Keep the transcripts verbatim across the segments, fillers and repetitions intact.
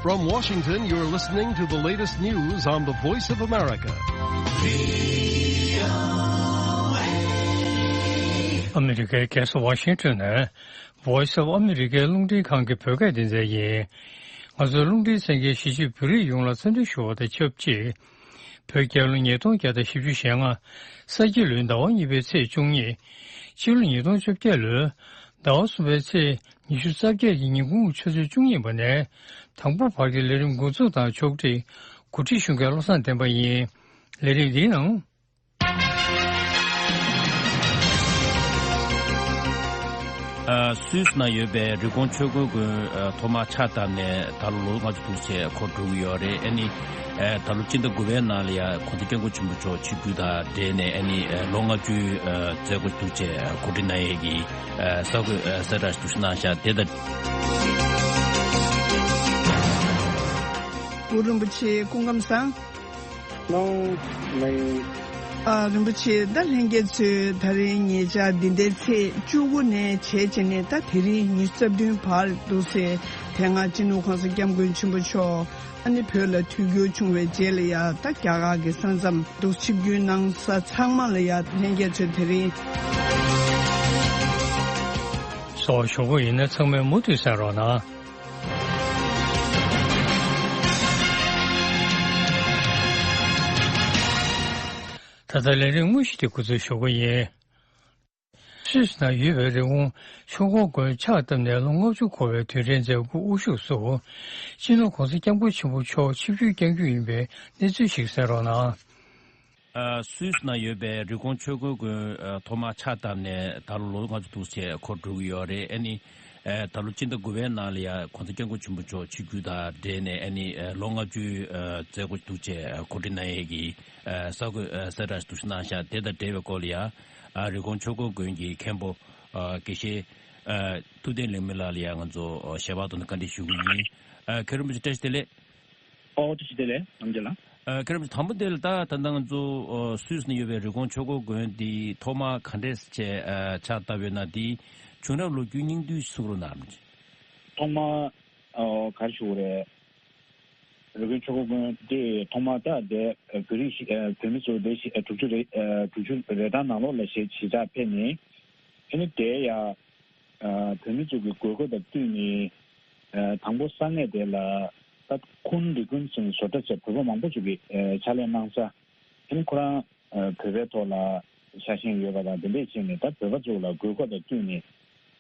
From Washington, you're listening to the latest news on the Voice of America. ཨ་མི་རི་ཀའི་རྒྱལ་ས་ཝ་ཤིང་ཊོན་ནས་Voice of America རླུང་འཕྲིན་ཁང་གི་བོད་སྐད་སྡེ་ཚན་ཡིན། ང་ཚོའི་རླུང་འཕྲིན་གསན་མཁན་གཞིས་བྱེས་བོད་རིགས་ཡོངས་ལ་འཚམས་འདྲི་ཞུ་བ་དང་ཆབས་ཅིག་བོད་རྒྱལ་ལོ་ཉིས་སྟོང་བརྒྱ་དང་བཞི་བཅུ་ཞེ་ལྔ། ས་ཁྱི་ལོའི་ཟླ་བ་གཉིས་པའི་ཚེས་བཅུ་གཉིས། ཕྱི་ལོ་ཉིས་སྟོང་བཅོ་བརྒྱད་ལོའི་ཟླ་བ་གསུམ་པའི་ཚེས་ཉི་ཤུ་རྩ་བརྒྱད་ཀྱི་ཉིན་གུང་གི་ཆུ་ཚོད་བཅུ་གཉིས་པ་ནས་དང་པོ་བར་གྱི་ལས་རིམ་འགོ་འཛུགས་དང་ཕྱོགས་སྒྲིག་གོ་སྒྲིག་ཞུ་མཁན་བློ་བཟང་བསྟན་པ་ཡིན། ལས་རིམ་འདིའི་ནང་། ཨ། སུད་སི་ན་ཡོད་པའི་རི་ཀོན་ཆོས་འཁོར་དགོན། ཨ། ཐོག་མར་ཕྱག་བཏབ་ནས་ད་ལོ་ལོ་ལྔ་བཅུ་དྲུག་ཅུ་འཁོར་འགྲོ་གི་ཡོད་རེད། ཨ་ནི། ཨ། ད་ལོ་སྤྱི་ཟླ་དགུ་པའི་ནང་ལ་ཡ་༸གོང་ས་༸སྐྱབས་མགོན་ཆེན་པོ་མཆོག་ཆིབས་བསྒྱུར་དང་འབྲེལ་ནས་ཨ་ནི། ཨ། ལོ་ལྔ་བཅུའི། ཨ། མཛད་སྒོ་དྲུག་ཅུ་གོ་སྒྲིག་གནང་ཡས་ཀྱི། ཨ། གསར་འགོད། ཨ། གསལ་བསྒྲགས་ཤིག་ཞུ་གནང་ཤག་དེ་ལྟར། གུ་རུ་རིན་པོ་ཆེ་སྐུ་ཁམས་བཟང་། ལོང་ལེ། ཨ། རིན་པོ་ཆེ། ད་ལྷན་རྒྱས་ཚོས་ད་རིང་ཉེ་ཆར་འདི་ཟླའི་ཚེས་བཅུ་དགུ་ནས་བྱས་བྱས་ནས་ད་དེ་རིང་ཉི་ཤུ་རྩ་བདུན་བར་འདུག་སེ། དེ་སྔ་སྤྱི་ནོར་༸གོང་ས་༸སྐྱབས་མགོན་ཆེན་པོ་མཆོག་ཨ་ནི་བོད་ལ་ཐུགས་འགྱུར་བྱུང་བའི་རྗེས་ལ་ཡ་ད་རྒྱ་གར་གྱི་ས་མཚམས་འདུག་ཆིབས་བསྒྱུར་གནང་ས་ཚང་མ་ལ་ཡ་ལྷན་རྒྱས་ཚོས་དེ་རིང་སོགས་ཞུ་གི་ཡིན་ན་ཚང་མས་མུ་མཐུད་གསན་རོགས་གནང་། ད་ལྟ་ལས་རིམ་དངོས་གཞི་དེ་འགོ་འཛུགས་ཞུ་གི་ཡིན། སུད་སི་ན་ཡོད་པའི་རི་ཀོན་ཆོས་འཁོར་དགོན་ཕྱག་བཏབ་ནས་ལོ་ལྔ་བཅུ་འཁོར་བའི་དུས་དྲན་མཛད་སྒོའི་དབུ་བཞུགས་སུ། སྤྱི་ནོར་༸གོང་ས་༸སྐྱབས་མགོན་ཆེན་པོ་མཆོག་ཆིབས་བསྒྱུར་བསྐྱང་རྒྱུ་ཡིན་པའི་གནས་ཚུལ་ཞིག་གསན་རོགས་གནང་། ཨ། སུད་སི་ན་ཡོད་པའི་རི་ཀོན་ཆོས་འཁོར་དགོན། ཨ། ཐོག་མར་ཕྱག་བཏབ་ནས་ད་ལོ་ལོ་ལྔ་བཅུ་དྲུག་ཅུ་འཁོར་འགྲོ་གི་ཡོད་རེད། ཨ་ནི། ཨ། ད་ལོ་སྤྱི་ཟླ་དགུ་པའི་ནང་ལ་ཡ་༸གོང་ས་༸སྐྱབས་མགོན་ཆེན་པོ་མཆོག་ཆིབས་བསྒྱུར་དང་འབྲེལ་ནས་ཨ་ནི། ཨ། ལོ་ལྔ་བཅུའི། ཨ། མཛད་སྒོ་དྲུག་ཅུ་གོ་སྒྲིག་གནང་ཡས་ཀྱི། ཨ། གསར་འགོད། ཨ། གསལ་བསྒྲགས་ཞིག་གནང་ཤག་དེ་དང་འབྲེལ་བའི་སྐོར་ལ་ཡ། ཨ། རི་ཀོན་ཆོས་འཁོར་དགོན་གྱི་མཁན་པོ། ཨ། དགེ་བཤེས། ཨ། ཐུབ་བསྟན་ལེགས་སྨོན་ལགས་ལ་ཡ་ང་ཚོ། ཨ། ཞལ་པར་ཐོག་ནས་བཀའ་འདྲི་ཞུ་གི་ཡིན། ཨ། མཁན་རིན་པོ་ཆེ་བཀྲ་ཤིས་བདེ་ལེགས། ཨོ། བཀྲ་ཤིས་བདེ་ལེགས། ཨ། མཁན་རིན་པོ་ཆེ། དང་པོ་དེ་ལ་ད་ད་ལྟ་ང་ཚོ། ཨ། སུད་སི་ནང་ཡོད་པའི་རི་ཀོན་ཆོས་འཁོར་དགོན་འདི་ཐོག་མར་ག་འདྲས་བྱས། ཨ། ཕྱག་བཏབ་ཡོད་ན་དེའི་བྱུང་རབས་ལོ་རྒྱུས་སྙིང་བསྡུས་གསུང་རོགས་གནང་། ཐོག་མར། ཨོ། ག་རེ་ཞུ་དགོས་རེད། རི་ཀོན་ཆོས་འཁོར་དགོན་དེ་ཐོག་མར་ད་དེ་བོད་རིགས་ཤིག་ཨ། བོད་མི་ཚོ་དེ་ཞིག་ཨ། དྲུག་ཅུ་རེ་ཨ། དྲུག་ཅུ་རེ་གྲངས་ནང་ལོགས་ལ་གཞིས་གཞིས་ཆགས་ཕེབས་ནས། ཨ་ནི་དེ་ཡ། ཨ། བོད་མི་ཚོ་གི་དགོས་མཁོ་དང་བསྟུན་ནས། ཨ། དང་པོ་ས་གནས་དེ་ལ་ད་ཁུན་རི་ཀོན་ཟེར་ནས་བཟོ་གྲྭ་བྱས། བོད་པ་མང་པོ་ཚོ་གིས་ཨ། ཕྱག་ལས་གནང་ས། ཨ་ནི་ཁོ་རང་ཨ། བོད་པའི་ཐོག་ལ་ཤ་ཞེན་ཡོད་པ་དང་དེ་འདྲས་བྱས་ནས། ད་བོད་པ་ཚོ་ལ་དགོས་མཁོ་དང་བསྟུན་ནས།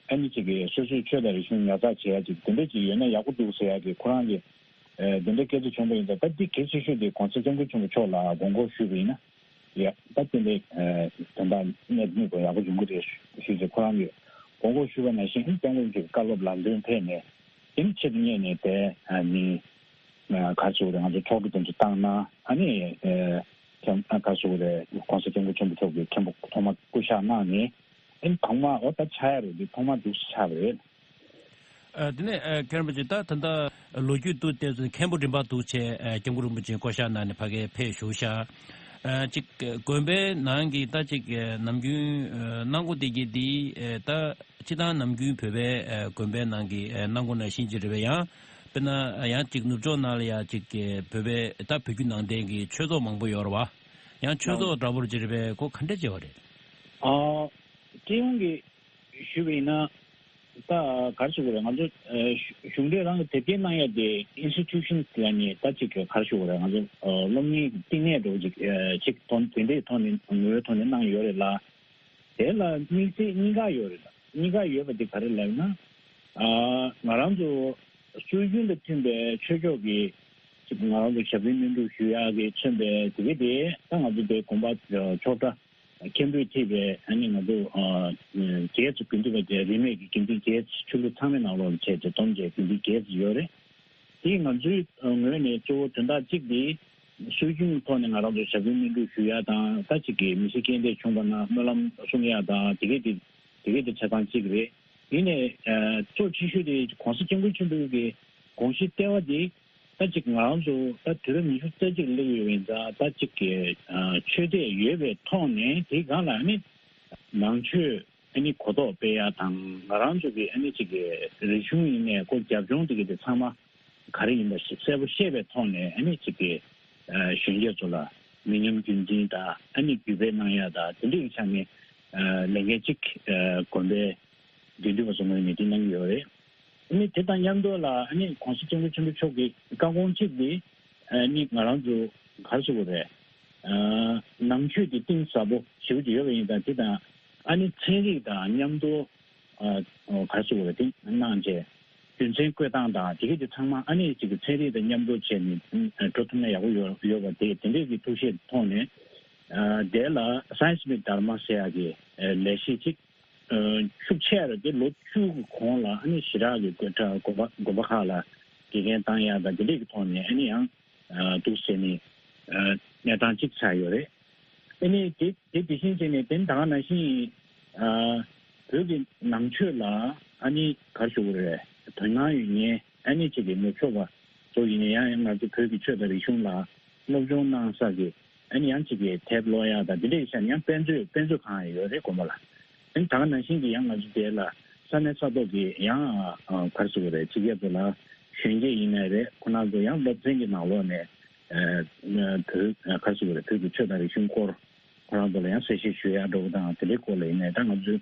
ཨ་ནི་ཅིག་གིས་སོ་སོའི་ཆོས་དང་རིག་གཞུང་ཉར་ཚགས་བྱེད་ཡ་ཅིག་དེ་འདྲས་ཅིག་ཡོད་ན་ཡག་པོ་འདུག་ཟེར་ཡ་གི་ཁོ་རང་གི་ཨ། དེ་འདྲའི་སྐད་ཆ་བྱུང་བ་ཡིན་ཙང་། ད་འདི་གལ་ཆེ་ཤོས་དེ་༸གོང་ས་༸སྐྱབས་མགོན་ཆེན་པོ་མཆོག་ལ་དགོངས་སྐོར་ཞུས་པ་ཡིན་ན། ཡ། ད་དེ་འདྲའི་ཨ། དོན་དག་གནད་དུ་སྨིན་པ་ཡག་པོ་ཡོང་གི་རེད་ཞུས་ཚེ། ཁོ་རང་གིས་དགོངས་སྐོར་ཞུས་པ་ནང་བཞིན། ཨ་ནི་སྐྱབས་མགོན་གྱི་བཀའ་སློབ་ལམ་སྟོན་ཕེབས་ནས། དེ་ནི་ཆེད་དུ་གཉེར་ནས་དེ་ཨ་ནི་ཨ། ག་རེ་ཞུ་དགོས་རེད། ང་ཚོ་ཚོགས་འདུ་དེ་ཚོ་བཏང་གནང་། ཨ་ནི་ཨ། ཨ། ག་རེ་ཞུ་དགོས་རེད། ༸གོང་ས་༸སྐྱབས་མགོན་ཆེན་པོ་མཆོག་གིས་མཁན་པོ་ཐོག་མ་སྐུ་ཕྱག་གནང་ནས། ཨ་ནི་ཐོག་མ། ཨོ། ད་ཆགས་ཡ་རེད། འདི་ཐོག་མ་འདུག་སེ་ཆགས་པ་རེད། ཨ། དེ་ནས་ཨ། མཁན་རིན་པོ་ཆེ། ད་ད་ལྟ་ལོ་རྒྱུས་འདུག་སྟེ། མཁན་པོ་རིམ་པ་འདུག་བྱས། ཨ། སྐྱབས་མགོན་རིན་པོ་ཆེ་བསྐོ་བཞག་གནང་ནས་ཕ་གིར་ཕེབས་བཞུགས་ཤག་ཨ། ཅིག་དགོན་པའི་ནང་གི་ད་ཅིག་ནམ་རྒྱུན་ཨ། གནང་སྒོ་དེ་གྱད་འདི། ཨ། ད་སྤྱིར་བཏང་ནམ་རྒྱུན་བོད་པའི་ཨ། དགོན་པའི་ནང་གི་ཨ། གནང་སྒོ་ནང་བཞིན་ཅིག་རེད་པས། ཡང་དཔེར་ན་ཡང་ཅིག་ནུབ་ཕྱོགས་ནང་ལ་ཡ་ཅིག་བོད་པའི། ད་བོད་བརྒྱུད་ནང་བསྟན་གྱི་ཆོས་ཚོགས་མང་པོ་ཡོད་རེད་པ། ཡང་ཆོས་ཚོགས་འདྲ་པོ་ཅིག་རེད་པས། ཁོ་ག་འདྲ་བྱས་པ་རེད། ཨ། སྤྱི་ཡོངས་ཀྱི་ཞུས་པ་ཡིན་ན། ད་ག་རེ་ཞུ་དགོས་རེད། ང་ཚོ་ཨ། གཞུང་འབྲེལ་རང་གི་དེབ་སྐྱེལ་གནང་ཡ་དེ་ཨིན་སི་ཊི་ཊུ་ཤན་ཟེར་ཡ་ནས། ད་ཅིག་ག་རེ་ཞུ་དགོས་རེད། ང་ཚོ་ཨ། སློབ་གཉེར་གྱི་བསྟི་གནས་འདྲ་པོ་ཅིག་ཨ། ཅིག་ཐོག་དེ་འདྲའི་ཐོག་ནས། ངོ་བོའི་ཐོག་ནས་གནང་ཡོད་རེད་ལ། དེ་ལ་དམིགས་བསལ་གཉིས་ཀ་ཡོད་རེད་ལ། གཉིས་ཀ་ཡོད་པ་དེ་ག་རེ་ལབ་ན། ཨ། ང་རང་ཚོ་སྲོལ་རྒྱུན་དང་མཐུན་པའི་ཆོས་ཕྱོགས་ཀྱི་ཅིག་ང་རང་ཚོ་ཞབས་རིམ་སྨིན་སྒྲུབ་ཞུ་ཡག་གིས་མཚོན་པའི་དེ་ག་དེ། ད་ང་ཚོ་དེ་དགོན་པ་ཆོས་གྲྭ་མཁན་པོས་ཐེ་བའི། ཨ་ནི་ང་ཚོ་ཨ། བརྒྱད་ཙམ། དགེ་འདུན་པ་བརྒྱད། རིས་མེད་ཀྱི་དགེ་འདུན་བརྒྱད། ཆོས་ལུགས་ཚང་མའི་ནང་ལོགས་ལ་བྱས་ཏེ་བསྡོམས་བྱས་དགེ་འདུན་བརྒྱད་ཙམ་ཡོད་རེད། དེ་ང་ཚོའི་ངོས་ནས་གཙོ་བོ་དོན་དག་གཅིག་དེ། སྲོལ་རྒྱུན་ཐོག་ནས་ང་རང་ཚོ་ཞབས་རིམ་སྨིན་སྒྲུབ་ཞུ་ཡག་དང་། ད་ཅིག་གི་མི་ཚེ་རྐྱེན་འདས་བྱུང་བ་ན་སྨོན་ལམ་གསུང་ཡག་དང་། དེ་ག་དེ་དེ་ག་དེ་ཆ་ཚང་གཅིག་རེད། ཡིན་ནའི་ཨ། གཙོ་ཆེ་ཤོས་དེ་༸གོང་ས་༸སྐྱབས་མགོན་ཆེན་པོ་གི་དགོངས་གཞི་ལྟེ་བ་དེ། ད་ཅིག་ང་རང་ཚོ་ད་དུས་རབས་ཉི་ཤུ་རྩ་གཅིག་སླེབས་ཡོད་པ་ཡིན་ཙང་། ད་ཅིག་གི་ཨ། ཆོས་དད་ཡོད་པའི་ཐོག་ནས། དེའི་སྒང་ལ་ཨ་ནི་ནང་ཆོས་ཨ་ནི་གོ་རྟོགས་སྤེལ་ཡག་དང་། ང་རང་ཚོ་གི་ཨ་ནི་ཅིག་གི་རིག་གཞུང་ཡིན་ནའི་ཁོ་རྒྱབ་ལྗོངས་དེ་ག་དེ་ཚང་མ་ ག་རེ་ཡིན་པ་ཞིག་གསལ་པོ་ཤེས་པའི་ཐོག་ནས་ཨ་ནི་ཅིག་གི་གཞོན་སྐྱེས་ཚོ་ལ་མི་ཉམས་རྒྱུན་འཛིན་དང་ཨ་ནི་བརྒྱུད་སྤེལ་གནང་ཡ་དང་དེ་འདྲའི་ཆ་ནས་ལས་འགན་ཅིག་དགོན་པའི་དགེ་འདུན་པ་ཚོ་ངོས་ནས་འདི་གནང་གི་ཡོད་རེད། ཨ་ནི་དེ་དང་མཉམ་དུ་ལ་ཨ་ནི་༸གོང་ས་༸སྐྱབས་མགོན་ཆེན་པོ་མཆོག་གི་བཀའ་དགོངས་གཅིག་འདི་ཨ་ནི་ང་རང་ཚོ་ག་རེ་ཟེར་དགོས་རེད། ནང་ཆོས་དེ་གཏིང་ཟབ་པོ་ཞེ་པོ་ཅིག་ཡོད་པ་ཡིན་ཙང་དེ་དང་ཨ་ནི་ཚན་རིག་དང་མཉམ་དུ་ག་རེ་ཟེར་དགོས་རེད། དེ་གནང་རྗེས་རྒྱུ་མཚན་བཀོད་སྟངས་དང་དེ་གས་དེ་ཚང་མ་ཨ་ནི་གཅིག་གི་ཚན་རིག་དང་མཉམ་དུ་བྱས་ནས་འགྲོ་ཐུབ་ན་ཡག་པོ་ཡོད་ཡོད་པ་དེ་དེ་འདྲས་ཀྱི་ཐུགས་བཞེད་ཐོག་ནས་དེ་ལ་Science Meets Dharma ཟེར་ཡག་གི་ལས་གཞི་གཅིག་ཤུགས་ཆེ་རུ་དེ་ལོ་བཅུ་གི་གོང་ལ་ཨ་ནི་ཞེ་དྲག་གི་དགོན་པ་དགོན་པ་ཁག་ལ་དགེ་རྒན་བཏང་ཡག་དང་དེ་འདྲས་ཀྱི་ཐོག་ནས་ཨ་ནི་ཡང་འདུག་ཟེར་ནས་གནས་སྟངས་གཅིག་ཆགས་ཡོད་རེད། ཨ་ནི་དེ་དེ་དེ་བཞིན་བྱས་ནས་དེ་ད་ག་ནང་བཞིན་བོད་ཀྱི་ནང་ཆོས་ལ་ཨ་ནི་ག་རེ་ཞུ་དགོས་རེད། དོ་སྣང་ཡོད་མཁན་ཨ་ནི་གཅིག་གི་ནུབ་ཕྱོགས་པ་ཚོ་ཡིན་ན་ཡང་ང་ཚོ་བོད་ཀྱི་ཆོས་དང་རིག་གཞུང་ལ་སློབ་སྦྱོང་གནང་ས་གི་ཨ་ནི་ཡང་གཅིག་གི་དེབ་ཀློག་ཡག་དང་དེ་འདྲའི་ཆ་ནས་ཡང་དཔེ་མཛོད་དཔེ་མཛོད་ཁང་ཡང་ཡོད་རེད་དགོན་པ་ལ། ཨ་ནི་ད་ག་ནང་བཞིན་གྱི་ཡང་ང་ཚོ་དེ་ལ་ས་གནས་ས་ཐོག་གི་ཡང་ག་རེ་ཟེར་དགོས་རེད། ཕྱི་རྒྱལ་ཚོ་ལ་གཞོན་སྐྱེས་ཡིན་ནའི་རེད། ཁོ་རང་ཚོ་ཡང་སློབ་ཚན་གྱི་ནང་ལོགས་ནས་བོད་ག་རེ་ཟེར་དགོས་རེད། བོད་ཀྱི་ཆོས་དང་རིག་གཞུང་སྐོར་ཁོ་རང་ཚོ་ལ་ཡང་གསལ་བཤད་ཞུ་ཡག་འདྲ་བོ་དང་དེ་འདྲའི་སྐོར་ལ་ཡིན་ནའི་ད་ང་ཚོས་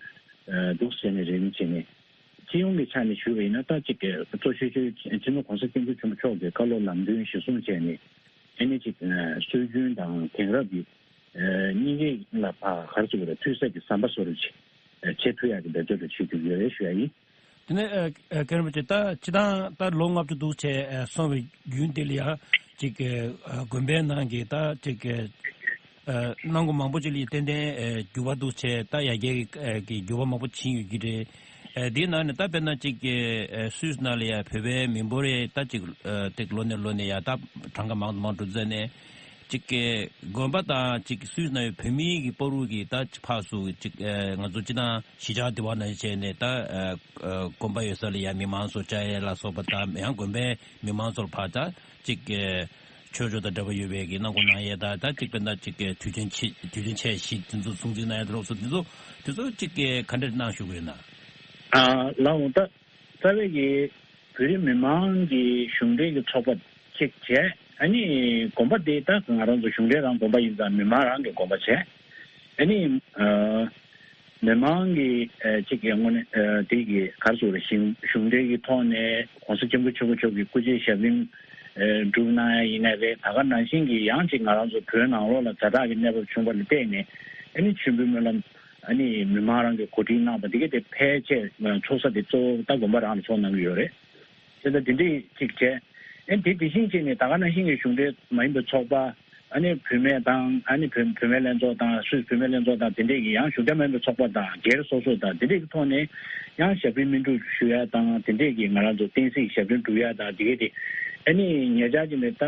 འདུག་ཟེར་ནས་རེ་རེ་བྱས་ནས་སྤྱི་ཡོངས་ཀྱི་ཆ་ནས་ཞུས་པ་ཡིན་ན་ད་ཅིག་གཙོ་ཆེ་ཤོས་སྤྱི་ནོར་༸གོང་ས་༸སྐྱབས་མགོན་ཆེན་པོ་མཆོག་གི་བཀའ་སློབ་ལམ་སྟོན་གཞིར་བཟུང་བྱས་ནས་ཨ་ནི་ཅིག་སྲོལ་རྒྱུན་དང་དེང་རབས་ཀྱི་སྙིང་གི་ལ་ཕ་ག་རེ་ཟེར་དགོས་རེད། མཐུན་ས་ཀྱི་ཟམ་པ་བཟོ་རུ་ཅིག་བྱེད་ཐུབ་ཡག་གི་འབད་རྩོལ་རུ་བྱེད་རྒྱུ་ཡོད་རེད་ཞུ་ཡ་ཡིན། དེ་ནས་ཨ་ཨ་ཀེ་རིན་པོ་ཆེ་ད་སྤྱི་བཏང་ད་ལོ་ལྔ་བཅུ་འདུག་བྱས་ཨ་སོང་བའི་རྒྱུན་དེ་ལ་ཡང་ཅིག་ཨ་དགོན་པའི་ནང་གི་ད་ཅིག་ཨ་གནང་སྒོ་མང་པོ་ཅིག་ལ་ཏན་ཏན་ཨ་འགྱུར་བ་འདུག་བྱས་ད་ཡར་རྒྱས་ཀྱི་ཨ་གི་འགྱུར་བ་མང་པོ་ཕྱིན་ཡོད་ཀྱི་རེད། ཨ་དེའི་ནང་ནས་ད་དཔེར་ན་ཅིག་ཨ་སུད་སི་ནང་ལ་ཡང་བོད་པའི་མི་འབོར་རེ་ད་ཅིག་ཨ་ཏིག་ལོ་ནས་ལོ་ནས་ཡང་ད་གྲངས་ཀ་མང་དུ་མང་དུ་འཛེགས་ནས། གཅིག་གི་དགོན་པ་དང་གཅིག་སུད་སི་ནང་ཡོད་བོད་མི་གི་བར་དུ་གི་ད་ཕར་ཚུར་གཅིག་ཨ་ང་ཚོ་སྤྱི་བཏང་གཞིས་ཆགས་དེ་བ་ནང་བྱས་ནས་ད་ཨ་ཨ་དགོན་པ་ཡོད་ས་ལ་ཡང་མི་མང་ཚོ་བཅར་ཡས་ལ་སོགས་པ་དང་ཡང་དགོན་པའི་མི་མང་ཚོར་ཕར་ད་གཅིག་གི་ཆོས་ཕྱོགས་དང་འབྲེལ་བ་ཡོད་པའི་གི་གནང་སྒོ་གནང་ཡས་དང་ད་གཅིག་དཔེར་ན་གཅིག་གི་དུས་ཆེན་ཆེ་དུས་ཆེན་ཆེ་ཞིག་དེ་ཚོ་སྲུང་བརྩི་གནང་ཡས་དང་སོགས་དེ་ཚོ་དེ་ཚོ་གཅིག་གི་ག་འདྲ་གནང་བཞུགས་ཡོད་ན། ཨ་ལགས་འོང་ད། རྩ་བའི་གི་བོད་རིགས་མི་མང་གི་གཞུང་འབྲེལ་གྱི་ཚོགས་པ་གཅིག་བྱས། ཨ་ནི་དགོན་པ་དེ་ད་ང་རང་ཚོ་གཞུང་འབྲེལ་རང་དགོན་པ་ཡིན་ཙང་མི་མང་རང་གི་དགོན་པ་བྱས། ཨ་ནི་ཨ་མི་མང་གི་ཨ་གཅིག་གི་དངོས་གནས་ཨ་དེ་གི་ག་རེ་ཟེར་དགོས་རེད། གཞུང་གཞུང་འབྲེལ་གྱི་ཐོག་ནས་༸གོང་ས་༸སྐྱབས་མགོན་ཆེན་པོ་མཆོག་གི་སྐུ་ཕྱྭའི་ཞབས་རིམ་ཨ་སྒྲུབ་གནང་ཡ་ཡིན་ན་རེད། ད་ག་ནང་བཞིན་གྱི་ཡང་གཅིག་ང་རང་ཚོ་བོད་ནང་ལོགས་ལ་ཛ་དྲག་གི་གནས་བབ་བྱུང་བ་ལ་བརྟེན་ནས་ཨ་ནི་མཆོད་འབུལ་སྨོན་ལམ། ཨ་ནི་མི་མང་རང་གིས་གོ་སྒྲིག་གནང་བ་འདི་ག་དེ་ཕལ་ཆེར་ཚོགས་ས་དེ་གཙོ་བོ་ད་དགོན་པ་རང་ལ་ཚོགས་གནང་གི་ཡོད་རེད། དེ་ལྟར་འདི་འདྲའི་གཅིག་བྱས། ཨ་ནི་དེ་དེ་བཞིན་བྱས་ནས་ད་ག་ནང་བཞིན་གྱི་གཞུང་འབྲེལ་མ་ཡིན་པའི་ཚོགས་པ། ཨ་ནི་བུད་མེད་དང་ཨ་ནི་བུད་བུད་མེད་ལྷན་ཚོགས་དང་སུད་བུད་མེད་ལྷན་ཚོགས་དང་དེ་འདྲས་ཀྱི་ཡང་གཞུང་འབྲེལ་མ་ཡིན་པའི་ཚོགས་པ་དང་སྒེར་སོ་སོ་དང་དེ་འདྲས་ཀྱི་ཐོག་ནས་ཡང་ཞབས་རིམ་སྨིན་སྒྲུབ་ཞུ་ཡ་དང་དེ་འདྲས་ཀྱི་ང་རང་ཚོ་བསྟན་སྲིད་ཞབས་རིམ་སྒྲུབ་ཡ་དང་དེ་གས་དེ་ཨ་ནི་ཉེ་ཆར་གྱི་ནས་ད་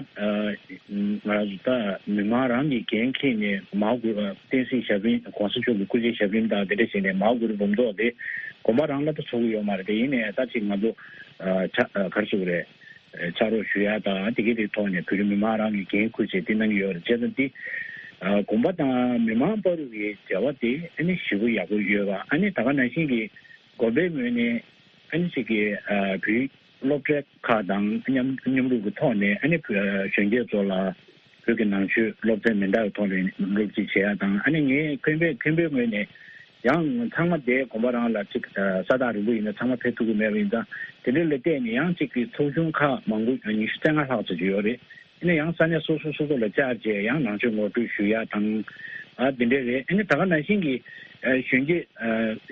ང་རང་ཚོ་ད་མི་མང་རང་གི་འགན་འཁྱེར་ནས་མ་གུ་བསྟན་སྲིད་ཞབས་རིམ་༸གོང་ས་མཆོག་གི་སྐུ་ཕྱྭའི་ཞབས་རིམ་དང་དེ་འདྲ་བྱས་ནས་མ་གུ་རུ་འབུམ་ཚོགས་དེ་དགོན་པ་རང་ལ་ད་ཚོགས་ཀྱི་ཡོད་མ་རེད། དེ་ཡིན་ནའི་ད་ཅིག་ང་ཚོ་ཆ་ག་རེ་ཞུ་དགོས་རེད། ཕྱག་རོགས་ཞུ་ཡ་དང་དེ་གའི་དེ་ཐོག་ནས་བོད་རིགས་མི་མང་རང་གི་འགན་འཁུར་བྱས་དེ་གནང་གི་ཡོད་རེད། བྱས་ཙང་དེ་དགོན་པ་དང་མི་མང་བར་དུ་གི་འབྲེལ་བ་དེ་ཨ་ནི་ཞེ་པོ་ཡག་པོ་ཡོད་པ། ཨ་ནི་ད་ག་ནང་བཞིན་གྱི་དགོན་པའི་ངོས་ནས་ཨ་ནི་ཅིག་གི་བོད་སློབ་གྲྭ་ཁག་དང་མཉམ་མཉམ་རུབ་ཀྱི་ཐོག་ནས་ཨ་ནི་བོད་གཞོན་སྐྱེས་ཚོ་ལ་བོད་ཀྱི་ནང་ཆོས་སློབ་ཚན་མི་འདྲ་བའི་ཐོག་ནས་སློབ་ཁྲིད་བྱེད་ཡ་དང་། ཨ་ནི་ངས་མཁན་པོའི་མཁན་པོའི་ངོས་ནས་ཡང་ཚང་མ་དེ་དགོན་པ་རང་ལ་ཅིག་ས་ཐག་རིང་པོ་ཡིན་ན་ཚང་མ་ཕེབས་ཐུབ་ཀྱི་མེད་པ་ཡིན་ཙང་དེ་འདྲ་ལ་བལྟས་ནས་ཡང་ཅིག་གི་ཚོགས་ཆུང་ཁག་མང་པོ་ཉི་ཤུ་རྩ་ལྔ་ལྷག་ཙམ་ཅིག་ཡོད་རེད། ཨ་ནི་ཡང་ས་གནས་སོ་སོ་སོ་སོ་ལ་བཅར་བྱས་ཡང་ནང་ཆོས་ངོ་སྤྲོད་ཞུ་ཡ་དང་། ཨ་དེ་འདྲ་རེད། ཨ་ནི་ད་ག་ནང་བཞིན་གྱི་གཞོན་སྐྱེས་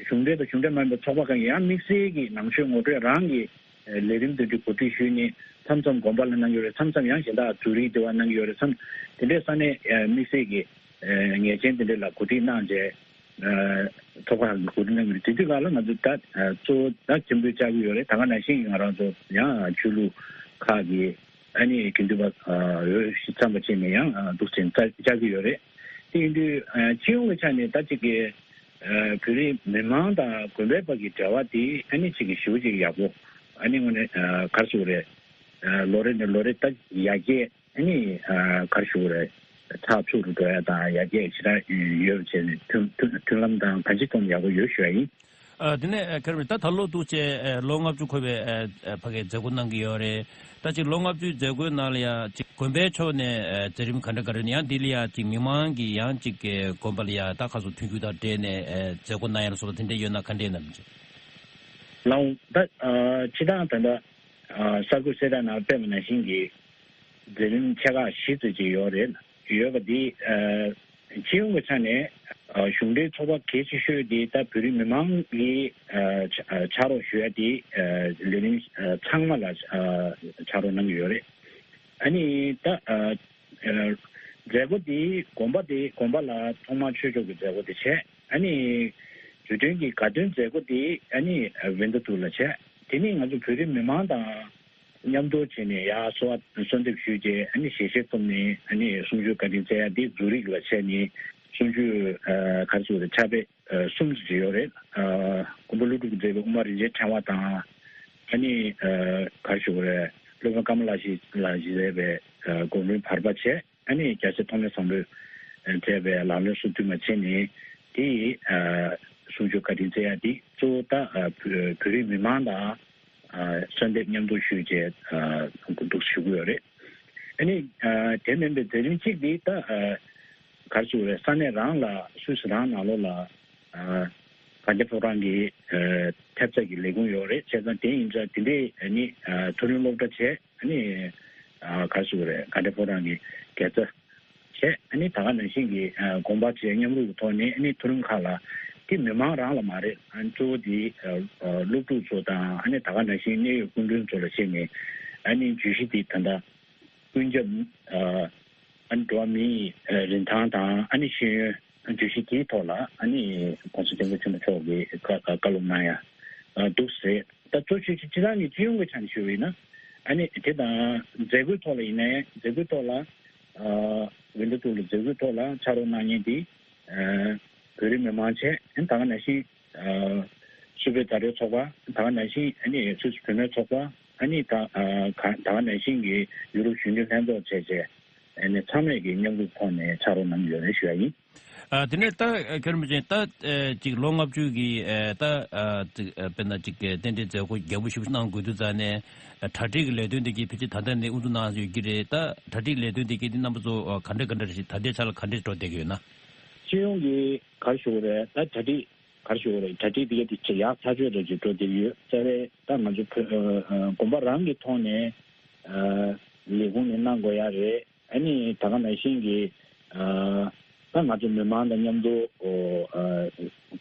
གཞུང་འབྲེལ་དང་གཞུང་འབྲེལ་མ་ཡིན་པའི་ཚོགས་པ་ཁག་གིས་ཡང་དམིགས་བསལ་གྱི་ནང་ཆོས་ངོ་སྤྲོད་རང་གི་ལས་རིམ་དེ་འདྲ་གོ་སྒྲིག་ཞུས་ནས་མཚམས་མཚམས་དགོན་པ་ལ་གནང་གི་ཡོད་རེད། མཚམས་མཚམས་ཡང་གཞན་དག་ཛུ་རིག་དེ་བ་གནང་གི་ཡོད་རེད། མཚམས་དེ་འདྲའི་ས་གནས་དམིགས་བསལ་གྱི་ངེས་ཅན་དེ་འདྲ་ལ་གོ་སྒྲིག་གནང་རྗེས་ཚོགས་པ་ཁག་གིས་གོ་སྒྲིག་གནང་གི་རེད། དེ་དུས་སྒང་ལ་ང་ཚོ་ད་གཙོ་བོ་ད་སྐྱབས་འགྲོ་བཅར་གྱི་ཡོད་རེད། ད་ག་ནང་བཞིན་གྱི་ང་རང་ཚོ་ཡང་ཆོས་ལུགས་ཁག་གི་ཨ་ནི་དགེ་འདུན་པ་འོས་ཤིང་འཚམས་པ་བྱས་ནས་ཡང་འདུག་སེ་བཅར་གྱི་ཡོད་རེད། དེ་ཡིན་དུས་སྤྱི་ཡོངས་ཀྱི་ཆ་ནས་ད་ཅིག་གི་བོད་རིགས་མི་མང་དང་དགོན་པའི་བར་གྱི་འབྲེལ་བ་དེ་ཨ་ནི་ཅིག་གི་ཞེ་པོ་ཅིག་ཡག་པོ་ཨ་ནི་དངོས་གནས་ག་རེ་ཞུ་དགོས་རེད། ལོ་རེ་ནས་ལོ་རེ་ད་ཡར་རྒྱས་ཨ་ནི་ག་རེ་ཞུ་དགོས་རེད། ཚགས་ཚུད་དུ་འགྲོ་ཡ་དང་ཡར་རྒྱས་ཞེ་དྲག་ཡོད་པ་བྱས་ནས་མཐུན་མཐུན་མཐུན་ལམ་དང་གང་ཅི་ཐོག་ནས་ཡག་པོ་ཡོད་ཞུ་ཡ་ཡིན། ཨ། དེ་ནས་ཨ། མཁན་རིན་པོ་ཆེ། ད་ད་ལོ་འདུག་བྱས་ཨ། ལོ་ལྔ་བཅུ་འཁོར་བའི་ཨ། ཨ། ཕ་གིའི་མཛད་སྒོ་གནང་གི་ཡོད་རེད། ད་ཅིག་ལོ་ལྔ་བཅུའི་མཛད་སྒོའི་ནང་ལ་ཡ་ཅིག་དགོན་པའི་ཕྱོགས་ནས་ཨ། མཛད་རིམ་ག་འདྲ་ག་འདྲ་ཡང་འདི་ལ་ཡ་ཅིག་མི་མང་གིས་ཡང་ཅིག་དགོན་པ་ལ་ཡ་ད་ཁ་སོ་མཐུན་འགྱུར་དང་འབྲེལ་ནས་ཨ། མཛད་སྒོ་གནང་ཡ་ལ་སོགས་པ་དེ་འདྲ་ཡོད་ན་ག་འདྲ་ཡིན་ནམ་ཅིག་ལགས་འོང་། ད་ཨ། སྤྱིར་བཏང་ད་ལྟ་ཨ། གསར་འགོད་གསལ་བསྒྲགས་ནང་སྤེལ་བ་ནང་བཞིན་གྱི་མཛད་རིམ་ཆེ་ཁག་བཞི་ཙམ་ཅིག་ཡོད་རེད། ཡོད་པ་འདི་ཨ། སྤྱི་ཡོངས་ཀྱི་ཆ་ནས་ཨ། གཞུང་འབྲེལ་ཚོགས་པ་གལ་ཆེ་ཤོས་འདི་ད་བོད་རིགས་མི་མང་གི་ཨ། ཕྱག་རོགས་ཞུ་ཡ་འདི་ཨ། ལས་རིམ་ཨ། ཚང་མ་ལ་ཨ། ཕྱག་རོགས་གནང་གི་ཡོད་རེད། ཨ་ནི་ད་ཨ། ཨ། མཛད་སྒོ་འདི་དགོན་པ་འདི་དགོན་པ་ལ་ཐོག་མར་ཆོས་ཕྱོགས་ཀྱི་མཛད་སྒོ་འདི་བྱས། ཨ་ནི་དུས་སྟོན་གྱི་དགའ་སྟོན་མཛད་སྒོ་འདི་ཨ་ནི་ཨ། བན་དྷ་ཏུར་ལ་བྱས། དེ་ནི་ང་ཚོ་བོད་རིགས་མི་མང་དང་མཉམ་དུ་བྱས་ནས་ཡར་གསོལ་བ་གསོལ་འདེབས་ཞུས་རྗེས་ཨ་ནི་ཞལ་ཤེས་བཙུམས་ནས་ཨ་ནི་གསུང་ཆོས་བཀའ་དྲིན་སྩལ་ཡ་འདི་ཛུ་རིག་ལ་བྱས་ནས་གསུང་ཆོས་ཨ། ག་རེ་ཟེར་དགོས་རེད། ཕྱག་དཔེ་ཨ། གསུམ་ཙམ་ཅིག་ཡོད་རེད། ཨ། མགོན་པོ་ཀླུ་སྒྲུབ་ཀྱིས་མཛད་པའི་དབུ་མ་རིན་ཆེན་ཕྲེང་བ་དང་། ཨ་ནི་ཨ། ག་རེ་ཞུ་དགོས་རེད། སློབ་དཔོན་ཀ་མ་ལ་ཤཱི་ལགས་ཀྱིས་མཛད་པའི་ཨ། མགོན་པོའི་བར་པ་བྱས། ཨ་ནི་རྒྱལ་སྲས་ཐོགས་མེད་བཟང་པོས་མཛད་པའི་ལག་ལེན་སོ་བདུན་མ་བྱས་ནས་དེ་ཡི་ཨ། གསུང་ཆོས་བཀའ་དྲིན་སྩལ་ཡ་འདི་གཙོ་བོ་ད་ཨ། བོད་བོད་རིགས་མི་མང་དང་ཨ། གསོལ་འདེབས་མཉམ་དུ་ཞུས་རྗེས་ཨ། འདུག་ཞུ་གི་ཡོད་རེད། ཨ་ནི་ཨ། དེ་མིན་པའི་མཛད་རིམ་གཅིག་འདི་ད་ཨ། ག་རེ་ཞུ་དགོས་རེད། ས་གནས་རང་ལ་སུད་སི་རང་ནང་ལོགས་ལ་ཨ། གྷན་དྷི་ཕོ་རམ་གྱི་ཨ། ཐེབས་རྩ་གི་ལས་ཁུངས་ཡོད་རེད། བྱས་ཙང་དེ་ཡིན་ཙང་དེ་འདྲའི་ཨ་ནི་ཨ། མཐོ་རིམ་སློབ་གྲྭ་བྱས། ཨ་ནི་ཨ། ག་རེ་ཞུ་དགོས་རེད། གྷན་དྷི་ཕོ་རམ་གྱི་དགེ་རྩ་བྱས། ཨ་ནི་ད་ག་ནང་བཞིན་གྱི་ཨ། དགོངས་པ་བྱས། མཉམ་རུབ་ཀྱི་ཐོག་ནས་ཨ་ནི་མཐོ་རིམ་ཁག་ལ་དེ་མི་མང་རང་ལ་མ་རེད། ཨ་ནི་གཙོ་བོ་དེ་ཨ། སློབ་ཕྲུག་ཚོ་དང་། ཨ་ནི་ད་ག་ནང་བཞིན་གནད་ཡོད་སྐུ་མགྲོན་ཚོ་ལ་བྱས་ནས་ཨ་ནི་བརྗོད་གཞི་དེ་ད་ལྟ་ཀུན་ཁྱབ་ཨ། ཨ་ནི་འགྲོ་བ་མིའི་རིན་ཐང་དང་། ཨ་ནི་ཤེས་ཡོན་བརྗོད་གཞི་དེའི་ཐོག་ལ་ཨ་ནི་༸གོང་ས་༸སྐྱབས་མགོན་ཆེན་པོ་མཆོག་གིས་བཀའ་བཀའ་སློབ་གནང་ཡ་འདུག་ཟེར། ད་གཙོ་ཆེ་ཆེ་སྤྱིར་བཏང་གི་སྤྱི་ཡོངས་ཀྱི་ཆ་ནས་ཞུས་པ་ཡིན་ན། ཨ་ནི་དེ་དང་མཛད་སྒོའི་ཐོག་ལ་ཡིན་ནའི། མཛད་སྒོའི་ཐོག་ལ་ཨ། བན་དྷ་ཏུར་ལ་མཛད་སྒོའི་ཐོག་ལ་ཕྱག་རོགས་གནང་མཁན་དེ་ཨ། བོད་རིགས་མི་མང་བྱས། ད་ག་ནང་བཞིན་ཨ། སུད་བོད་བརྡ་སྤྲོད་ཚོགས་པ། ད་ག་ནང་བཞིན་ཨ་ནི་སུད་སི་བུད་མེད་ཚོགས་པ། ཨ་ནི་ད་ཨ། ག་ད་ག་ནང་བཞིན་གྱི་ཡུ་རོབ་གཞོན་ནུ་ལྷན་ཚོགས་བྱས་བྱས། ཨ་ནི་ཚང་མས་ཀྱི་མཉམ་རུབ་ཐོག་ནས་ཕྱག་རོགས་གནང་གི་ཡོད་རེད་ཞུ་ཡ་ཡིན། ཨ། དེ་ནས་ད་མཁན་རིན་པོ་ཆེ། ད་ཨ། ཅིག་ལོ་ལྔ་བཅུ་གི་ཨ། ད་ཨ། ཅིག་ཨ། དཔེར་ན་ཅིག་རྟེན་འབྲེལ་མཛད་སྒོ་རྒྱས་པོ་ཞེ་པོ་ཅིག་གནང་དགོས་དུས་ཙང་ནས། ཨ། གྲ་སྒྲིག་གི་ལས་དོན་དེ་གའི་ཕལ་ཆེར་ད་ལྟ་ནས་དབུ་འཛུགས་གནང་ཡོད་ཀྱི་རེད། ད་གྲ་སྒྲིག་ལས་དོན་དེ་གའི་དེ་རྣམ་པ་ཚོ་ག་འདྲ་ག་འདྲ་རེད་ཤག་ད་ལྟའི་ཆ་ལ་ག་འདྲ་འགྲོ་བསྡད་ཀྱི་ཡོད་ན། སྤྱི་ཡོངས་ཀྱི་ག་རེ་ཞུ་དགོས་རེད། ད་གྲ་སྒྲིག་ག་རེ་ཞུ་དགོས་རེད། གྲ་སྒྲིག་དེ་གའི་དེ་ཡག་ཐག་ཆོད་འདྲ་ཅིག་འགྲོ་བསྡད་ཀྱི་ཡོད། རྩ་བའི་ད་ང་ཚོ་བོད་ཨ། དགོན་པ་རང་གི་ཐོག་ནས་ཨ། ལས་ཁུངས་ནས་གནང་དགོས་ཡ་རེད། ཨ་ནི་ད་ག་ནང་བཞིན་གྱི་ཨ། ད་ང་ཚོ་མི་མང་དང་མཉམ་དུ་ཨ།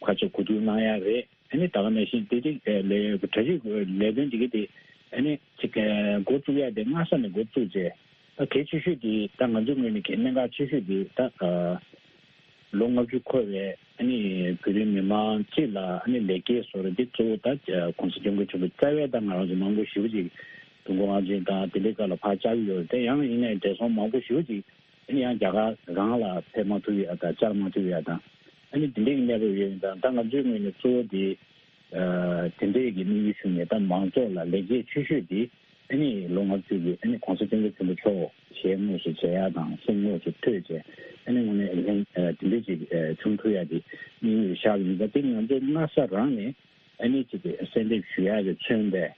ཁ་ཕྱོགས་གོ་བསྡུར་གནང་ཡ་རེད། ཨ་ནི་ད་ག་ནང་བཞིན་དེ་རིགས་ལས་གྲ་སྒྲིག་ལས་དོན་དེ་གའི་དེ་ཨ་ནི་ཅིག་འགོ་བཙུགས་ཡ་དེ་སྔ་ས་ནས་འགོ་བཙུགས་བྱས། ད་གལ་ཆེ་ཤོས་དེ་ད་ང་ཚོའི་ངོས་ནས་གལ་གནད་འགག་ཆེ་ཤོས་དེ་ད་ཨ། ལོ་ལྔ་བཅུ་འཁོར་བའི་ཨ་ནི་བོད་རིགས་མི་མང་སྤྱི་ལ་ཨ་ནི་ལེགས་སྐྱེས་གསོལ་རེས་འདི་གཙོ་བོ་ད་༸གོང་ས་༸སྐྱབས་མགོན་ཆེན་པོ་རྩ་བའི་ད་ང་རང་ཚོ་མང་པོ་ཞེ་པོ་ཅིག་དུས་འཁོར་དབང་ཆེན་དང་དེ་འདྲའི་སྐབས་ལ་ཕར་བཅར་གྱི་ཡོད་རེད། དེ་ཡང་ཡིན་ནའི་བགྲེས་སོང་མང་པོ་ཞེ་པོ་ཅིག་ཨ་ནི་ཡང་རྒྱ་གར་རང་ལ་ཕེབས་མ་ཐུབ་ཡ་དང་། བཅར་མ་ཐུབ་ཡ་དང་། ཨ་ནི་དེ་འདྲའི་གནས་བབ་ཡོད་ཙང་ད་ང་ཚོའི་ངོས་ནས་གཙོ་བོ་དེ་ཨ། དེ་འདྲའི་གི་དམིགས་ཡུལ་ཞུ་ནས་ད་མང་ཚོགས་ལ་ལེགས་སྐྱེས་ཆེ་ཤོས་དེ་ཨ་ནི་ལོ་ལྔ་བཅུ་གི་ཨ་ནི་༸གོང་ས་༸སྐྱབས་མགོན་ཆེན་པོ་མཆོག་ཞལ་དངོས་སུ་མཇལ་ཡ་དང་། གསུང་དངོས་སུ་ཐོས་བྱས། ཨ་ནི་དངོས་གནས་ལྷན་ཨ། དེ་འདྲའི་ཅིག་ཨ། བྱུང་ཐུབ་ཡ་དེ་དམིགས་ཡུལ་བཞག་ཡིན་པ་དེ་ང་ཚོ་སྔ་ས་རང་ནས་ཨ་ནི་ཅིག་གསོལ་འདེབས་ཞུ་ཡ་གི་མཚོན་པས།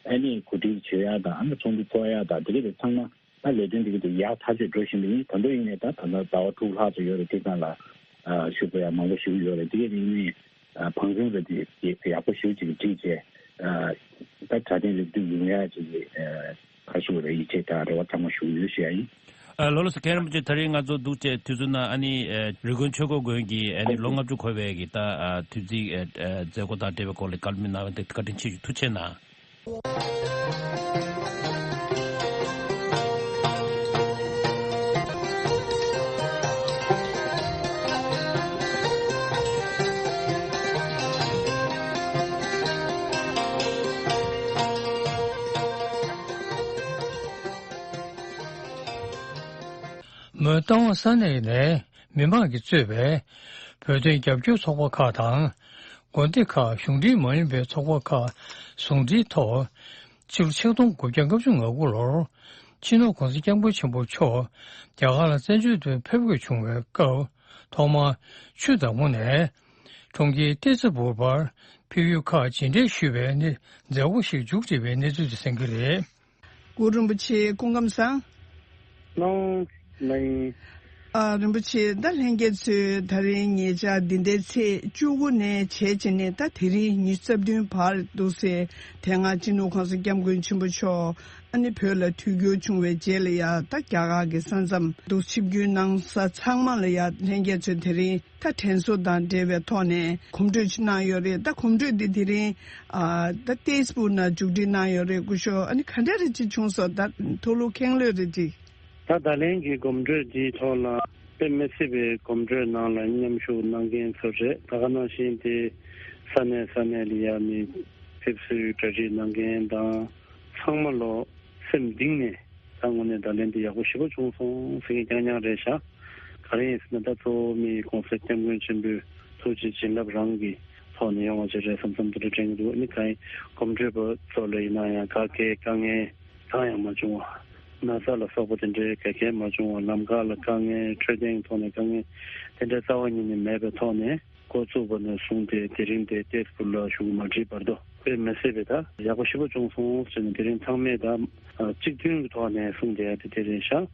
ཨ་ནི་གོ་སྒྲིག་བྱེད་ཡ་དང་། ཨ་ནི་ཚོགས་འདུ་ཚོགས་ཡ་དང་དེ་ག་དེ་ཚང་མ། ད་ལས་དོན་འདི་ག་དེ་ཡག་ཐག་ཆོད་འགྲོ་བཞིན་པ་ཡིན། ད་དུང་ཡིན་ནའི་ད་ད་ལྟ་ཟླ་བ་དྲུག་ལྷག་ཙམ་ཡོད་རེད། དེ་སྒང་ལ་ཨ། ཞུ་དགོས་ཡག་མང་པོ་ཞིག་ཡོད་རེད། དེ་ག་དེ་ཡིན་ནའི་ཨ། ཕངས་ཆུང་རེད་དེ་ཡག་པོ་ཞིག་ཅིག་བསྒྲིགས་བྱས། ཨ། ད་དྲ་སྟེང་ལ་འདུག་ཡོང་ཡག་ཅིག་གི་ཨ། ག་རེ་ཞུ་དགོས་རེད། ཡིད་ཆེས་དང་རེ་བ་གཙང་མ་ཞུ་གི་ཡོད་ཞུ་ཡ་ཡིན། ཨ། ལགས་ལགས་སོ། མཁན་རིན་པོ་ཆེ། ད་རེས་ང་ཚོ་འདུག་བྱས་དུས་ཚོད་ནང་ཨ་ནི་ཨ། རི་ཀོན་ཆོས་འཁོར་དགོན་གྱི་ཨ་ནི་ལོ་ལྔ་བཅུ་འཁོར་བའི་གི་ད་ཨ། དུས་ཚིགས་ཨ། མཛད་སྒོ་དང་འབྲེལ་བའི་སྐོར་ལ་བཀའ་སློབ་གནང་བ་དེ་བཀའ་དྲིན་ཆེ་ཞུ། ཐུགས་རྗེ་གནང་། མོན་རྟ་དབང་ས་གནས་ནས་མི་མང་གིས་གཙོས་པའི་བོད་དོན་རྒྱབ་སྐྱོར་ཚོགས་པ་ཁག་དང་། དགོན་སྡེ་ཁག་གཞུང་འབྲེལ་མ་ཡིན་པའི་ཚོགས་པ་ཁག་ཟུང་འབྲེལ་ཐོག་ཕྱི་ལོ་ཆིག་སྟོང་དགུ་བརྒྱ་ལྔ་བཅུ་ང་དགུ་ལོར་སྤྱི་ནོར་༸གོང་ས་༸སྐྱབས་མགོན་ཆེན་པོ་མཆོག་རྒྱ་གར་ལ་བཙན་བྱོལ་དུ་ཕེབས་དགོས་བྱུང་བའི་སྐབས། ཐོག་མར་ཆུ་བདག་མོ་ནས་གྲོང་ཁྱེར་ཏི་ཙ་པུར་བར་ ཕེབས་ཡུལ་ཁག་མཇལ་འཕྲད་ཞུས་པའི་གནས་མཛད་སྒོ་ཞིག་མཇུག་བསྒྲིལ་བའི་གནས་ཚུལ་དེ་གསན་གྱི་རེད། གུ་རུ་རིན་པོ་ཆེ་སྐུ་ཁམས་བཟང་། ལགས་ལགས་ཡིན། ཨ་རིན་པོ་ཆེ། ད་ལྷན་རྒྱས་ཚོས་ད་རིང་ཉེ་ཆར་འདི་ཟླའི་ཚེས་བཅུ་དགུ་ནས་བྱས་བྱས་ནས་ད་དེ་རིང་ཉི་ཤུ་རྩ་བདུན་བར་འདུག་སེ། དེ་སྔ་སྤྱི་ནོར་༸གོང་ས་༸སྐྱབས་མགོན་ཆེན་པོ་མཆོག་ཨ་ནི་བོད་ལ་ཐུགས་འགྱུར་བྱུང་བའི་རྗེས་ལ་ཡ་ད་རྒྱ་གར་གྱི་ས་མཚམས་འདུག་ཆིབས་བསྒྱུར་གནང་ས་ཚང་མ་ལ་ཡ་ལྷན་རྒྱས་ཚོས་དེ་རིང་ད་དྲན་གསོ་དང་འབྲེལ་བའི་ཐོག་ནས་གོམ་བགྲོད་ཅིག་གནང་ཡོད་རེད། ད་གོམ་བགྲོད་འདི་དེ་རིང་ཨ་ད་ཏེས་པུར་ནང་མཇུག་སྒྲིལ་གནང་ཡོད་རེད། སྐུ་ཞབས། ཨ་ནི་ག་འདྲ་རེ་ཅིག་བྱུང་སོང་། ད་ཐུགས་ལུ་ཁེངས་ལོས་རེ་ཅིག་ད་ད་ལན་གྱི་གོམ་བགྲོད་འདིའི་ཐོག་ལ་དཔེ་མི་སྲིད་པའི་གོམ་བགྲོད་ནང་ལ་མཉམ་ཞུགས་གནང་མཁན་ཚོ་རེད། ད་ག་ནང་བཞིན་དེ་ས་གནས་ས་གནས་ལ་ཡ་མི་ཕེབས་བསུའི་གྲ་སྒྲིག་གནང་མཁན་དང་ཚང་མ་ལོ་སེམས་གཏིང་ནས་ད་དངོས་གནས་ད་ལན་དེ་ཡག་པོ་ཞེ་པོ་བྱུང་སོང་ཟེར་མཁན་རྐྱང་རྐྱང་རེད་ཤག་ག་རེ་ཡིན་ཟེར་ན་ད་གཙོ་བོ་མི་༸གོང་ས་༸སྐྱབས་མགོན་ཆེན་པོའི་ཐུགས་རྗེ་བྱིན་རླབས་རང་གི་ཐོག་ནས་ཡོང་བ་ཅིག་རེད་བསམ་བསམ་དེ་འདྲ་དྲན་གྱི་འདུག་ཨ་ནི་གང་ཡིན་གོམ་བགྲོད་པ་ཚོ་ལ་ཡིན་ན་ཡང་ག་གེ་དཀའ་ངལ་གང་ཡང་མ་བྱུང་བ། ན་ཚ་ལ་སོགས་པ་དེ་འདྲའི་ག་གེ་མ་བྱུང་བ། ལམ་ཁ་ལ་དཀའ་ངལ་འཕྲོད་བསྟེན་ཐོག་ནས་དཀའ་ངལ་དེ་འདྲ་རྩ་བ་ཉིད་ནས་མེད་པའི་ཐོག་ནས་འགོ་བཙུགས་པ་ནས་བཟུང་སྟེ་དེ་རིང་དེ་ཏེས་པུར་ལ་བཞུགས་མ་བསྒྲིགས་བར་དུ་དཔེ་མི་སྲིད་པའི་ད་ཡག་པོ་ཞེ་པོ་བྱུང་སོང་ཟེར་ནས་དེ་རིང་ཚང་མས་ད་གཅིག་མཐུན་གྱི་ཐོག་ནས་གསུངས་བསྡད་ཡ་དེ་དེ་རེད་ཤག་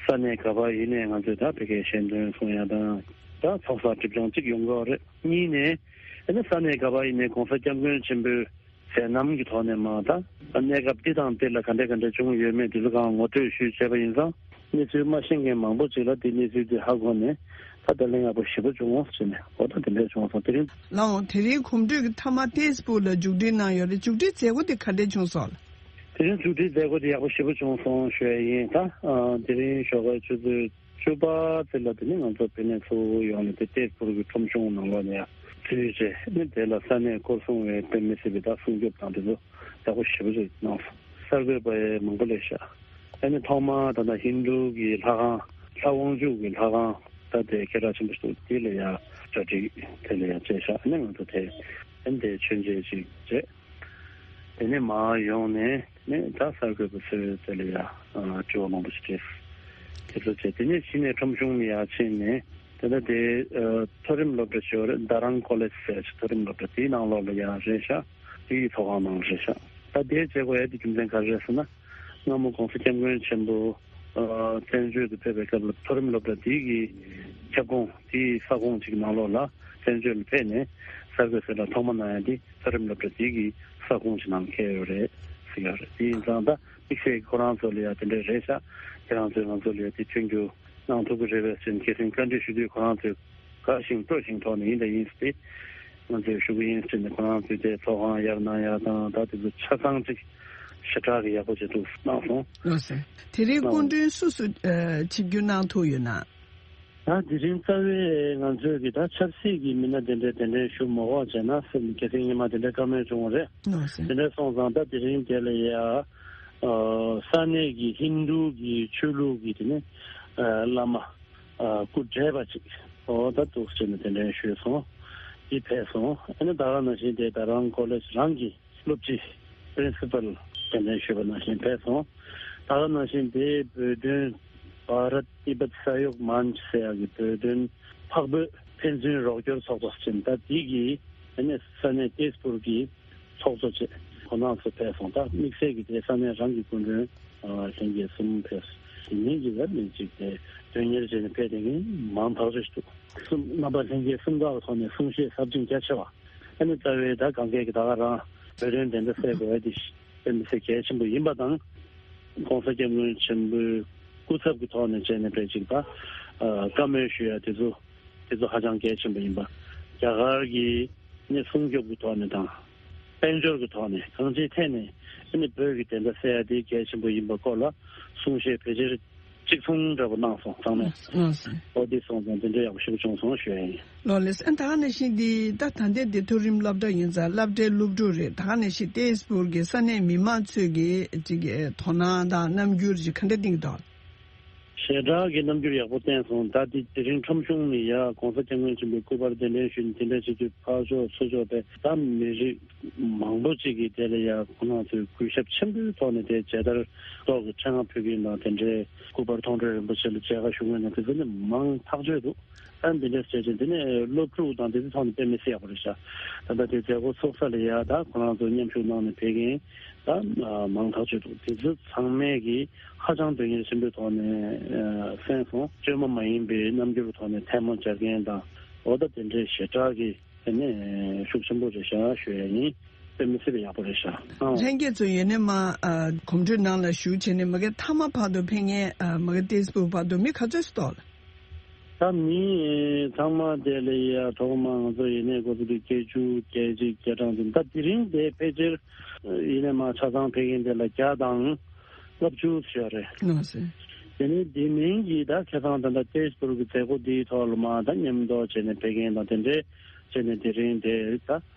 ས་གནས་ག་པར་ཡིན་ནའི་ང་ཚོས་ད་ཕ་གིའི་ཞལ་འདོན་གསུང་ཡ་དང་ད་ཚོགས་བསགས་སྒྲིབ་སྦྱོང་གཅིག་ཡོང་གི་རེད། གཉིས་ནས་ཨ་ནི་ས་གནས་ག་པར་ཡིན་ནའི་༸གོང་ས་༸སྐྱབས་མགོན་ཆེན་པོའི་མཛད་རྣམ་གྱི་ཐོག་ནས་མ་ད་གནས་སྐབས་འདི་དང་འདི་ལ་ག་འདྲ་ག་འདྲ་བྱུང་ཡོད་མེད་འདི་ལ་གང་ངོ་སྤྲོད་ཞུས་བྱས་པ་ཡིན་ཙང་གནས་ཚུལ་མ་ཤེས་མཁན་མང་པོ་ཅིག་ལ་འདི་གནས་ཚུལ་འདི་ཧ་གོ་ནས་ད་ད་ལན་ཡག་པོ་ཞེ་པོ་བྱུང་ཟེར་ནས་འོ་ད་དེ་འདྲ་བྱུང་སོང་། དེ་རིང་ལའང་དེ་རིང་གོམ་བགྲོད་ཀྱི་མཐའ་མ་ཏེས་པུར་ལ་མཇུག་སྒྲིལ་གནང་ཡོད་རེད། མཇུག་སྒྲིལ་མཛད་སྒོ་དེ་ག་འདྲ་བྱུང་སོང་ལ། དེ་རིང་མཇུག་སྒྲིལ་མཛད་སྒོ་དེ་ཡག་པོ་ཞེ་པོ་བྱུང་སོང་ཞུ་ཡ་ཡིན། ད་དེ་རིང་ཞོགས་པའི་ཆུ་ཚོད་བཅུ་པ་ཙམ་ལ་དེ་ནི་ང་ཚོ་བོད་ནས་ཚུར་ཡོང་ནས་དེ་ཏེས་པུར་གྱི་ཁྲོམ་གཞུང་ནང་ལོགས་ནས་ཡང་འཛུལ་རྗེས་ནི་དེ་ལ་ས་གནས་སྐོར་སྲུང་བའི་དཔེ་མི་སྲིད་པའི་ད་སྲུང་སྐྱོབ་དང་དེ་ཚོ་ཡག་པོ་ཞེ་པོ་ཅིག་གནང་སོང་། གསར་འགོད་པ་ཡང་མང་པོ་སླེབས་ཤག་ཨ་ནི་ཐོག་མར་ད་ལྟ་ཧིན་རྡུ་གི་ལྷ་ཁང་ལྷ་དབང་ཕྱུག་གི་ལྷ་ཁང་ད་དེ་སྐད་གྲགས་ཆེན་པོ་ཞིག་འདུག་དེ་ལ་ཡང་གྲ་སྒྲིག་དེ་ལ་ཡང་བྱས་ཤག་ཨ་ནི་ང་ཚོ་དེ་ཨ་ནི་དེ་མཆོད་མཇལ་ཅིག་བྱས། དེ་ནས་མར་ཡོང་ནས་དེ་ནས་ད་གསར་འགོད་པ་ཚོའི་དེ་ལ་ཡ་དྲི་བ་མང་པོ་ཞིག་དྲིས། དེ་ཚོ་བྱས་དེ་ནས་གཞི་ནས་ཁྲོམ་གཞུང་ནས་ཡར་ཕྱིན་ནས་དེ་ལ་དེ་མཐོ་རིམ་སློབ་གྲྭ་ཞིག་ཡོད་རེད། རྡ་རམ་ཀོ་ལེཇ་ཟེར་ཡ་ཞིག་མཐོ་རིམ་སློབ་གྲྭ་དེའི་ནང་ལོགས་ལ་ཡ་རེད་ཤག་དེའི་ཚོགས་ཁང་ནང་རེད་ཤག་ད་དེའི་བྱེད་སྒོ་ཡ་དེ་རྒྱུ་མཚན་ག་རེ་རེད་ཟེར་ན་སྔ་མོ་༸གོང་ས་༸སྐྱབས་མགོན་ཆེན་པོ་བཙན་བྱོལ་དུ་ཕེབས་པའི་སྐབས་ལ་མཐོ་རིམ་སློབ་གྲྭ་དེའི་གི་ཁྱབ་ཁོངས་དེའི་ས་ཁོངས་ཅིག་ནང་ལོགས་ལ་བཙན་བྱོལ་ལ་ཕེབས་ནས་གསར་འགོད་ཟེར་ལ་ཐོག་མ་གནང་ཡ་དེ། མཐོ་རིམ་སློབ་གྲྭ་དེ་གི་ས་ཁོངས་ཀྱི་ནང་འཁེལ་ཡོད་རེད་ཟེར་ཡོད་རེད། དེ་ཡིན་ཙང་ད་དམིགས་བསལ་གྱི་ཁོ་རང་ཚོ་ལ་ཡང་དེ་འདྲ་རེད་ཤག་ཁྱེད་རང་ཚོས་ང་ཚོ་ལ་ཡང་དེ་མཐུན་འགྱུར་གནང་ཐུབ་ཀྱི་རེད་པས་ཟེར་ནས་སྐད་སེང་བཀའ་འདྲི་ཞུ་དུས་ཁོ་རང་ཚོས་དགའ་ཞིང་སྤྲོ་ཞིང་ཐོག་ནས་ཡིན་ད་ཡིན་ཟེར་ཏེ་ང་ཚོས་ཞུ་གི་ཡིན་ཟེར་ནས་ཁོ་རང་ཚོས་དེ་ཚོགས་ཁང་ཡར་གནང་ཡ་དང་ད་དེ་ཚོ་ཆ་ཚང་ཅིག་ཞེ་དྲག་གི་ཡག་པོ་བྱེད་ཐུབ་གནང་སོང་། ལགས་སོ། དེ་རིང་སྐུ་མགྲོན་སུ་སུ་ཆིབས་བསྒྱུར་གནང་ཐུབ་ཡོད་ན། ད་དེ་རིང་རྩ་བའི་ང་ཚོའི་གི་ད་ཆབ་སྲིད་ཀྱི་མི་སྣ་དེ་འདྲའི་གདན་འདྲེན་ཞུ་མ་དགོས་བྱས་ན་སེམས་ཀྱི་སེམས་ཉི་མ་དེ་འདྲའི་བཀའ་མོལ་བྱུང་བ་རེད། ལགས་སོ། དེ་འདྲ་སོང་ཙང་ད་དེ་རིང་དེ་ལ་ཡ་ས་གནས་ཀྱི་ཧིན་རྡུ་གི་ཆོས་ལུགས་ཀྱི་དེ་ནི་བླ་མ་སྐུ་བགྲེས་པ་ཅིག་འོ་ད་འདུག་ཟེར་ནས་གདན་འདྲེན་ཞུས་སོང་། དེ་ཕེབས་སོང་། ཨ་ནི་ད་ག་ནང་བཞིན་དེ་ད་རང་ཀོ་ལེ་ཇི་རང་གི་སློབ་སྤྱི་པི་རིན་སི་པལ་གདན་འདྲེན་ཞུས་པ་ནང་བཞིན་ཕེབས་སོང་། ད་ག་ནང་བཞིན་དེའི་བོད་དོན་བྷ་རཏ་ཏི་བེད་ས་ཡོག་མན་ཆ་ཟེར་ཡག་གི་བོད་དོན་འཕགས་བོད་ཕན་ཚུན་རོགས་སྐྱོར་ཚོགས་པ་ཟེར་ད་དེ་གི་ཨ་ནི་ས་གནས་ཏེས་པུར་གྱི་ཚོགས་གཙོ་བཅས་ཁོང་རྣམ་ཚོ་ཕེབས་སོང་། ད་དམིགས་བསལ་གྱི་དེ་ས་གནས་རང་གི་སྐུ་མགྲོན་ལྷན་རྒྱས་གསུམ་ཕེབས། དེ་མིན་གྱི་ཡ་མིན་གཅིག་དེ་དོན་གཉེར་བྱས་ནས་ཕེབས་བསྡད་མཁན་མང་ཐག་ཆོད་ཞིག་འདུག་གསུམ་རྣམ་པ་ལྷན་རྒྱས་གསུམ་ག་ཐོག་ནས་གསུང་བཤད་ཟབ་ཅིང་རྒྱ་ཆེ་བ། ཨ་ནི་རྩ་བའི་ད་གང་གས་ཀྱི་ད་ག་རང་བོད་དོན་བདེན་མཐའ་གསལ་དགོས་ཡ་དེ་དཔེ་མི་སྲིད་གལ་ཆེན་པོ་ཡིན་པ་དང་། ༸གོང་ས་༸སྐྱབས་མགོན་ཆེན་པོའི་སྐུ་ཚབ་ཀྱི་ཐོག་ནས་བྱས་ནས་དཔེ་ཅིག་ད་བཀའ་མོལ་ཞུ་ཡ་དེ་ཚོ་དེ་ཚོ་ཧ་ཅང་གལ་ཆེན་པོ་ཡིན་པ། རྒྱ་གར་གྱི་ནི་སྲུང་སྐྱོབ་ཀྱི་ཐོག་ནས་དང་། དཔལ་འབྱོར་གྱི་ཐོག་ནས་གང་ཅིའི་ཐད་ནས་ཨ་ནི་བོད་ཀྱི་བདེན་མཐའ་གསལ་ཡ་དེ་གལ་ཆེན་པོ་ཡིན་པ་སྐོར་ལ་གསུང་བཤད་ཕལ་ཆེར་གཅིག་མཚུངས་འདྲ་པོ་གནང་སོང་ཚང་མས། ལགས་སོ། ཨོ་དེ་སོང་ཙང་དེ་འདྲ་ཡག་པོ་ཞིག་བྱུང་སོང་ཞུ་ཡ་ཡིན། ལགས་ལགས་སོ། ཨ་ད་ག་ནང་བཞིན་འདི་ད་ད་ལྟའི་འདི་མཐོ་རིམ་སློབ་གྲྭ་ཡིན་ཙང་སློབ་གྲྭའི་སློབ་ཕྲུག་རེད། ད་ག་ནང་བཞིན་ཏེས་པུར་གྱི་ས་གནས་མི་མང་ཚོས་ཀྱི་ཅིག་གི་དོ་སྣང་དང་རྣམ་འགྱུར་ཅིག་ག་འདྲ་བསྟན་གྱི་འདུག་ཞེ་དྲག་གི་རྣམ་འགྱུར་ཡག་པོ་བསྟན་སོང་། ད་དེ་དེ་རིང་ཁྲོམ་གཞུང་ནས་ཡ་༸གོང་ས་༸སྐྱབས་མགོན་ཆེན་པོའི་སྐུ་པར་གདན་འདྲེན་ཞུས་ནས་དེ་འདྲ་བྱེད་དུས་ཕར་ཕྱོགས་ཚུར་ཕྱོགས་པའི་ད་མི་རིགས་མང་པོ་ཅིག་གིས་དེ་ལ་ཡ་ཁོང་རྣམ་ཚོས་གུས་ཞབས་ཆེན་པོའི་ཐོག་ནས་དེ་མཇལ་དར་ཐོག་གི་ཕྲེང་བ་ཕུལ་མཁན་དང་དེ་འདྲའི་སྐུ་པར་མཐོང་གྲོལ་རིན་པོ་ཆེ་ལ་མཇལ་ཁ་ཞུ་མཁན་དང་དེ་ཚོ་ནི་མང་ཐག་ཆོད་འདུག་ཨ་འདི་འདྲས་བྱས་ཅིང་དེ་ནས་སློབ་ཕྲུག་དང་དེ་ཚོའི་ཐོག་ནས་དཔེ་མི་སྲིད་ཡག་པོ་རེད་ཤག་ད་ལྟ་དེ་མཛད་སྒོ་ཚོགས་ས་ལ་ཡ་ད་ཁོ་རང་ཚོ་མཉམ་ཞུགས་གནང་ནས་ཕེབས་མཁན་ད་མང་ཐག་ཆོད་འདུག་དེ་ཚོ་ཚང་མས་ཀྱིས་ཧ་ཅང་དོན་གཉེར་ཆེན་པོའི་ཐོག་ནས་གསན་སོང་། བཅོས་མ་མ་ཡིན་པའི་རྣམ་འགྱུར་ཐོག་ནས་ཐལ་མོ་སྦྱར་མཁན་དང་འོ་ད་དེ་འདྲའི་ཞེ་དྲག་གི་དེ་ནས་ཤུགས་ཆེན་པོ་རེད་ཤག་ཞུ་ཡ་ཡིན། དཔེ་མི་སྲིད་པའི་ཡག་པོ་རེད་ཤག་ཨང་། ལྷན་རྒྱས་ཚོ་ཡོད་ནས་མ་ཨ་གོམ་བགྲོད་ནང་ལ་ཞུགས་བྱས་ནས་མ་གི་མཐའ་མ་བར་དུ་ཕེབས་མཁན་ཨ་མ་གི་ཏེས་པུ་བར་དུ་མི་ག་ཚོད་ཙམ་འདུག་ལ། ད་མི་ཚང་མ་དེ་ལ་ཡ་ཐོག་མ་ང་ཚོ་ཡིན་ནས་འགོ་ཚུགས་དུས་བརྒྱད་ཅུ་བརྒྱད་གཅིག་བརྒྱ་གྲངས་ཙམ། ད་དེ་རིང་དེ་ཕལ་ཆེར་ཡིན་ནས་མ་ཆ་ཚང་ཕེབས་མཁན་དེ་ལ་བརྒྱ་དང་ལྔ་བཅུ་ཡོད་རེད། ལགས་སོ། དེ་ནས་དེ་མིན་གྱི་ད་ཁ་སང་ད་ལྟ་ཏེས་པུར་གྱི་མཛད་སྒོ་འདིའི་ཐོག་ལ་མ་ད་མཉམ་དུ་བྱས་ནས་ཕེབས་མཁན་དང་དེ་འདྲའི་བྱས་ནས་དེ་རིང་དེ་ད་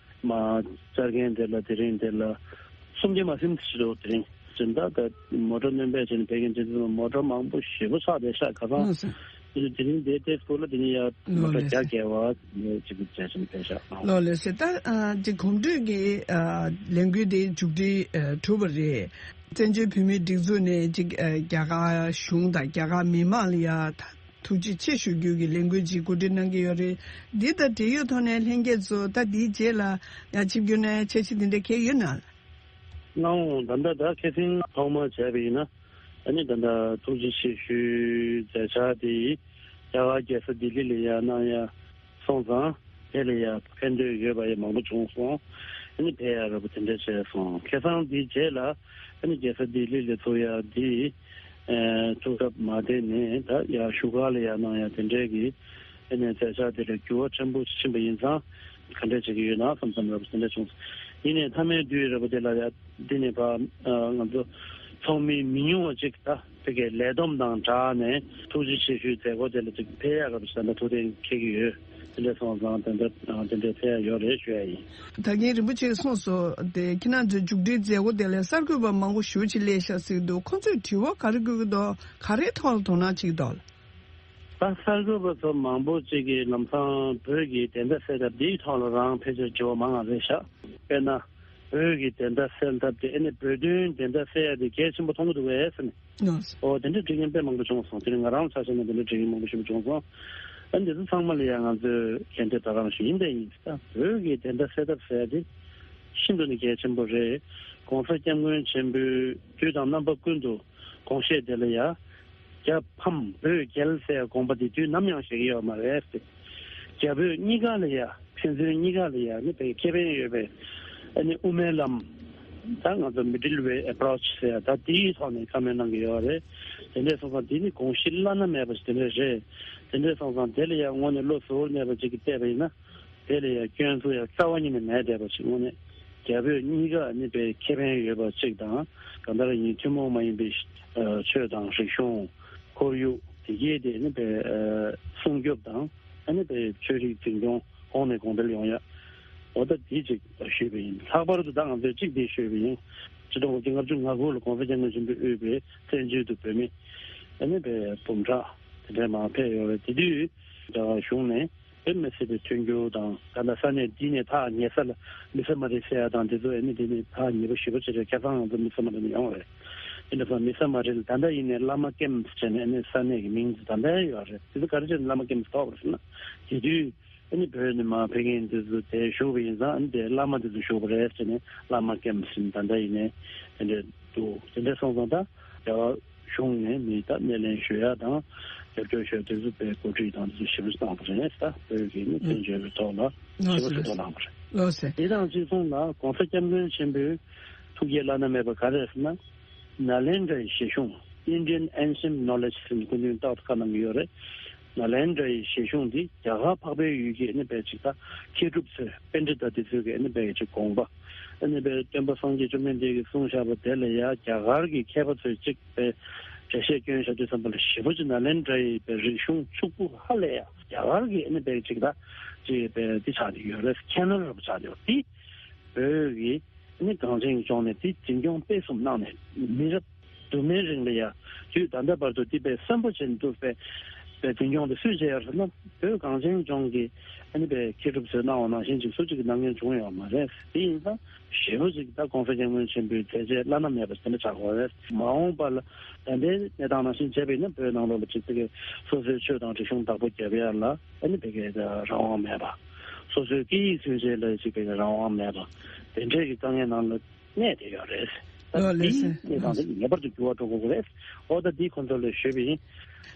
མ་བཅར་མཁན་དེ་ལ་དེ་རིང་དེ་ལ་སུམ་བརྒྱ་མ་ཟིན་ཞིག་འདུག་དེ་རིང་སྦྱིན་བདག་ད་མོ་ཊ་སྣོན་པ་བྱས་ནས་ཕེབས་མཁན་དེ་ཚོ་མོ་ཊ་མང་པོ་ཞེ་པོ་ཆགས་བསྡད་ཤག་ཁ་སང་། ལགས་སོ། དེ་ནས་དེ་རིང་དེ་ཏེས་པུར་ལ་དེ་ནས་ཡ་མོ་ཊ་ལགས་སོ། བརྒྱ་བརྒལ་བ་ཅིག་བྱས་ནས་ཕེབས་ཤག་ལགས་ལགས་སོ། ད་ཨ་ཅིག་གོམ་བགྲོད་ཀྱི་ཨ་ལས་འགུལ་དེ་མཇུག་སྒྲིལ་ཨ་གྲུབ་པ་རེད། བཙན་བྱོལ་བོད་མིའི་སྒྲིག་འཛུགས་ནས་ཅིག་ཨ་རྒྱ་གར་གཞུང་དང་རྒྱ་གར་མི་མང་ལ་ཡ་ད་ཐུགས་རྗེ་ཆེ་ཞུ་རྒྱུ་གི་ལས་འགུལ་ཅིག་གོ་སྒྲིག་གནང་གི་ཡོད་རེད། འདི་དང་འབྲེལ་ཡོད་ཐོག་ནས་ལྷན་རྒྱས་ཚོ་ད་འདིའི་རྗེས་ལ་ཡང་ཆིབས་བསྒྱུར་ནས་འཆར་གཞི་འདི་འདྲ་གང་ཡོད་ན། ལགས་འོང་། ད་ལྟ་ད་ཁ་སང་ཐོག་མར་བྱས་པ་ཡིན་ན་ཨ་ནི་ད་ལྟ་ཐུགས་རྗེ་ཆེ་ཞུའི་མཛད་འཆར་དེ་རྒྱ་གར་རྒྱལ་ས་ལྡི་ལི་ལ་ཡ་གནང་ཡ་སོང་ཙང་། དེ་ལ་ཡ་ཕན་ཐོགས་ཡོད་པ་ཡ་མང་པོ་བྱུང་སོང་། ཨ་ནི་ཕེབས་ཡ་འདྲ་པོ་དེ་འདྲ་བྱས་སོང་། ཁ་སང་དེའི་རྗེས་ལ་ཨ་ནི་རྒྱལ་ས་ལྡི་ལི་ལ་ཚུགས་ཡ་དེ་ཨ་ཐུགས་སྟབས་མ་བདེ་ནས་ད་ཡ་བཞུགས་སྒར་ལ་ཡ་གནང་ཡ་དེ་འདྲའི་གི་ཨ་ནི་མཛད་འཆར་དེ་ལ་འགྱུར་བ་ཕྲན་བུ་ཕྱིན་པ་ཡིན་ཙང་། ག་འདྲ་བྱེད་ཀྱི་ཡོད་ན་བསམ་བསམ་འདྲ་པོ་དེ་འདྲ་བྱུང་སོང་། ཡིན་ནའི་མཐའ་མའི་དུས་འདྲ་པོ་དེ་ལ་ཡ་འདི་ནས་ཕར་ང་ཚོ་ཚོགས་མི་མི་ཉུང་བ་ཅིག་ད་ཕ་གིའི་ལས་བསྡོམས་དང་སྦྲགས་ནས་ཐུགས་རྗེ་ཆེ་ཞུའི་མཛད་སྒོ་དེ་ལ་ཅིག་ཕེབས་ཡག་འདྲ་པོ་ཞིག་ད་ལྟ་ཐུགས་གཏན་འཁེལ་གྱི་ཡོད། དེ་འདྲ་སོང་ཙང་དེ་འདྲ་དེ་འདྲ་ཕེབས་ཡག་ཡོད་རེད་ཞུ་ཡ་ཡིན། ད་གིན་རིན་པོ་ཆེས་གསུངས་སོང་། དེ་ཁྱེད་རང་ཚོའི་མཇུག་སྒྲིལ་མཛད་སྒོ་དེ་ལ་གསར་འགོད་པ་མང་པོ་ཞེ་པོ་ཅིག་སླེབས་ཤག་ཟེར་གྱི་འདུག་ཁོང་ཚོས་དྲི་བ་ག་རེ་བཀོད་ཀྱི་འདུག་ག་རེའི་ཐོག་ལ་དོ་སྣང་བྱེད་ཀྱི་འདུག་ད་གསར་འགོད་པ་ཚོ་མང་པོ་ཅིག་གིས་ལམ་སང་བོད་ཀྱི་བདེན་མཐའ་གསལ་ཐབས་འདིའི་ཐོག་ལ་རང་ཕལ་ཆེར་དྲི་བ་མང་བ་རེད་ཤག་དཔེར་ན། བོད་ཀྱི་བདེན་མཐའ་གསལ་ཐབས་དེ་ཨ་ནི་བོད་དོན་བདེན་མཐའ་གསལ་ཡ་དེ་གལ་ཆེན་པོ་མཐོང་གི་འདུག་གས་ཟེར་ནས། ཨོ་དེ་འདྲའི་དྲི་མཁན་དཔེ་མང་པོ་བྱུང་སོང་། དེ་ནི་ང་རང་ཆ་བཞག་ན་དེ་འདྲའི་དྲི་མཁན་མང་པོ་ཞིག་བྱུང་སོང་། ཨ་འདི་ཚོ་ཚང་མ་ལ་ཡང་ང་ཚོས་གན་དེ་ད་ག་རང་ཞིག་ཡིན་པས་ཡིན་ད་བོད་ཀྱི་བདེན་མཐའ་གསལ་ཐབས་ཟེར་ཡ་དེ་ཤིན་ཏུ་ནས་གལ་ཆེན་པོ་རེད། ༸གོང་ས་༸སྐྱབས་མགོན་ཆེན་པོས་དུས་དང་རྣམ་པ་ཀུན་ཏུ་དགོངས་བཞེད་དེ་ལ་ཡ། རྒྱ་ཕམ་བོད་རྒྱལ་ཟེར་ཡ་དགོངས་པ་དེ་དུས་ནམ་ཡང་བཞེས་ཀྱི་ཡོད་མ་རེད་ཟེར། རྒྱ་བོད་གཉིས་ཀ་ལ་ཡ་ཕན་ཚུན་གཉིས་ཀ་ལ་ཡ་ནི་བའི་ཁེ་ཕན་ཡོད་པའི་ཨ་ནི་དབུ་མའི་ལམ། ད་ང་ཚོ་Middle Way Approach ཟེར་ཡ་ད་དེའི་ཐོག་ནས་བཀའ་མོལ་གནང་གི་ཡོད་རེད། དེ་འདྲས་སོང་ཙང་དེ་ནི་དགོངས་གཞི་བླ་ན་མེད་པ་ཞིག་དེ་འདྲས་རེད། དེ་འདྲས་སོང་ཙང་དེ་ལ་ཡ་དངོས་གནས་བློ་གཟུ་བོར་གནས་པ་ཅིག་གིས་བལྟས་པ་ཡིན་ན། དེ་ལ་ཡང་སྐྱོན་ཚུལ་ཡང་རྩ་བ་ཉིད་ནས་མེད་བསྡད་པ་ཞིག་དངོས་གནས་རྒྱ་བོད་གཉིས་ཀ་ནི་དཔེ་ཁེ་ཕན་ཡོད་པ་ཅིག་དང་གང་ལྟར་ཡིན་ཐུན་མོང་མ་ཡིན་པའི་ཆོས་དང་རིག་གཞུང་ཁོར་ཡུག་དེ་གའི་དེ་ནི་དཔེ་སྲུང་སྐྱོབ་དང་ཨ་ནི་དཔེ་ཆོས་རིག་འཛིན་སྐྱོང་གོང་ནས་གོང་འཕེལ་ཡོང་ཡ། འོ་ད་དེ་ཅིག་ཞུས་པ་ཡིན། ལྷག་པར་དུ་ད་ང་ཚོས་གཅིག་དེ་ཞུས་པ་ཡིན། ཆིག་སྟོང་དགུ་བརྒྱ་ལྔ་བཅུ་ང་དགུ་ལ་གོང་ས་སྐྱབས་མགོན་ཆེན་པོས་དབུས་པའི་བཙན་བྱོལ་དུ་བོད་མི་ཨ་ནི་དཔེ་འབུམ་ཕྲག་དེ་འདྲའི་མང་ཕེབས་ཡོད་རེད། དེ་དུས། རྒྱ་གར་གཞུང་ནས་དཔེ་མི་སྲིད་པའི་མཐུན་འགྱུར་དང་ད་ལྟ་ས་གནས་འདི་ནས་ཐག་ཉེ་ས་ལ་མི་ས་མ་རི་ཟེར་ཡ་དང་དེ་ཚོ་ཨ་ནི་འདི་ནས་ཐག་ཉེ་པོ་ཞེ་པོ་ཅིག་རེད། ཁ་སང་ང་ཚོ་མི་ས་མ་རི་ནས་ཡོང་བ་རེད། དེ་འདྲ་སོང་མི་ས་མ་རི་ལ་ད་ལྟ་ཡིན་ནའི་བླ་མ་ཀེམ་ཟེར་ནས་ཨ་ནི་ས་གནས་ཀྱི་མིང་དེ་ད་ལྟ་ཡོད་རེད། དེ་ཚོ་ག་རེ་བྱས་ནས་བླ་མ་ཀེམ་ཐོགས་པ་རེད་ཟེར་ན་དེ་དུས་ཨ་ནི་བོད་ནས་མར་ཕེབས་མཁན་དེ་ཚོ་དེ་བཞུགས་པ་ཡིན་ཙང་ཨ་ནི་དེ་བླ་མ་དེ་ཚོ་བཞུགས་པ་རེད་ཟེར་ནས་བླ་མ་ཀེམ་ཟེར་ནས་ད་ལྟ་ཡིན་ནའི་དེ་འདྲ་འདུག་དེ་འདྲ་སོང་ཙང་ད་རྒྱ་གར་གཞུང་ནས་མི་ད་སྣེ་ལེན་ཞུ་ཡ་དང་རྒྱབ་སྐྱོར་ཞུ་ཡ་དེ་ཚོ་དཔེ་གོ་སྒྲིག་དང་དེ་ཚོ་ཞེ་པོ་ཞིག་བཏང་བ་རེད། ད་བོད་ཀྱི་ནི་བཙན་བྱོལ་བའི་ཐོག་ལ་ཞེ་པོ་ཞིག་ཐུགས་སྣང་བ་རེད། ལགས་སོ། དེ་དང་གཅིག་མཚུངས་ལ་༸གོང་ས་༸སྐྱབས་མགོན་ཆེན་པོའི་ཐུགས་བསྐྱེད་བླ་ན་མེད་པ་ག་རེ་རེད་ཟེར་ན། ནཱ་ལེནྡྲའི་བཞེད་གཞུང་Indian Ancient Knowledge ཟེར་ནས་སྐུ་མདུན་རྟག་ཏུ་བཀའ་གནང་གི་ཡོད་རེད། ནཱ་ལེནྡྲའི་བཞེད་གཞུང་འདི་རྒྱ་གར་འཕགས་པའི་ཡུལ་གྱི་ཨ་ནི་དཔེ་ཅིག་ད་མཁས་གྲུབ་ཚོས་པཎྜི་ཏ་དེ་ཚོས་ཀྱི་ཨ་ནི་དཔེ་ཅིག་དགོངས་པ། ཨ་ནི་དཔེ་སྟོན་པ་སངས་རྒྱས་བཅོམ་ལྡན་འདས་ཀྱིས་གསུངས་བཞག་པ་དེ་ལ་ཡ་རྒྱ་གར་གྱི་མཁས་པ་ཚོས་ཅིག་དཔེ་འགྲེལ་བཤད་བསྐྱོན་བཞག་དུས་ཙམ་པ་ལ་ཞེ་པོ་ཅིག་ནཱ་ལེནྡྲའི་དཔེ་རིག་གཞུང་ཕྱུག་པོ་ཧ་ལས་ཡ་རྒྱ་གར་གྱི་ཨ་ནི་དཔེ་ཅིག་ད་ཅིག་དཔེ་འདི་ཆགས་ཀྱི་ཡོད་རེད། མཁྱེན་རབ་ཆགས་ཀྱི་ཡོད་དེ། བོད་ཀྱི་ཨ་ནི་གངས་ཅན་གྱི་ལྗོངས་ནས་དེ་འཛིན་སྐྱོང་སྤེལ་གསུམ་གནང་ནས་མི་རབས་དུ་མའི་རིང་ལ་ཡ་དུས་ད་ལྟ་བར་དུ་དེ་དཔེ་གསོན་པོ་བྱས་ནས་འདུག་པས། པའི་འཛིན་སྐྱོང་དེ་སུས་བྱས་ཡོད་ཟེར་ན། བོད་གངས་ཅན་ལྗོངས་ཀྱི་ཨ་ནི་པའི་མཁས་གྲུབ་ཚོས་གནང་བ་ནང་བཞིན་ཅིག་སུ་གཅིག་གིས་གནང་མཁན་བྱུང་ཡོད་མ་རེད། དེ་ཡིན་ཙང་ཞེ་པོ་ཅིག་ད་༸གོང་ས་༸སྐྱབས་མགོན་ཆེན་པོའི་མཛད་རྗེས་བླ་ན་མེད་པ་དེ་འདྲ་ཆགས་ཡོད་རེད། མ་འོངས་པ་ལ་ད་ལྟའི་གནས་སྟངས་ནང་བཞིན་བྱས་པ་ཡིན་ན་བོད་ནང་ལོགས་ལ་ཅིག་དེ་གའི་སོ་སོའི་ཆོས་དང་རིག་གཞུང་བདག་པོ་རྒྱབ་ཡ་ལ་ཨ་ནི་དེ་གའི་རང་དབང་མེད་པ། སོ་སོའི་སྐད་ཡིག་མཚོན་བྱེད་ལ་ཅིག་དེ་གའི་རང་དབང་མེད་པ། དེ་འདྲའི་གི་དཀའ་ངལ་ནང་ལ་གནས་བསྡད་ཡོད་རེད། ད་ལགས་ལགས་འདིའི་སེ་གནས་སྟངས་འདི་ངེས་པར་དུ་འགྱུར་བ་འགྲོ་དགོས་ཀྱི་རེད། ཨོ་ད་འདི་ཁོང་ཚོ་ལ་ཞུས་པ་ཡིན།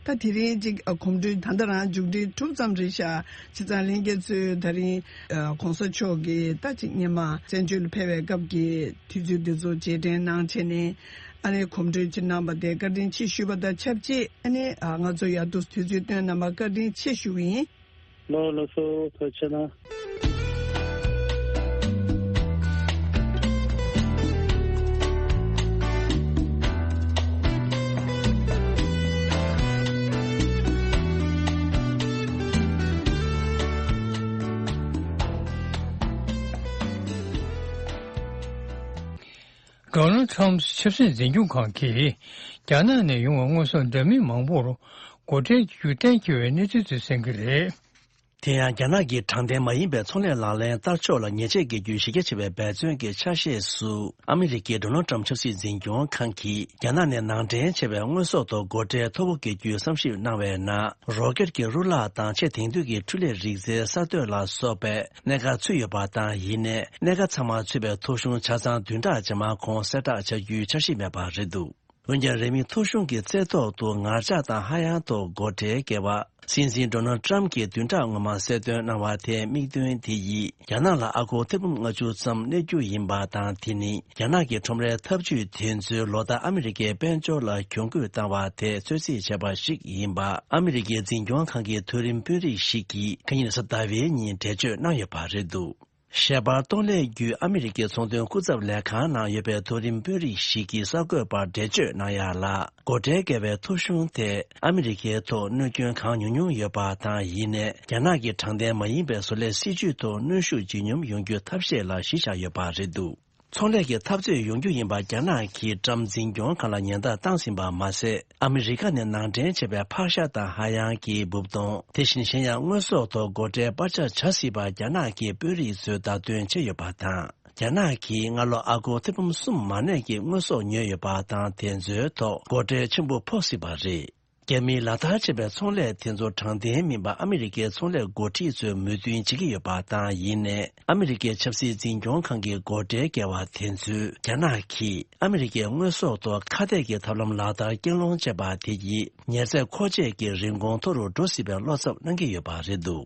ད་དེ་རིང་ཅིག་ཨ་གོམ་བགྲོད་ད་ལྟ་རང་མཇུག་སྒྲིལ་གྲུབ་ཙམ་རེད་ཤག་བྱས་ཙང་ལྷན་རྒྱས་ཚོས་ད་རིང་ཨ་གོང་ས་མཆོག་གིས་ད་ཅིག་སྔོན་མ་བཙན་བྱོལ་ལ་ཕེབས་པའི་སྐབས་ཀྱི་དུས་ཚོད་འདི་ཚོ་རྗེས་དྲན་གནང་བྱས་ནས་ཨ་ནི་གོམ་བགྲོད་ཅིག་གནང་བ་དེ་བཀའ་དྲིན་ཆེ་ཞུས་པ་དང་ཆབས་ཅིག་ཨ་ནི་ཨ་ང་ཚོ་ཡར་དུ་དུས་ཚོད་བཏོན་གནང་བར་བཀའ་དྲིན་ཆེ་ཞུ་གི་ཡིན། ལགས་ལགས་སོ། ཐུགས་རྗེ་ཆེ་གནང་། ཌོ་ནལ་ཊམ་ཆབ་སྲིད་འཛིན་སྐྱོང་ཁང་གིས་རྒྱ་ནག་ནས་ཡོང་བའི་དངོས་ཟོག་འདྲ་མིན་མང་པོར་སྒོ་ཁྲལ་བྱ་རྒྱུ་གཏན་འཁེལ་བའི་གནས་ཚུལ་དེ་གསན་གྱི་རེད། དེ་ཡང་རྒྱ་ནག་གི་དྲང་བདེན་མ་ཡིན་པའི་ཚོང་ལས་ལག་ལེན་བསྟར་ཕྱོགས་ལ་ཉེས་ཆད་འགེལ་རྒྱུའི་གཞི་རྒྱ་ཆེ་བའི་འབད་བརྩོན་གྱི་ཆ་ཤས་སུ། ཨ་མི་རི་ཀའི་ཌོ་ནལ་ཊམ་ཆབ་སྲིད་འཛིན་སྐྱོང་ཁང་གིས་རྒྱ་ནག་ནས་ནང་འདྲེན་བྱས་པའི་དངོས་ཟོག་ཐོག་སྒོ་ཁྲལ་མཐོ་པོ་འགེལ་རྒྱུའི་བསམ་ཞིབ་གནང་བའི་ནང་། རོ་ཀེད་ཀྱི་རུ་ལག་དང་ཆེས་དེང་དུས་ཀྱི་འཕྲུལ་ལས་རིག་རྩལ་གསར་གཏོད་ལ་སོགས་པའི་གནད་འགག་ཚུད་ཡོད་པ་དང་། ཡིན་ནའི་གནད་འགག་ཚང་མ་ཚུད་པའི་ཐོ་གཞུང་ཆ་ཚང་བདུན་ཕྲག་རྗེས་མ་གོང་གསལ་བསྒྲགས་བྱ་རྒྱུའི་འཆར་གཞི་མེད་པ་རེད་འདུག་འོན་ཀྱང་། རེས་མིག་ཐོ་གཞུང་གི་རྩེ་ཐོག་ཏུ་ངར་ལྕགས་དང་ཧ་ཡང་ཐོག་སྒོ་ཁྲལ་བཀལ་བ། སྲིད་འཛིན་ཌོ་ནལ་ཊམ་གྱིས་བདུན་ཕྲག་སྔོན་མ་གསལ་སྟོན་གནང་བ་དེའི་དམིགས་དོན་དེ་ཡིས། རྒྱ་ནག་ལ་ཨ་སྒོར་ཐེར་འབུམ་ལྔ་བཅུ་ཙམ་གནས་རྒྱུ་ཡིན་པ་དང་། དེ་ནི་རྒྱ་ནག་གི་ཁྲོམ་རའི་འཐབ་ཇུས་དེ་ཚོའི་ལོ་ལྟར་ཨ་མི་རི་ཀའི་དཔལ་འབྱོར་ལ་གྱོང་གུད་བཏང་བ་དེ་ཚོད་རྩིས་བྱས་པ་ཞིག་ཡིན་པ། ཨ་མི་རི་ཀའི་འཛིན་སྐྱོང་ཁང་གི་མཐོ་རིམ་དཔོན་རིགས་ཤིག་གིས་ཁ་ཉིན་གཟའ་ཟླ་བའི་ཉིན་འགྲེལ་བརྗོད་གནང་ཡོད་པ་རེད་འདུག་ཤེས་པར་གཏོང་ལེན་བརྒྱུད་ཨ་མི་རི་ཀའི་ཚོང་དོན་སྐུ་ཚབ་ལས་ཁང་ནང་ཡོད་པའི་མཐོ་རིམ་དཔོན་རིགས་ཤིག་གིས་གསར་འགོད་པར་འགྲེལ་བརྗོད་གནང་ཡག་ལ། སྒོ་ཁྲལ་བཀལ་བའི་ཐོ་གཞུང་དེས་ཨ་མི་རི་ཀའི་ཐོག་གནོད་སྐྱོན་གང་ཉུང་ཉུང་ཡོད་པ་དང་། ཡིན་ནའི་རྒྱ་ནག་གི་དྲང་བདེན་མ་ཡིན་པའི་བཟོ་ལས་སྲིད་ཇུས་ཐོག་གནོན་ཤུགས་ཇེ་ཉུང་ཡོང་རྒྱུའི་ཐབས་ཤེས་ལ་གཞི་བཞག་ཡོད་པ་རེད་འདུག་ཚོང་ལས་ཀྱི་འཐབ་རྩོད་ཡོང་རྒྱུ་ཡིན་པ་རྒྱ་ནག་གིས་ཊམ་འཛིན་སྐྱོང་ཁང་ལ་ཉེན་བརྡ་བཏང་ཟིན་པ་མ་ཟད། ཨ་མི་རི་ཀ་ནས་ནང་འདྲེན་བྱས་པའི་ཕག་ཤ་དང་ཧ་ཡང་གི་འབུབ་དོང་། དེ་བཞིན་གཞན་ཡང་དངོས་ཟོག་ཐོག་སྒོ་ཁྲལ་སྤར་ཆ་བྱ་སྲིད་པ་རྒྱ་ནག་གི་དཔོན་རིགས་ཚོས་བརྡ་སྟོན་བྱས་ཡོད་པ་དང་། རྒྱ་ནག་གིས་སྔ་ལོ་ཨ་སྒོར་ཐེར་འབུམ་གསུམ་མ་གནས་ཀྱི་དངོས་ཟོག་ཉོས་ཡོད་པ་དང་། དེ་ཚོའི་ཐོག་སྒོ་ཁྲལ་ཆེན་པོ་ཕོག་སྲིད་པ་རེད། རྒྱ་མིའི་ལག་བསྟར་བྱས་པའི་ཚོང་ལས་དེ་ཚོ་དྲང་བདེན་མིན་པ་ཨ་མི་རི་ཀའི་ཚོང་ལས་འགོ་ཁྲིད་ཚོས་མོས་མཐུན་བྱེད་ཀྱི་ཡོད་པ་དང་། ཡིན་ནའི་ཨ་མི་རི་ཀའི་ཆབ་སྲིད་འཛིན་སྐྱོང་ཁང་གི་སྒོ་ཁྲལ་བཀལ་བ་དེ་ཚོས་རྒྱ་ནག་གིས་ཨ་མི་རི་ཀའི་དངོས་ཟོག་ཐོག་ཁ་གཏད་ཀྱི་ཐབས་ལམ་ལག་བསྟར་རྐྱེན་སློང་བྱས་པ་དེ་ཡིས་ཉེར་ཚད་མཁོ་ཆས་ཀྱི་རིན་གོང་མཐོ་རུ་འགྲོ་སྲིད་པའི་བློ་འཚབ་གནང་གི་ཡོད་པ་རེད་འདུག་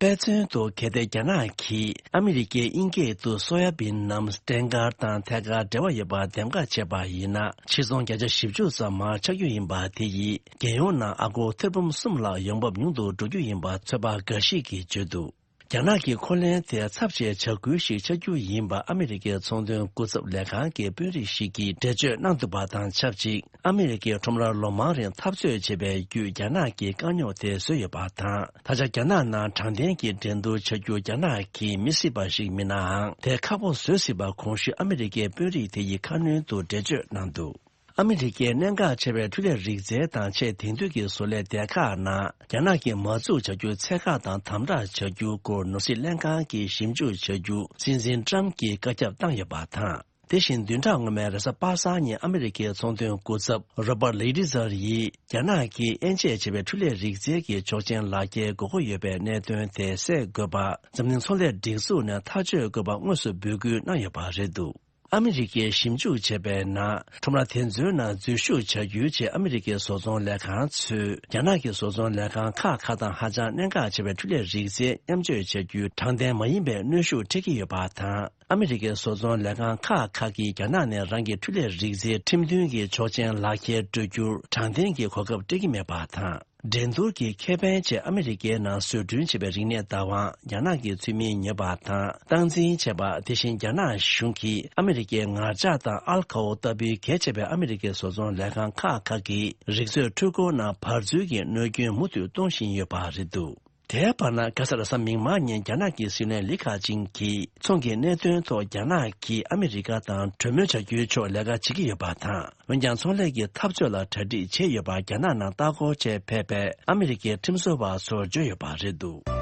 དཔེ་མཚོན་དུ། གལ་ཏེ་རྒྱ་ནག་གིས་ཨ་མི་རི་ཀའི་དབྱིན་སྐད་དུ་སོ་ཡ་བིན་ནམ་སྤྲེལ་དཀར་དང་ཐད་ཀར་འབྲེལ་བ་ཡོད་པར་འདེམས་ཀ་བྱས་པ་ཡིན་ན། ཕྱིར་ཚོང་བརྒྱ་ཆ་བཞི་བཅུ་ཙམ་མར་ཆག་རྒྱུ་ཡིན་པ་དེ་ཡིས། རྒྱལ་ཡོངས་ནང་ཨ་སྒོར་ཐེར་འབུམ་གསུམ་ལྷག་ཡོང་འབབ་ཉུང་དུ་འགྲོ་རྒྱུ་ཡིན་པ་ཚོད་དཔག་འགའ་ཞིག་གིས་བརྗོད་འདུག་རྒྱ་ནག་གི་འཁོན་ལན་དེ་ཚབས་ཆེའི་བྱ་འགུལ་ཞིག་ཆགས་རྒྱུ་ཡིན་པ་ཨ་མི་རི་ཀའི་ཚོང་དོན་སྐུ་ཚབ་ལས་ཁང་གི་དཔོན་རིགས་ཤིག་གིས་འགྲེལ་བརྗོད་གནང་འདུག་པ་དང་ཆབས་ཅིག་ཨ་མི་རི་ཀའི་ཁྲོམ་རར་ལོ་མང་རིང་འཐབ་རྩོད་བྱས་པའི་བརྒྱུད། རྒྱ་ནག་གིས་དཀའ་རྙོག་དེ་བཟོས་ཡོད་པ་དང་། ད་ཆ་རྒྱ་ནག་ནང་དྲང་བདེན་གྱི་འགྲན་བསྡུར་བྱ་རྒྱུ་རྒྱ་ནག་གིས་མི་སྲིད་པ་ཞིག་མིན་ནའང་། དེ་ཁག་པོ་བཟོས་སྲིད་པ་གོང་ཞུས་ཨ་མི་རི་ཀའི་དཔོན་རིགས་དེ་ཡིས་ཁ་སྣོན་དུ་འགྲེལ་བརྗོད་གནང་འདུག་ཨ་མི་རི་ཀའི་གནད་འགག་ཆེ་བའི་འཕྲུལ་ལས་རིག་རྩལ་དང་ཆེས་དེང་དུས་ཀྱི་བཟོ་ལས་སྡེ་ཁག་ནང་། རྒྱ་ནག་གིས་མ་འཛུགས་བྱ་རྒྱུ་ཚད་བཀག་དང་དམ་དྲག་བྱ་རྒྱུའི་སྐོར་ནོར་སྲིད་ལྷན་ཁང་གིས་ཞིབ་འཇུག་བྱ་རྒྱུ་སྲིད་འཛིན་ཊམ་གྱིས་བཀའ་ཁྱབ་བཏང་ཡོད་པ་དང་། དེ་བཞིན་བདུན་ཕྲག་སྔོན་མའི་རེས་གཟའ་པ་སངས་ཉིན་ཨ་མི་རི་ཀའི་ཚོང་དོན་སྐུ་ཚབ་Robert Lighthizer་ཡིས། རྒྱ་ནག་གིས་དབྱེ་འབྱེད་བྱས་པའི་འཕྲུལ་ལས་རིག་རྩལ་གྱི་ཆོག་མཆན་ལག་ཁྱེར་དགོས་མཁོ་ཡོད་པའི་གནད་དོན་དེ་སེལ་དགོས་པ། འཛམ་གླིང་ཚོང་ལས་སྒྲིག་འཛུགས་ནས་ཐག་གཅོད་དགོས་པ་དངོས་སུ་འབོད་སྐུལ་གནང་ཡོད་པ་རེད་འདུག་ཨ་མི་རི་ཀས་ཞིབ་འཇུག་བྱས་པའི་ནང་། ཁྲོམ་ར་དེ་ཚོའི་ནང་འཛུལ་ཞུགས་བྱ་རྒྱུའི་ཆེད་ཨ་མི་རི་ཀའི་བཟོ་ཚོང་ལས་ཁང་ཚོས། རྒྱ་ནག་གི་བཟོ་ཚོང་ལས་ཁང་ཁག་ཁག་དང་ཧ་ཅང་གནད་འགག་ཆེ་བའི་འཕྲུལ་ལས་རིག་རྩལ་མཉམ་སྤྱོད་བྱ་རྒྱུའི་དྲང་བདེན་མ་ཡིན་པའི་གནོན་ཤུགས་སྤྲད་ཀྱི་ཡོད་པ་དང་། ཨ་མི་རི་ཀའི་བཟོ་ཚོང་ལས་ཁང་ཁག་ཁག་གིས་རྒྱ་ནག་ནས་རང་གི་འཕྲུལ་ལས་རིག་རྩལ་ཁྲིམས་མཐུན་གྱི་ཆོག་མཆན་ལག་ཁྱེར་སྤྲོད་རྒྱུར་དྲང་བདེན་གྱི་གོ་སྐབས་སྤྲད་ཀྱི་མེད་པ་དང་། འགྲན་བསྡུར་གྱི་ཁེ་ཕན་ཆེད་ཨ་མི་རི་ཀའི་ནང་བཟོ་སྐྲུན་བྱས་པའི་རིག་གནས་བདག་དབང་རྒྱ་ནག་གི་ཚུལ་མིན་ཉོས་པ་དང་། སྟངས་འཛིན་བྱས་པ། དེ་བཞིན་རྒྱ་ནག་གཞུང་གིས་ཨ་མི་རི་ཀའི་ངར་ལྕགས་དང་ཨལ་ཁའོ་ལྟ་བུའི་གལ་ཆེ་བའི་ཨ་མི་རི་ཀའི་བཟོ་ཚོང་ལས་ཁང་ཁག་ཁག་གིས་རིག་མཛོད་འཕྲུལ་འཁོར་ནང་བར་འཛུལ་གྱི་གནོད་སྐྱོན་མུ་མཐུད་གཏོང་བཞིན་ཡོད་པ་རེད་འདུག་དེའི་བར་ན་ག་ས་ར་ས་མིང་མ་ཉིན་རྒྱ་ནག་གི་སྲིད་བློན་ལི་ཁ་ཆིང་གིས་ཚོང་གི་གནད་དོན་ཐོག་རྒྱ་ནག་གིས་ཨ་མི་རི་ཀ་དང་གྲོས་མོལ་བྱ་རྒྱུའི་ཕྱོགས་ལས་ཀ་བྱེད་ཀྱི་ཡོད་པ་དང་། འོན་ཀྱང་ཚོང་ལས་ཀྱི་འཐབ་རྩོད་ལ་གྲ་སྒྲིག་བྱས་ཡོད་པ་རྒྱ་ནག་ནང་ལྟ་སྐོར་ཆེད་ཕེབས་པའི་ཨ་མི་རི་ཀའི་ཁྲིམས་བཟོ་བ་ཚོར་བརྗོད་ཡོད་པ་རེད་འདུག།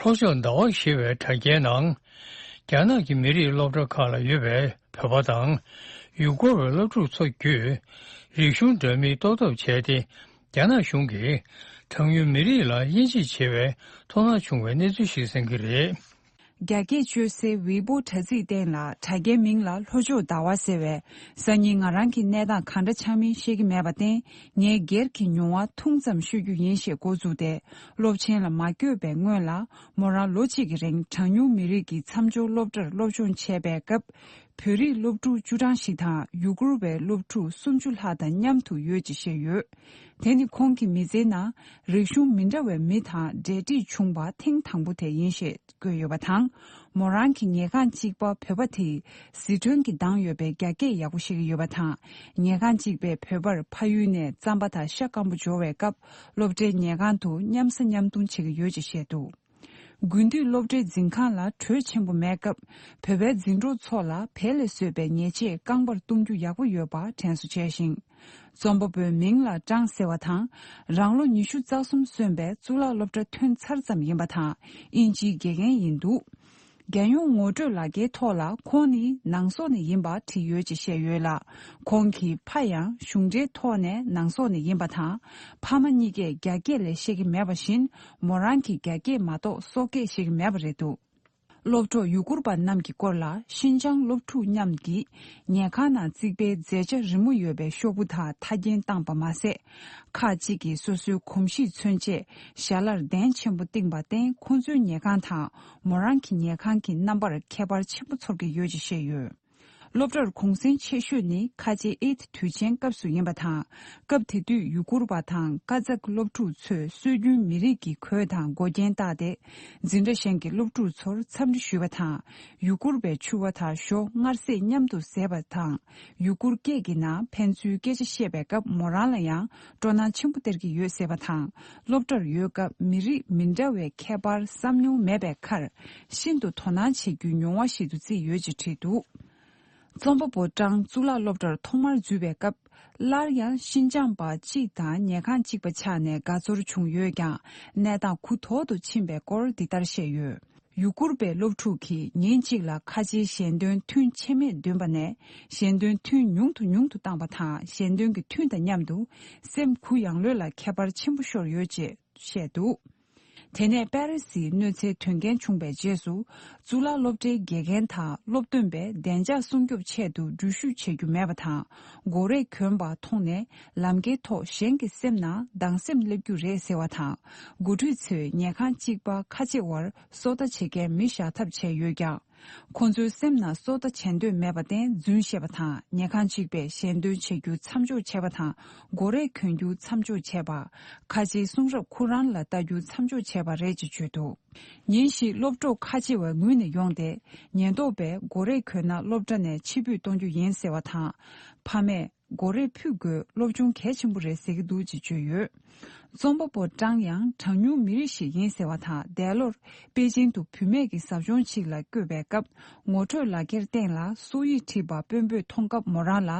ལྷོ་ཕྱོགས་ཟླ་བ་ཞེས་པའི་དྲ་རྒྱའི་ནང་། རྒྱ་ནག་གི་མི་རིགས་སློབ་གྲྭ་ཁག་ལ་ཡོད་པའི་བོད་པ་དང་། ཡུ་གུར་བའི་སློབ་ཕྲུག་ཚོ་བརྒྱུད། རིག་གཞུང་འདྲ་མིན་གཏོད་ཐབས་བྱས་ཏེ། རྒྱ་ནག་གཞུང་གིས་གྲངས་ཉུང་མི་རིགས་ལ་དབྱེ་འབྱེད་བྱེད་པའི་དོ་སྣང་བྱུང་བའི་གནས་ཚུལ་ཞིག་གསན་གྱི་རེད། རྒྱ་སྐད་སྤྱོད་སའི་ཝེ་པོ་དྲ་ཚིགས་སྟེང་ལ་དྲ་རྒྱའི་མིང་ལ་ལྷོ་ཕྱོགས་ཟླ་བ་ཟེར་བས། སང་ཉིན་ང་རང་གི་གནས་སྟངས་གང་འདྲ་ཆགས་མིན་ཤེས་ཀྱི་མེད་པར་བརྟེན། ངའི་སྒེར་གྱི་མྱོང་བ་ཐུང་ཙམ་ཤོད་རྒྱུ་ཡིན་ཞེས་འགོ་བཙུགས་ཏེ། སློབ་ཆེན་ལ་མ་བསྐྱོད་པའི་སྔོན་ལ། མོ་རང་ལོ་གཅིག་གི་རིང་གྲངས་ཉུང་མི་རིགས་ཀྱི་མཚམས་སྦྱོར་སློབ་གྲྭར་སློབ་སྦྱོང་བྱས་པའི་སྐབས། བོད་རིགས་སློབ་ཕྲུག་བཅུ་གྲངས་ཤིག་དང་ཡུ་གུར་བའི་སློབ་ཕྲུག་སུམ་ཅུ་ལྷག་དང་མཉམ་དུ་ཡོད་ཅེས་བཤད་ཡོད། དེ་ནི་ཁོང་གི་མི་ཚེའི་ནང་རིག་གཞུང་མི་འདྲ་བའི་མི་དང་འབྲེལ་འདྲིས་བྱུང་བ་ཐེངས་དང་པོ་དེ་ཡིན་ཞེས་བཀོད་ཡོད་པ་དང་། མོ་རང་གི་ཉལ་ཁང་གཅིག་པ་བོད་པ་དེས་ཟི་ཁྲོན་གྱི་གདངས་ཡོད་པའི་རྒྱ་སྐད་ཡག་པོ་ཤེས་ཀྱི་ཡོད་པ་དང་། ཉལ་ཁང་གཅིག་པའི་བོད་པར་ཕ་ཡུལ་ནས་རྩམ་པ་དང་ཤ་སྐམ་པོ་འབྱོར་བའི་སྐབས། སློབ་གྲྭའི་ཉལ་ཁང་དུ་མཉམ་ཟ་མཉམ་འཐུང་བྱེད་ཀྱི་ཡོད་ཅེས་བཤད་འདུག། དགུན་དུས་སློབ་གྲྭའི་འཛིན་ཁང་ལ་དྲོད་ཆེན་པོ་མེད་སྐབས། བོད་པའི་འཛིན་གྲོགས་ཚོ་ལ་བལ་ལས་བཟོས་པའི་ཉལ་ཆས་རྐང་པར་གཏུམ་རྒྱུ་ཡག་པོ་ཡོད་པ་དྲན་གསོ་བྱས་ཤིང་། རྩོམ་པ་པོའི་མིང་ལ་ཀྲང་ཟེར་བ་དང་། རང་ལོ་ཉི་ཤུ་རྩ་གསུམ་སོན་པའི་གཙུག་ལག་སློབ་གྲྭ་ཐོན་ཚར་ཙམ་ཡིན་པ་དང་། དབྱིན་ཇིའི་དགེ་རྒན་ཡིན་འདུག། རྒྱལ་ཡོངས་ངོ་སྤྲོད་ལག་འཁྱེར་ཐོག་ལ་ཁོང་ནི་ནང་སོག་ནས་ཡིན་པ་བྲིས་ཡོད་ཅེས་བཤད་ཡོད་ལ། ཁོང་གི་ཕ་ཡང་གཞུང་འབྲེལ་ཐོག་ནས་ནང་སོག་ནས་ཡིན་པ་དང་། ཕ་མ་གཉིས་ཀས་རྒྱ་སྐད་ལས་ཤེས་ཀྱི་མེད་པ་བཞིན། མོ་རང་གིས་རྒྱ་སྐད་མ་གཏོགས་སོག་སྐད་ཤེས་ཀྱི་མེད་པ་རེད་འདུག། སློབ་གྲོགས་ཡུ་གུར་པ་རྣམས་ཀྱི་སྐོར་ལ་ཤིན་ཅང་སློབ་ཕྲུག་མཉམ་གྱིས་ཉལ་ཁང་ནང་བརྩིགས་པའི་མཛེས་ཆ་རི་མོ་ཡོད་པའི་ཤོག་བུ་དག་མཐའ་རྒྱན་བཏང་པ་མ་ཟད། ཁག་ཅིག་གིས་སོ་སོའི་གོམས་གཤིས་མཚོན་ཆེད་ཞལ་ལར་གདན་ཆེན་པོ་བཏིང་པར་བརྟེན། ཁོང་ཚོའི་ཉལ་ཁང་དང་མོ་རང་གི་ཉལ་ཁང་གི་རྣམ་པར་ཁྱད་པར་ཆེན་པོ་ཚོར་གྱི་ཡོད་ཅེས་བཤད་ཡོད། སློབ་གྲྭར་གུང་སེང་ཆེ་ཤོས་ནི་ཁ་ཆེ་ཨིད་དུས་ཆེན་སྐབས་སུ་ཡིན་པ་དང་། སྐབས་དེ་དུས་ཡུ་གུར་བ་དང་ཀ་ཛག་སློབ་ཕྲུག་ཚོས་སྲོལ་རྒྱུན་མི་རིགས་ཀྱི་གོས་དང་མགོ་རྒྱན་བཏགས་ཏེ། འཛིན་གྲྭ་གཞན་གྱི་སློབ་ཕྲུག་ཚོར་འཚམས་འདྲི་ཞུས་པ་དང་། ཡུ་གུར་བའི་ཕྱུ་པ་དང་ཞོ་མངར་ཟས་མཉམ་དུ་བཟས་པ་དང་། ཡུ་གུར་སྐད་ཀྱི་ནང་ཕན་ཚུན་སྐད་ཆ་བཤད་པའི་སྐབས་མོ་རང་ལ་ཡང་སྤྲོ་སྣང་ཆེན་པོ་སྟེར་གྱི་ཡོད་ཟེར་བ་དང་། སློབ་གྲྭར་ཡོད་སྐབས་མི་རིགས་མི་འདྲ་བའི་ཁྱད་པར་བསམ་མྱོང་མེད་པའི་ཁར། ཤིན་ཏུ་དོ་སྣང་བྱེད་རྒྱུའི་མྱོང་བ་ཞིག་ཏུ་བརྩིས་ཡོད་ཅེས་བྲིས་འདུག། རྩོམ་པ་པོ་ཀྲང་གཙུག་ལག་སློབ་གྲྭར་ཐོག་མར་འཛུལ་བའི་སྐབས། སླར་ཡང་ཤིན་ཅང་པ་གཅིག་དང་ཉལ་ཁང་གཅིག་པ་ཆགས་ནས་དགའ་ཚོར་བྱུང་ཡོད་ཀྱང་། གནས་སྟངས་གུ་དོག་ཏུ་ཕྱིན་པའི་སྐོར་འདི་ལྟར་བཤད་ཡོད། ཡུ་གུར་པའི་སློབ་ཕྲུག་གིས་ཉིན་གཅིག་ལ་ཁ་ཆེའི་ཞལ་འདོན་ཐུན་ཆད་མེད་འདོན་པ་ནས། ཞལ་འདོན་ཐུན་ཉུང་དུ་ཉུང་དུ་བཏང་པ་དང་། ཞལ་འདོན་གྱི་ཐུན་དང་མཉམ་དུ་སེམས་གུ་ཡངས་ལོས་ལ་ཁྱད་པར་ཆེན་པོ་ཤོར་ཡོད་ཅེས་བཤད་འདུག། དེ་ནས་པེ་རི་སིའི་གནོད་འཚེ་དོན་རྐྱེན་བྱུང་བའི་རྗེས་སུ། གཙུག་ལག་སློབ་གྲྭའི་དགེ་རྒན་དང་སློབ་སྟོན་པས་བདེ་འཇགས་སྲུང་སྐྱོབ་ཆེད་དུ་འགྲུལ་བཞུད་བྱེད་རྒྱུ་མེད་པ་དང་། མགོ་རས་གྱོན་པ་མཐོང་ནས་ལམ་ཁའི་ཐོག་གཞན་གྱི་སེམས་ནང་སྡང་སེམས་སླེབས་རྒྱུ་རེད་ཟེར་བ་དང་། འགོ་ཁྲིད་ཚོས་ཉལ་ཁང་གཅིག་པ་ཁ་ཆེ་བར་སོ་ལྟ་བྱེད་མཁན་མི་བཞག་ཐབས་བྱས་ཡོད་ཀྱང་། ཁོང་ཚོའི་སེམས་ནང་སོ་ལྟ་བྱེད་འདོད་མེད་པར་བརྟེན་རྫུན་བཤད་པ་དང་། ཉལ་ཁང་གཅིག་པས་ཞལ་འདོན་བྱེད་རྒྱུ་མཚམས་འཇོག་བྱས་པ་དང་། མགོ་རས་གྱོན་རྒྱུ་མཚམས་འཇོག་བྱས་པ། ཁ་ཆེའི་གསུང་རབ་ཁོ་རང་ལ་ལྟ་རྒྱུ་མཚམས་འཇོག་བྱས་པ་རེད་ཅེས་བརྗོད་འདུག། ཉིན་ཞིག་སློབ་གྲོགས་ཁ་ཆེ་བ་ངུས་ནས་ཡོང་སྟེ། ཉེན་རྟོག་པས་མགོ་རས་གྱོན་ན་སློབ་གྲྭ་ནས་ཕྱིར་འབུད་གཏོང་རྒྱུ་ཡིན་ཟེར་བ་དང་། ཕ་མས་མགོ་རས་ཕུད་དགོས་སློབ་སྦྱོང་གལ་ཆེན་པོ་རེད་ཟེར་གྱི་འདུག་ཅེས་བརྗོད་ཡོད། རྩོམ་པ་པོ་ཀྲང་ཡང་གྲངས་ཉུང་མི་རིགས་ཤིག་ཡིན་ཟེར་བ་དང་། འདས་ལོར་པེ་ཅིང་དུ་བུད་མེད་ཀྱི་ཟབ་སྦྱོང་ཞིག་ལ་བསྐྱོད་པའི་སྐབས། ངོ་སྤྲོད་ལག་འཁྱེར་སྟེང་ལ་སོག་ཡིག་བྲིས་པ་དཔོན་པོས་མཐོང་སྐབས་མོ་རང་ལ།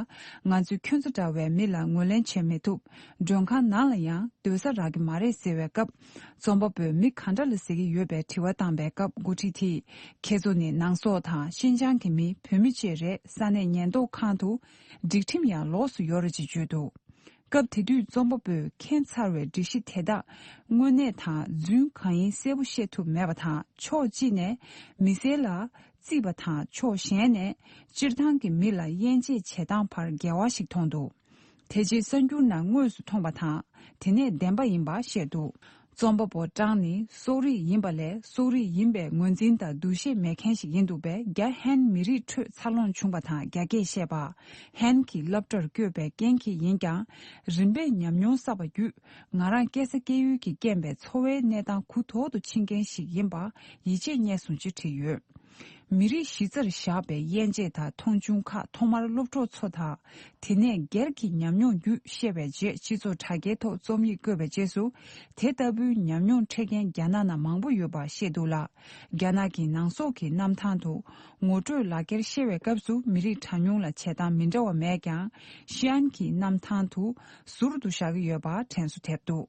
ང་ཚོས་ཁྱོད་ཚོ་འདྲ་བའི་མི་ལ་ངོས་ལེན་བྱེད་མི་ཐུབ། མགྲོན་ཁང་ནང་ལ་ཡང་སྡོད་ས་རག་གི་མ་རེད་ཟེར་བའི་སྐབས། རྩོམ་པ་པོས་མི་ག་འདྲ་ལ་ཟེར་གྱི་ཡོད་པའི་དྲི་བ་བཏང་པའི་སྐབས། འགོ་ཁྲིད་དེས། ཁྱེད་ཚོ་ནི་ནང་སོག་དང་ཤིན་ཅང་གི་མི་བོད་མི་བཅས་རེད། ས་གནས་ཉེན་རྟོག་ཁང་དུ་སྒྲིག་ཁྲིམས་ཡང་ལོགས་སུ་ཡོད་རེད་ཅེས་བརྗོད་འདུག། སྐབས་དེ་དུས་རྩོམ་པ་པོས་མཁྱེན་ཚར་བའི་སྒྲིག་གཞི་དེ་དག་དངོས་གནས་དང་རྫུན་གང་ཡིན་གསལ་པོ་ཤེས་ཐུབ་མེད་པ་དང་། ཕྱོགས་གཅིག་ནས་མི་སེར་ལ་བརྩིས་པ་དང་། ཕྱོགས་གཞན་ནས་སྤྱིར་བཏང་གི་མི་ལ་དབྱེ་འབྱེད་བྱེད་སྟངས་བར་འགལ་བ་ཞིག་མཐོང་འདུག། དེ་རྗེས་གསར་འགྱུར་ནང་དངོས་སུ་མཐོང་བ་དང་། དེ་ནས་བདེན་པ་ཡིན་པ་བཤད་འདུག། རྩོམ་པ་པོ་ཀྲང་ནི་སོག་རིགས་ཡིན་པ་ལས་སོག་རིགས་ཡིན་པའི་ངོས་འཛིན་དང་འདུ་ཤེས་མེད་མཁན་ཞིག་ཡིན་འདུག་པས། རྒྱ་ཧན་མི་རིགས་ཁྲོད་འཚར་ལོངས་བྱུང་བ་དང་རྒྱ་སྐད་བཤད་པ། ཧན་གྱི་སློབ་གྲྭར་བསྐྱོད་པའི་རྐྱེན་གྱིས་ཡིན་ཀྱང་། རིམ་པས་ཉམས་མྱོང་བསགས་པ་བརྒྱུད། ང་རང་སྐྱེས་ས་སྐྱེས་ཡུལ་གྱི་རྐྱེན་པས་འཚོ་བའི་གནས་སྟངས་གུ་དོག་ཏུ་ཕྱིན་མཁན་ཞིག་ཡིན་པ་ཡིད་ཆེས་རྙེད་སོང་ཅེས་བྲིས་ཡོད། མི་རིགས་གཞི་རྩར་བཞག་པའི་དབྱེ་འབྱེད་དང་མཐོང་ཆུང་ཁག་ཐོག་མར་སློབ་གྲོགས་ཚོ་དང་། དེ་ནས་སྒེར་གྱི་ཉམས་མྱོང་བརྒྱུད་བཤད་པའི་རྗེས་སྤྱི་ཚོགས་དྲ་རྒྱའི་ཐོག་རྩོམ་ཡིག་བཀོད་པའི་རྗེས་སུ། དེ་ལྟ་བུའི་ཉམས་མྱོང་འཕྲད་མཁན་རྒྱ་ནག་ནང་མང་པོ་ཡོད་པ་ཤེས་འདུག་ལ། རྒྱ་ནག་གི་ནང་སོག་གི་གནམ་ཐང་དུ་ངོ་སྤྲོད་ལག་འཁྱེར་བཤེར་བའི་སྐབས་སུ་མི་རིགས་གྲངས་ཉུང་ལ་བྱེད་སྟངས་མི་འདྲ་བ་མེད་ཀྱང་། ཤི་ཨན་གྱི་གནམ་ཐང་དུ་ཟུར་དུ་བཞག་གི་ཡོད་པ་དྲན་གསོ་ཐེབས་འདུག་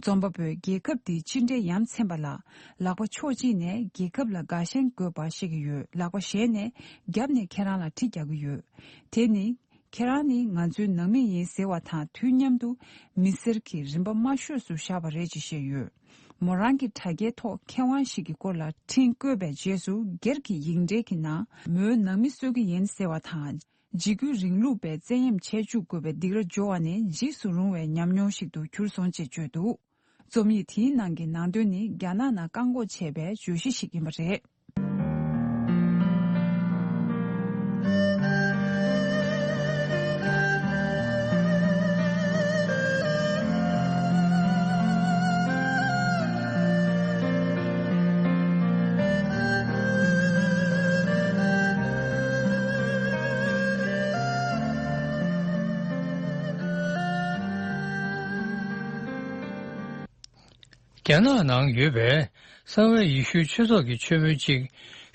རྩོམ་པ་པོས་རྒྱལ་ཁབ་འདི་ཅི་འདྲའི་ཡ་མཚན་པ་ལ། ལག་པ་ཕྱོགས་གཅིག་ནས་རྒྱལ་ཁབ་ལ་དགའ་ཞེན་དགོས་པ་བཤད་ཀྱི་ཡོད། ལག་པ་གཞན་ནས་རྒྱབ་ནས་ཁྱེད་རང་ལ་གྲི་རྒྱག་གི་ཡོད། དེ་ནི། ཁྱེད་རང་ནི་ང་ཚོའི་ནང་མི་ཡིན་ཟེར་བ་དང་དུས་མཉམ་དུ་མི་སེར་གྱི་རིན་པ་དམའ་ཤོས་སུ་བཞག་པ་རེད་ཅེས་བཤད་ཡོད། མོ་རང་གི་དྲ་རྒྱའི་ཐོག་མཁས་དབང་ཞིག་གི་སྐོར་ལ་འཕྲིན་བཀོད་པའི་རྗེས་སུ། སྒེར་གྱི་ཡིག་འབྲེལ་གྱི་ནང་མོའི་ནང་མི་གསོད་ཀྱི་ཡིན་ཟེར་བ་དང་། འཇིགས་སྐུལ་རིང་ལུགས་པས་བཙན་གཡེམ་བྱེད་བཅུག་དགོས་པའི་སྡིགས་ར་འཇོག་པ་ནི་འཇིགས་སུ་རུང་བའི་ཉམས་མྱོང་ཞིག་ཏུ་གྱུར་སོང་ཅེས་བརྗོད་འདུག་རྩོམ་ཡིག་དེའི་ནང་གི་ནང་དོན་ནི་རྒྱ་ནག་ནང་བཀག་འགོག་བྱས་པའི་བརྗོད་གཞི་ཞིག་ཡིན་པ་རེད། རྒྱ་ནག་ནང་ཡོད་པའི་གསང་བའི་ཡེ་ཤུའི་ཆོས་ཚོགས་ཀྱི་ཆོས་དཔོན་གཅིག་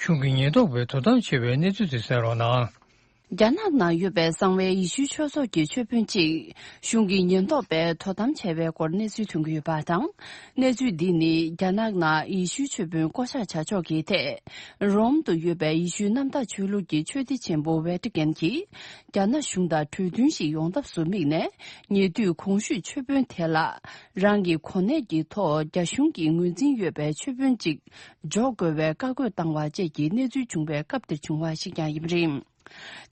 གཞུང་གི་ཉེན་རྟོག་པས་དོ་དམ་བྱས་པའི་གནས་ཚུལ་དེ་གསན་རོགས་གནང་། རྒྱ་ནག་ནང་ཡོད་པའི་གསང་བའི་ཡེ་ཤུའི་ཆོས་ཚོགས་ཀྱི་ཆོས་དཔོན་གཅིག་གཞུང་གི་ཉེན་རྟོག་པས་དོ་དམ་བྱས་པའི་སྐོར་གནས་ཚུལ་ཐོན་གྱི་ཡོད་པ་དང་། གནས་ཚུལ་འདི་ནི་རྒྱ་ནག་ནང་ཡེ་ཤུའི་ཆོས་དཔོན་བསྐོ་བཞག་བྱ་ཕྱོགས་ཀྱི་ཐད། རོམ་དུ་ཡོད་པའི་ཡེ་ཤུའི་གནམ་བདག་ཆོས་ལུགས་ཀྱི་ཆོས་སྡེ་ཆེན་པོ་ཝེ་ཏི་ཀན་གྱིས་རྒྱ་ནག་གཞུང་དང་གྲོས་མཐུན་ཞིག་ཡོང་ཐབས་སུ་དམིགས་ནས། ཉེ་དུས་གོང་ཞུས་ཆོས་དཔོན་དེ་ལ་རང་གི་གོ་གནས་ཀྱི་ཐོག་རྒྱ་གཞུང་གི་ངོས་འཛིན་ཡོད་པའི་ཆོས་དཔོན་གཅིག་འཇོག་དགོས་པའི་བཀའ་བཀོད་བཏང་བ་བཅས་ཀྱི་གནས་ཚུལ་བྱུང་བའི་སྐབས་དེར་བྱུང་བ་ཞིག་ཀྱང་ཡིན་པ་རེད།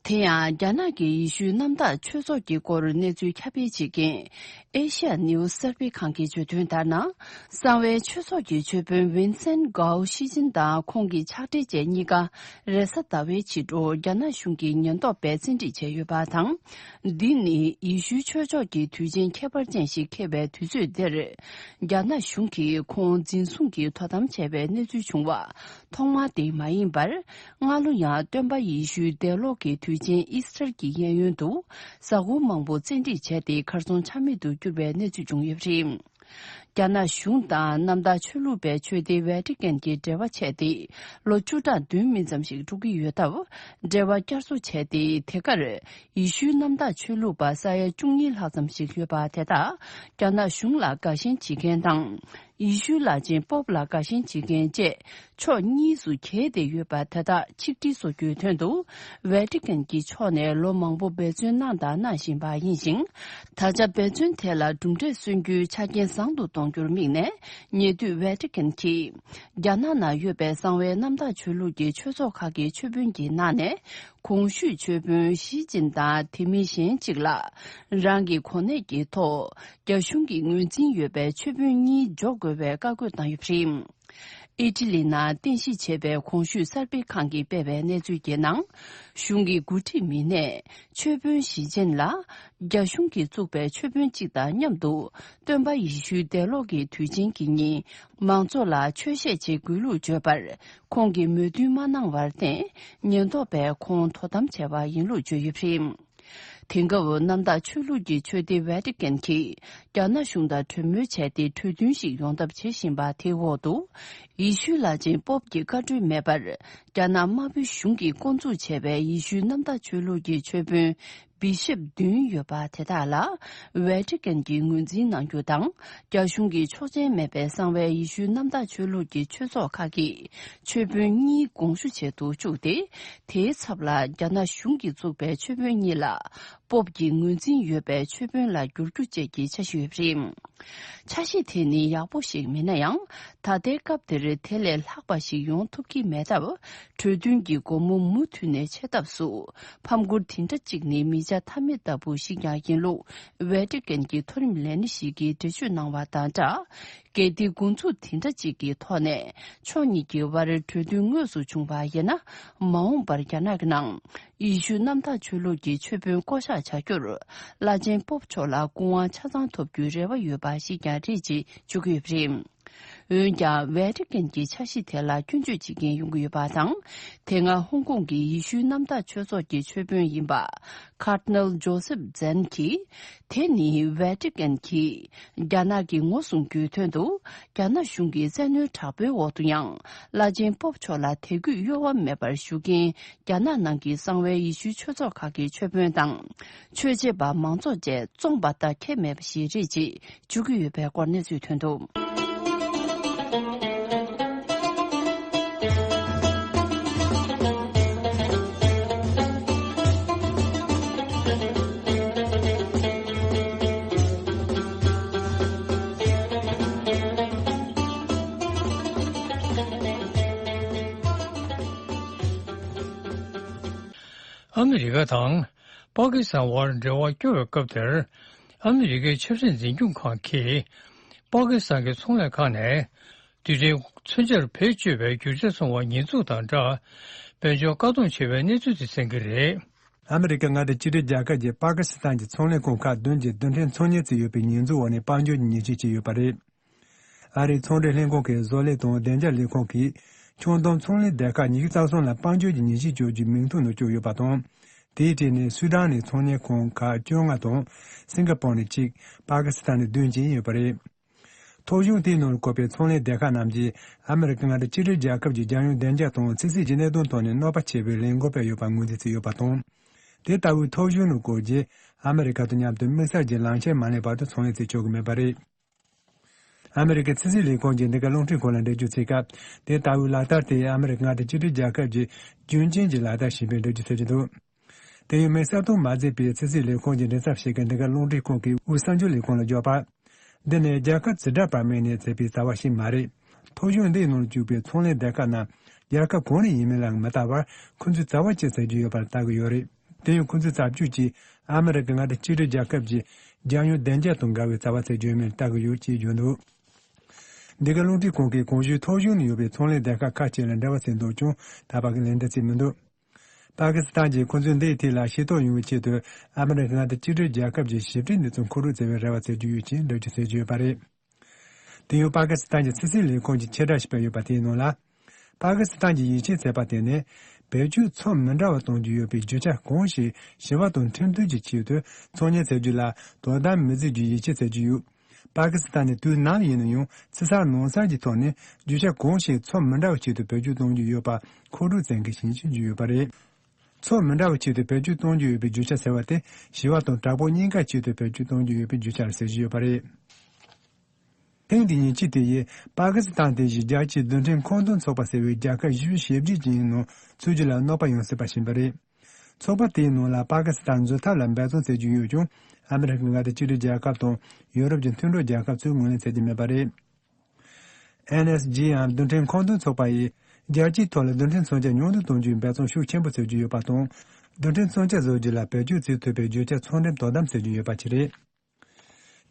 དེ་ཡང་རྒྱ་ནག་གི་ཡེ་ཤུའི་གནམ་བདག་ཆོས་ཚོགས་ཀྱི་སྐོར་གནས་ཚུལ་ཁྱབ་སྤེལ་བྱེད་མཁན་ཨེ་ཤ་ཡ་ནེའུ་སི་གསར་སྤེལ་ཁང་གིས་བརྗོད་དོན་ལྟར་ན། གསང་བའི་ཆོས་ཚོགས་ཀྱི་ཆོས་དཔོན་ཝིན་སན་གའོ་ཤི་ཅིན་དང་ཁོང་གི་ཕྱག་སྦྲེལ་བཅས་གཉིས་ཀ་རེས་གཟའ་ཟླ་བའི་ཕྱི་དྲོ་རྒྱ་ནག་གཞུང་གི་ཉེན་རྟོག་པས་བཙན་ཁྲིད་བྱས་ཡོད་པ་དང་། འདི་ནི་ཡེ་ཤུའི་ཆོས་ཕྱོགས་ཀྱི་དུས་ཆེན་ཁྱད་པར་ཅན་ཞིག་འཁེལ་བའི་དུས་ཚོད་འདིར། རྒྱ་ནག་གཞུང་གིས་ཁོང་འཛིན་བཟུང་གིས་དོ་དམ་བྱས་པའི་གནས་ཚུལ་བྱུང་བ་ཐོག་མ་དེ་མ་ཡིན་པར། སྔ་ལོ་ཡང་སྟོན་པ་ཡེ་ཤུའི་འདས་ལོག་གི་དུས་ཆེན་ཨིས་ཊར་གྱི་གཡས་གཡོན་དུ་གཟའ་འཁོར་མང་པོ་བཙན་ཁྲིད་བྱས་ཏེ་གར་སོང་ཆ་མེད་དུ་གྱུར་པའི་གནས་ཚུལ་བྱུང་ཡོད་པ་རེད། རྒྱ་ནག་གཞུང་དང་གནམ་བདག་ཆོས་ལུགས་པའི་ཆོས་སྡེ་ཝེ་ཏི་ཀན་གྱི་འབྲེལ་བ་བྱས་ཏེ་ལོ་བཅུ་ཕྲག་བདུན་མིན་ཙམ་ཞིག་འགྲོ་གི་ཡོད་སྟབས། འབྲེལ་བ་བསྐྱར་གསོ་བྱས་ཏེ་དེ་གར་ཡེ་ཤུའི་གནམ་བདག་ཆོས་ལུགས་པ་ས་ཡ་བཅུ་གཉིས་ལྷག་ཙམ་ཞིག་ཡོད་པ་དེ་དག་རྒྱ་ནག་གཞུང་ལ་དགའ་ཞེན་བྱེད་མཁན་དང་། ཡེ་ཤུའི་བླ་ཆེན་པོབ་ལ་དགའ་ཞེན་བྱེད་མཁན་བཅས་ཕྱོགས་གཉིས་སུ་གྱེས་ཏེ་ཡོད་པ་དེ་དག་ཆིག་སྒྲིལ་བཟོ་རྒྱུའི་དོན་དུ། ཝེ་ཏི་ཀན་གྱི་ཕྱོགས་ནས་ལོ་མང་པོ་འབད་བརྩོན་གནང་དང་གནང་བཞིན་པ་ཡིན་ཞིང་། ད་ཆ་འབད་བརྩོན་དེ་ལ་གྲུབ་འབྲས་སོན་རྒྱུའི་ཆ་རྐྱེན་བཟང་དུ་གཏོང་རྒྱུར་དམིགས་ནས། ཉེ་དུས་ཝེ་ཏི་ཀན་གྱིས་རྒྱ་ནག་ནང་ཡོད་པའི་གསང་བའི་གནམ་བདག་ཆོས་ལུགས་ཀྱི་ཆོས་ཚོགས་ཁག་གི་ཆོས་དཔོན་གྱི་ནང་ནས། གོང་ཞུས་ཆོས་དཔོན་ཞི་ཅིན་དང་དེ་མིན་གཞན་གཅིག་ལ། རང་གི་གོ་གནས་ཀྱི་ཐོག་རྒྱ་གཞུང་གི་ངོས་འཛིན་ཡོད་པའི་ཆོས་དཔོན་གཉིས་འཇོག་དགོས་པའི་བཀའ་བཀོད་བཏང་ཡོད་པ་རེད། ཨི་ཊ་ལི་ནང་རྟེན་གཞི་བྱས་པའི་གོང་ཞུས་གསར་སྤེལ་ཁང་གིས་སྤེལ་བའི་གནས་ཚུལ་གྱི་ནང་། གཞུང་གི་འགོ་ཁྲིད་མི་སྣས་ཆོས་དཔོན་ཞི་ཅིན་ལ། རྒྱ་གཞུང་གིས་བཙུགས་པའི་ཆོས་དཔོན་གཅིག་དང་མཉམ་དུ། སྟོན་པ་ཡེ་ཤུའི་འདས་ལོག་གི་དུས་ཆེན་གྱི་ཉིན། མང་ཚོགས་ལ་ཆོས་བཤད་ཆེད་དགོས་ལུགས་བརྗོད་པར། ཁོང་གིས་མོས་མཐུན་མ་གནང་བར་བརྟེན། ཉེན་རྟོག་པས་ཁོང་དོ་དམ་བྱས་པ་ཡིན་ལུགས་བརྗོད་ཡོད་པ་རེད། དེང་སྐབས་གནམ་བདག་ཆོས་ལུགས་ཀྱི་ཆོས་སྡེ་ཝེ་ཏི་ཀན་གྱིས་རྒྱ་ནག་གཞུང་དང་གྲོས་མོལ་བྱས་ཏེ་གྲོས་མཐུན་ཞིག་ཡོང་ཐབས་བྱེད་བཞིན་པ་དེའི་འོག་ཏུ། ཡེ་ཤུའི་བླ་ཆེན་པོབ་ཀྱི་བཀའ་འཁྲོལ་མེད་པར། རྒྱ་ནག་དམར་པོའི་གཞུང་གིས་བསྐོ་འཛུགས་བྱས་པའི་ཡེ་ཤུའི་གནམ་བདག་ཆོས་ལུགས་ཀྱི་ཆོས་དཔོན། བི་ཤོབ་བདུན་ཡོད་པ་དེ་དག་ལ། ཝེ་ཏི་ཀན་གྱིས་ངོས་འཛིན་གནང་རྒྱུ་དང་། རྒྱ་གཞུང་གིས་ཆོག་མཆན་མེད་པའི་གསང་བའི་ཡེ་ཤུའི་གནམ་བདག་ཆོས་ལུགས་ཀྱི་ཆོས་ཚོགས་ཁག་གི་ཆོས་དཔོན་གཉིས་དགོངས་ཞུ་བྱེད་དུ་བཅུག་སྟེ། དེའི་ཚབ་ལ་རྒྱ་ནག་གཞུང་གིས་བཙུགས་པའི་ཆོས་དཔོན་གཉིས་ལ། སྤོབས་ཀྱི་ངོས་འཛིན་ཡོད་པའི་ཆོས་དཔོན་ལ་འགྱུར་རྒྱུ་བཅས་ཀྱི་འཆར་གཞི་ཡོད་པ་རེད། འཆར་གཞི་དེ་ནི་ཡག་པོ་ཞིག་མིན་ན་ཡང་། ད་ལྟའི་སྐབས་འདིར་དེ་ལས་ལྷག་པ་ཞིག་ཡོང་ཐུབ་ཀྱི་མེད་སྟབས། གྲོས་མཐུན་གྱི་སྒོ་མོ་མུ་མཐུད་ནས་ཕྱེ་ཐབས་སུ། ཕམ་སྐུར་དེ་འདྲ་གཅིག་ནི་མི་བྱ་ཐབས་མེད་ལྟ་བུ་ཞིག་ཀྱང་ཡིན་ལུགས། ཝེ་ཏི་ཀན་གྱི་མཐོ་རིམ་ལས་སྣེ་ཞིག་གིས་འགྲེལ་བརྗོད་གནང་བ་དང་སྦྲགས། གལ་ཏེ་འགོ་འཛུགས་དེ་འདྲ་གཅིག་གི་ཐོག་ནས་ཕྱོགས་གཉིས་ཀྱི་དབར་གྲོས་མཐུན་དངོས་སུ་བྱུང་བ་ཡིན་ན། མ་འོངས་པར་རྒྱ་ནག་གི་ནང་ཡེ་ཤུ་གནམ་བདག་ཆོས་ལུགས་ཀྱི་ཆོས་དཔོན་བསྐོ་གཞག་བྱ་རྒྱུར། བླ་ཆེན་པོབ་མཆོག་ལ་སྐུ་དབང་ཆ་ཚང་ཐོབ་རྒྱུའི་རེ་བ་ཡོད་པ་ཞིག་ཀྱང་རེད་ཅེས་བརྗོད་ཀྱི་ཡོད་པ་རེད། འོན་ཀྱང་། ཝེ་ཏི་ཀན་གྱི་འཆར་གཞི་དེ་ལ་སྐྱོན་བརྗོད་བྱེད་མཁན་ཡོང་གི་ཡོད་པ་དང་། དེ་སྔ་ཧོང་ཀོང་གི་ཡེ་ཤུའི་གནམ་བདག་ཆོས་ཚོགས་ཀྱི་ཆོས་དཔོན་ཡིན་པ། ཁཱར་ཌི་ནལ་ཇོ་སེབ་ཛན་གྱིས། དེ་ནི་ཝེ་ཏི་ཀན་གྱིས་རྒྱ་ནག་གི་ངོ་སྲུང་རྒྱུའི་དོན་དུ། རྒྱ་ནག་གཞུང་གི་བཙན་གནོན་དྲག་པོའི་འོག་ཏུ་ཡང་། བླ་ཆེན་པོབ་མཆོག་ལ་དད་གུས་གཡོ་བ་མེད་པར་ཞུ་མཁན། རྒྱ་ནག་ནང་གི་གསང་བའི་ཡེ་ཤུའི་ཆོས་ཚོགས་ཁག་གི་ཆོས་དཔོན་དང་། ཆོས་བྱེད་པ་མང་ཚོགས་བཅས་བཙོངས་པ་དང་ཁྱད་མེད་པ་ཞིག་རེད་ཅེས་བརྗོད་ཀྱི་ཡོད་པའི་སྐོར་གནས་ཚུལ་ཐོན་འདུག། ཨ་མི་རི་ཀ་དང་། པ་ཀི་སི་ཐན་དབར་འབྲེལ་བ་སྐྱོ་བའི་སྐབས་དེར། ཨ་མི་རི་ཀའི་ཆབ་སྲིད་འཛིན་སྐྱོང་ཁང་གིས། པ་ཀི་སི་ཐན་གྱི་ཚོང་ལས་ཁང་ནས། རྡུལ་ཕྲན་མཚོན་ཆར་བེད་སྤྱོད་པའི་རྒྱུ་ཆ་བཙོང་བ་ཉེས་འཛུགས་དང་སྦྲགས། དཔལ་འབྱོར་བཀག་སྡོམ་བྱས་པའི་གནས་ཚུལ་དེ་གསན་གྱི་རེད། ཨ་མི་རི་ཀ་མངའ་སྡེ་གཅིག་སྒྲིལ་རྒྱལ་ཁབ་ཀྱིས་པ་ཀི་སི་ཐན་གྱི་ཚོང་ལས་ཁང་ཁག་བདུན་གྱིས་རྡུལ་ཕྲན་ཚོང་ཉེས་བཙུགས་ཡོད་པའི་ཉེས་འཛུགས་འོག་ནས་དཔལ་འབྱོར་གྱི་ཉེས་ཆད་བཅད་ཡོད་པ་རེད། ཨ་རིའི་ཚོང་འབྲེལ་ལྷན་ཁང་གི་བཟོ་ལས་དང་བདེ་འཇགས་ལས་ཁུངས་ཀྱིས། ཁྱོན་བསྡོམས་ཚོང་ལས་སྡེ་ཁག་ཉི་ཤུ་རྩ་གསུམ་ལ་དཔལ་འབྱོར་གྱི་ཉེས་ཆད་གཅོད་རྒྱུའི་མིང་ཐོ་ནང་བཅུག་ཡོད་པ་དང་། དེའི་གྲས་ནས་སུའུ་ཏན་ནས་ཚོང་ཉེས་ཁང་ཁག་བཅོ་ལྔ་དང་། སིང་ག་པོར་ནས་གཅིག་པ་ཀི་སི་ཐན་ནས་བདུན་བཅས་ཡོད་པ་རེད། ཐོ་གཞུང་དེའི་ནང་ལ་བཀོད་པའི་ཚོང་ལས་སྡེ་ཁག་རྣམས་ཀྱིས་ཨ་མི་རི་ཀ་མངའ་སྡེ་གཅིག་སྒྲིལ་རྒྱལ་ཁབ་ཀྱི་རྒྱལ་ཡོངས་བདེ་འཇགས་དང་ཚན་རྩལ་གྱི་གནད་དོན་ཐོག་ནས་གནོད་པ་ཆེ་བའི་ལས་འགུལ་སྤེལ་ཡོད་པར་ངོས་འཛིན་བྱས་ཡོད་པ་དང་། དེ་ལྟ་བུའི་ཐོ་གཞུང་ནང་བཀོད་རྗེས་ཨ་མི་རི་ཀ་དང་མཉམ་དུ་དམིགས་བསལ་གྱི་ལངས་ཆ་མ་ལེན་བར་དུ་ཚོང་ལས་བྱེད་ཆོག་གི་མེད་པ་རེད། ཨ་མི་རི་ཀའི་ཕྱི་སྲིད་ལས་ཁུངས་ཀྱིས་འདི་ག་རླུང་འཕྲིན་ཁང་ལ་འགྲེལ་བརྗོད་བྱས་སྐབས། དེ་ལྟ་བུའི་ལག་བསྟར་དེ་ཨ་མི་རི་ཀ་མངའ་སྡེ་གཅིག་སྒྲིལ་རྒྱལ་ཁབ་ཀྱི་རྒྱུན་གཅིག་གི་ལག་བསྟར་ཞིག་ཡིན་པའི་འགྲེལ་བརྗོད་བྱེད་ཀྱི་འདུག། དེ་ཡང་མི་གསལ་སྟོན་མ་མཛད་པའི་ཕྱི་སྲིད་ལས་ཁུངས་ཀྱི་མགྲིན་ཚབ་ཞིག་གིས་འདི་ག་རླུང་འཕྲིན་ཁང་གི་དབུས་གསར་འགྱུར་ལས་ཁུངས་ལ་བརྗོད་པར། འདི་ནི་རྒྱལ་ཁབ་ཇི་འདྲ་བར་དམིགས་ནས་མཛད་པའི་བྱ་བ་ཞིག་མ་རེད། ཐོ་གཞུང་འདིའི་ནང་བཅུག་པའི་ཚོང་ལས་སྡེ་ཁག་རྣམས་རྒྱལ་ཁབ་གང་ནས་ཡིན་མིན་ལ་མི་ལྟ་བར་ཁོ་ཚོས་བྱ་བ་ཅི་བྱེད་ཀྱི་ཡོད་པར་ལྟ་གི་ཡོད་རེད། དེ་ཡང་ཁོ་ཚོས་བྱ་སྤྱོད་ཀྱིས་ཨ་མི་རི་ཀ་མངའ་སྡེ་གཅིག་སྒྲིལ་རྒྱལ་ཁབ་ཀྱི་རྒྱལ་ཡོངས་བདེ་འཇགས་དང་འགལ་བའི་བྱ་བ་བྱེད་རྒྱུ་ཡིན་མིན་ལྟ་གི་ཡོད་ཅེས་བརྗོད་འདུག། འདི་ག་རླུང་འཕྲིན་ཁང་གིས་གོང་ཞུས་ཐོ་གཞུང་ནང་ཡོད་པའི་ཚོང་ལས་སྡེ་ཁག་ཁག་ཅིག་ལ་འབྲེལ་བ་བྱས་འདུག་ཀྱང་ད་བར་གྱི་ལན་འདེབས་བྱས་མི་འདུག། པ་ཀི་སི་ཐན་གྱིས་ཁོ་ཚོས་འདིའི་ཐད་ལ་ཤེས་རྟོགས་ཡོང་བའི་ཆེད་དུ་ཨ་མི་རི་ཀ་མངའ་སྡེ་གཅིག་སྒྲིལ་རྒྱལ་ཁབ་ཀྱི་ཞིབ་ཕྲའི་གནས་ཚུལ་མཁོ་སྒྲུབ་བྱེད་པའི་རེ་བ་བྱེད་ཀྱི་ཡོད་ཅེས་འགྲེལ་བརྗོད་བྱེད་ཀྱི་ཡོད་པ་རེད། དེ་ཡང་པ་ཀི་སི་ཐན་གྱི་ཕྱི་སྲིད་ལས་ཁུངས་ཀྱིས་ཕྱིར་བསྒྲགས་ཤིག་སྤེལ་ཡོད་པ་དེའི་ནང་ལ། པ་ཀི་སི་ཐན་གྱིས་ཡིད་ཆེས་བྱས་པ་དེ་ནི། བེད་སྤྱོད་ཚབས་མི་འདྲ་བ་གཏོང་རྒྱུ་ཡོད་པའི་རྒྱུ་ཆ་གང་ཞིག་ཞི་བ་དང་ཁྲིམས་མཐུན་གྱི་ཆེད་དུ་ཚོང་གཉེར་བྱ་རྒྱུ་ལ་དོ་དམ་མི་བྱེད་རྒྱུའི་ཡིད་ཆེས་བྱེད་ཀྱི་ཡོད། པ་ཀི་སི་ཐན་ནི་དུས་ནམ་ཡིན་ན་ཡང་ཕྱི་གསར་ནང་གསར་གྱི་ཐོག་ནས་རྒྱུ་ཆ་གང་ཞིག་ཚབས་མི་འདྲ་བའི་ཆེད་དུ་བེད་སྤྱོད་གཏོང་རྒྱུ་ཡོད་པ་མཁོ་སྤྲོད་བྱེད་མཁན་ཞིག་ཡིན་ཞུ་རྒྱུ་ཡོད་པ་རེད། ཚབས་མི་འདྲ་བའི་ཆེད་དུ་བེད་སྤྱོད་གཏོང་རྒྱུ་ཡོད་པའི་རྒྱུ་ཆ་ཟེར་བ་དེ་ཞི་བ་དང་དྲག་པོ་གཉིས་ཀའི་ཆེད་དུ་བེད་སྤྱོད་གཏོང་རྒྱུ་ཡོད་པའི་རྒྱུ་ཆར་ཟེར་གྱི་ཡོད་པ་རེད། ཐེངས་འདིའི་ཉེས་ཆད་དེ་ཡིས་པ་ཀི་སི་ཐན་དེ་བཞིན་རྒྱལ་སྤྱིའི་རྡུལ་ཕྲན་མཁོ་འདོན་ཚོགས་པ་ཟེར་བའི་རྒྱལ་ཁབ་བཞི་བཅུ་ཞེ་བརྒྱད་ཀྱི་ནང་ཚུད་རྒྱུ་ལ་གནོད་པ་ཡོང་སྲིད་པ་ཞིག་ཡིན་པ་རེད། ཚོགས་པ་དེའི་ནང་ལ་པ་ཀི་སི་ཐན་འཛུལ་ཐབས་ལ་འབད་བརྩོན་བྱེད་ཀྱི་ཡོད་ཀྱང་ཨ་མི་རི་ཀའི་མངའ་སྡེ་གཅིག་སྒྲིལ་རྒྱལ་ཁབ་དང་ཡུ་རོབ་ཀྱི་མཐུན་གྲོགས་རྒྱལ་ཁབ་ཚོས་ངོས་ལེན་བྱེད་ཀྱི་མེད་པ་རེད། ཨེན་ཨེས་ཇི་འམ་རྡུལ་ཕྲན་མཁོ་འདོན་ཚོགས་པ་ཡིས་རྒྱལ་སྤྱིའི་ཐོག་ལ་རྡུལ་ཕྲན་མཚོན་ཆ་ཉུང་དུ་གཏོང་རྒྱུའི་འབད་བརྩོན་ཤུགས་ཆེན་པོ་བྱེད་ཀྱི་ཡོད་པ་དང་། རྡུལ་ཕྲན་མཚོན་ཆ་བཟོ་རྒྱུ་ལ་བེད་སྤྱོད་བྱེད་ཐུབ་པའི་རྒྱུ་ཆ་ཚོང་འགྲེམས་དོ་དམ་བྱེད་ཀྱི་ཡོད་པ་ཞིག་རེད།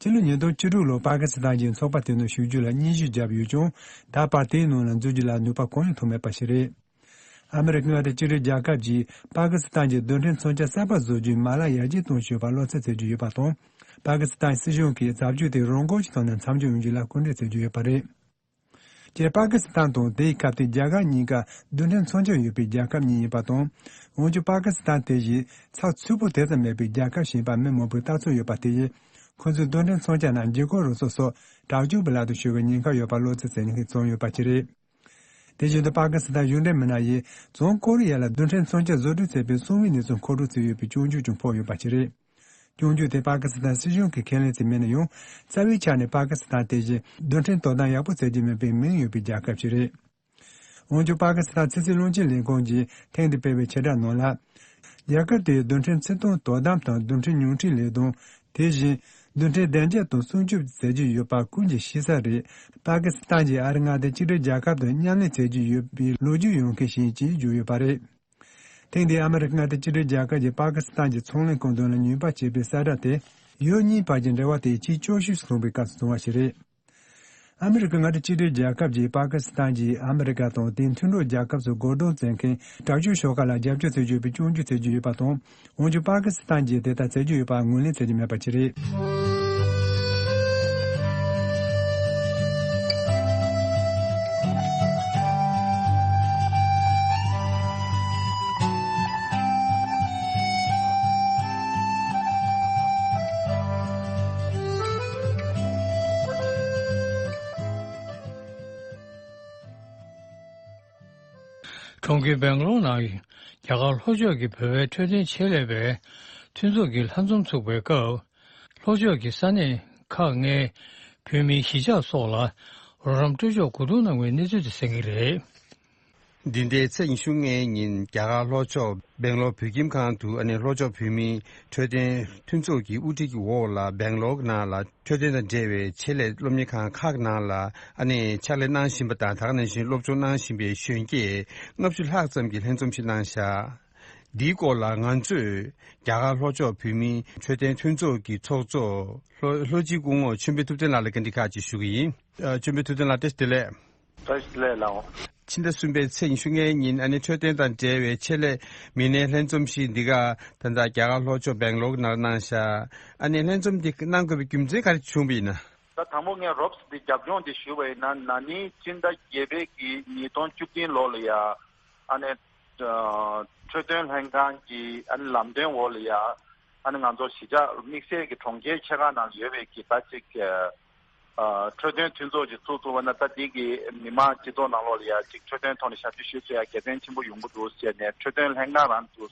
ཕྱི་ལོ་ཉིས་སྟོང་བཅུ་དྲུག་ལོར་པ་ཀི་སི་ཐན་གྱིས་ཚོགས་པ་དེ་ནང་ཞུགས་རྒྱུ་ལ་སྙན་ཞུ་བརྒྱབ་ཡོད་ཀྱང་། ད་བར་དེའི་ནང་ལ་འཛུལ་རྒྱུ་ལ་ནུས་པ་གང་ཡང་ཐོན་མེད་པ་ཞིག་རེད། ཨ་མི་རི་ཀའི་མངའ་སྡེ་གཅིག་སྒྲིལ་རྒྱལ་ཁབ་ཀྱིས་པ་ཀི་སི་ཐན་གྱི་རྡུལ་ཕྲན་མཚོན་ཆ་གསར་པ་བཟོ་རྒྱུའི་མ་ལག་ཡར་རྒྱས་གཏོང་བཞིན་ཡོད་པར་བློ་འཚབ་བྱེད་ཀྱི་ཡོད་པ་དང་། པ་ཀི་སི་ཐན་སྲིད་གཞུང་གིས་བྱ་སྤྱོད་དེ་རང་འགུལ་གྱི་ཐོག་ནས་མཚམས་འཇོག་ཡོང་རྒྱུ་ལ་སྐུལ་འདེད་བྱེད་ཀྱི་ཡོད་པ་རེད། སྤྱིར་པ་ཀི་སི་ཐན་དང་དེའི་ཁ་གཏད་རྒྱ་གར་གཉིས་ཀ་རྡུལ་ཕྲན་མཚོན་ཆ་ཡོད་པའི་རྒྱལ་ཁབ་གཉིས་ཡིན་པ་དང་། འོན་ཀྱང་པ་ཀི་སི་ཐན་དེ་བཞིན་ཚགས་ཚུད་པོ་དེ་ཙམ་མེད་པའི་རྒྱལ་ཁབ་ཞིག་ཡིན་པ་མི་མང་པོས་ལྟ་ཚུལ་ཡོད་པ་དེ་ཡིས། ཁོ་ཚོས་རྡུལ་ཕྲན་མཚོན་ཆ་རྣམས་འཇིགས་སྐུལ་རུ་ཚོགས་སོགས་དྲག་སྦྱོང་གི་ལག་ཏུ་ཤོར་བའི་ཉེན་ཁ་ཡོད་པར་བློ་འཚབ་བྱེད་མཁན་བྱུང་ཡོད་པ་ཞིག་རེད། དེ་བཞིན་དུ་པ་ཀི་སི་ཐན་གཞུང་འབྲེལ་མི་སྣ་ཡིས་བྱང་ཀོ་རི་ཡ་ལ་རྡུལ་ཕྲན་མཚོན་ཆ་བཟོ་སྐྲུན་བྱས་པའི་གསང་བའི་གནས་ཚུལ་མཁོ་སྤྲོད་བྱས་ཡོད་པའི་སྐྱོན་བརྗོད་ཀྱང་ཕོག་ཡོད་པ་ཞིག་རེད། སྐྱོན་བརྗོད་དེ་པ་ཀི་སི་ཐན་སྲིད་གཞུང་གིས་ཁས་ལེན་བྱས་མེད་ན་ཡང་། རྩ་བའི་ཆ་ནས་པ་ཀི་སི་ཐན་དེ་བཞིན་རྡུལ་ཕྲན་དོ་དམ་ཡག་པོ་བྱེད་ཀྱི་མེད་པའི་མིང་ཡོད་པའི་རྒྱལ་ཁབ་ཞིག་རེད། འོན་ཀྱང་པ་ཀི་སི་ཐན་ཕྱི་སྲིད་བློན་ཆེན་ལས་ཁུངས་ཀྱིས་ཐེངས་འདི་སྤེལ་བའི་ཕྱིར་བསྒྲགས་ནང་ལ། རྒྱལ་ཁབ་དེའི་རྡུལ་ཕྲན་ཚེ་ཐང་དོ་དམ་དང་རྡུལ་ཕྲན་ཉུང་འཕྲིའི་ལས་དོན། དེ་བཞིན་རྡུལ་ཕྲན་བདེ་འཇགས་དང་སྲུང་སྐྱོབ་ཟེར་རྒྱུ་ཡོད་པ་ཀུན་གྱིས་ཤེས་གསལ་རེད། པ་ཀི་སི་ཐན་གྱིས་ཨ་རི་མངའ་སྡེ་གཅིག་སྒྲིལ་རྒྱལ་ཁབ་དང་མཉམ་ལས་བྱེད་ཀྱི་ཡོད་པའི་ལོ་རྒྱུས་ཡོད་མཁན་ཞིག་ཡིན་ཅེས་བརྗོད་ཡོད་པ་རེད། ཐེངས་འདིའི་ཨ་མི་རི་ཀ་མངའ་སྡེ་གཅིག་སྒྲིལ་རྒྱལ་ཁབ་ཀྱིས་པ་ཀི་སི་ཐན་གྱི་ཚོང་ལས་ཁང་དོན་ལ་ཉེས་པ་བྱས་པའི་གསལ་བསྒྲགས་དེ། ཡུལ་གཉིས་བར་གྱི་འབྲེལ་བ་དེ་ཆེས་སྐྱོ་ཤོས་སུ་སོང་བའི་སྐབས་སུ་བྱུང་བ་ཞིག་རེད། ཨ་མི་རི་ཀ་མངའ་སྡེ་གཅིག་སྒྲིལ་རྒྱལ་ཁབ་ཀྱིས་པ་ཀི་སི་ཐན་གྱིས་ཨ་མི་རི་ཀ་དང་དེའི་མཐུན་གྲོགས་རྒྱལ་ཁབ་ཚོར་རྒོལ་རྡུང་བྱེད་མཁན་དྲག་སྤྱོད་ཤོག་ཁག་ལ་རྒྱབ་སྐྱོར་བྱེད་ཀྱི་ཡོད་པའི་སྐྱོན་བརྗོད་བྱེད་ཀྱི་ཡོད་པ་དང་། འོན་ཀྱང་པ་ཀི་སི་ཐན་གྱིས་དེ་ལྟར་བྱེད་ཀྱི་ཡོད་པ་ངོས་ལེན་བྱེད་ཀྱི་མེད་པ་ཞིག་རེད། གྲོང་ཁྱེར་སྦེང་ལོར་ནང་རྒྱ་གར་ལྷོ་ཕྱོགས་ཀྱི་བོད་པའི་འཕྲོད་བསྟེན་ཆེད་ལས་པའི་མཐུན་ཚོགས་ཀྱི་ལྷན་འཛོམས་ཚུགས་པའི་སྐབས། ལྷོ་ཕྱོགས་ཀྱི་ས་གནས་ཁག་ལྔའི་བོད་མིའི་གཞིས་ཆགས་སོགས་ལ་རོགས་རམ་སྤྲོད་ཕྱོགས་གོ་བསྡུར་གནང་བའི་གནས་ཚུལ་དེ་གསན་གྱི་རེད། འདི་ཟླའི་ཚེས་ཉི་ཤུ་ལྔའི་ཉིན་རྒྱ་གར་ལྷོ་ཕྱོགས་སྦེང་ལོར་བོད་ཁྱིམ་ཁང་དུ་ཨ་ནེ་ལྷོ་ཕྱོགས་བོད་མིའི་འཕྲོད་བསྟེན་མཐུན་ཚོགས་ཀྱི་དབུ་ཁྲིད་ཀྱི་འོག་ལ་སྦེང་ལོར་ནང་ལ་འཕྲོད་བསྟེན་དང་འབྲེལ་བའི་ཆེད་ལས་སློབ་གཉེར་ཁང་ཁག་ནང་ལ་ཨ་ནེ་ཕྱག་ལས་གནང་བཞིན་པ་དང་། ད་ག་ནང་བཞིན་སློབ་སྦྱོང་གནང་བཞིན་པའི་གཞོན་སྐྱེས་ལྔ་བཅུ་ལྷག་ཙམ་གྱིས་ལྷན་འཛོམས་ཤིག་གནང་བཞག་འདིའི་སྐོར་ལ་ང་ཚོས་རྒྱ་གར་ལྷོ་ཕྱོགས་བོད་མིའི་འཕྲོད་བསྟེན་མཐུན་ཚོགས་ཀྱི་ཚོགས་གཙོ་ལྷོ་ལྷོ་སྤྱི་སྐུ་ངོ་ཆོས་འཕེལ་ཐུབ་བསྟན་ལགས་ལ་བཀའ་འདྲི་ཁག་ཅིག་ཞུ་གི་ཡིན། ཨ། ཆོས་འཕེལ་ཐུབ་བསྟན་ལགས་བཀྲ་ཤིས་བདེ་ལེགས། བཀྲ་ཤིས་བདེ་ལེགས་ལགས། ཕྱི་ཟླ་གསུམ་པའི་ཚེས་ཉི་ཤུ་ལྔའི་ཉིན་ཨ་ནེ་འཕྲོད་བསྟེན་དང་འབྲེལ་བའི་ཆེད་ལས་མི་སྣའི་ལྷན་འཛོམས་ཤིག་འདི་ག་ད་ལྟ་རྒྱ་གར་ལྷོ་ཕྱོགས་སྦེང་ལོར་ནང་གནང་བཞག་ཨ་ནེ་ལྷན་འཛོམས་འདི་གནང་དགོས་པའི་རྒྱུ་མཚན་ག་རེ་བྱུང་བ་ཡིན་ན། ད་དང་པོ་ངས་རོབ་ཙམ་འདི་རྒྱབ་ལྗོངས་འདི་ཞུ་བ་ཡིན་ན། ན་ནིང་སྤྱི་ཟླ་བརྒྱད་པའི་གི་ཉིས་སྟོང་བཅུ་བདུན་ལོ་ལ་ཡ། ཨ་ནེ། ཨ། འཕྲོད་བསྟེན་ལྷན་ཁང་གི་ཨ་ནེ་ལམ་སྟོན་འོག་ལ་ཡ། ཨ་ནེ་ང་ཚོ་གཞིས་ཆགས་དམིགས་བསལ་གྱི་གྲོང་ཁྱེར་ཆེ་ཁག་ནང་ཡོད་པའི་གི་ད་ཅིག་ཨ། འཕྲོད་བསྟེན་མཐུན་ཚོགས་ཅིག་བཙུགས་ཐུབ་པ་ན། ད་འདི་གི་མི་མང་སྤྱི་ཚོགས་ནང་ལོགས་ལ་ཡ་ཅིག་འཕྲོད་བསྟེན་ཐོག་ནས་ཞབས་ཞུ་ཞུ་ཚུལ་ཡ་དགེ་མཚན་ཆེན་པོ་ཡོང་གི་འདུག་ཟེར་ནས་འཕྲོད་བསྟེན་ལྷན་ཁང་རང་དུ་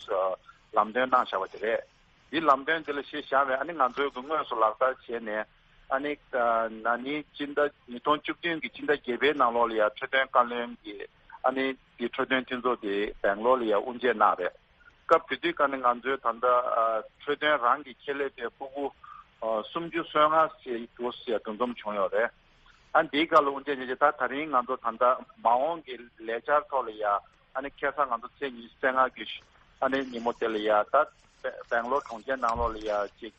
ལམ་སྟོན་གནང་བཞག་པ་དེ་རེད། འདི་ལམ་སྟོན་དེ་ལ་གཞི་བཞག་པའི་ཨ་ནི་ང་ཚོའི་གི་དངོས་སུ་ལག་བསྟར་བྱས་ནས། ཨ་ནི་ཨ་ན་ནིང་སྤྱི་ཟླ་ཉིས་སྟོང་བཅུ་བདུན་གྱི་སྤྱི་ཟླ་བརྒྱད་པའི་ནང་ལོགས་ལ་ཡ་འཕྲོད་བསྟེན་བཀའ་བློན་གྱིས་ཨ་ནི་འདི་འཕྲོད་བསྟེན་མཐུན་ཚོགས་དེ་སྦེང་ལོར་ལ་ཡ་དབུ་འབྱེད་གནང་རེད། སྐབས་དེ་དུས་ཀ་ནས་ང་ཚོའི་ད་ལྟ་ཨ་འཕྲོད་བསྟེན་རང་གི་ཆེད་ལས་པའི་སྤུ་གུ་ཨ་སུམ་ཅུ་སོ་ལྔ་ཞིག་འདུག་ཟེར་འདུ་འཛོམས་བྱུང་ཡོད་རེད། ཨ་འདིའི་སྐབས་ལ་དབུ་འབྱེད་བྱས་རྗེས་ད་ད་རིང་ང་ཚོ་ད་ལྟ་མ་འོངས་ཀྱི་ལས་འཆར་ཐོག་ལ་ཡ། ཨ་ནི་ཁ་སང་ང་ཚོ་ཚེས་ཉི་ཤུ་རྩ་ལྔ་གི་ཨ་ནི་ཉིན་མོ་དེ་ལ་ཡ་ད་སྦེང་ལོར་གྲོང་ཁྱེར་ནང་ལོགས་ལ་ཡ་ཅིག་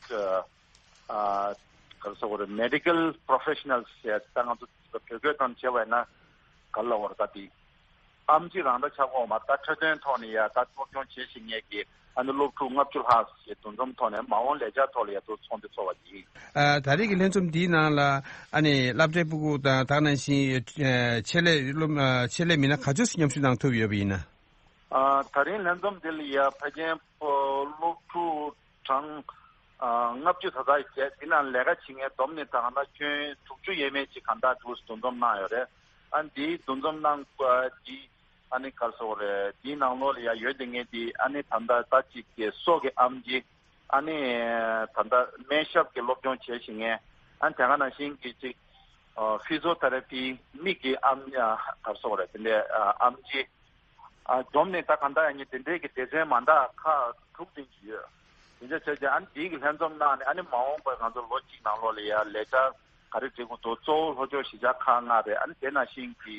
ཨ་ག་རེ་ཟེར་དགོས་རེད། མེ་ཌི་ཀལ་པོ་རོ་ཕེ་ཤི་ནལ་ཟེར་ད་ང་ཚོ་བོད་སྐད་ཐོག་ནས་བྱས་པ་ཡིན་ན་ག་རེ་ལབ་དགོས་རེད། ད་དེ་ཨེམ་ཆི་རང་འདྲ་ཆགས་ཀྱི་ཡོད་མ་རེད། ད་འཕྲོད་བསྟེན་ཐོག་ནས་ཡ་ད་སློབ་སྦྱོང་བྱེད་བཞིན་མཁན་གྱི་ཨ་ནི་སློབ་ཕྲུག་ལྔ་བཅུ་ལྷག་ཞིག་འདུ་འཛོམས་ཐོག་ནས་མ་འོངས་ལས་འཆར་ཐོག་ལ་ཡ་ད་ཚོགས་འདུ་ཚོགས་པ་ཡིན། ཨ། ད་རེས་ཀྱི་ལྷན་འཛོམས་འདིའི་ནང་ལ་ཨ་ནི་སློབ་གྲྭའི་སྤུ་གུ་དང་། ད་ག་ནང་བཞིན་ཆེད་ལས་སློབ་ཆེད་ལས་མི་སྣ་ག་ཚོད་ཅིག་མཉམ་ཞུགས་གནང་ཐུབ་ཡོད་པ་ཡིན་ན། ཨ། ད་རིང་ལྷན་འཛོམས་འདི་ལ་ཡ་ཕལ་ཆེར་སློབ་ཕྲུག་གྲངས་ཨ་ལྔ་བཅུ་ཙམ་ཙམ་བྱས། འདི་ནང་ལས་ཀ་བྱེད་མཁན་བསྡོམས་ནས་ད་ག་ནང་ཁྱོན་དྲུག་ཅུ་ཡས་མས་ཅིག་གང་དག་འདུག་འདུ་འཛོམས་གནང་ཡོད་རེད། ཨ་འདིའི་འདུ་འཛོམས་གནང་དགོས་འདི་ཨ་ནི་ག་རེ་ཟེར་དགོས་རེད། འདིའི་ནང་ལོགས་ལ་ཡ་ཡོད་བསྡད་མཁན་འདི་ཨ་ནི་ད་ལྟ་ད་ཅིག་གི་སོ་གི་ཨེམ་ཆི། ཨ་ནི་ད་ལྟ་སྨན་ཞབས་ཀྱི་སློབ་སྦྱོང་བྱེད་བཞིན་མཁན། ཨ་ནི་དེ་ག་ནང་བཞིན་གྱི་ཅིག་ཨ་ཕི་ཟི་ཡོ་ཐེ་ར་པི་མིག་གི་ཨེམ་ཨ་ག་རེ་ཟེར་དགོས་རེད། དེ་འདྲའི་ཨ་ཨེམ་ཆི། ཨ་བསྡོམས་ནས་ད་གང་ལྟར་ཡང་དེ་འདྲའི་གི་སྡེ་ཚན་མ་འདྲ་ཁག་དྲུག་ཙམ་ཅིག་ཡོད། དེ་འདྲ་བྱས་ཙང་ཨ་ནི་དེའི་གི་ལྷན་འཛོམས་གནང་ནས། ཨ་ནི་མ་འོངས་པར་ང་ཚོ་ལོ་གཅིག་ནང་ལོགས་ལ་ཡ་ལས་འཆར་ག་རེ་སྒྲིག་དགོས་འདུག་གཙོ་བོ་ལྷོ་ཕྱོགས་གཞིས་ཆགས་ཁག་ལྔ་རེད། ཨ་ནི་དེ་ནང་བཞིན་གྱི་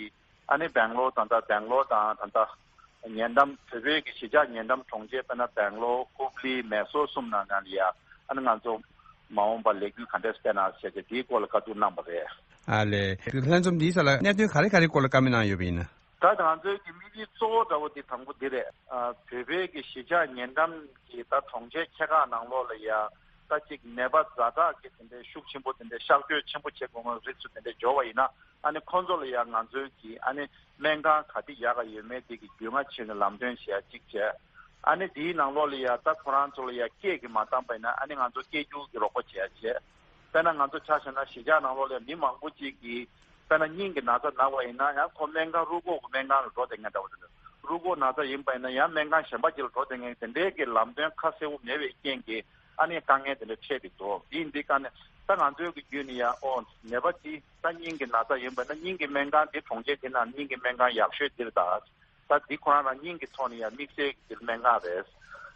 ཨ་ནི་སྦེང་ལོར་དང་། ད་སྦེང་ལོར་དང་ད་ལྟ་ཉེ་འགྲམ་བོད་པའི་གི་གཞིས་ཆགས་ཉེ་འགྲམ་གྲོང་ཁྱེར། དཔེར་ན་སྦེང་ལོར། ཧུབ་ལི། མེ་སོར་གསུམ་ནང་ནང་ལ་ཡ་ཨ་ནི་ང་ཚོ་མ་འོངས་པར་ལས་འགུལ་ག་འདྲས་སྤེལ་ན་ཟེར་ཏེ་དེའི་སྐོར་ལ་བཀའ་བསྡུར་གནང་བ་རེད། ཨ་ལས། ལྷན་འཛོམས་འདིའི་ས་ལ་གནད་དོན་ག་རེ་ག་རེའི་སྐོར་ལ་བཀའ་མོལ་གནང་ཡོད་པ་ཡིན་ན། ད་ང་ཚོའི་གི་དམིགས་ཡུལ་གཙོ་བོ་འདྲ་བོ་འདི་དང་པོ་འདི་རེད། ཨ་བོད་པའི་གི་གཞིས་ཆགས་ཉེ་འགྲམ་གྱི་ད་གྲོང་ཁྱེར་ཆེ་ཁག་ནང་ལོགས་ལ་ཡ་ད་ཅིག་ནད་པ་ཛ་དྲག་གི་དེ་འདྲའི་ཤུགས་ཆེན་པོ། དེ་འདྲའི་གཤག་བཅོས་ཆེན་པོ་བྱེད་དགོས་པའི་རིགས་སུ་དེ་འདྲའི་འབྱོར་བ་ཡིན་ན། ཨ་ནི་ཁོང་ཚོ་ལ་ཡ་ང་ཚོའི་གི་ཨ་ནི་སྨན་ཁང་ག་དེ་ཡག་ག་ཡོད་མེད་དེ་གི་རྒྱུས་མངའ་བྱས་ནས་ལམ་སྟོན་བྱེད་ཡ་གཅིག་བྱས། ཨ་ནི་དེའི་ནང་ལོགས་ལ་ཡ་ད་ཁོ་རང་ཚོ་ལ་ཡ་སྐད་ཀྱིས་མ་བཏང་པ་ཡིན་ན། ཨ་ནི་ང་ཚོ་སྐད་སྒྱུར་གྱི་རོགས་པ་བྱེད་ཡ་བྱས། དཔེར་ན་ང་ཚོ་ཆ་བཞག་ན་གཞིས་ཆགས་ནང་ལོགས་ལ་ཡ་མི་མང་པོ་ཅིག་གིས་དཔེར་ན་སྙིང་གི་ན་ཚ་ན་བ་ཡིན་ན་ཡང་ཁོ་སྨན་ཁང་རུས་ཁོག་གི་སྨན་ཁང་ལ་འགྲོ་བསྡད་མཁན་འདྲ་བོ་དེ་འདྲ། རུས་ཁོག་ན་ཚ་ཡིན་པ་ཡིན་ན་ཡང་སྨན་ཁང་གཞན་པ་ཅིག་ལ་འགྲོ་བསྡད་མཁན་དེ་འདྲའི་གི་ལམ་སྟོན་ཁ་གསལ་པོ་མེད་པའི་རྐྱེན་གྱིས་ཨ་ནི་དཀའ་ངལ་དེ་འདྲ་འཕྲད་བསྡད་འདུག་དེ་ཡིན་དུས་ཀ་ནས་ད་ང་ཚོའི་གི་བརྒྱུད་ནས་ཡང་ཨོ་ནད་པ་དེ་ད་སྙིང་གི་ན་ཚ་ཡིན་པ་ན་སྙིང་གི་སྨན་ཁང་དེ་གྲོང་ཁྱེར་དེ་ནང་སྙིང་གི་སྨན་ཁང་ཡག་ཤོས་འདིར་ད། ད་འདི་ཁོ་རང་རང་སྙིང་གི་ཐོག་ནས་ཡང་དམིགས་བསལ་གྱི་སྨན་ཁང་རེད།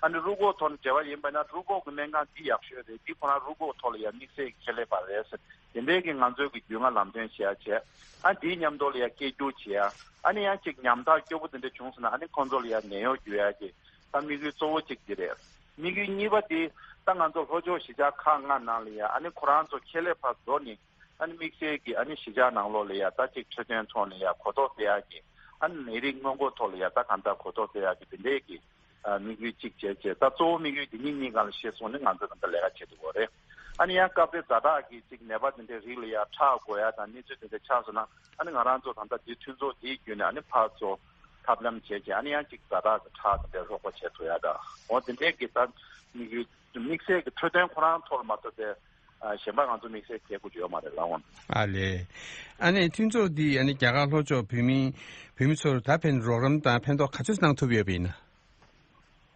ཨ་ནི་རུས་ཁོག་ཐོག་ནས་འབྲེལ་བ་ཡིན་པ་ན་རུས་ཁོག་གི་སྨན་ཁང་འདི་ཡག་ཤོས་རེད། འདི་ཁོ་རང་རུས་ཁོག་ཐོག་ལ་ཡ་དམིགས་བསལ་གྱི་ཁྱད་ལས་པ་རེད་ཟེར། དེ་འདྲའི་གི་ང་ཚོའི་གི་རྒྱུས་མངའ་ལམ་སྟོན་བྱེད་ཡ་བྱས། ཨ་འདིའི་མཉམ་དུ་ལ་ཡ་སྐད་སྒྱུར་བྱེད་ཡ། ཨ་ནི་ཡང་ཅིག་ཉམ་ཐག་སྐྱོ་པོ་དེ་འདྲ་བྱུང་སོང་ན་ཨ་ནི་ཁོང་ཚོ་ལ་ཡ་ནད་གཡོག་བརྒྱུད་ཡ་གི་ད་དམིགས་ཡུལ་གཙོ་བོ་གཅིག་འདི་རེད། དམིགས་ཡུལ་གཉིས་པ་འདི་ད་ང་ཚོ་ལྷོ་ཕྱོགས་གཞིས་ཆགས་ཁག་ལྔ་ནང་ལ་ཡ་ཨ་ནི་ཁོ་རང་ཚོ་ཁྱད་ལས་ཕར་འགྲོ་ནི་ཨ་ནི་དམིགས་བསལ་གྱི་ཨ་ནི་གཞིས་ཆགས་ནང་ལོགས་ལ་ཡ་ད་ཅིག་འཕྲོད་བསྟེན་ཐོག་ནས་ཡ་གོ་རྟོགས་སྤེལ་ཡག་གི་ཨ་ནི་ནད་རིགས་སྔོན་འགོག་ཐོག་ལ་ཡ་ད་གང་ལྟར་གོ་རྟོགས་སྤེལ་ཡག་གི་དེ་འདྲའི་གི་ཨ་དམིགས་ཡུལ་གཅིག་བྱས་བྱས། ད་གཙོ་བོ་དམིགས་ཡུལ་དེ་གཉིས་གཉིས་སྒང་ལ་ཤེས་སོང་ནས་ང་ཚོ་ད་ལྟ་ལས་ཀ་བྱེད་ཐུབ་ཀྱི་རེད། ཨ་ནི་ཡང་སྐབས་རེ་ཛ་དྲག་གི་ཅིག་ནད་པ་དེ་འདྲའི་རིགས་ལ་ཡ་ཁྲག་དགོས་ཡ་དང་གནས་ཚུལ་དེ་འདྲ་ཆགས་སོང་ན་ཨ་ནི་ང་རང་ཚོ་ད་ལྟ་འདི་མཐུན་ཚོགས་འདིའི་བརྒྱུད་ནས་ཨ་ནི་ཕར་ཚུར་ཐབས་ལམ་བྱས་བྱས་ཨ་ནི་ཡང་ཅིག་ཛ་དྲག་གི་ཁྲག་དེ་འདྲ་རོགས་པ་བྱེད་ཐུབ་ཡ་འདྲ། འོ་དེ་འདྲའི་གི་ད་དམིགས་ཡུལ་དམིགས་བསལ་གྱི་འཕྲོད་བསྟེན་ཁོ་རང་ཐོག་ལ་མ་གཏོགས་པའི་ཨ་གཞན་པ་ང་ཚོ་དམིགས་བསལ་བྱེད་དགོས་ཀྱི་ཡོད་མ་རེད་ལགས། འོ། ཨ་ལས། ཨ་ནི་མཐུན་ཚོགས་འདིས་ཨ་ནི་རྒྱ་གར་ལྷོ་ཕྱོགས་བོད་མི་བོད་མི་ཚོར་ད་ཕན་རོགས་རམ་དང་ཕན་ཐོགས་ག་ཚོད་གནང་ཐུབ་ཡོད་པ་ཡིན་ན།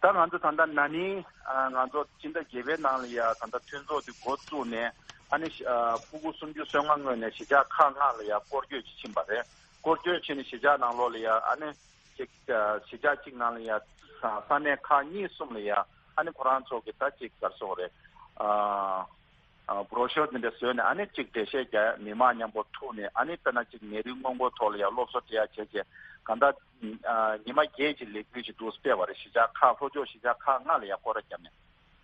ད་ང་ཚོ་ད་ལྟ་ན་ནིང་ཨ་ང་ཚོ་ཕྱི་ཟླ་བརྒྱད་པའི་ནང་ལ་ཡ་ད་ལྟ་མཐུན་ཚོགས་འདི་འགོ་བཙུགས་ནས་ཨ་ནི་ཨ་ཕྲུ་གུ་སུམ་ཅུ་སོ་ལྔ་སྔོན་ནས་གཞིས་ཆགས་ཁག་ལྔ་ལ་ཡ་སྐོར་སྐྱོད་ཅིག་ཕྱིན་པ་རེད། སྐོར་སྐྱོད་ཕྱིན་ནས་གཞིས་ཆགས་ནང་ལོགས་ལ་ཡ་ཨ་ནི་ཅིག་ཨ་གཞིས་ཆགས་གཅིག་ནང་ལ་ཡ་ས་ས་གནས་ཁག་གཉིས་གསུམ་ལ་ཡ་ཨ་ནི་ཁོ་རང་ཚོ་གི་ད་ཅིག་ག་རེ་ཟེར་དགོས་རེད། ཨ་ཨ་བྷྲོ་ཤོར་འདི་འདྲ་བཟོས་ནས་ཨ་ནི་གཅིག་འགྲེལ་བཤད་རྒྱག་ཡ་མི་མང་མཉམ་པོ་ཐུག་ནས་ཨ་ནི་དཔེར་ན་གཅིག་ནད་རིགས་སྔོན་འགོག་ཐོག་ལ་ཡ་སློབ་གསོ་སྤྲད་ཡ་བྱས་བྱས་གང་ལྟར་ཨ་ཉི་མ་བརྒྱད་ཅིག་ལས་འགུལ་ཅིག་འདུག་སྤེལ་བ་རེད། གཞིས་ཆགས་ཁག་ལྷོ་ཕྱོགས་གཞིས་ཆགས་ཁག་ལྔ་ལ་ཡ་སྐོར་ར་བརྒྱབ་ནས།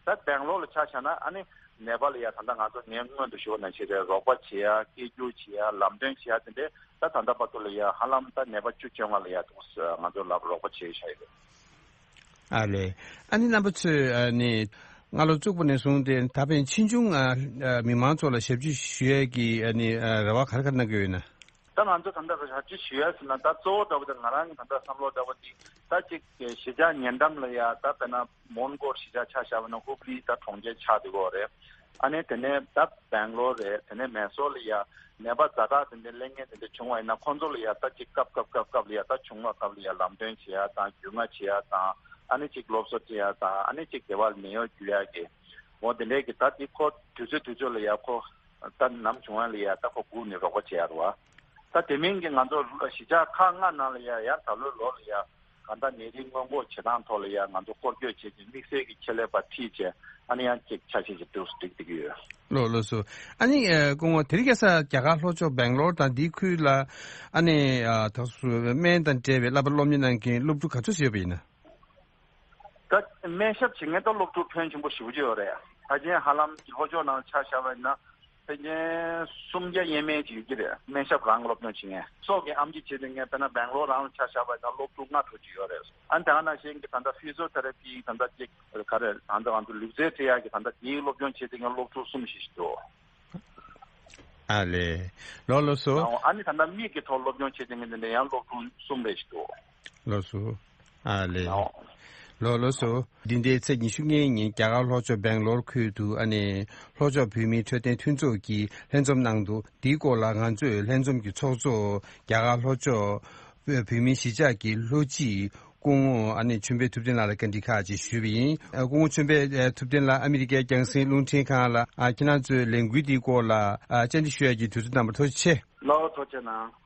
ད་སྦེང་ལོར་ལ་ཆ་བཞག་ན་ཨ་ནི་ནད་པ་ལ་ཡ་ད་ལྟ་ང་ཚོ་ངས་སྔོན་དུ་ཞུས་པ་ནང་བཞིན་རེད། རོགས་པ་བྱེད་ཡ་སྐད་སྒྱུར་བྱེད་ཡ་ལམ་སྟོན་བྱེད་ཡ་དེ་འདྲས་ད་ད་ལྟ་བར་དུ་ལ་ཡ་ཧ་ལམ་ད་ནད་པ་བཅུ་བཅོ་ལྔ་ལ་ཡ་འདུག་ང་ཚོ་ལ་རོགས་པ་བྱེད་བཞག་ཡོད། ཨ་ལས། ཨ་ནི་རྣམ་པ་ཚོས་ཨ་ནི་སྔ་ལོ་བཙུགས་པ་ནས་བཟུང་སྟེ་ད་ཕན་ཕྱིས་འབྱུང་ཨ་ཨ་མི་མང་ཚོ་ལ་ཞབས་ཕྱི་ཞུ་ཡས་ཀྱི་ཨ་ནི་ཨ་རེ་བ་ག་རེ་ག་རེ་གནང་གི་ཡོད་ན། ད་ང་ཚོ་ད་ལྟ་ཞབས་ཕྱི་ཞུ་ཡས་ཟེར་ན་ད་གཙོ་བོ་འདྲ་བོ་དེ་ང་རང་གི་ད་ལྟ་བསམ་བློ་འདྲ་བོ་དེ་ད་ཅིག་གཞིས་ཆགས་ཉེ་འགྲམ་ལ་ཡ་ད་དཔེར་ན་མོན་གྷོ་གཞིས་ཆགས་ཆ་བཞག་པ་ན་ཧུབ་ལི་ད་གྲོང་ཁྱེར་ཆགས་བསྡད་ཡོད་རེད། ཨ་ནི་དེ་ནས་ད་སྦེང་ལོར་རེད། དེ་ནས་མེ་སོར་ལ་ཡ་ནད་པ་ཛ་དྲག་དེ་འདྲ་སླེབས་མཁན་དེ་འདྲ་བྱུང་བ་ཡིན་ན་ཁོང་ཚོ་ལ་ཡ་ད་ཅིག་སྐབས་སྐབས་སྐབས་སྐབས་ལ་ཡ་ད་བྱུང་བ་སྐབས་ལ་ཡ་ལམ་སྟོན་བྱེད་ཡ་དང་རྒྱུས་མངའ་བྱེད་ཡ་དང་ཨ་ནི་ཅིག་སློབ་གསོ་སྤྲད་ཡ་དང་ཨ་ནི་ཅིག་སྡེ་བ་ལ་ནད་གཡོག་བརྒྱུད་ཡ་གི་འོ་དེ་འདྲའི་གི་ད་དེ་ཁོ་དུས་ཚོད་དུས་ཚོད་ལ་ཡ་ཁོ་ད་ནམ་བྱུང་བ་ལ་ཡ་ད་ཁོ་སྒུག་ནས་རོགས་པ་བྱེད་ཡ་རེད་བ། ད་དེ་མིན་གྱི་ང་ཚོ་གཞིས་ཆགས་ཁག་ལྔ་ནང་ལ་ཡ་ཡང་ད་ལོའི་ལོ་ལ་ཡ་གང་ལྟར་ནད་རིགས་སྔོན་འགོག་བྱེད་སྟངས་ཐོག་ལ་ཡ་ང་ཚོ་སྐོར་སྐྱོད་བྱས་ཏེ་དམིགས་བསལ་གྱི་ཆེད་ལས་པ་ཁྲིད་བྱས་ཨ་ནི་ཡང་ཅིག་ཆ་ཤས་ཅིག་འདུག་སྒྲིག་བསྡད་ཀྱི་ཡོད། ལགས་ལགས་སོ། ཨ་ནི་ཨ་སྐུ་ངོ་དེ་རིང་ཁ་སང་རྒྱ་གར་ལྷོ་ཕྱོགས་སྦེང་ལོར་དང་འདིའི་ཁུལ་ལ་ཨ་ནི་ཨ་ད་སུ་སྨན་དང་འབྲེལ་བའི་བསླབ་པ་སློབ་གཉེར་གནང་མཁན་སློབ་ཕྲུག་ག་ཚོད་ཡོད་པ་ཡིན་ན། ད་སྨན་ཞབས་བྱེད་མཁན་ད་སློབ་ཕྲུག་ཕོན་ཆེན་པོ་ཞེ་པོ་ཅིག་ཡོད་རེད། ཕལ་ཆེར་ཧ་ལམ་ལྷོ་ཕྱོགས་ནང་ཆ་བཞག་པ་ཡིན་ན་ཕལ་ཆེར་སུམ་བརྒྱ་ཡས་མས་ཅིག་ཡོད་ཀྱི་རེད། སྨན་ཞབས་རང་སློབ་སྦྱོང་བྱེད་མཁན་སྲོག་གི་ཨེམ་ཆི་བྱེད་མཁན་དཔེར་ན་སྦེང་ལོར་རང་ལ་ཆ་བཞག་པ་ཡིན་ན་སློབ་ཕྲུག་ལྔ་དྲུག་ཅིག་ཡོད་རེད། ཨ་ནི་དེ་ག་ནང་བཞིན་གྱི་ད་ལྟ་ཕི་ཟི་ཡོ་ཐེ་ར་པི་ད་ལྟ་ཅིག་ག་རེ་ད་ལྟ་ང་ཚོ་ལུས་རྩལ་འཁྲིད་ཡག་གི་ད་ལྟ་དེའི་སློབ་སྦྱོང་བྱེད་མཁན་སློབ་ཕྲུག་གསུམ་བཞི་ཞིག་འདུག་ཨ་ལས། ལགས་ལགས་སོ། ཨ་ནི་ད་ལྟ་མིག་གི་ཐོག་སློབ་སྦྱོང་བྱེད་མཁན་དེ་འདྲ་ཡང་སློབ་ཕྲུག་གསུམ་རེ་ཞིག་འདུག་ལགས་སོ། ཨ་ལས། ལགས་ལགས་སོ། འདི་ཟླའི་ཚེས་ཉི་ཤུ་ལྔའི་ཉིན་རྒྱ་གར་ལྷོ་ཕྱོགས་སྦེང་ལོར་ཁུལ་དུ་ཨ་ནི་ལྷོ་ཕྱོགས་བོད་མིའི་འཕྲོད་བསྟེན་མཐུན་ཚོགས་ཀྱིས་ལྷན་འཛོམས་གནང་འདུག་འདིའི་སྐོར་ལ་ང་ཚོས་ལྷན་འཛོམས་ཀྱི་ཚོགས་གཙོ་རྒྱ་གར་ལྷོ་ཕྱོགས་བོད་མིའི་གཞིས་ཆགས་ཀྱི་ལྷོ་སྤྱི་སྐུ་ངོ་ཨ་ནི་ཆོས་འཕེལ་ཐུབ་བསྟན་ལགས་ལ་བཀའ་འདྲི་ཁག་ཅིག་ཞུས་པ་ཡིན། ཨ་སྐུ་ངོ་ཆོས་འཕེལ་ཨ་ཐུབ་བསྟན་ལགས་ཨ་མི་རི་ཀའི་རྒྱང་སྲིང་རླུང་འཕྲིན་ཁང་ལ་ཨ་ཁྱེད་རང་ཚོའི་ལས་འགུལ་འདིའི་སྐོར་ལ་ཨ་བཅར་འདྲི་ཞུ་ཡག་གི་དུས་ཚོད་གནང་བར་ཐུགས་རྗེ་ཆེ། ལགས་ཐུགས་རྗེ་གནང་།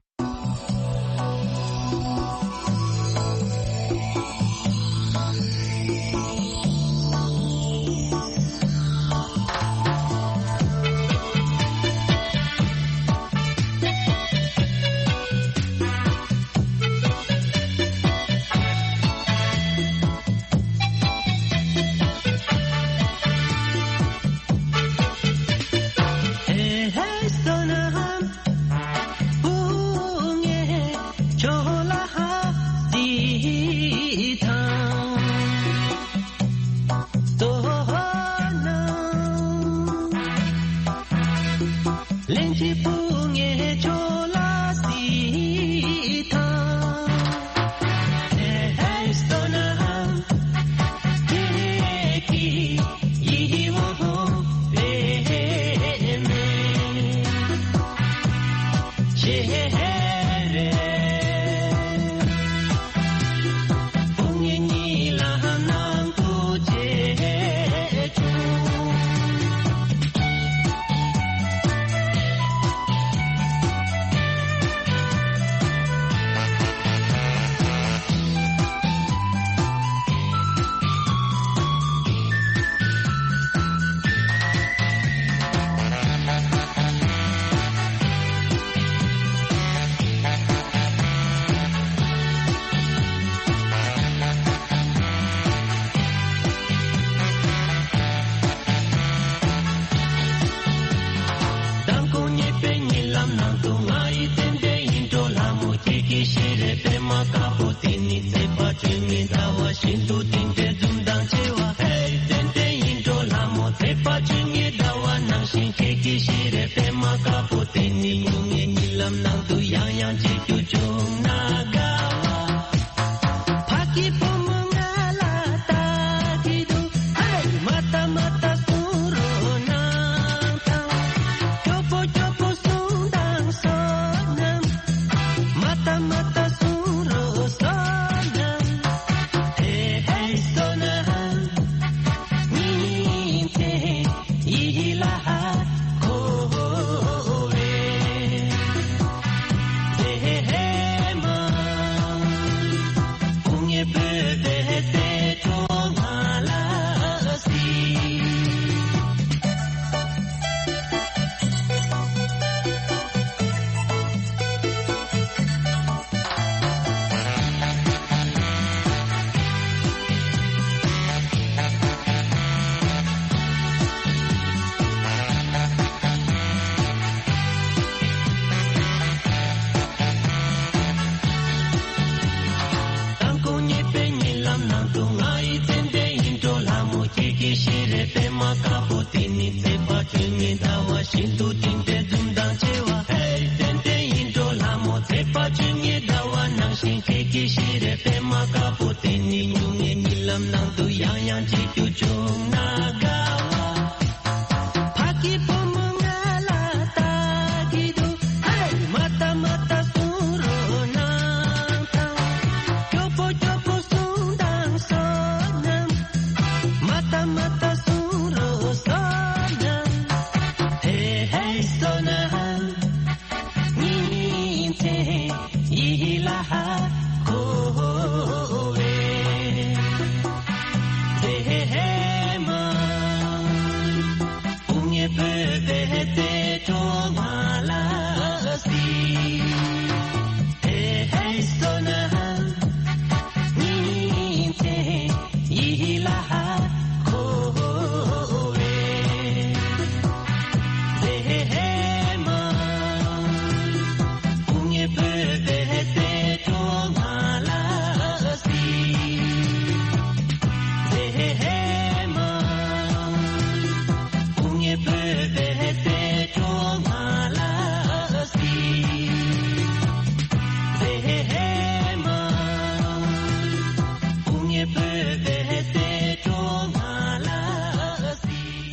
ཀྱི་ཤེས་རབ་པདྨ་དཀར་པོ་དེ་ནི་ཚེས་པ་བཅོ་ལྔའི་ཟླ་བ་བཞིན་དུ་དེ་འདྲའི་འཛུམ་མདངས་ཆེ་བ། ཧེ་ཙན་དན་ཡིད་འཕྲོག་ལྷ་མོ། ཚེས་པ་བཅོ་ལྔའི་ཟླ་བ་ནང་བཞིན་ཁྱེད་ཀྱི་ཤེས་རབ་པདྨ་དཀར་པོ་དེ་ནི་སྨྱུང་གནས་གཉིད་ལམ་ནང་དུ་ཡང་ཡང་མཇལ་རྒྱུ་བྱུང་ན་དགའ་བ། ཕ་གི་བུ་མོ་ང་ལ་ལྟ་གི་འདུག་ཧེ། མ་ལྟ་མ་ལྟ་གསུང་རོགས་གནང་དང་། སྐྱོ་པོ་སྐྱོ་པོ་གསུང་དང་བསོད་ནམས། མ་ལྟ་མ་ལྟ་གསུང་རོགས་བསོད་ནམས། ཧེ་ཧེ་བསོད་ནམས། ཉིན་མཚན་ཡིད་ལ་འཁོར་བའི་ཚེ་ཧེ་མ། སྐུ་ངལ་བོད་པའི་ཟས་གྲོགས་ང་ལ་སྲིད། དང་པོ་ཉེས་པའི་གཉིད་ལམ་ནང་དུ་ང་ཡི་ཙན་དན་ཡིད་འཕྲོག་ལྷ་མོ། ཁྱེད་ཀྱི་ཤེས་རབ་པདྨ་དཀར་པོ་དེ་ནི་ཚེས་པ་བཅོ་ལྔའི་ཟླ་བ་བཞིན་དུ་དེ་འདྲའི་འཛུམ་མདངས་ཆེ་བ། ཧེ་ཙན་དན་ཡིད་འཕྲོག་ལྷ་མོ། ཚེས་པ་བཅོ་ལྔའི་ཟླ་བ་ནང་བཞིན་ཁྱེད་ཀྱི་ཤེས་རབ་པདྨ་དཀར་པོ་དེ་ནི་སྨྱུང་གནས་གཉིད་ལམ་ནང་དུ་ཡང་ཡང་མཇལ་རྒྱུ་བྱུང་ན་དགའ་བ། ཕ་གི་བུ་མོ་ང་ལ་ལྟ་གི་འདུག་ཧེ། མ་ལྟ་མ་ལྟ་གསུང་རོགས་གནང་དང་། སྐྱོ་པོ་སྐྱོ་པོ་གསུང་དང་བསོད་ནམས། མ་ལྟ་མ་ལྟ་གསུང་རོགས་བསོད་ནམས། ཧེ་ཧེ་བསོད་ནམས། ཉིན་མཚན་ཡིད་ལ་འཁོར་བའི་ཚེ་ཧེ་མ། སྐུ་ངལ་བོད་པའི་ཟས་གྲོགས་ང་ལ་སྲིད། ཧེ་ཧེ་བསོད་ནམས། ཉིན་མཚན་ཡིད་ལ་འཁོར་བའི་ཚེ་ཧེ་མ། སྐུ་ངལ་བོད་པའི་ཟས་གྲོགས་ང་ལ་སྲིད། ཚེ་ཧེ་མ། སྐུ་ངལ་བོད་པའི་ཟས་གྲོགས་ང་ལ་སྲིད། ཚེ་ཧེ་མ། སྐུ་ངལ་བོད་པའི་ཟས་གྲོགས་ང་ལ་སྲིད།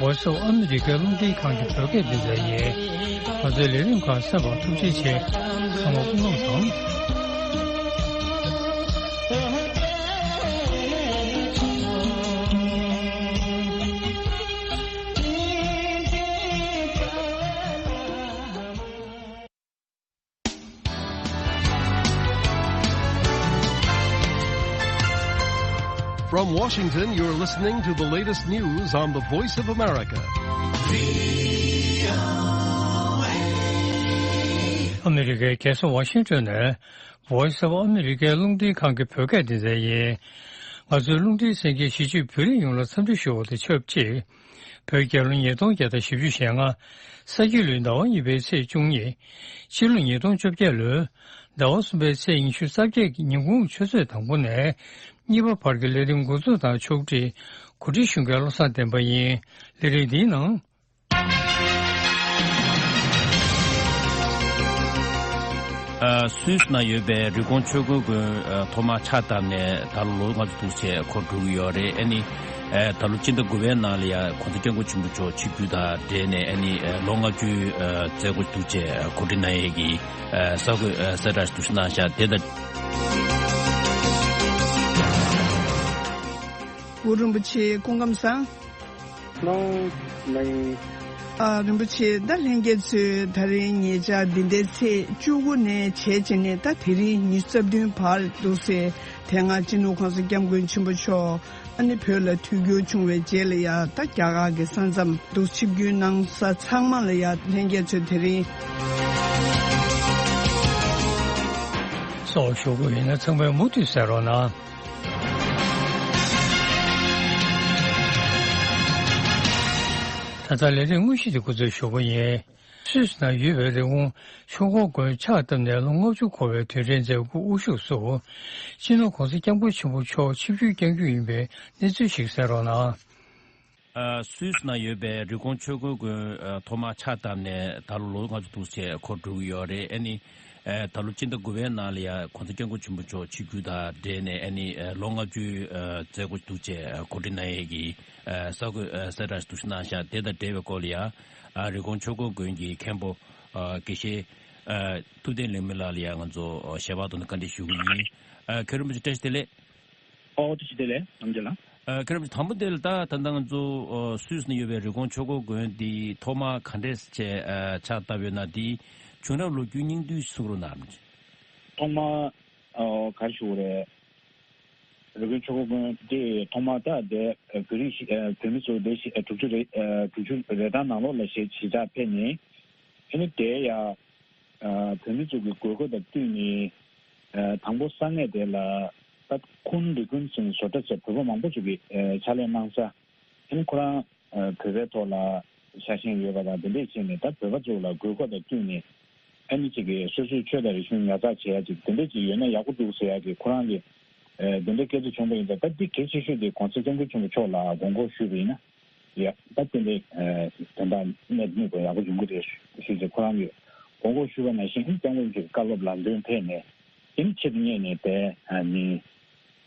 Voice of America རླུང་འཕྲིན་ཁང་གི་བོད་སྐད་སྡེ་ཚན་ཡིན། ང་ཚོའི་ལས་རིམ་ཁག་གསན་པར་ཐུགས་རྗེ་ཆེ། ཚང་མ་སྐུ་ཁམས་བཟང་། From Washington, you're listening to the latest news on the Voice of America. ཨ་མི་རི་ཀའི་རྒྱལ་ས་ཝ་ཤིང་ཏོན་ནས་Voice of America རླུང་འཕྲིན་ཁང་གི་བོད་སྐད་སྡེ་ཚན་ཡིན། ང་ཚོའི་རླུང་འཕྲིན་གསན་མཁན་གཞིས་བྱེས་བོད་རིགས་ཡོངས་ལ་འཚམས་འདྲི་ཞུ་བ་དང་ཆབས་ཅིག་བོད་རྒྱལ་ལོ་ཉིས་སྟོང་བརྒྱ་དང་བཞི་བཅུ་ཞེ་ལྔ། ས་ཁྱི་ལོའི་ཟླ་བ་གཉིས་པའི་ཚེས་བཅུ་གཉིས། ཕྱི་ལོ་ཉིས་སྟོང་བཅོ་བརྒྱད་ལོའི་ཟླ་བ་གསུམ་པའི་ཚེས་ཉི་ཤུ་རྩ་བརྒྱད་ཀྱི་ཉིན་གུང་ཆུ་ཚོད་དང་པོ་ནས་གཉིས་པ་བར་གྱི་ལས་རིམ་འགོ་འཛུགས་དང་ཕྱོགས་སྒྲིག་གོ་སྒྲིག་ཞུ་མཁན་བློ་བཟང་བསྟན་པ་ཡིན། ལས་རིམ་འདིའི་ནང་། ཨ། སུད་སི་ན་ཡོད་པའི་རི་ཀོན་ཆོས་འཁོར་དགོན། ཨ། ཐོག་མར་ཕྱག་བཏབ་ནས་ད་ལོ་ལོ་ལྔ་བཅུ་དྲུག་ཅུ་ཅིག་འཁོར་འགྲོ་གི་ཡོད་རེད། ཨ་ནི། ཨ། ད་ལོ་སྤྱི་ཟླ་དགུ་པའི་ནང་ལ་ཡ་༸གོང་ས་༸སྐྱབས་མགོན་ཆེན་པོ་མཆོག་ཆིབས་བསྒྱུར་དང་འབྲེལ་ནས། ཨ་ནི། ཨ། ལོ་ལྔ་བཅུའི། ཨ། མཛད་སྒོ་དྲུག་ཅུ་ཅིག་གོ་སྒྲིག་གནང་ཡས་ཀྱི། ཨ། གསར་འགོད། ཨ། གསལ་བསྒྲགས་ཤིག་འདུག་སེ་གནང་ཤག་དེ་དང་། གུ་རུ་རིན་པོ་ཆེ་སྐུ་ཁམས་བཟང་། ལོང་ལེང་། ཨ། རིན་པོ་ཆེ། ད་ལྷན་རྒྱས་ཚོས་ད་རིང་ཉེ་ཆར་འདི་ཟླའི་ཚེས་བཅུ་དགུ་ནས་བྱས་བྱས་ནས་ད་དེ་རིང་ཉི་ཤུ་རྩ་བདུན་བར་འདུག་སེ། དེ་སྔ་སྤྱི་ནོར་༸གོང་ས་༸སྐྱབས་མགོན་ཆེན་པོ་མཆོག་ཨ་ནི་བོད་ལ་ཐུགས་འགྱུར་བྱུང་བའི་རྗེས་ལ་ཡ། ད་རྒྱ་གར་གྱི་ས་མཚམས་འདུག་ཆིབས་བསྒྱུར་གནང་ས་ཚང་མ་ལ་ཡ་ལྷན་རྒྱས་ཚོས་དེ་རིང་སོགས་ཞུ་དགོས་ཡིན་ན་ཚང་མས་མུ་མཐུད་གསན་རོགས་གནང་། ད་ལྟ་ལས་རིམ་དངོས་གཞི་དེ་འགོ་འཛུགས་ཞུ་གི་ཡིན། སུད་སི་ན་ཡོད་པའི་རི་ཀོན་ཆོས་འཁོར་དགོན་ཕྱག་བཏབ་ནས་ལོ་ལྔ་བཅུ་འཁོར་བའི་དུས་དྲན་མཛད་སྒོ་དབུ་བཞུགས་སུ། སྤྱི་ནོར་༸གོང་ས་༸སྐྱབས་མགོན་ཆེན་པོ་མཆོག་ཆིབས་བསྒྱུར་བསྐྱང་རྒྱུ་ཡིན་པའི་གནས་ཚུལ་ཞིག་གསན་རོགས་གནང་། ཨ། སུད་སི་ན་ཡོད་པའི་རི་ཀོན་ཆོས་འཁོར་དགོན། ཨ། ཐོག་མར་ཕྱག་བཏབ་ནས་ད་ལོ་ལོ་ལྔ་བཅུ་དྲུག་ཅུ་ཅིག་འཁོར་འགྲོ་གི་ཡོད་རེད། ཨ་ནི། ཨ། ད་ལོ་སྤྱི་ཟླ་དགུ་པའི་ནང་ལ་ཡ་༸གོང་ས་༸སྐྱབས་མགོན་ཆེན་པོ་མཆོག་ཆིབས་བསྒྱུར་དང་འབྲེལ་ནས། ཨ་ནི། ཨ། ལོ་ལྔ་བཅུའི། ཨ། མཛད་སྒོ་དྲུག་ཅུ་ཅིག་གོ་སྒྲིག་གནང་ཡས་ཀྱི། ཨ། གསར་འགོད། ཨ། གསལ་བསྒྲགས་ཤིག་འདུག་སེ་གནང་ཤག་དེ་དང་འབྲེལ་བའི་སྐོར་ལ་ཡ། ཨ། རི་ཀོན་ཆོས་འཁོར་དགོན་གྱི་མཁན་པོ། ཨ། དགེ་བཤེས། ཨ། ཐུབ་བསྟན་ལེགས་སྨོན་ལགས་ལ་ཡ་ང་ཚོ་ཞལ་པར་ཐོག་ནས་བཀའ་འདྲི་ཞུ་གི་ཡིན། ཨ། མཁན་རིན་པོ་ཆེ་བཀྲ་ཤིས་བདེ་ལེགས། ཨོ། བཀྲ་ཤིས་བདེ་ལེགས། ནམ་རྒྱུན་ལ། ཨ། མཁན་རིན་པོ་ཆེ། དང་པོ་དེ་ལ་ད་ད་ལྟ་ང་ཚོ། ཨ། སུད་སི་ན་ཡོད་པའི་རི་ཀོན་ཆོས་འཁོར་དགོན་འདི་ཐོག་མ་ག་འདྲས་བྱས། ཨ། ཕྱག་བཏབ་ཡོད་ན། དེའི་བྱུང་རབས་ལོ་རྒྱུས་སྙིང་བསྡུས་གསུང་རོགས་གནང་། ཐོག་མ། ཨ། ག་རེ་ཞུ་དགོས་རེད། རི་ཀོན་ཆོས་འཁོར་དགོན་འདི་ཐོག་མ་ད་དེ་བོད་རིགས་ཤིག་ཨ། བོད་མི་ཚོ་དེ་ཞིག་ཨ། དྲུག་ཅུ་རེ་ཨ། དྲུག་ཅུ་རེ་གྲངས་ནང་ལོགས་ལ་ཞེས་གཞིས་ཆགས་ཕེབས་ནས། ཨ་ནི་དེ་ཡ། ཨ། བོད་མི་ཚོ་གི་དགོས་མཁོ་དང་བསྟུན་ནས། ཨ། དང་པོ་ས་གནས་དེ་ལ་ད་ཁུན་རི་ཀོན་ཟེར་ནས་བཟོ་གྲྭ་ཟེར། བོད་པ་མང་པོ་ཚོ་གིས་ཨ། ཕྱག་ལས་གནང་ས། ཨ་ནི་ཁོ་རང་ཨ། བོད་པའི་ཐོག་ལ་ཤ་ཞེན་ཡོད་པ་དང་དེ་འདྲས་བྱས་ནས། ད་བོད་པ་ཚོ་ལ་དགོས་མཁོ་དང་བསྟུན་ནས། ཨ་ནི་ཅིག་གིས་སོ་སོའི་ཆོས་དང་རིག་གཞུང་ཉར་ཚགས་བྱེད་ཡ་ཅིག་དེ་འདྲས་ཅིག་ཡོད་ན་ཡག་པོ་འདུག་ཟེར་ཡ་གི་ཁོ་རང་གི་ཨ། དེ་འདྲའི་སྐད་ཆ་བྱུང་བ་ཡིན་ཙང་། ད་འདི་གལ་ཆེ་ཤོས་དེ་༸གོང་ས་༸སྐྱབས་མགོན་ཆེན་པོ་མཆོག་ལ་དགོངས་སྐོར་ཞུས་པ་ཡིན་ན། ཡ། ད་དེ་འདྲའི་ཨ། དོན་དག་གནད་དུ་བསྣུན་པ་ཡག་པོ་ཡོང་གི་རེད་ཞུས་ཏེ། ཁོ་རང་གིས་དགོངས་སྐོར་ཞུས་པ་ནང་བཞིན། ཨ་ནི་༸སྐྱབས་མགོན་མཆོག་གི་བཀའ་སློབ་ལམ་སྟོན་ཕེབས་ནས། ཨ་ནི་ཆེད་དུ་གཉེར་ནས་དེ་ཨ་ནི་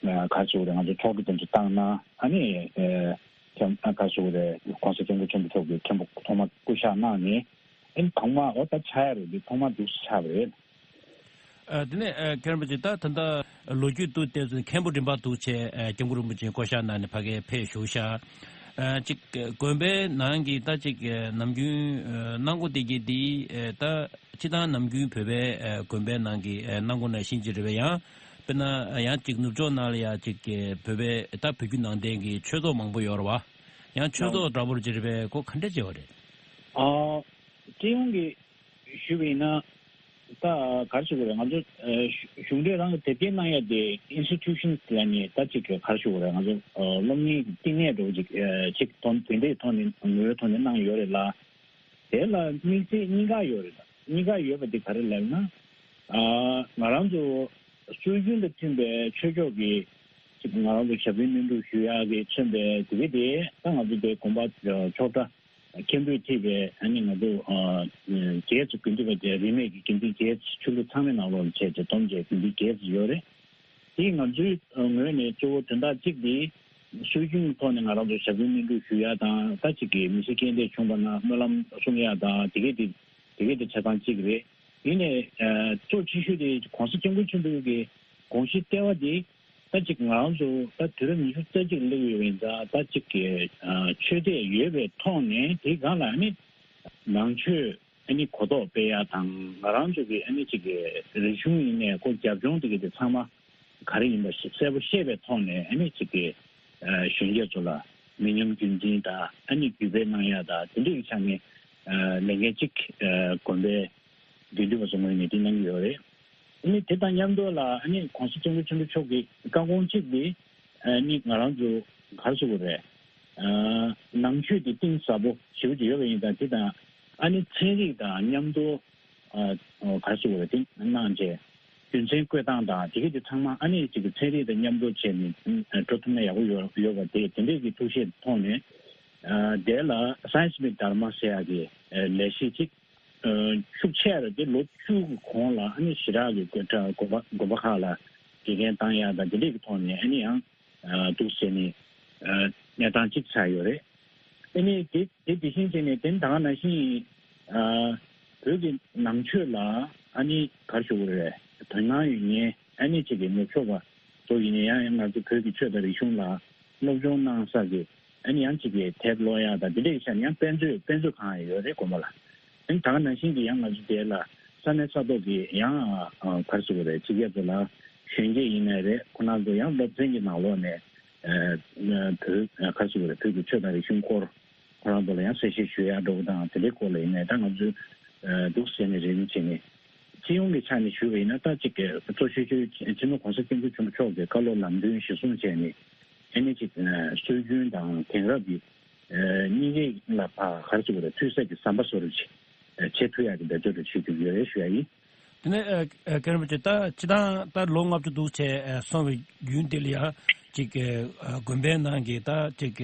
ཨ། ག་རེ་ཞུ་དགོས་རེད། ང་ཚོ་ཚོགས་འདུ་དེ་ཚོ་བཏང་གནང་། ཨ་ནི་ཨ། མཁན། ཨ། ག་རེ་ཞུ་དགོས་རེད།༸གོང་ས་༸སྐྱབས་མགོན་ཆེན་པོ་མཆོག་གི་མཁན་པོ་ཐོག་མ་སྐུ་ཕྱག་གནང་ནས། ཨ་ནི་དང་མ་འོ་ད་ཆགས་ཡ་རེད། འདི་ཐོག་མ་འདུག་སེ་ཆགས་པ་རེད། ཨ། དེ་ནས་ཨ། མཁན་རིན་པོ་ཆེ། ད་ད་ལྟ་ལོ་རྒྱུས་དུ་བལྟས་ཚེ་མཁན་པོ་རིམ་པ་འདུག་བྱས། ཨ། སྐྱབས་མགོན་རིན་པོ་ཆེ་བསྐོ་བཞག་གནང་ནས་ཕ་གིར་ཕེབས་བཞུགས་ཤག་ཨ། ཅིག་དགོན་པའི་ནང་གི་ད་ཅིག་ཨ། ནམ་རྒྱུན་ཨ། གནང་སྒོ་དེ་གྱད་དེ་ཨ། ད་སྤྱིར་བཏང་ནམ་རྒྱུན་བོད་པའི་ཨ། དགོན་པའི་ནང་གི་ཨ། གནང་སྒོ་ནང་བཞིན་ཅིག་རེད་པས། ཡང་དཔེར་ན་ཡང་ཅིག་ནུབ་ཕྱོགས་ནང་ལ་ཡ་ཅིག་བོད་པའི་ད་བོད་བརྒྱུད་ནང་བསྟན་གྱི་ཆོས་ཚོགས་མང་པོ་ཡོད་རེད་པ། ཡང་ཆོས་ཚོགས་འདྲ་པོ་ཅིག་རེད་པས། ཁོ་ག་འདྲ་བྱས་པ་རེད། ཨ། སྤྱི་ཡོངས་ཀྱི་ཞུས་པ་ཡིན་ན། ད་ག་རེ་ཞུ་དགོས་རེད། ང་ཚོ་ཨ། གཞུང་འབྲེལ་རང་གིས་དེབ་སྐྱེལ་གནང་ཡ་དེ་ཨིན་སི་ཊི་ཊུ་ཤན་ལབ་ནས། ད་ཅིག་ག་རེ་ཞུ་དགོས་རེད། ང་ཚོ་ཨ། སློབ་གཉེར་གྱི་བསྟི་གནས་འདྲ་པོ་ཅིག་ཨ། ཅིག་ཐོག་དེ་འདྲའི་ཐོག་ནས། ངོ་བོའི་ཐོག་ནས་གནང་ཡོད་རེད་ལ། དེ་ལ་དམིགས་བསལ་གཉིས་ཀ་ཡོད་རེད། ད་གཉིས་ཀ་ཡོད་པ་དེ་ག་རེ་ལབ་ན། ཨ། ང་རང་ཚོ་སྲོལ་རྒྱུན་དང་མཐུན་པའི་ཆོས་ཕྱོགས་ཀྱི་ཅིག་ང་རང་ཚོ་ཞབས་བརྟན་སྨིན་སྒྲུབ་ཞུ་ཡག་གི་མཚོན་པའི་དེ་ག་དེ། ད་ང་ཚོ་དེ་དགོན་པ་ཨ། ཆོག་གྲྭ་མཁན་པོས་ཁྲིད་པའི། ཨ་ནི་ང་ཚོ་ཨ། རྒྱལ་ཚོགས་དགེ་འདུན་པ་དེ། རིས་མེད་ཀྱི་དགེ་འདུན་བརྒྱད་ཅུ་ལུགས་ཚང་མའི་ནང་ལོགས་ལ་བྱས་ཏེ་བསྡོམས་བྱས་དགེ་འདུན་བརྒྱད་ཅུ་ཡོད་རེད། དེ་ང་ཚོའི་ངོས་ནས་གཙོ་བོ་དོན་དག་གཅིག་དེ། སྲོལ་རྒྱུན་ཐོག་ནས་ང་རང་ཚོ་ཞབས་བརྟན་སྨིན་སྒྲུབ་ཞུ་ཡ་དང་། ད་ཅིག་གི་མི་ཚེ་སྐྱེལ་འདྲེན་བྱུང་བ་ན་སྨོན་ལམ་གསུང་ཡ་དང་། དེ་གས་དེ་དེ་གས་དེ་ཆ་ཚང་གཅིག་རེད། ཡིན་ནའི་ཨ་གཙོ་ཆེ་ཤོས་དེ་༸གོང་ས་༸སྐྱབས་མགོན་ཆེན་པོ་གི་དགོངས་གཞི་ལྟེ་བ་དེ། ད་ཅིག་ང་རང་ཚོ་ད་དུས་རབས་ཉི་ཤུ་རྩ་གཅིག་སླེབས་ཡོད་པ་ཡིན་ཙང་། ད་ཅིག་གི་ཨ་ཆོས་དད་ཡོད་པའི་ཐོག་ནས་དེའི་སྒང་ལ་ཨ་ནི་ནང་ཆོས་ཨ་ནི་གོ་རྟོགས་སྤེལ་ཡ་དང་། ང་རང་ཚོ་གི་ཨ་ནི་ཅིག་གི་རིག་གཞུང་ཡིན་ནའི་ཁོ་རྒྱབ་ལྗོངས་དེ་གི་དེ་ཚང་མ་ག་རེ་ཡིན་པ་ཞིག་གསལ་པོ་ཤེས་པའི་ཐོག་ནས། ཨ་ནི་ཅིག་གི་ཨ་གཞོན་སྐྱེས་ཚོ་ལ་མི་ཉམས་རྒྱུན་འཛིན་དང་། ཨ་ནི་བརྒྱུད་སྤེལ་གནང་ཡ་དང་། དེ་འདྲའི་ཆ་ནས་ཨ་ལས་འགན་གཅིག་ཨ་དགོན་པའི་དགེ་འདུན་པ་ཚོ་ངོས་ནས་དེ་གནང་གི་ཡོད་རེད། ཨ་ནི་དེ་དང་མཉམ་དུ་ལ་ཨ་ནི་༸གོང་ས་༸སྐྱབས་མགོན་ཆེན་པོ་མཆོག་གི་བཀའ་དགོངས་གཅིག་དེ་ཨ་ནི་ང་རང་ཚོ་ག་རེ་ཟེར་དགོས་རེད། ཨ་ནང་ཆོས་དེ་གཏིང་ཟབ་པོ་ཞེ་པོ་ཅིག་ཡོད་པ་ཡིན་ཙང་། དེ་དང་ཨ་ནི་ཚན་རིག་དང་མཉམ་དུ་ཨ་ག་རེ་ཟེར་དགོས་རེད། དེ་གནང་བྱས་རྒྱུ་མཚན་བཀོད་སྟངས་དང་དེ་གས་དེ་ཚང་མ་ཨ་ནི་ཅིག་གི་ཚན་རིག་དང་མཉམ་དུ་བྱས་ནས་འགྲོ་ཐུབ་ན་ཡག་པོ་ཡོད་ཡོད་པ་དེ། དེ་འདྲས་ཀྱི་ཐུགས་བཞེད་ཐོག་ནས་ཨ་དེ་ལ་སའེན་སི་མིག་དྷརྨ་ཟེར་ཡག་གི་ཨ་ལས་གཞི་ཅིག་ཨ་ཤུགས་ཆེ་རུ་དེ་ལོ་བཅུ་གི་གོང་ལ་ཨ་ནི་ཞེ་དྲག་གི་དགོན་པ་དགོན་པ་ཁག་ལ་དགེ་རྒན་བཏང་ཡག་དང་དེ་འདྲས་ཀྱི་ཐོག་ནས་ཨ་ནི་ཡང་ཨ་འདུག་ཟེར་ནས་ཨ་གནས་སྟངས་གཅིག་ཆགས་ཡོད་རེད། ཨ་ནི་དེ་དེ་དེ་བཞིན་བྱས་ནས་དེ་ད་ག་ནང་བཞིན་ཨ་བོད་ཀྱི་ནང་ཆོས་ལ་ཨ་ནི་ག་རེ་ཞུ་དགོས་རེད། དོ་སྣང་ཡོད་མཁན་ཨ་ནི་ཅིག་གི་ནུབ་ཕྱོགས་པ་ཚོ་ཡིན་ན་ཡང་། ཡང་ང་ཚོ་བོད་ཀྱི་ཆོས་དང་རིག་གཞུང་ལ་སློབ་སྦྱོང་གནང་ས་གི་ཨ་ནི་ཡང་ཅིག་གི་དེབ་ཀློག་ཡག་དང་དེ་འདྲའི་ཆ་ནས་ཡང་དཔེ་མཛོད་དཔེ་མཛོད་ཁང་ཡང་ཡོད་རེད་དགོན་པ་ལ། ཨ་ནི་ད་ག་ནང་བཞིན་གྱི་ཡང་ང་ཚོ་དེ་ལ་ས་གནས་ས་ཐོག་གི་ཡང་ཨ་ག་རེ་ཟེར་དགོས་རེད། ཕྱི་རྒྱལ་ཚོ་ལ་གཞོན་སྐྱེས་ཡིན་ནའི་རེད། ཁོ་རང་ཚོ་ཡང་སློབ་ཚན་གྱི་ནང་ལོགས་ནས་ཨ་བོད་ག་རེ་ཟེར་དགོས་རེད། བོད་ཀྱི་ཆོས་དང་རིག་གཞུང་སྐོར་ཁོ་རང་ཚོ་ལ་ཡང་གསལ་བཤད་ཞུ་ཡག་འདྲ་པོ་དང་། དེ་འདྲའི་སྐོར་ལ་ཡིན་ནའི་ད་ང་ཚོས་ཨ་འདུག་ཟེར་ནས་རེ་རེ་བྱས་ནས། སྤྱི་ཡོངས་ཀྱི་ཆ་ནས་ཞུས་པ་ཡིན་ན། ད་ཅིག་གི་གཙོ་ཆེ་ཤོས་སྤྱི་ནོར་༸གོང་ས་༸སྐྱབས་མགོན་ཆེན་པོ་མཆོག་གི་བཀའ་སློབ་ལམ་སྟོན་གཞིར་བཟུང་བྱས་ནས། ཨ་ནི་ཅིག་ཨ་སྲོལ་རྒྱུན་དང་དེང་རབས་ཀྱི་ཨ་གཉིས་ཀའི་ལ་ཕར་ག་རེ་ཟེར་དགོས་རེད། མཐུན་ས་གི་ཟམ་པ་བཟོ་འདྲ་ཅིག་ཨ་བྱེད་ཐུབ་ཡག་གི་འབད་རྩོལ་འདྲ་བྱེད་ཀྱི་ཡོད་རེད་ཞུ་ཡག་ཡིན། དེ་ནས་ཨ་ཨ་མཁན་རིན་པོ་ཆེ། ད་སྤྱིར་བཏང་ད་ལོ་ལྔ་བཅུ་འདུག་བྱས་ཨ་སོང་བའི་རྒྱུན་དེ་ལ་ཡ་ཅིག་ཨ་དགོན་པའི་ནང་གི་ད་ཅིག་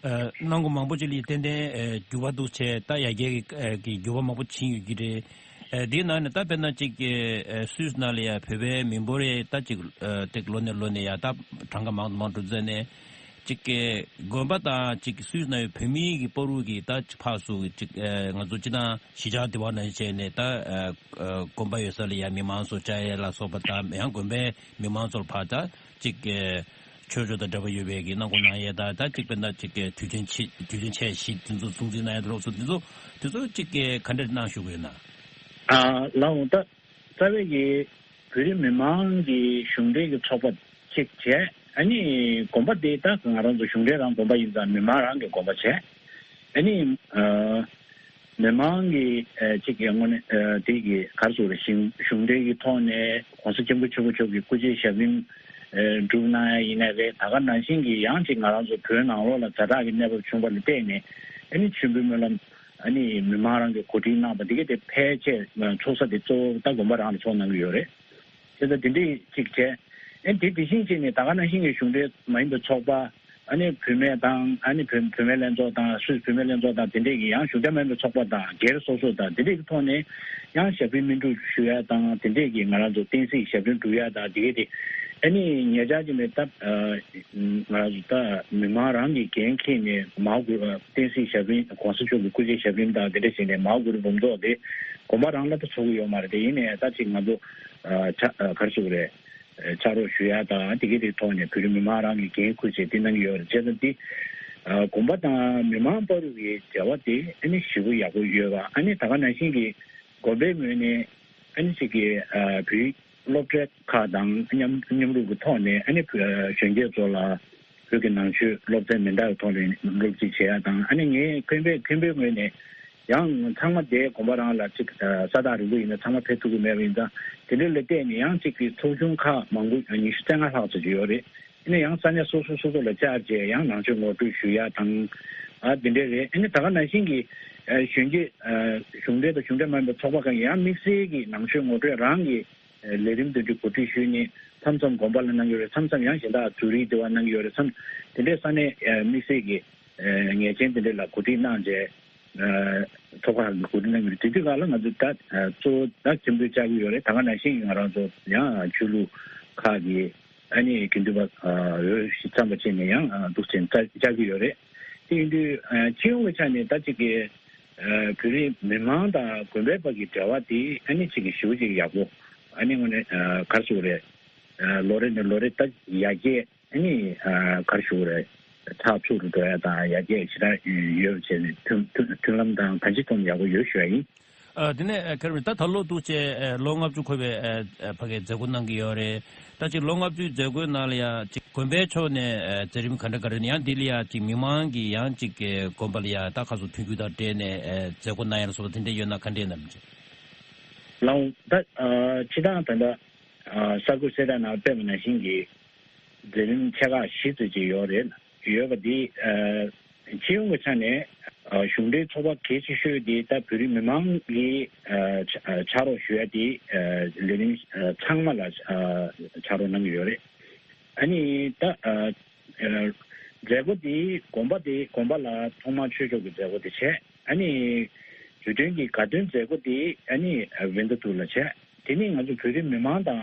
ཨ་གནང་སྒོ་མང་པོ་ཅིག་ལ་ཏན་ཏན་ཨ་འགྱུར་བ་འདུག་བྱས། ད་ཡར་རྒྱས་ཀྱི་ཨ་གི་འགྱུར་བ་མང་པོ་ཕྱིན་ཡོད་ཀྱི་རེད། ཨ་དེའི་ནང་ནས་ད་དཔེར་ན་ཅིག་ཨ་སུད་སི་ནང་ལ་ཡ་བོད་པའི་མི་འབོར་ཡ་ད་ཅིག་ཨ་ཏིག་ལོ་ནས་ལོ་ནས་ཡ་ད་གྲངས་ཀ་མང་དུ་མང་དུ་འགྲོ་ཙ་ནས། ཅིག་གི་དགོན་པ་དང་ཅིག་སུད་སི་ནང་ཡོད་བོད་མི་གི་བར་དུ་གི་ད་ཅིག་ཕར་ཚུར་ཅིག་ཨ་ང་ཚོ་སྤྱིར་བཏང་གཞིས་ཆགས་དེ་བ་ནང་བྱས་ནས་ད་ཨ་ཨ་དགོན་པ་ཡོད་ས་ལ་ཡ་མི་མང་ཚོ་བཅར་ཡས་ལ་སོགས་པ་དང་། ཡང་དགོན་པའི་མི་མང་ཚོར་ཕར་ད་ཅིག་གི་ཆོས་ཕྱོགས་དང་འབྲེལ་བ་ཡོད་པའི་གི་གནང་སྒོ་གནང་ཡས་དང་། ད་ཅིག་དཔེར་ན་ཅིག་གི་དུས་ཆེན་ཆེ་དུས་ཆེན་ཆེ་བཞི་དེ་ཚོ་སྲུང་བརྩི་གནང་ཡས་ལོགས་སུ་དེ་ཚོ་དེ་ཚོ་ཅིག་གི་ག་འདྲ་གནང་བཞུགས་ཡོད་ན། ཨ་ལགས་འོང་། ད་རྩ་བའི་གི་བོད་རིགས་མི་མང་གི་གཞུང་འབྲེལ་གྱི་ཚོགས་པ་གཅིག་བྱས། ཨ་ནི་དགོན་པ་དེ་ད་ང་རང་ཚོ་གཞུང་འབྲེལ་རང་དགོན་པ་ཡིན་ཙང་མི་མང་རང་གི་དགོན་པ་བྱས། ཨ་ནི་ཨ་མི་མང་གི་ཨ་གཅིག་གི་དངོས་གནས་ཨ་དེ་གི་ག་རེ་ཟེར་དགོས་རེད། གཞུང་གཞུང་འབྲེལ་གྱི་ཐོག་ནས་༸གོང་ས་༸སྐྱབས་མགོན་ཆེན་པོ་མཆོག་གི་སྐུ་ཕྱྭའི་ཞབས་རིམ་ཨ་སྒྲུབ་གནང་ཡ་ཡིན་ནའི་རེད། ད་ག་ནང་བཞིན་གྱི་ཡང་ཅིག་ང་རང་ཚོ་བོད་ནང་ལོགས་ལ་ཛ་དྲག་གི་གནས་བབ་བྱུང་བ་ལ་བརྟེན་ནས། ཨ་ནི་མཆོད་འབུལ་སྨོན་ལམ། ཨ་ནི་མི་མང་རང་གིས་གོ་སྒྲིག་གནང་བ་འདི་གས་དེ་ཕལ་ཆེར་ཚོགས་ས་དེ་གཙོ་བོ་ད་དགོན་པ་རང་ལ་ཚོགས་གནང་གི་ཡོད་རེད། དེ་ལྟར་དེ་འདྲས་ཅིག་བྱས། ཨ་ནི་དེ་དེ་བཞིན་བྱས་ནས་ད་ག་ནང་བཞིན་གྱི་གཞུང་འབྲེལ་མ་ཡིན་པའི་ཚོགས་པ། ཨ་ནི་བུད་མེད་དང་། ཨ་ནི་བུད་བུད་མེད་ལྷན་ཚོགས་དང་། སུད་བུད་མེད་ལྷན་ཚོགས་དང་། དེ་འདྲས་ཀྱི་ཡང་གཞུང་འབྲེལ་མ་ཡིན་པའི་ཚོགས་པ་དང་སྒེར་སོ་སོ་དང་། དེ་འདྲས་ཀྱི་ཐོག་ནས་ཡང་ཞབས་རིམ་སྨིན་སྒྲུབ་ཞུ་ཡ་དང་། དེ་འདྲས་ཀྱི་ང་རང་ཚོ་བསྟན་སྲིད་ཞབས་རིམ་སྒྲུབ་ཡ་དང་། དེ་གས་དེ་ཨ་ནི་ཉེ་ཆར་གྱི་ནས་ད་ང་རང་ཚོ་ད་མི་མང་རང་གིས་འགན་འཁྱེར་ནས་མར་དགོན་བསྟན་སྲིད་ཞབས་རིམ། གོང་ས་མཆོག་གི་སྐུ་ཕྱྭའི་ཞབས་རིམ་དང་དེ་འདྲ་བྱས་ནས་མར་དགོན་རུ་འབུམ་ཚོགས་དེ་དགོན་པ་རང་ལ་ད་ཚོགས་ཀྱི་ཡོད་མ་རེད། དེ་ཡིན་ནའི་ད་ཅིག་ང་ཚོ་ཨ་ཕྱག་ཨ་ག་རེ་ཞུ་དགོས་རེད། ཨ་ཕྱག་རོགས་ཞུ་ཡ་དང་། དེ་གས་དེའི་ཐོག་ནས་བོད་རིགས་མི་མང་རང་གིས་འགན་འཁུར་བྱས་དེ་གནང་གི་ཡོད་རེད། བྱས་ཙང་དེ་ཨ་དགོན་པ་དང་མི་མང་བར་དུ་གི་འབྲེལ་བ་དེ་ཨ་ནི་ཞེ་པོ་ཡག་པོ་ཡོད་པ། ཨ་ནི་ད་ག་ནང་བཞིན་གྱི་དགོན་པའི་ངོས་ནས་ཨ་ནི་ཅིག་གི་ཨ་བོད་སློབ་གྲྭ་ཁག་དང་མཉམ་མཉམ་རུབ་ཀྱི་ཐོག་ནས། ཨ་ནི་བོད་གཞོན་སྐྱེས་ཚོ་ལ་བོད་ཀྱི་ནང་ཆོས་སློབ་ཚན་མི་འདྲ་བའི་ཐོག་ནས་སློབ་ཁྲིད་བྱེད་ཡ་དང་། ཨ་ནི་ངའི་མཁན་པོའི་མཁན་པོའི་ངོས་ནས་ཡང་ཚང་མ་དེ་དགོན་པ་རང་ལ་ཅིག་ས་ཐག་རིང་པོ་ཡིན་ན་ཚང་མ་ཕེབས་ཐུབ་ཀྱི་མེད་པ་ཡིན་ཙང་། དེ་འདྲ་ལ་བལྟས་ནས་ཡང་ཅིག་གི་ཚོགས་ཆུང་ཁག་མང་པོ་ཉི་ཤུ་རྩ་ལྔ་ལྷག་ཙམ་ཅིག་ཡོད་རེད། ཡིན་ན་ཡང་ས་གནས་སོ་སོ་སོ་སོ་ལ་བཅར་བྱས་ཡང་ནང་ཆོས་ངོ་སྤྲོད་ཞུ་ཡ་དང་། ཨ་དེ་འདྲ་རེད། ཨ་ནི་ད་ག་ནང་བཞིན་གྱི་ཨ་གཞོན་སྐྱེས་ཨ་གཞུང་འབྲེལ་དང་གཞུང་འབྲེལ་མ་ཡིན་པའི་ཚོགས་པ་ཁག་གིས་ཡང་དམིགས་བསལ་གྱི་ནང་ཆོས་ངོ་སྤྲོད་རང་གི་ལས་རིམ་དེ་འདྲ་གོ་སྒྲིག་ཞུས་ནས་མཚམས་མཚམས་དགོན་པ་ལ་གནང་གི་ཡོད་རེད། མཚམས་མཚམས་ཡང་གཞན་དག་ཛུ་རིག་དེ་བ་གནང་གི་ཡོད་རེད། མཚམས་དེ་འདྲའི་ས་གནས་དམིགས་བསལ་གྱི་ངེས་ཅན་དེ་འདྲ་ལ་གོ་སྒྲིག་གནང་བྱས། ཚོགས་པ་ཁག་གིས་གོ་སྒྲིག་གནང་གི་རེད། དེ་དུས་སྒང་ལ་ང་ཚོ་ད་གཙོ་བོ་ད་ཁྱིམ་སྡོད་བཅར་གྱི་ཡོད་རེད། ད་ག་ནང་བཞིན་གྱི་ང་རང་ཚོ་ཡང་ཆོས་ལུགས་ཁག་གི་ ཨ་ནི་དགེ་འདུན་པ་འོས་ཤིག་བརྩམས་པ་བྱས་ནས་ཡང་འདུག་སེ་བཅར་གྱི་ཡོད་རེད། དེ་ཡིན་དུས་སྤྱི་ཡོངས་ཀྱི་ཆ་ནས་ད་ཅིག་གི་བོད་རིགས་མི་མང་དང་དགོན་པའི་བར་གྱི་འབྲེལ་བ་དེ་ཨ་ནི་ཅིག་གི་ཞེ་པོ་ཅིག་ཡག་པོ། ཨ་ནི་དངོས་གནས་ག་རེ་ཞུ་དགོས་རེད། ལོ་རེ་ནས་ལོ་རེ་ད་ཡར་རྒྱས། ཨ་ནི་ག་རེ་ཞུ་དགོས་རེད། ཚགས་ཚུད་དུ་འགྲོ་ཡ་དང་ཡར་རྒྱས་ཞེ་དྲག་ཡོད་བྱས་ནས་མཐུན་མཐུན་མཐུན་ལམ་དང་གང་ཅིའི་ཐོག་ནས་ཡག་པོ་ཡོད་ཞུ་ཡ་ཡིན། ཨ། དེ་ནས་ཨ། མཁན་རིན་པོ་ཆེ། ད་ད་ལོ་འདུག་སེ་ཨ། ལོ་ལྔ་བཅུ་འཁོར་བའི་ཨ། ཨ། ཕ་གིའི་མཛད་སྒོ་གནང་གི་ཡོད་རེད། ད་ཅིག་ལོ་ལྔ་བཅུའི་མཛད་སྒོའི་ནང་ལ་ཡང་ཅིག་དགོན་པའི་ཕྱོགས་ནས་ཨ། མཛད་རིམ་ག་འདྲ་ག་འདྲ། ཡང་འདི་ལ་ཡང་ཅིག་མི་མང་གིས་ཡང་ཅིག་དགོན་པ་ལ་ཡང་ད་ཁ་སོ་མཐུན་འགྱུར་དང་འབྲེལ་ནས་ཨ། མཛད་སྒོ་གནང་ཡ་ལ་སོགས་པ་དེ་འདྲ་ཡོད་ན་ག་འདྲས་ནམ་ཅིག་ལགས་འོང་། ད་ཨ། སྤྱིར་བཏང་ད་ལྟ་ཨ། གསར་འགོད་གསལ་བསྒྲགས་ནང་སྤེལ་བ་ནང་བཞིན་གྱི་མཛད་རིམ་ཆེ་ཁག་བཞི་ཙམ་ཅིག་ཡོད་རེད། ཡོད་པ་འདི་ཨ། སྤྱི་ཡོངས་ཀྱི་ཆ་ནས་ཨ། གཞུང་འབྲེལ་ཚོགས་པ་གལ་ཆེ་ཤོས་འདི་ད་བོད་རིགས་མི་མང་གི་ཨ། ཕྱག་རོགས་ཞུ་ཡ་འདི་ཨ། ལས་རིམ་ཨ། ཚང་མ་ལ་ཨ། ཕྱག་རོགས་གནང་གི་ཡོད་རེད། ཨ་ནི་ད་ཨ། མཛད་སྒོ་འདི་དགོན་པ་འདི་དགོན་པ་ལ་ཐོག་མར་ཆོས་ཕྱོགས་ཀྱི་མཛད་སྒོ་འདི་བྱས། ཨ་ནི་དུས་སྟོན་གྱི་དགའ་སྟོན་མཛད་སྒོ་འདི་ཨ་ནི་ཝིན་ཊར་ཊུར་ལ་བྱས། དེ་ནས་ང་ཚོ་བོད་རིགས་མི་མང་དང་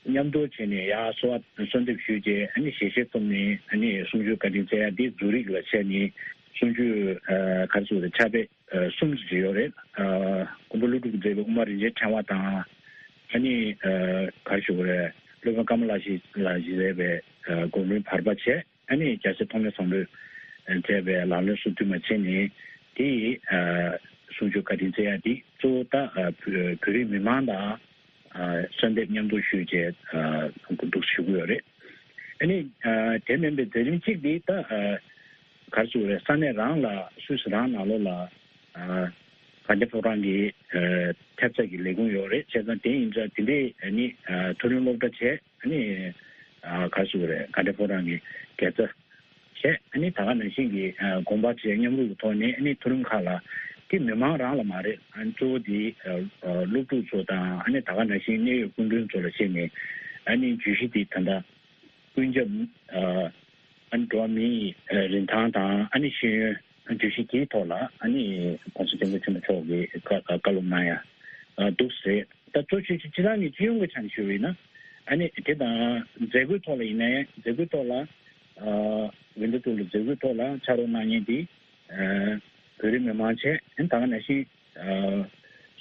མཉམ་དུ་བྱས་ནས་ཡར་གསོལ་བ་གསོལ་འདེབས་ཞུས་རྗེས་ཨ་ནི་ཞལ་བཞེས་བཏུམས་ནས་ཨ་ནི་གསུང་ཆོས་བཀའ་དྲིན་སྩལ་ཡ་འདི་ཛུ་རིག་ལ་བྱས་ནས་གསུང་ཆོས་ག་རེ་ཟེར་དགོས་རེད། ཕྱག་དཔེ་གསུམ་ཙམ་ཡོད་རེད། མགོན་པོ་ཀླུ་སྒྲུབ་ཀྱིས་མཛད་པའི་དབུ་མ་རིན་ཆེན་ཕྲེང་བ་དང་། ཨ་ནི་ག་རེ་ཞུ་དགོས་རེད། སློབ་དཔོན་ཀ་མ་ལ་ཤཱི་ལགས་ཀྱིས་མཛད་པའི་མགོན་པོའི་བར་པ་བྱས། ཨ་ནི་རྒྱལ་སྲས་ཐོགས་མེད་བཟང་པོས་མཛད་པའི་ལག་ལེན་སོ་བདུན་མ་བྱས་ནས་དེ་ཡི་གསུང་ཆོས་བཀའ་དྲིན་སྩལ་ཡ་དེ་གཙོ་བོ་ད་བོད་རིགས་མི་མང་དང་གསོལ་འདེབས་མཉམ་དུ་ཞུས་བྱས་འདུག་ཞུ་གི་ཡོད་རེད། ཨ་ནི་དེ་མིན་པའི་མཛད་རིམ་གཅིག་དེ་ད་ག་རེ་ཞུ་དགོས་རེད། ས་གནས་རང་ལ་སུད་སི་རང་ནང་ལོགས་ལ་དགའ་ལྡན་ཕོ་བྲང་གི་ཐེབས་རྩ་གི་ལས་ཁུངས་ཡོད་རེད། བྱས་ཙང་དེ་ཡིན་ཙང་དེ་འདྲས་ཨ་ནི་མཐོ་རིམ་སློབ་གྲྭ་བྱས། ཨ་ནི་ཨ་ག་རེ་ཞུ་དགོས་རེད། དགའ་ལྡན་ཕོ་བྲང་གི་དགེ་རྩ་བྱས། ཨ་ནི་ད་ག་ནང་བཞིན་གྱི་ཨ་དགོངས་པ་བྱས། མཉམ་རུབ་ཀྱི་ཐོག་ནས་ཨ་ནི་མཐོ་རིམ་ཁག་ལ་དེ་མི་མང་རང་ལ་མ་རེད། ཨ་ནི་གཙོ་བོ་དེ་ཨ་སློབ་ཕྲུག་ཚོ་དང་ཨ་ནི་ད་ག་ནང་བཞིན་གནད་ཡོད་སྐུ་མགྲོན་ཚོ་ལ་བྱས་ནས་ཨ་ནི་བརྗོད་གཞི་དེ་ད་ལྟ་ཀུན་ཁྱབ་ཨ་ཨ་ནི་འགྲོ་བ་མིའི་ཨ་རིན་ཐང་དང་ཨ་ནི་ཤེས་ཡོན་བརྗོད་གཞི་དེའི་ཐོག་ལ་ཨ་ནི་༸གོང་ས་༸སྐྱབས་མགོན་ཆེན་པོ་མཆོག་གིས་བཀའ་བཀའ་སློབ་གནང་ཡ་འདུག་ཟེར། ད་གཙོ་ཆེ་ཆེ་སྤྱིར་བཏང་གི་སྤྱི་ཡོངས་ཀྱི་ཆ་ནས་ཞུས་པ་ཡིན་ན། ཨ་ནི་དེ་དང་མཛད་སྒོའི་ཐོག་ལ་ཡིན་ནའི་མཛད་སྒོའི་ཐོག་ལ་ཨ་ཝིན་ཊར་ཊུར་ལ་མཛད་སྒོའི་ཐོག་ལ་ཕྱག་རོགས་གནང་མཁན་དེ་ཨ་བོད་རིགས་མི་མང་བྱས། ཨ་ནི་ད་ག་ནང་བཞིན་ཨ་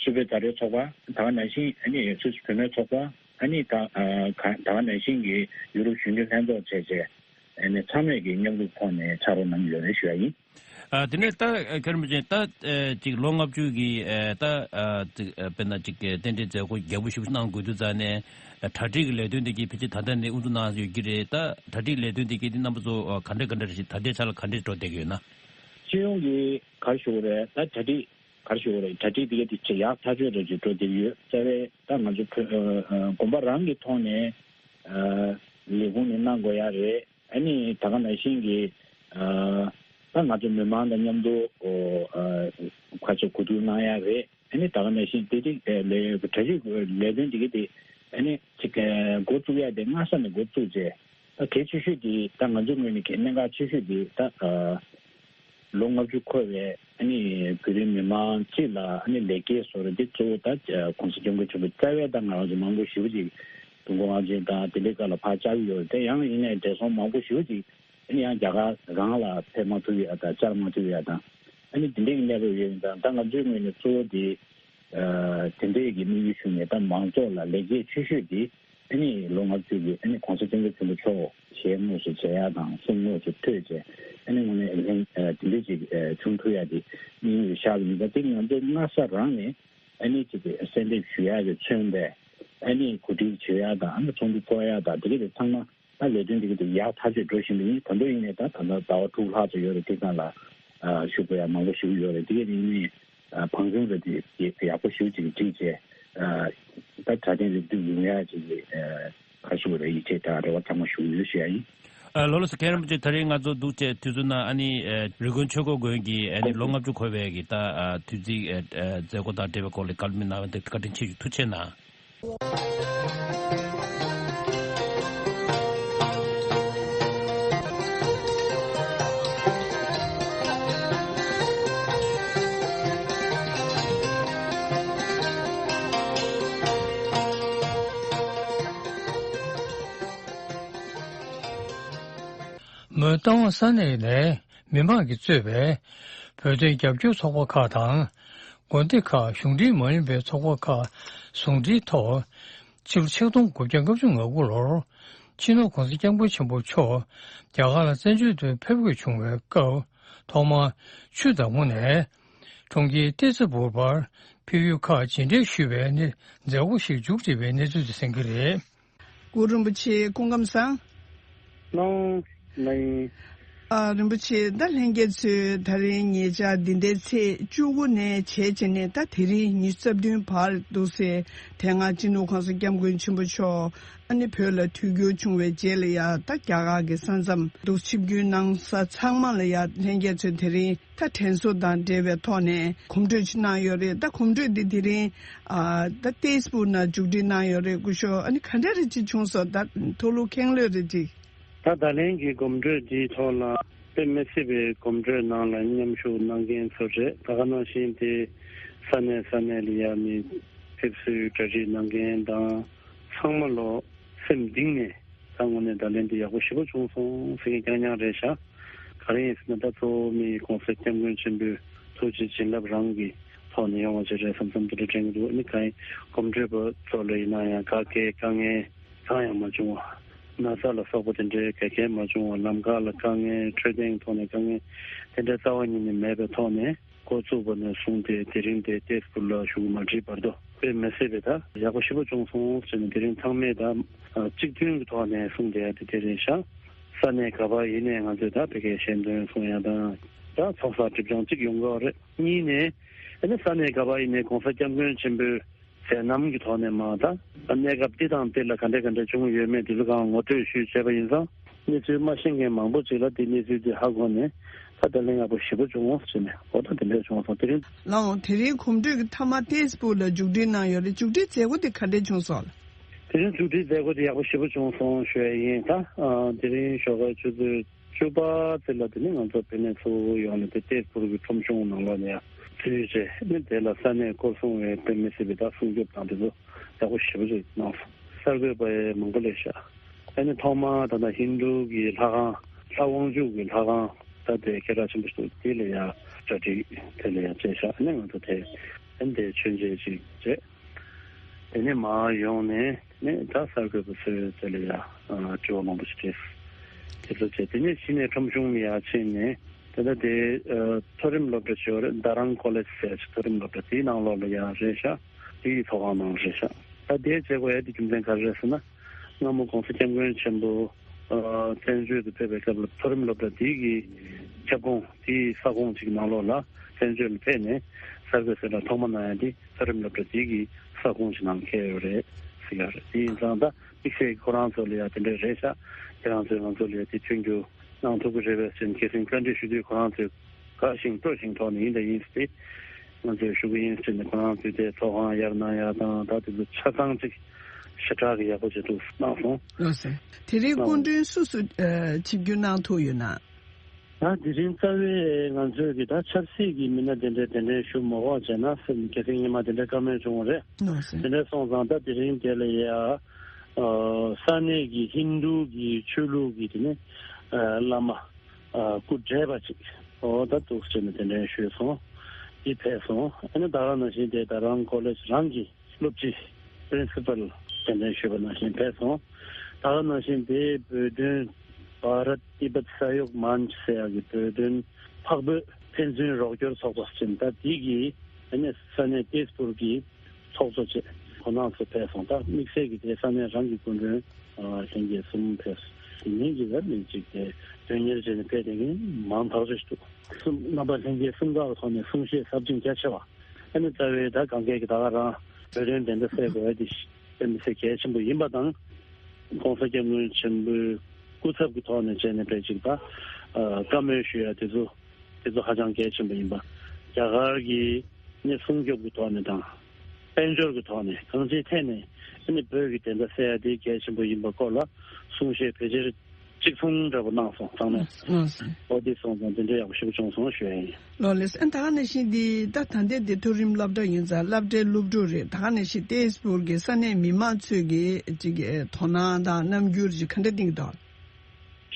སུད་བོད་མཛའ་འབྲེལ་ཚོགས་པ། ད་ག་ནང་བཞིན་ཨ་ནི་སུད་སི་བུད་མེད་ཚོགས་པ། ཨ་ནི་ད་ཨ་ག་ད་ག་ནང་བཞིན་གྱི་ཡུ་རོབ་གཞོན་ནུ་ལྷན་ཚོགས་བཅས་བྱས། ཨ་ནི་ཚང་མས་ཀྱི་མཉམ་རུབ་ཐོག་ནས་ཕྱག་རོགས་གནང་གི་ཡོད་རེད་ཞུ་ཡ་ཡིན། ཨ་དེ་ནས་ད་མཁན་རིན་པོ་ཆེ། ད་ཨ་ཅིག་ལོ་ལྔ་བཅུ་གི་ཨ་ད་ཨ་ཅིག་ཨ་དཔེར་ན་ཅིག་རྟེན་འབྲེལ་མཛད་སྒོ་རྒྱས་པོ་ཞིག་གནང་དགོས་དུས་ཙང་ནས། ཨ་གྲ་སྒྲིག་གི་ལས་དོན་དེ་གའི་ཕལ་ཆེར་ད་ལྟ་ནས་དབུ་འཛུགས་གནང་ཡོད་ཀྱི་རེད། ད་གྲ་སྒྲིག་ལས་དོན་དེ་གའི་དེ་རྣམ་པ་ཚོ་ཨ་ག་འདྲ་ག་འདྲ་རེད་ཞིག་ད་ལྟའི་ཆ་ལ་ག་འདྲས་འགྲོ་བསྡད་ཀྱི་ཡོད་ན། སྤྱི་ཡོངས་ཀྱི་ག་རེ་ཞུ་དགོས་རེད། ད་གྲ་སྒྲིག་ག་རེ་ཞུ་དགོས་རེད། གྲ་སྒྲིག་དེ་གའི་དེ་ཆེས་ཡག་ཐག་ཆོད་འདྲ་ཅིག་འགྲོ་བསྡད་ཀྱི་ཡོད། རྩ་བའི་ད་ང་ཚོ་བོད་ཨ་ཨ་དགོན་པ་རང་གི་ཐོག་ནས་ཨ་ལས་ཁུངས་ནས་གནང་དགོས་ཡ་རེད། ཨ་ནི་ད་ག་ནང་བཞིན་གྱི་ཨ་ད་ང་ཚོ་མི་མང་དང་མཉམ་དུ་ཨོ་ཨ་ཁ་ཕྱོགས་གོ་བསྡུར་གནང་ཡ་རེད། ཨ་ནི་ད་ག་ནང་བཞིན་དེ་རིགས་ཨ་ལས་གྲ་སྒྲིག་ལས་དོན་དེ་གའི་དེ་ཨ་ནི་ཅིག་ཨ་འགོ་བཙུགས་ཡ་དེ་སྔ་ས་ནས་འགོ་བཙུགས་བྱས། ད་གལ་ཆེ་ཤོས་དེ་ད་ང་ཚོའི་ངོས་ནས་གལ་གནད་འགག་ཆེ་ཤོས་དེ་ད་ཨ་ལོ་ལྔ་བཅུ་འཁོར་བའི་ཨ་ནི་བོད་རིགས་མི་མང་སྤྱི་ལ་ཨ་ནི་ལེགས་སྐྱེས་གསོལ་རས་དེ་གཙོ་བོ་ད་༸གོང་ས་༸སྐྱབས་མགོན་ཆེན་པོ་རྩ་བའི་ད་ང་རང་ཚོ་མང་པོ་ཞེ་པོ་ཅིག་དུས་འཁོར་དབང་ཆེན་དང་དེ་འདྲའི་སྐབས་ལ་ཕར་བཅར་གྱི་ཡོད་རེད། དེ་ཡང་ཡིན་ནའི་བགྲེས་སོང་མང་པོ་ཞེ་པོ་ཅིག་ཨ་ནི་ཡང་རྒྱ་གར་རང་ལ་ཕེབས་མ་ཐུབ་ཡ་དང་བཅར་མ་ཐུབ་ཡ་དང་། ཨ་ནི་དེ་འདྲའི་གནས་བབ་ཡོད་ཡིན་ཙང་ད་ང་ཚོའི་ངོས་ནས་གཙོ་བོ་དེ་ཨ་དེ་འདྲའི་གི་དམིགས་ཡུལ་ཞུས་ནས་ད་མང་ཚོགས་ལ་ལེགས་སྐྱེས་ཆེ་ཤོས་དེ་ཨ་ནི་ལོ་ལྔ་བཅུ་གི་ཨ་ནི་༸གོང་ས་༸སྐྱབས་མགོན་ཆེན་པོ་མཆོག་ཞལ་དངོས་སུ་མཇལ་ཡ་དང་གསུང་དངོས་སུ་ཐོས་བྱས། ཨ་ནི་དངོས་གནས་ལྷན་ཨ་དེ་འདྲའི་ཅིག་ཨ་བྱུང་ཐུབ་ཡ་དེ་དམིགས་ཡུལ་བཞག་པ་ཡིན་ཙང་དེ་ང་ཚོ་སྔ་ས་རང་ནས་ཨ་ནི་ཅིག་གསོལ་འདེབས་ཞུ་ཡ་གི་མཚོན་པའི་ཨ་ནི་གོ་སྒྲིག་བྱེད་ཡ་དང་། ཨ་ནི་ཚོགས་འདུ་ཚོགས་ཡ་དང་དེ་ག་དེ་ཚང་མ་ད་ལས་དོན་དེ་ག་དེ་ཡག་ཐག་ཆོད་འགྲོ་བཞིན་པ་ཡིན། ད་དུང་ཡིན་ནའི་ད་ད་ལྟ་ཟླ་བ་དྲུག་ལྷག་ཙམ་ཡོད་རེད། དེ་སྒང་ལ་ཨ་ཞུ་དགོས་ཡ་མང་པོ་ཞིག་ཡོད་རེད། དེ་ག་དེ་ཡིན་ནའི་ཨ་བང་ཆུང་རེ་དེ་ཡག་པོ་ཞེ་པོ་ཅིག་བསྒྲིགས་བྱས། ཨ་ད་གྲ་སྒྲིག་རེ་བསྒྲུབས་ཡོང་ཡ་ཅིག་གི་ཨ་ག་རེ་ཞུ་དགོས་རེད། ཡིད་ཆེས་དང་རེ་བ་ཚང་མ་ཞུ་གི་ཡོད་ཞུ་ཡ་ཡིན། ཨ་ལགས་ལགས་སོ། མཁན་རིན་པོ་ཆེ། ད་རེས་ང་ཚོ་འདུག་སེ་དུས་ཚོད་ནང་ཨ་ནི་ཨ་རི་ཀོན་ཆོས་འཁོར་དགོན་གྱི་ཨ་ནི་ལོ་ལྔ་བཅུ་འཁོར་བའི་གི་ད་ཨ་དུས་ཚིགས་ཨ་ཨ་མཛད་སྒོ་དང་འབྲེལ་བའི་སྐོར་ལ་བཀའ་སློབ་གནང་བ་དེ་བཀའ་དྲིན་ཆེ་ཞུ། ཐུགས་རྗེ་གནང་། མོན་རྟ་དབང་ས་གནས་ནས་མི་མང་གིས་གཙོས་པའི་བོད་དོན་རྒྱབ་སྐྱོར་ཚོགས་པ་ཁག་དང་། དགོན་སྡེ་ཁག་གཞུང་འབྲེལ་མ་ཡིན་པའི་ཚོགས་པ་ཁག་ཟུང་འབྲེལ་ཐོག་ཕྱི་ལོ་ཆིག་སྟོང་དགུ་བརྒྱ་ལྔ་བཅུ་ང་དགུ་ལོར་སྤྱི་ནོར་༸གོང་ས་༸སྐྱབས་མགོན་ཆེན་པོ་མཆོག་རྒྱ་གར་ལ་བཙན་བྱོལ་དུ་ཕེབས་དགོས་བྱུང་བའི་སྐབས། ཐོག་མར་ཆུ་བདག་མོ་ནས་གྲོང་ཁྱེར་ཏེ་ཙ་བུར་བར་ཕེབས་ཡུལ་ཁག་བརྗེ་འདྲེན་ཞུས་པའི་གནས་མཛད་སྒོ་ཞིག་མཇུག་བསྒྲིལ་བའི་གནས་ཚུལ་དེ་གསན་གྱི་རེད། གུ་རུ་རིན་པོ་ཆེ་སྐུ་ཁམས་བཟང་། ལགས་ལགས་ཡིན། ཨ། རིན་པོ་ཆེ། ད་ལྷན་རྒྱས་ཚོས་ད་རིང་ཉེ་ཆར་འདི་ཟླའི་ཚེས་བཅུ་དགུ་ནས་བྱས་བྱས་ནས་ད་དེ་རིང་ཉི་ཤུ་རྩ་བདུན་བར་འདུག་སེ། དེ་སྔ་སྤྱི་ནོར་༸གོང་ས་༸སྐྱབས་མགོན་ཆེན་པོ་མཆོག་ཨ་ནི་བོད་ལ་ཐུགས་རྒྱུགས་བྱུང་བའི་རྗེས་ལ་ཡ། ད་རྒྱ་གར་གྱི་ས་མཚམས་འདུག་ཆིབས་བསྒྱུར་གནང་ས་ཚང་མ་ལ་ཡ་ལྷན་རྒྱས་ཚོས་དེ་རིང་ད་དྲན་གསོ་དང་འབྲེལ་བའི་ཐོག་ནས་གོམ་བགྲོད་ཅིག་གནང་ཡོད་རེད། ད་གོམ་བགྲོད་འདི་དེ་རིང་ཨ་ད་ཏེས་པུར་ནང་མཇུག་སྒྲིལ་གནང་ཡོད་རེད། སྐུ་ཞབས། ཨ་ནི་ག་འདྲ་རེ་ཅིག་བྱུང་སོང་། ད་མཐོ་ལུགས་ཁེངས་ལོས་རེ་ཅིག་ད་ད་ལན་གྱི་གོམ་བགྲོད་འདིའི་ཐོག་ལ་དཔེ་མི་སྲིད་པའི་གོམ་བགྲོད་ནང་ལ་མཉམ་ཞུགས་གནང་མཁན་ཚོ་རེད། ད་ག་ནང་བཞིན་དེ་ས་གནས་ས་གནས་ལ་ཡ་མི་ཕེབས་བསུའི་གྲ་སྒྲིག་གནང་མཁན་དང་ཚང་མ་ལོ་སེམས་གཏིང་ནས། ད་དངོས་གནས་ད་ལན་འདི་ཡག་པོ་ཞེ་པོ་བྱུང་སོང་ཟེར་མཁན་རྐྱང་རྐྱང་རེད་ཤག་ག་རེ་ཡིན་ཟེར་ན། ད་གཙོ་བོ་མི་༸གོང་ས་༸སྐྱབས་མགོན་ཆེན་པོའི་ཐུགས་རྗེ་བྱིན་རླབས་རང་གི་ཐོག་ནས་ཡོང་བ་ཅིག་རེད་བསམ་བསམ་དེ་འདྲ་དྲན་གྱི་འདུག་ཨ་ནི་གང་ཡིན་གོམ་བགྲོད་པ་ཚོ་ལ་ཡིན་ན་ཡང་ག་གེ་དཀའ་ངལ་གང་ཡང་མ་བྱུང་བ། ན་ཚ་ལ་སོགས་པ་དེ་འདྲའི་ག་གེ་མ་བྱུང་བ། ལམ་ཁ་ལ་དཀའ་ངལ། འཕྲོད་བསྟེན་ཐོག་ནས་དཀའ་ངལ་དེ་འདྲ་རྩ་བ་ཉིད་ནས་མེད་པའི་ཐོག་ནས། འགོ་བཙུགས་པ་ནས་བཟུང་སྟེ་དེ་རིང་དེ་ཏེས་པུར་ལ་བཞུགས་མ་བྲིས་བར་དུ་དཔེ་མི་སྲིད་པའི་ད་ཡག་པོ་ཞེ་པོ་བྱུང་སོང་ཟེར་ནས། དེ་རིང་ཚང་མས་ད་གཅིག་མཐུན་གྱི་ཐོག་ནས་གསུངས་བསྡད་ཡ་དེ་དེ་རེད་ཤག་ས་གནས་ག་པར་ཡིན་ནའི་ང་ཚོས་ད་ཕ་གིའི་ཞལ་འདོན་གསུང་ཡ་དང་། ད་ཚོགས་བསགས་སྒྲིབ་སྦྱང་གཅིག་ཡོང་གི་རེད། གཉིས་ནས་ཨ་ནི་ས་གནས་ག་པར་ཡིན་ནའི་༸གོང་ས་༸སྐྱབས་མགོན་ཆེན་པོའི་མཛད་རྣམ་གྱི་ཐོག་ནས་མ། ད་གནས་སྐབས་འདི་དང་འདི་ལ་ག་འདྲ་ག་འདྲ་བྱུང་ཡོད་མེད་དེ་ཚོ་གང་ངོ་སྤྲོད་ཞུས་བྱས་པ་ཡིན་ཙང་། གནས་ཚུལ་མ་ཤེས་མཁན་མང་པོ་ཅིག་ལ་དེ་གནས་ཚུལ་དེ་ཧ་གོ་ནས། ད་དེ་ལས་ཡག་པོ་ཞེ་པོ་བྱུང་ཟེར་ནས། འོ་ད་དེ་འདྲ་བྱུང་སོང་། དེ་རིང་། ལགས་འོང་། དེ་རིང་གོམ་བགྲོད་ཀྱི་མཐའ་མ་ཏེས་པུར་ལ་མཇུག་སྒྲིལ་གནང་ཡོད་རེད། མཇུག་སྒྲིལ་མཛད་སྒོ་དེ་ག་འདྲ་བྱུང་སོང་ལགས། དེ་རིང་མཇུག་སྒྲིལ་མཛད་སྒོ་དེ་ཡག་པོ་ཞེ་པོ་བྱུང་སོང་ཞུ་ཡ་ཡིན། ད་ཨ་དེ་རིང་ཞོགས་ཀའི་ཆུ་ཚོད་བཅུ་པ་ཙམ་ལ་དེ་ནི་ང་ཚོ་བོད་ནས་ཚུར་ཡོང་ནས་དེ་ཏེས་པུར་གྱི་ཁྲོམ་གཞུང་ནང་ལོགས་ནས་ཡར་འཛུལ་བྱས་ནས། དེ་ལ་ས་གནས་སྐོར་སྲུང་བས་དཔེ་མི་སྲིད་པའི་ད་སྲུང་སྐྱོབ་དང་དེ་ཚོ་ཡག་པོ་ཞེ་པོ་ཅིག་གནང་སོང་། གསར་འགོད་པ་ཡང་མང་པོ་སླེབས་ཤག་ཨ་ནི་ཐོག་མར་ད་ལྟ་ཧིན་རྡུ་གི་ལྷ་ཁང་། ལྷ་དབང་ཕྱུག་གི་ལྷ་ཁང་། ད་དེ་སྐད་གྲགས་ཆེན་པོ་ཞིག་འདུག་དེ་ལ་ཡ་གྲ་སྒྲིག་དེ་ལ་ཡ་བྱས་ཤག་ཨ་ནི་ང་ཚོ་དེ་ཨ་ནི་དེ་མཆོད་མཇལ་ཅིག་བྱས། དེ་ནས་མར་ཡོང་ནས་ནས་ད་གསར་འགོད་པ་ཚོའི་དེ་ལ་ཡ་ཨ་དྲི་བ་མང་པོ་ཞིག་དྲིས། དེ་ཚོ་བྱས། དེ་ནས་གཞི་ནས་ཁྲོམ་གཞུང་ལ་ཡ་ཕྱིན་ནས། དེ་ལ་དེ་ཨ་མཐོ་རིམ་སློབ་གྲྭ་ཞིག་ཡོད་རེད། རྡ་རམ་ཀོ་ལེཇ་ཟེར་ཡ་ཅིག་མཐོ་རིམ་སློབ་གྲྭ་དེའི་ནང་ལོགས་ལ་ཡ་རེད་ཤག་དེའི་ཚོགས་ཁང་ནང་རེད་ཤག་ད་དེའི་མཛད་སྒོ་ཡ་དེ་རྒྱུ་མཚན་ག་རེ་རེད་ཟེར་ན། སྔ་མོ་༸གོང་ས་༸སྐྱབས་མགོན་ཆེན་པོ་ཨ་བཙན་བྱོལ་དུ་ཕེབས་པའི་སྐབས་ལ་མཐོ་རིམ་སློབ་གྲྭ་དེའི་གི་ཁྱབ་ཁོངས་དེའི་ས་ཁོངས་ཅིག་ནང་ལོགས་ལ་བཙན་བྱོལ་ལ་ཕེབས་ནས་གསར་འགོད་གསལ་བསྒྲགས་ཐོག་མ་གནང་ཡ་དེ་མཐོ་རིམ་སློབ་གྲྭ་དེའི་གི་ས་ཁོངས་ཅིག་ནང་འཁེལ་ཡོད་རེད་ཟེར་ཡ་རེད། དེ་ཡིན་ཙང་ད་དམིགས་བསལ་གྱི་ཁོ་རང་ཚོ་ལ་ཡ་དེ་འདྲ་རེད་ཤག་ཁྱེད་རང་ཚོས་ང་ཚོ་ལ་ཡ་དེ་མཐུན་འགྱུར་གནང་ཐུབ་ཀྱི་རེད་པས་ཟེར་ནས་ཁ་སང་བཀའ་འདྲི་ཞུ་དུས་ཁོ་རང་ཚོས་དགའ་ཞིང་སྤྲོ་ཞིང་ཐོག་ནས་ཡིན་དང་ཡིན་ཟེར་ཏེ་ང་ཚོས་ཞུ་གི་ཡིན་ཟེར་ནས། ཁོ་རང་ཚོས་དེ་ཚོགས་ཁང་ཡར་གནང་ཡ་དང་། ད་དེ་ཚོ་ཆ་ཚང་ཅིག་ཞེ་དྲག་གི་ཡག་པོ་བྱེད་ཐུབ་གནང་སོང་། ལགས་སོ། དེ་རིང་སྐུ་མགྲོན་སུ་སུ་ཨ་ཆིབས་བསྒྱུར་གནང་ཐུབ་ཡོད་ན། ད་དེ་རིང་རྩ་བའི་ང་ཚོས་ཀྱི་ད་ཆབ་སྲིད་ཀྱི་མི་སྣ་དེ་འདྲས་དེ་འདྲས་ཞུ་མ་དགོས་བྱས་ན་ཟེར་ནས་ཁ་སང་ཉི་མ་དེ་འདྲས་བཀའ་མོལ་བྱུང་བ་རེད། ལགས་སོ། དེ་འདྲས་སོང་ཙང་ད་དེ་རིང་དེ་ལ་ཡ་ཨ་ས་གནས་ཀྱི་ཧིན་རྡུ་གི་ཆོས་ལུགས་ཀྱི་དེ་ནི་ཨ་བླ་མ་ཨ་སྐུ་བགྲེས་པ་ཅིག་འོ་ད་འདུག་སེ་བྱས་ནས་དེ་འདྲ་ཞུས་སོང་། འདི་ཕེབས་སོང་། ཨ་ནི་ད་ག་ནང་བཞིན་དེ་རྡ་རམ་ཀོ་ལེཇ་རང་གི་སློབ་སྤྱི་པི་རིན་སི་པལ་དེ་འདྲ་ཞུས་པ་ནང་བཞིན་ཕེབས་སོང་། ད་ག་ནང་བཞིན་དེ་བོད་དོན་བྷ་རད་ཏི་བེད་ས་ཡོག་མན་ཆ་ཟེར་ཡག་གི་བོད་དོན་འཕགས་བོད་ཕན་ཚུན་རོགས་སྐྱོར་ཚོགས་པ་ཟེར་ད་འདི་གི་ཨ་ནི་ས་གནས་ཏེས་པུར་གྱི་ཚོགས་གཙོ་བཅས་ཁོང་རྣམ་ཚོ་ཕེབས་སོང་། ད་དམིགས་བསལ་གྱི་དེ་ས་གནས་རང་གི་སྐུ་མགྲོན་ཨ་ལྷན་རྒྱས་གསུམ་ཕེབས། དེ་ཉིན་གྱི་ལ་མི་གཅིག་དེ་དོན་གཉེར་བྱས་ནས་ཕེབས་བསྡད་མཁན་མང་ཐག་ཆོད་ཅིག་འདུག་གསུམ་རྣམ་པ་ལྷན་རྒྱས་གསུམ་ཀ་གི་ཐོག་ནས་གསུང་བཤད་ཟབ་ཅིང་རྒྱ་ཆེ་བ། ཨ་ནི་རྩ་བའི་ད་གང་གས་ཀྱི་ད་ག་རང་བོད་དོན་བདེན་མཐའ་གསལ་དགོས་ཡ་དེ་དཔེ་མི་སྲིད་གལ་ཆེན་པོ་ཡིན་པ་དང་། ༸གོང་ས་༸སྐྱབས་མགོན་ཆེན་པོའི་སྐུ་ཚབ་ཀྱི་ཐོག་ནས་བྱས་ནས་ཕལ་ཆེར་ད་ཨ་བཀའ་མོལ་ཞུ་ཡ་དེ་ཚོ། དེ་ཚོ་ཧ་ཅང་གལ་ཆེན་པོ་ཡིན་པ། རྒྱ་གར་གྱི་ནི་སྲུང་སྐྱོབ་ཀྱི་ཐོག་ནས་དང་། དཔལ་འབྱོར་གྱི་ཐོག་ནས་གང་ཅིའི་ཐད་ནས་ཨ་ནི་བོད་ཀྱི་བདེན་མཐའ་གསལ་ཡ་དེ་གལ་ཆེན་པོ་ཡིན་པ་སྐོར་ལ་གསུང་བཤད་ཕལ་ཆེར་གཅིག་མཚུངས་འདྲ་པོ་གནང་སོང་། ཚང་མས། ལགས་སོ། འོ་དེ་སོང་ཙང་དེ་འདྲ་ཡག་པོ་ཞེ་པོ་བྱུང་སོང་ཞུ་ཡ་ཡིན། ལགས་ལགས་སོ། ཨ་ད་ག་ནང་བཞིན་འདི་ད་ད་ལྟའི་འདི་མཐོ་རིམ་སློབ་གྲྭ་ཡིན་ཙང་སློབ་གྲྭའི་སློབ་ཕྲུག་རེད། ད་ག་ནང་བཞིན་ཏེས་པུར་གྱི་ས་གནས་མི་མང་ཚོས་ཀྱི་ཅིག་དོ་སྣང་དང་རྣམ་འགྱུར་ཅིག་ག་འདྲ་བསྟན་གྱི་འདུག་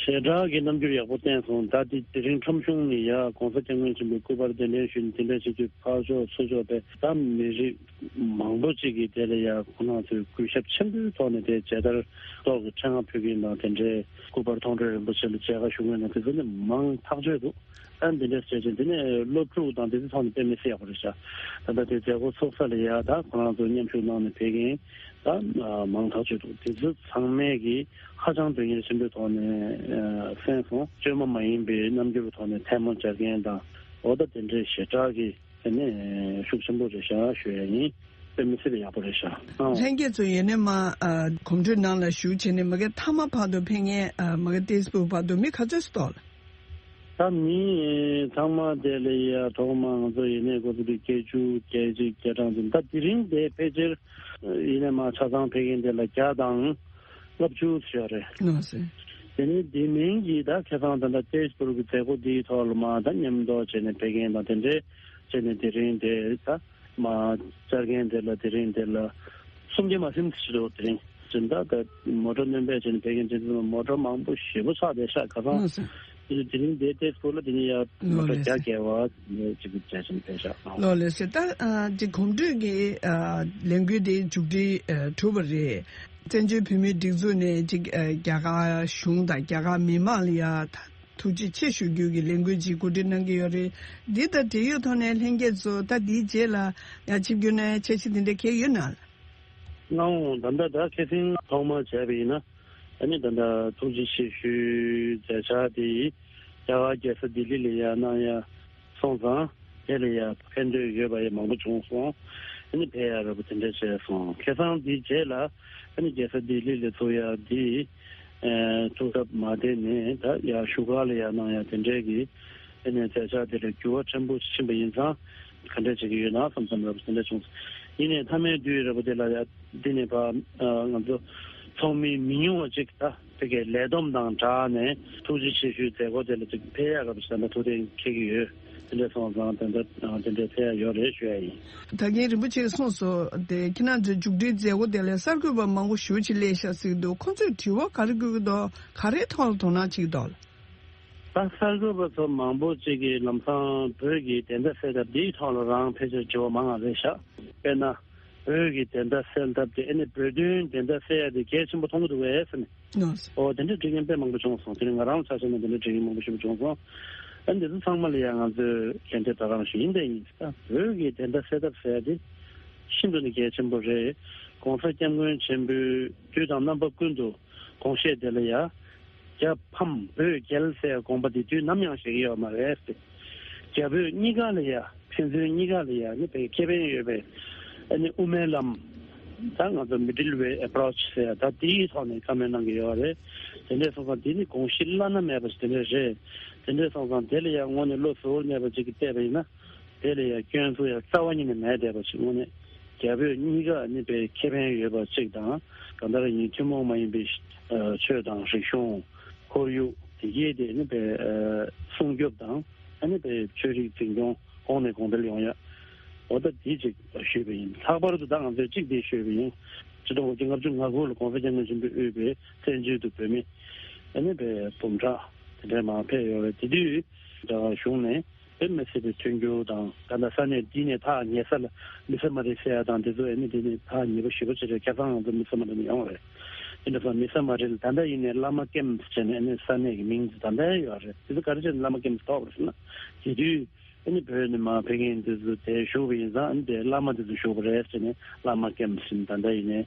ཞེ་དྲག་གི་རྣམ་འགྱུར་ཡག་པོ་བསྟན་སོང་། ད་དེ་དེ་རིང་ཁྲོམ་གཞུང་ནས་ཡ་གོང་ས་སྐྱབས་མགོན་ཆེན་པོའི་སྐུ་པར་གདན་འདྲེན་ཞུས་ནས་དེ་འདྲ་བྱེད་དུས་ཕར་ཕྱོགས་ཚུར་ཕྱོགས་པའི་ད་མི་རིགས་མང་པོ་ཅིག་གིས་དེ་ལ་ཡ་ཁོ་རང་ཚོས་གུས་ཞབས་ཆེན་པོའི་ཐོག་ནས་དེ་མཇལ་དར་སོགས་ཀྱི་ཕྲེང་བ་ཕུལ་མཁན་དང་། དེ་འདྲའི་སྐུ་པར་མཐོང་གྲོལ་རིན་པོ་ཆེ་ལ་མཇལ་ཁ་ཞུ་མཁན་དང་། དེ་ཚོ་ནི་མང་ཐག་ཆོད་འདུག་ཨ་འདི་འདྲ་བྱས་ཅིང་དེ་ནས་སློབ་ཕྲུག་དང་དེ་ཚོ་ཚང་མ་དཔེ་མི་སྲིད་ཡག་པོ་རེད་ཤག་ད་ལྟ་དེ་མཛད་སྒོ་ཚོགས་ས་ལ་ཡ་ད་ཁོ་རང་ཚོ་མཉམ་ཞུགས་གནང་ནས་ཕེབས་མཁན་ད་མང་ཐག་ཆོད་འདུག་དེ་ཚོ་ཚང་མས་ཀྱིས་ཧ་ཅང་དོན་གཉེར་ཆེན་པོའི་ཐོག་ནས་གསན་སོང་། བཅོས་མ་མ་ཡིན་པའི་རྣམ་འགྱུར་ཐོག་ནས་ཐལ་མོ་སྦྱར་མཁན་དང་། འོ་ད་དེ་འདྲའི་ཞེ་དྲག་གི་དེ་ནས་ཤུགས་ཆེན་པོ་རེད་ཤག་ཞུ་ཡ་ཡིན། དཔེ་མི་སྲིད་པའི་ཡག་པོ་རེད་ཤག་ཨང་། ལྷན་རྒྱས་ཚོ་ཡིན་ནའི་མ་ཨ་གོམ་བགྲོད་ནང་ལ་ཞུགས་བྱས་ནས་མ་གི་མཐའ་མ་བར་དུ་ཕེབས་མཁན་ཨ་མ་གི་ཏེས་པུ་བར་དུ་མི་ག་ཚོད་ཙམ་འདུག་ལགས། ད་མི་ཚང་མ་དེ་ལ་ཡ་ཐོག་མ་ང་ཚོ་ཡིན་ནའི་འགོ་ཚུགས་དུས་བརྒྱད་ཅུ་གྱ་གཅིག་གྱ་གྲངས་ཙམ། ད་དེ་རིང་དེ་ཕལ་ཆེར་ཡིན་ནའི་མ་ཆ་ཚང་ཕེབས་མཁན་དེ་ལ་བརྒྱ་དང་ལྔ་བཅུ་ཙམ་ཡོད་རེད། ལགས་སོ། དེ་ནས་དེ་མིན་གྱི་ད་ཁ་སང་ད་ལྟ་ཏེས་པུར་གྱི་མཛད་སྒོ་འདིའི་ཐོག་ལ་མ་ད་མཉམ་དུ་བྱས་ནས་ཕེབས་མཁན་དང་དེ་འདྲའི་བྱས་ནས་དེ་རིང་དེ་ད་མ་བཅར་མཁན་དེ་ལ་དེ་རིང་དེ་ལ་སུམ་བརྒྱ་མ་ཟིན་ཞིག་འདུག་དེ་རིང་སྦྱིན་བདག་ད་མོ་ཊ་སྣོན་པ་བྱས་ནས་ཕེབས་མཁན་དེ་ཚོ་མོ་ཊ་མང་པོ་ཞེ་པོ་ཆགས་བསྡད་ཤག་ཁ་སང་། ལགས་སོ། དེ་དེ་རིང་དེ་ཏེས་པུར་ལ་དེ་ནས་ཡ་མོ་ཊ་བརྒྱ་བརྒལ་བ་ནས་ཅིག་བྱས་ནས་ཕེབས་ཤག་ལགས་ལགས་སོ། ད་ཨ་དེ་གོམ་བགྲོད་ཀྱི་ཨ་ལས་འགུལ་དེ་མཇུག་སྒྲིལ་ཨ་གྲུབ་པ་རེད། བཙན་བྱོལ་བོད་མིའི་སྒྲིག་འཛུགས་ནས་ཅིག་ཨ་རྒྱ་གར་གཞུང་དང་རྒྱ་གར་མི་མང་ལ་ཡ་ཐུགས་རྗེ་ཆེ་ཞུ་རྒྱུ་གི་ལས་འགུལ་ཅིག་གོ་སྒྲིག་གནང་གི་ཡོད་རེད། འདི་དང་འབྲེལ་ཡོད་ཐོག་ནས་ལྷན་རྒྱས་ཚོ་ད་འདིའི་རྗེས་ལ་ཡང་ཆིབས་བསྒྱུར་ནས་འཆར་གཞི་འདི་འདྲ་གང་ཡོད་ན། ལགས་འོང་། ད་ལྟ་ད་ཁ་སང་ཐོག་མར་བྱས་པ་ཡིན་ན་ཨ་ནི་ད་ལྟ་ཐུགས་རྗེ་ཆེ་ཞུའི་མཛད་འཆར་དེ་རྒྱ་གར་རྒྱལ་ས་ལྡི་ལི་ལ་ཡ་གནང་ཡ་སོང་ཙང་། དེ་ལ་ཡ་ཕན་ཐོགས་ཡོད་པ་ཡ་མང་པོ་བྱུང་སོང་། ཨ་ནི་ཕེབས་ཡ་འདྲ་པོ་དེ་འདྲ་བྱས་སོང་། ཁ་སང་དེའི་རྗེས་ལ་ཨ་ནི་རྒྱལ་ས་ལྡི་ལི་ལ་ཚུགས་ཡ་དེ་ཨ་ཐུགས་གྲབས་མ་བསྡད་ནས་ད་ཡ་བཞུགས་སྒར་ལ་ཡ་གནང་ཡ་དེ་འདྲའི་གི་ཨ་ནི་མཛད་འཆར་དེ་ལ་འགྱུར་བ་ཕྲན་བུ་ཕྱིན་པ་ཡིན་ཙང་ག་འདྲ་བྱེད་ཀྱི་ཡོད་ན་བསམ་བསམ་འདྲ་པོ་དེ་འདྲ་བྱུང་སོང་། ཡིན་ནའི་མཐའ་མའི་དུས་འདྲ་པོ་དེ་ལ་ཡ་འདི་ནས་ཕར་ང་ཚོ་ཚོགས་མི་མི་ཉུང་བ་ཅིག་ད་དེ་གའི་ལས་བསྡོམས་དང་སྦྲགས་ནས་ཐུགས་རྗེ་ཆེ་ཞུའི་མཛད་སྒོ་དེ་ལ་ཅིག་ཕེབས་ཡག་གི་བསམ་པ་ཐུགས་གཏན་འཁེལ་གྱི་ཡོད། དེ་འདྲ་སོང་ཙང་དེ་འདྲ་དེ་འདྲ་ཕེབས་ཡག་ཡོད་རེད་ཞུ་ཡ་ཡིན། ད་གིན་རིན་པོ་ཆེས་གསུངས་སོང་། དེ་ཁྱེད་རང་ཚོའི་མཇུག་སྒྲིལ་མཛད་སྒོ་དེ་ལ་གསར་འགོད་པ་མང་པོ་ཞེ་པོ་ཅིག་སླེབས་ཤག་ཟེར་གྱི་འདུག་ཁོང་ཚོས་དྲི་བ་ག་རེ་བཀོད་ཀྱི་འདུག་ག་རེའི་ཐོག་ལ་དོ་སྣང་བྱེད་ཀྱི་འདུག་ད་གསར་འགོད་པ་ཚོ་མང་པོ་ཅིག་གིས་ལམ་སང་བོད་ཀྱི་བདེན་མཐའ་གསལ་ཐབས་འདིའི་ཐོག་ལ་རང་ཕལ་ཆེར་དྲི་བ་མང་བ་རེད་ཤག་དཔེར་ན། བོད་ཀྱི་བདེན་མཐའ་གསལ་ཐབས་དེ་ཨ་ནི་བོད་དོན་བདེན་མཐའ་གསལ་ཡ་དེ་གལ་ཆེན་པོ་མཐོང་གི་འདུག་གས་ཟེར་ནས། ཨོ་དེ་འདྲའི་དྲི་མཁན་དཔེ་མང་པོ་བྱུང་སོང་། དེ་ནི་ང་རང་ཆ་བཞག་ན་དེ་འདྲའི་དྲི་མཁན་མང་པོ་ཞིག་བྱུང་སོང་། ཨ་ནི་དེ་ཚོ་ཚང་མ་ལ་ཡང་ང་ཚོས་ལན་འདེབས་ད་ག་རང་ཞུ་ཡིན་དེ་ཡིན། ད་བོད་ཀྱི་བདེན་མཐའ་གསལ་ཐབས་ཟེར་ཡ་དེ་ཤིན་ཏུ་ནས་གལ་ཆེན་པོ་རེད། ༸གོང་ས་༸སྐྱབས་མགོན་ཆེན་པོས་དུས་དང་རྣམ་པ་ཀུན་ཏུ་དགོངས་བཞེད་དེ་ལ་ཡ། རྒྱ་ཕམ་བོད་རྒྱལ་ཟེར་དགོངས་པ་དེ་དུས་ནམ་ཡང་བཞེས་ཀྱི་ཡོད་མ་རེད། རྒྱ་བོད་གཉིས་ཀ་ལ་ཡ་ཕན་ཚུན་གཉིས་ཀ་ལ་ཡ་ནི་བའི་ཁེ་ཕན་ཡོད་པའི་ཨ་ནི་དབུ་མའི་ལམ་ད་ང་ཚོ་མི་ཌལ་ཝེ་ཨེ་པྲོ་ཆི་ཟེར་ཡ་ད་དེའི་ཐོག་ནས་བཀའ་མོལ་གནང་གི་ཡོད་རེད། དེ་འདྲས་སོང་ཙང་དེ་ནི་དགོངས་གཞི་བླ་ན་མེད་པ་ཞིག་དེ་འདྲས་རེད། དེ་འདྲས་སོང་ཙང་དེ་ལ་ཡ་དངོས་གནས་བློ་གཟུ་བོར་གནས་པ་ཅིག་གིས་བལྟས་པ་ཡིན་ན། དེ་ལ་ཡང་སྐྱོན་ཚུགས་ཡང་རྩ་བ་ཉིད་ནས་མེད་བསྡད་པ་ཞིག་དངོས་གནས་རྒྱ་བོད་གཉིས་ཀ་ནི་དཔེ་ཁེ་ཕན་ཡོད་པ་གཅིག་དང་། གང་ལྟར་ཡིན་ཐུན་མོང་མ་ཡིན་པའི་ཆོས་དང་རིག་གཞུང་ཁོར་ཡུག་དེ་གའི་དེ་ནི་དཔེ་སྲུང་སྐྱོབ་དང་ཨ་ནི་དཔེ་ཆོས་རིག་འཛིན་སྐྱོང་གོང་ནས་གོང་འཕེལ་ཡོང་ཡ། འོ་ད་དེ་གཅིག་ཞུས་པ་ཡིན། ལྷག་པར་དུ་ད་ང་ཚོས་གཅིག་དེ་ཞུས་པ་ཡིན། ཆིག་སྟོང་དགུ་བརྒྱ་ལྔ་བཅུ་ང་དགུ་ལ་༸གོང་ས་༸སྐྱབས་མགོན་ཆེན་པོས་དབུས་པའི་བཙན་བྱོལ་དུ་བོད་མི་ཨ་ནི་དཔེ་འབུམ་ཕྲག་དེ་འདྲའི་མང་ཕེབས་ཡོད་རེད། དེ་དུས་རྒྱ་གར་གཞུང་ནས། དཔེ་མི་སྲིད་པའི་མཐུན་འགྱུར་དང་། ད་ལྟ་ས་གནས་འདི་ནས་ཐག་ཉེ་ས་ལ་མི་ས་མ་རི་ཟེར་ཡ་དང་དེ་ཚོ་ཨ་ནི་འདི་ནས་ཐག་ཉེ་པོ་ཞེ་པོ་ཅིག་རེད། ཁ་སང་ང་ཚོ་མི་ས་མ་རི་ནས་ཡོང་བ་རེད། དེ་འདྲ་སོང་མི་ས་མ་རི་ལ་ད་ལྟ་ཡིན་ནའི་བླ་མ་ཀེམ་བྱས་ནས་ཨ་ནི་ས་གནས་ཀྱི་མིང་དེ་ད་ལྟ་ཡོད་རེད། དེ་ཚོ་ག་རེ་བྱས་ནས་བླ་མ་ཀེམ་ཐོགས་པ་རེད་ཟེར་ན། དེ་དུས་ཨ་ནི་བོད་ནས་མར་ཕེབས་མཁན་དེ་ཚོ་དེ་བཞུགས་པ་ཡིན་ཙང་ཨ་ནི་དེ་བླ་མ་དེ་ཚོ་བཞུགས་པ་རེད་ཟེར་ནས་བླ་མ་ཀེམ་ཟེར་ནས་ད་ལྟ་ཡིན་ནའི་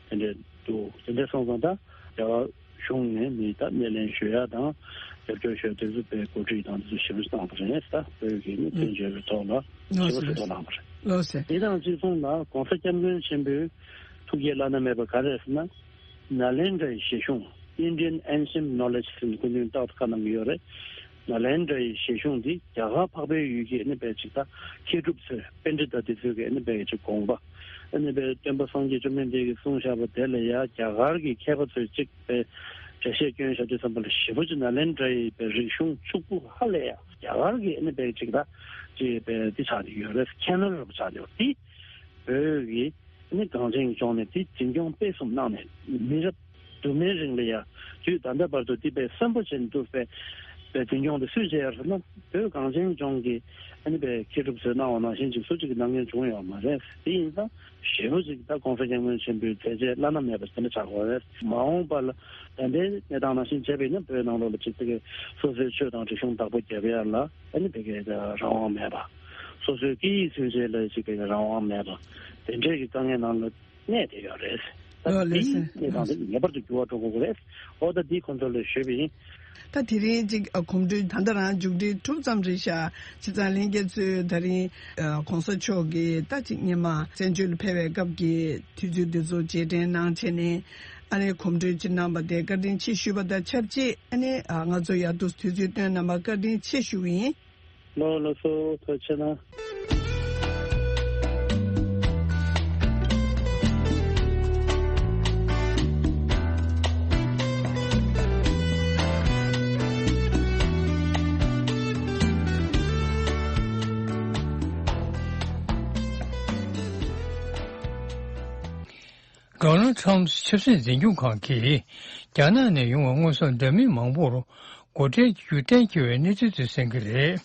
དེ་འདྲ་འདུག་དེ་འདྲ་སོང་ཙང་ད་རྒྱ་གར་གཞུང་ནས་མི་ད་སྣེ་ལེན་ཞུ་ཡ་དང་རྒྱབ་སྐྱོར་ཞུ་ཡ་དེ་ཚོ་དཔེ་གོ་སྒྲིག་དང་དེ་ཚོ་ཞེ་པོ་ཅིག་བཏང་བ་རེད། ད་བོད་ཀྱི་ནི་བཙན་བྱོལ་གྱི་ཐོག་ལ་ཞེ་པོ་ཅིག་ཐུགས་སྣང་བ་རེད། ལགས་སོ། དེ་དང་གཅིག་མཚུངས་ལ་༸གོང་ས་༸སྐྱབས་མགོན་ཆེན་པོའི་ཐུགས་བསྐྱེད་བླ་ན་མེད་པ་ག་རེ་རེད་ཟེར་ན། ནཱ་ལེནྡྲའི་བཞེད་གཞུང་Indian Ancient Knowledge ཟེར་ནས་སྐུ་མདུན་རྟག་ཏུ་བཀའ་གནང་གི་ཡོད་རེད། ནཱ་ལེནྡྲའི་བཞེད་གཞུང་འདི་རྒྱ་གར་འཕགས་པའི་ཡུལ་གྱི་ཨ་ནི་དཔེ་ཅིག་ད་མཁས་གྲུབ་ཚོས་པཎྜི་ཏ་དེ་ཚོས་ཀྱི་ཨ་ནི་དཔེ་ཅིག་དགོངས་པ། ཨ་ནི་དཔེ་སྟོན་པ་སངས་རྒྱས་བཅོམ་ལྡན་འདས་ཀྱིས་གསུངས་བཞག་པ་དེ་ལ་ཡ་རྒྱ་གར་གྱི་མཁས་པ་ཚོས་ཅིག་དཔེ་འགྲེལ་བཤད་སྐྱོན་བཞག་དུས་ཙམ་པ་ལ་ཞེ་པོ་ཅིག་ནཱ་ལེནྡྲའི་དཔེ་རིག་གཞུང་ཕྱུག་པོ་ཧ་ལས་ཡ་རྒྱ་གར་གྱི་ཨ་ནི་དཔེ་ཅིག་ད་ཅིག་དཔེ་འདི་ཆགས་ཀྱི་ཡོད་རེད། ཁྱད་ནོར་རབ་ཆགས་ཀྱི་ཡོད་དེ། བོད་ཀྱི་ཨ་ནི་གངས་ཅན་གྱི་ལྗོངས་ནས་དེ་འཛིན་སྐྱོང་སྤེལ་གསུམ་གནང་ནས་མི་རབས་ ཡུན་རིང་ལ་ཡ། དུས་ད་ལྟ་བར་དུ་འདི་པའི་བསམ་པ་བྱས་ནས་འདུག་པའི་པའི་འཛིན་སྐྱོང་དེ་སུས་བྱས་ཡོད་ཟེར་ན། བོད་གངས་ཅན་ལྗོངས་ཀྱི་ཨ་ནི་པའི་མཁས་གྲུབ་ཚོས་གནང་བ་ནང་བཞིན་ཅིག་སུ་གཅིག་གིས་གནང་མཁན་བྱུང་ཡོད་མ་རེད། དེ་ཡིན་ཙང་ཞེ་པོ་ཅིག་ད་༸གོང་ས་༸སྐྱབས་མགོན་ཆེན་པོའི་མཛད་རྗེས་བླ་ན་མེད་པ་དེ་འདྲ་ཆགས་ཡོད་རེད། མ་འོངས་པ་ལ་ད་ལྟའི་གནས་སྟངས་ནང་བཞིན་བྱས་པ་ཡིན་ན་བོད་ནང་ལོགས་ལ་ཅིག་དེ་གའི་སོ་སོའི་ཆོས་དང་རིག་གཞུང་བདག་པོ་རྒྱབ་ཡ་ལ་ཨ་ནི་དེ་གའི་རང་དབང་མེད་པ། སོ་སོའི་སྐད་ཡིག་ཚུན་ཆད་ལ་ཅིག་དེ་གའི་རང་དབང་མེད་པ། དེ་འདྲའི་གི་དཀའ་ངལ་ནང་ལ་གནས་བསྡད་ཡོད་རེད། ད་ལགས་ལགས་དེའི་སེ། གནས་སྟངས་དེ་ངེས་པར་དུ་འགྱུར་བ་འགྲོ་དགོས་ཀྱི་རེད། འོ་ད་འདི་ཁོང་ཚོ་ལ་ཞུས་པ་ཡིན། ད་དེ་རིང་ཅིག་ཨ་གོམ་བགྲོད་ད་ལྟ་རང་མཇུག་སྒྲིལ་གྲུབ་ཙམ་རེད་ཤག་བྱས་ཙང་ལྷན་རྒྱས་ཚོས་ད་རིང་ཨ་གོང་ས་མཆོག་གིས་ད་ཅིག་སྔོན་མ་བཙན་བྱོལ་ལ་ཕེབས་པའི་སྐབས་ཀྱི་དུས་ཚོད་འདི་ཚོ་རྗེས་དྲན་གནང་བྱས་ནས་ཨ་ནི་གོམ་བགྲོད་ཅིག་གནང་བ་དེ་བཀའ་དྲིན་ཆེ་ཞུས་པ་དང་ཆབས་ཅིག་ཨ་ནི་ཨ་ང་ཚོ་ཡར་དུ་དུས་ཚོད་བཏོན་གནང་བར་བཀའ་དྲིན་ཆེ་ཞུ་གི་ཡིན། ལགས་ལགས་སོ། ཐུགས་རྗེ་གནང་། ཌོ་ནལ་ཊམ་ཆབ་སྲིད་འཛིན་སྐྱོང་ཁང་གིས་རྒྱ་ནག་ནས་ཡོང་བའི་དངོས་ཟོག་འདྲ་མིན་མང་པོར་སྒོ་ཁྲལ་གྱི་གཏན་འཁེལ་བའི་གནས་ཚུལ་དེ་གསན་གྱི་རེད།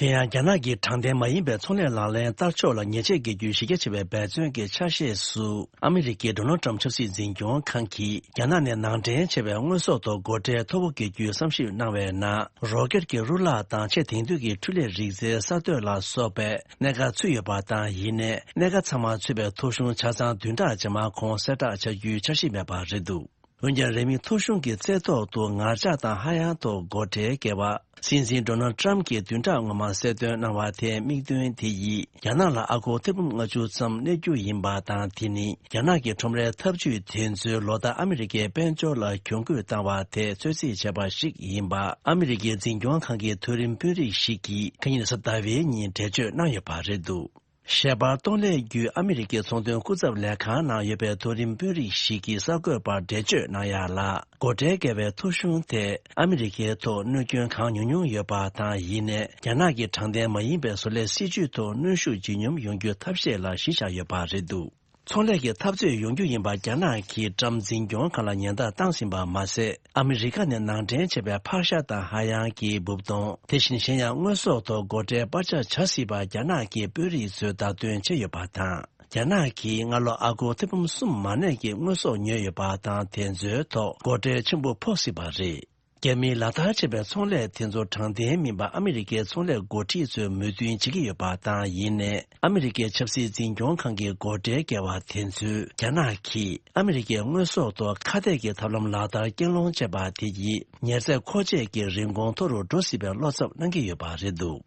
དེ་ཡང་རྒྱ་ནག་གི་དྲང་བདེན་མ་ཡིན་པའི་ཚོང་ལས་ལག་ལེན་བསྟར་ཕྱོགས་ལ་ཉེས་ཆད་འགེལ་རྒྱུའི་གཞི་རྒྱ་ཆེ་བའི་འབད་བརྩོན་གྱི་ཆ་ཤས་སུ། ཨ་མི་རི་ཀའི་ཌོ་ནལ་ཊམ་ཆབ་སྲིད་འཛིན་སྐྱོང་ཁང་གིས་རྒྱ་ནག་ནས་ནང་འདྲེན་བྱས་པའི་དངོས་ཟོག་ཐོག་སྒོ་ཁྲལ་མཐོ་པོ་འགེལ་རྒྱུའི་བསམ་ཞིབ་གནང་བའི་ནང་། རོ་ཀེད་ཀྱི་རུ་ལག་དང་ཆེས་དེང་དུས་ཀྱི་འཕྲུལ་ལས་རིག་རྩལ་གསར་གཏོད་ལ་སོགས་པའི་གནད་འགག་ཚུད་ཡོད་པ་དང་། ཡིན་ནའི་གནད་འགག་ཚང་མ་ཚུད་པའི་ཐོ་གཞུང་ཆ་ཚང་བདུན་ཕྲག་རྗེས་མ་གོང་གསལ་བསྒྲགས་བྱ་རྒྱུའི་འཆར་གཞི་མེད་པ་རེད་འདུག་འོན་ཀྱང་། རེའུ་མིག་ཐོ་གཞུང་གི་རྩེ་ཐོག་ཏུ་ངར་ལྕགས་དང་ཧ་ཡང་ཐོག་སྒོ་ཁྲལ་བཀལ་བ། སྲིད་འཛིན་ཌོ་ནལ་ཊམ་གྱིས་བདུན་ཕྲག་སྔོན་མ་གསལ་སྟོན་གནང་བ་དེའི་དམིགས་དོན་དེ་ཡིས། རྒྱ་ནག་ལ་ཨ་སྒོར་ཐེར་འབུམ་ལྔ་བཅུ་ཙམ་གནས་རྒྱུ་ཡིན་པ་དང་། དེ་ནི་རྒྱ་ནག་གི་ཁྲོམ་རའི་འཐབ་ཇུས་དེ་ཚོའི་ལོ་ལྟར་ཨ་མི་རི་ཀའི་དཔལ་འབྱོར་ལ་གྱོང་གུད་བཏང་བ་དེ་ཚོད་རྩིས་བྱས་པ་ཞིག་ཡིན་པ། ཨ་མི་རི་ཀའི་འཛིན་སྐྱོང་ཁང་གི་མཐོ་རིམ་དཔོན་རིགས་ཤིག་གིས་ཁ་ཉིན་རེས་གཟའ་ཟླ་བའི་ཉིན་འགྲེལ་བརྗོད་གནང་ཡོད་པ་རེད་འདུག་ཤེས་པར་གཏོང་ལས་བརྒྱུད་ཨ་མི་རི་ཀའི་ཚོང་དོན་སྐུ་ཚབ་ལས་ཁང་ནང་ཡོད་པའི་མཐོ་རིམ་དཔོན་རིགས་ཤིག་གིས་གསར་འགོད་པར་འགྲེལ་བརྗོད་གནང་ཡག་ལ། སྒོ་ཁྲལ་བཀལ་བའི་ཐོ་གཞུང་དེས་ཨ་མི་རི་ཀའི་ཐོག་གནོད་སྐྱོན་གང་ཉུང་ཉུང་ཡོད་པ་དང་། ཡིན་ནའི་རྒྱ་ནག་གི་དྲང་བདེན་མ་ཡིན་པའི་བཟོ་ལས་སྲིད་ཇུས་ཐོག་གནོན་ཤུགས་ཇི་སྙོམས་ཡོང་རྒྱུའི་ཐབས་ཤེས་ལ་གཞི་བཞག་ཡོད་པ་རེད་འདུག་ཚོང་ལས་ཀྱི་འཐབ་རྩོད་ཡོང་རྒྱུ་ཡིན་པ་རྒྱ་ནག་གིས་ཊམ་འཛིན་སྐྱོང་ཁང་ལ་ཉེན་བརྡ་བཏང་ཟིན་པ་མ་ཟད། ཨ་མི་རི་ཀ་ནས་ནང་འདྲེན་བྱས་པའི་ཕག་ཤ་དང་ཧ་ཡང་གི་འབུབ་དོང་། དེ་བཞིན་གཞན་ཡང་དངོས་ཟོག་ཐོག་སྒོ་ཁྲལ་སྤར་ཆ་བྱ་སྲིད་པ་རྒྱ་ནག་གི་དཔོན་རིགས་ཚོས་བརྡ་སྟོན་བྱས་ཡོད་པ་དང་། རྒྱ་ནག་གིས་སྔ་ལོ་ཨ་སྒོར་ཐེར་འབུམ་གསུམ་མ་གནས་ཀྱི་དངོས་ཟོག་ཉོས་ཡོད་པ་དང་། དེ་ཚོའི་ཐོག་སྒོ་ཁྲལ་ཆེན་པོ་ཕོག་སྲིད་པ་རེད། རྒྱ་མིས་ལག་བསྟར་བྱས་པའི་ཚོང་ལས་དེ་ཚོ་དྲང་བདེན་མིན་པ་ཨ་མི་རི་ཀའི་ཚོང་ལས་འགོ་ཁྲིད་ཚོས་མོས་མཐུན་བྱེད་ཀྱི་ཡོད་པ་དང་། ཡིན་ནའི་ཨ་མི་རི་ཀའི་ཆབ་སྲིད་འཛིན་སྐྱོང་ཁང་གི་སྒོ་ཁྲལ་བཀལ་བ་དེ་ཚོས་རྒྱ་ནག་གིས་ཨ་མི་རི་ཀའི་དངོས་ཟོག་ཐོག་ཁ་གཏད་ཀྱི་ཐབས་ལམ་ལག་བསྟར་རྐྱེན་སློང་བྱས་པ་དེ་ཡིས་ཉེར་ཚད་མཁོ་ཆས་ཀྱི་རིན་གོང་མཐོ་རུ་འགྲོ་སྲིད་པའི་བློ་འཚབ་གནང་གི་ཡོད་པ་རེད་འདུག་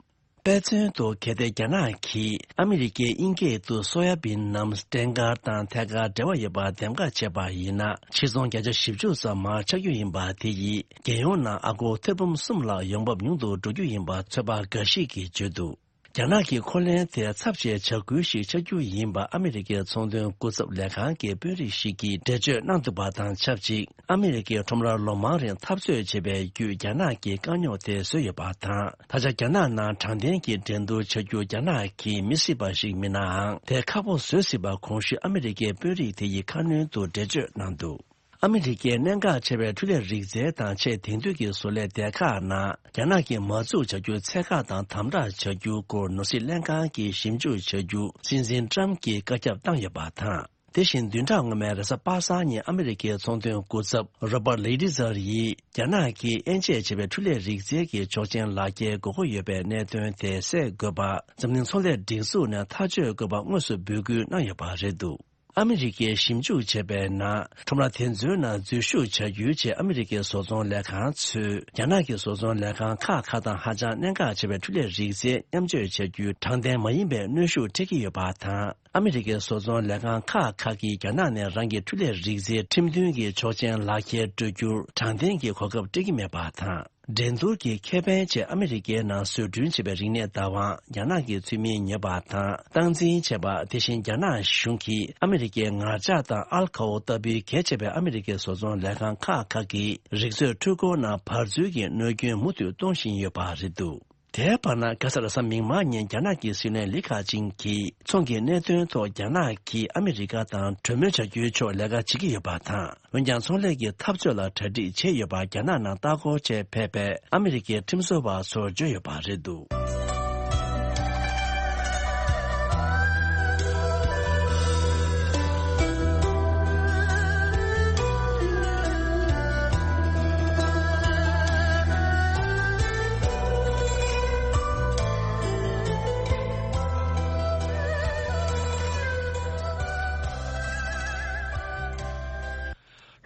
དཔེ་མཚོན་དུ། གལ་ཏེ་རྒྱ་ནག་གིས་ཨ་མི་རི་ཀའི་དབྱིན་སྐད་དུ་སོ་ཡ་བིན་ནམ་སྤྲད་གར་དང་ཐད་ཀར་འབྲེལ་བ་ཡོད་པ་འདེམས་ཀ་བྱས་པ་ཡིན་ན། ཕྱིར་ཚོང་བརྒྱ་ཆ་བཞི་བཅུ་ཙམ་མར་ཆག་རྒྱུ་ཡིན་པ་དེ་ཡིས། རྒྱལ་ཡོངས་ནང་ཨ་སྒོར་ཐེར་འབུམ་གསུམ་ལྷག་ཡོང་འབབ་ཉུང་དུ་འགྲོ་རྒྱུ་ཡིན་པ་ཚོད་དཔག་འགའ་ཞིག་གིས་བརྗོད་འདུག་རྒྱ་ནག་གི་འཁོར་ལན་དེ་ཚབས་ཆེའི་བྱ་འགུལ་ཞིག་ཆགས་རྒྱུ་ཡིན་པ་ཨ་མི་རི་ཀའི་ཚོང་དོན་སྐུ་ཚབ་ལས་ཁང་གི་དཔོན་རིགས་ཤིག་གིས་འགྲེལ་བརྗོད་གནང་འདུག་པ་དང་ཆབས་ཅིག་ཨ་མི་རི་ཀའི་ཁྲོམ་རར་ལོ་མང་རིང་འཐབ་རྩོད་བྱས་པའི་བརྒྱུད་རྒྱ་ནག་གིས་དཀའ་རྙོག་དེ་བཟོས་ཡོད་པ་དང་། ད་ཆ་རྒྱ་ནག་ནང་དྲང་བདེན་གྱི་འགྲན་བསྡུར་བྱ་རྒྱུ་རྒྱ་ནག་གིས་མི་སྲིད་པ་ཞིག་མིན་ནའང་། དེ་ཁག་པོ་བཟོས་སྲིད་པ་གོང་ཞུས་ཨ་མི་རི་ཀའི་དཔོན་རིགས་དེ་ཡིས་ཁ་སྣོན་དུ་འགྲེལ་བརྗོད་གནང་འདུག་ཨ་མི་རི་ཀའི་གནད་འགག་ཆེ་བའི་འཕྲུལ་ལས་རིག་རྩལ་དང་ཆེས་དེང་དུས་ཀྱི་བཟོ་ལས་སྡེ་ཁག་ནང་རྒྱ་ནག་གིས་མ་འཛུགས་བྱ་རྒྱུ་ཚད་བཀག་དང་དམ་དྲག་བྱ་རྒྱུ་སྐོར་ནོར་སྲིད་ལྷན་ཁང་གིས་ཞིབ་འཇུག་བྱ་རྒྱུ་སྲིད་འཛིན་ཊམ་གྱིས་བཀའ་ཁྱབ་བཏང་ཡོད་པ་དང་། དེ་བཞིན་བདུན་ཕྲག་སྔོན་མའི་རེས་གཟའ་པ་སངས་ཉིན་ཨ་མི་རི་ཀའི་ཚོང་དོན་སྐུ་ཚབ་རོ་པར་ལི་ཏི་ཛར་ཡིས། རྒྱ་ནག་གིས་དབྱེ་འབྱེད་བྱས་པའི་འཕྲུལ་ལས་རིག་རྩལ་གྱི་ཆོག་མཆན་ལག་ཁྱེར་དགོས་མཁོ་ཡོད་པའི་གནད་དོན་དེ་སེལ་དགོས་པ། འཛམ་གླིང་ཚོང་ལས་སྒྲིག་འཛུགས་ནས་ཐག་གཅོད་དགོས་པ་དངོས་སུ་འབོད་སྐུལ་གནང་ཡོད་པ་རེད་འདུག་ཨ་མི་རི་ཀས་ཞིབ་འཇུག་བྱས་པའི་ནང་། ཁྲོམ་ར་དེ་ཚོའི་ནང་འཛུལ་ཞུགས་བྱ་རྒྱུའི་ཆེད་ཨ་མི་རི་ཀའི་བཟོ་ཚོང་ལས་ཁང་ཚོས་རྒྱ་ནག་གི་བཟོ་ཚོང་ལས་ཁང་ཁག་ཁག་དང་ཧ་ཅང་གནད་འགག་ཆེ་བའི་འཕྲུལ་ལས་རིག་རྩལ་མཉམ་སྤྱོད་བྱ་རྒྱུའི་དྲང་བདེན་མ་ཡིན་པའི་གནོན་ཤུགས་སྤྲད་ཀྱི་ཡོད་པ་དང་། ཨ་མི་རི་ཀའི་བཟོ་ཚོང་ལས་ཁང་ཁག་ཁག་གིས་རྒྱ་ནག་ནས་རང་གི་འཕྲུལ་ལས་རིག་རྩལ་ཁྲིམས་མཐུན་གྱི་ཆོག་མཆན་ལག་ཁྱེར་སྤྲོད་རྒྱུར་དྲང་བདེན་གྱི་གོ་སྐབས་སྤྲད་ཀྱི་མེད་པ་དང་། འགྲན་བསྡུར་གྱི་ཁེ་ཕན་ཆེད་ཨ་མི་རི་ཀའི་ནང་བཟོ་སྐྲུན་བྱས་པའི་རིག་གནས་བདག་དབང་རྒྱ་ནག་གི་ཚུལ་མིན་ཉོས་པ་དང་། སྟངས་འཛིན་བྱས་པ། དེ་བཞིན་རྒྱ་ནག་གཞུང་གིས་ཨ་མི་རི་ཀའི་ངར་ལྕགས་དང་ཨལ་ཁ་ཨོ་ལྟ་བུའི་གལ་ཆེ་བའི་ཨ་མི་རི་ཀའི་བཟོ་ཚོང་ལས་ཁང་ཁག་ཁག་གི་རིག་མཛོད་འཕྲུལ་འཁོར་ནང་བར་འཛུལ་གྱི་གནོད་སྐྱོན་མུ་མཐུད་གཏོང་བཞིན་ཡོད་པ་རེད་འདུག་དེའི་བར་ན་ག་སར་གཟའ་མིག་དམར་ཉིན་རྒྱ་ནག་གི་སྲིད་བློན་ལི་ཁེ་ཆང་གིས་ཚོང་གི་གནད་དོན་ཐོག་རྒྱ་ནག་གིས་ཨ་མི་རི་ཀ་དང་གྲོས་མོལ་བྱ་རྒྱུའི་ཕྱོགས་ལས་ཀ་བྱེད་ཀྱི་ཡོད་པ་དང་། འོན་ཀྱང་ཚོང་ལས་ཀྱི་འཐབ་རྩོད་ལ་གྲ་སྒྲིག་བྱས་ཡོད་པ་རྒྱ་ནག་ནང་ལྟ་སྐོར་ཆེད་ཕེབས་པའི་ཨ་མི་རི་ཀའི་ཁྲིམས་བཟོ་བ་ཚོར་བརྗོད་ཡོད་པ་རེད་འདུག།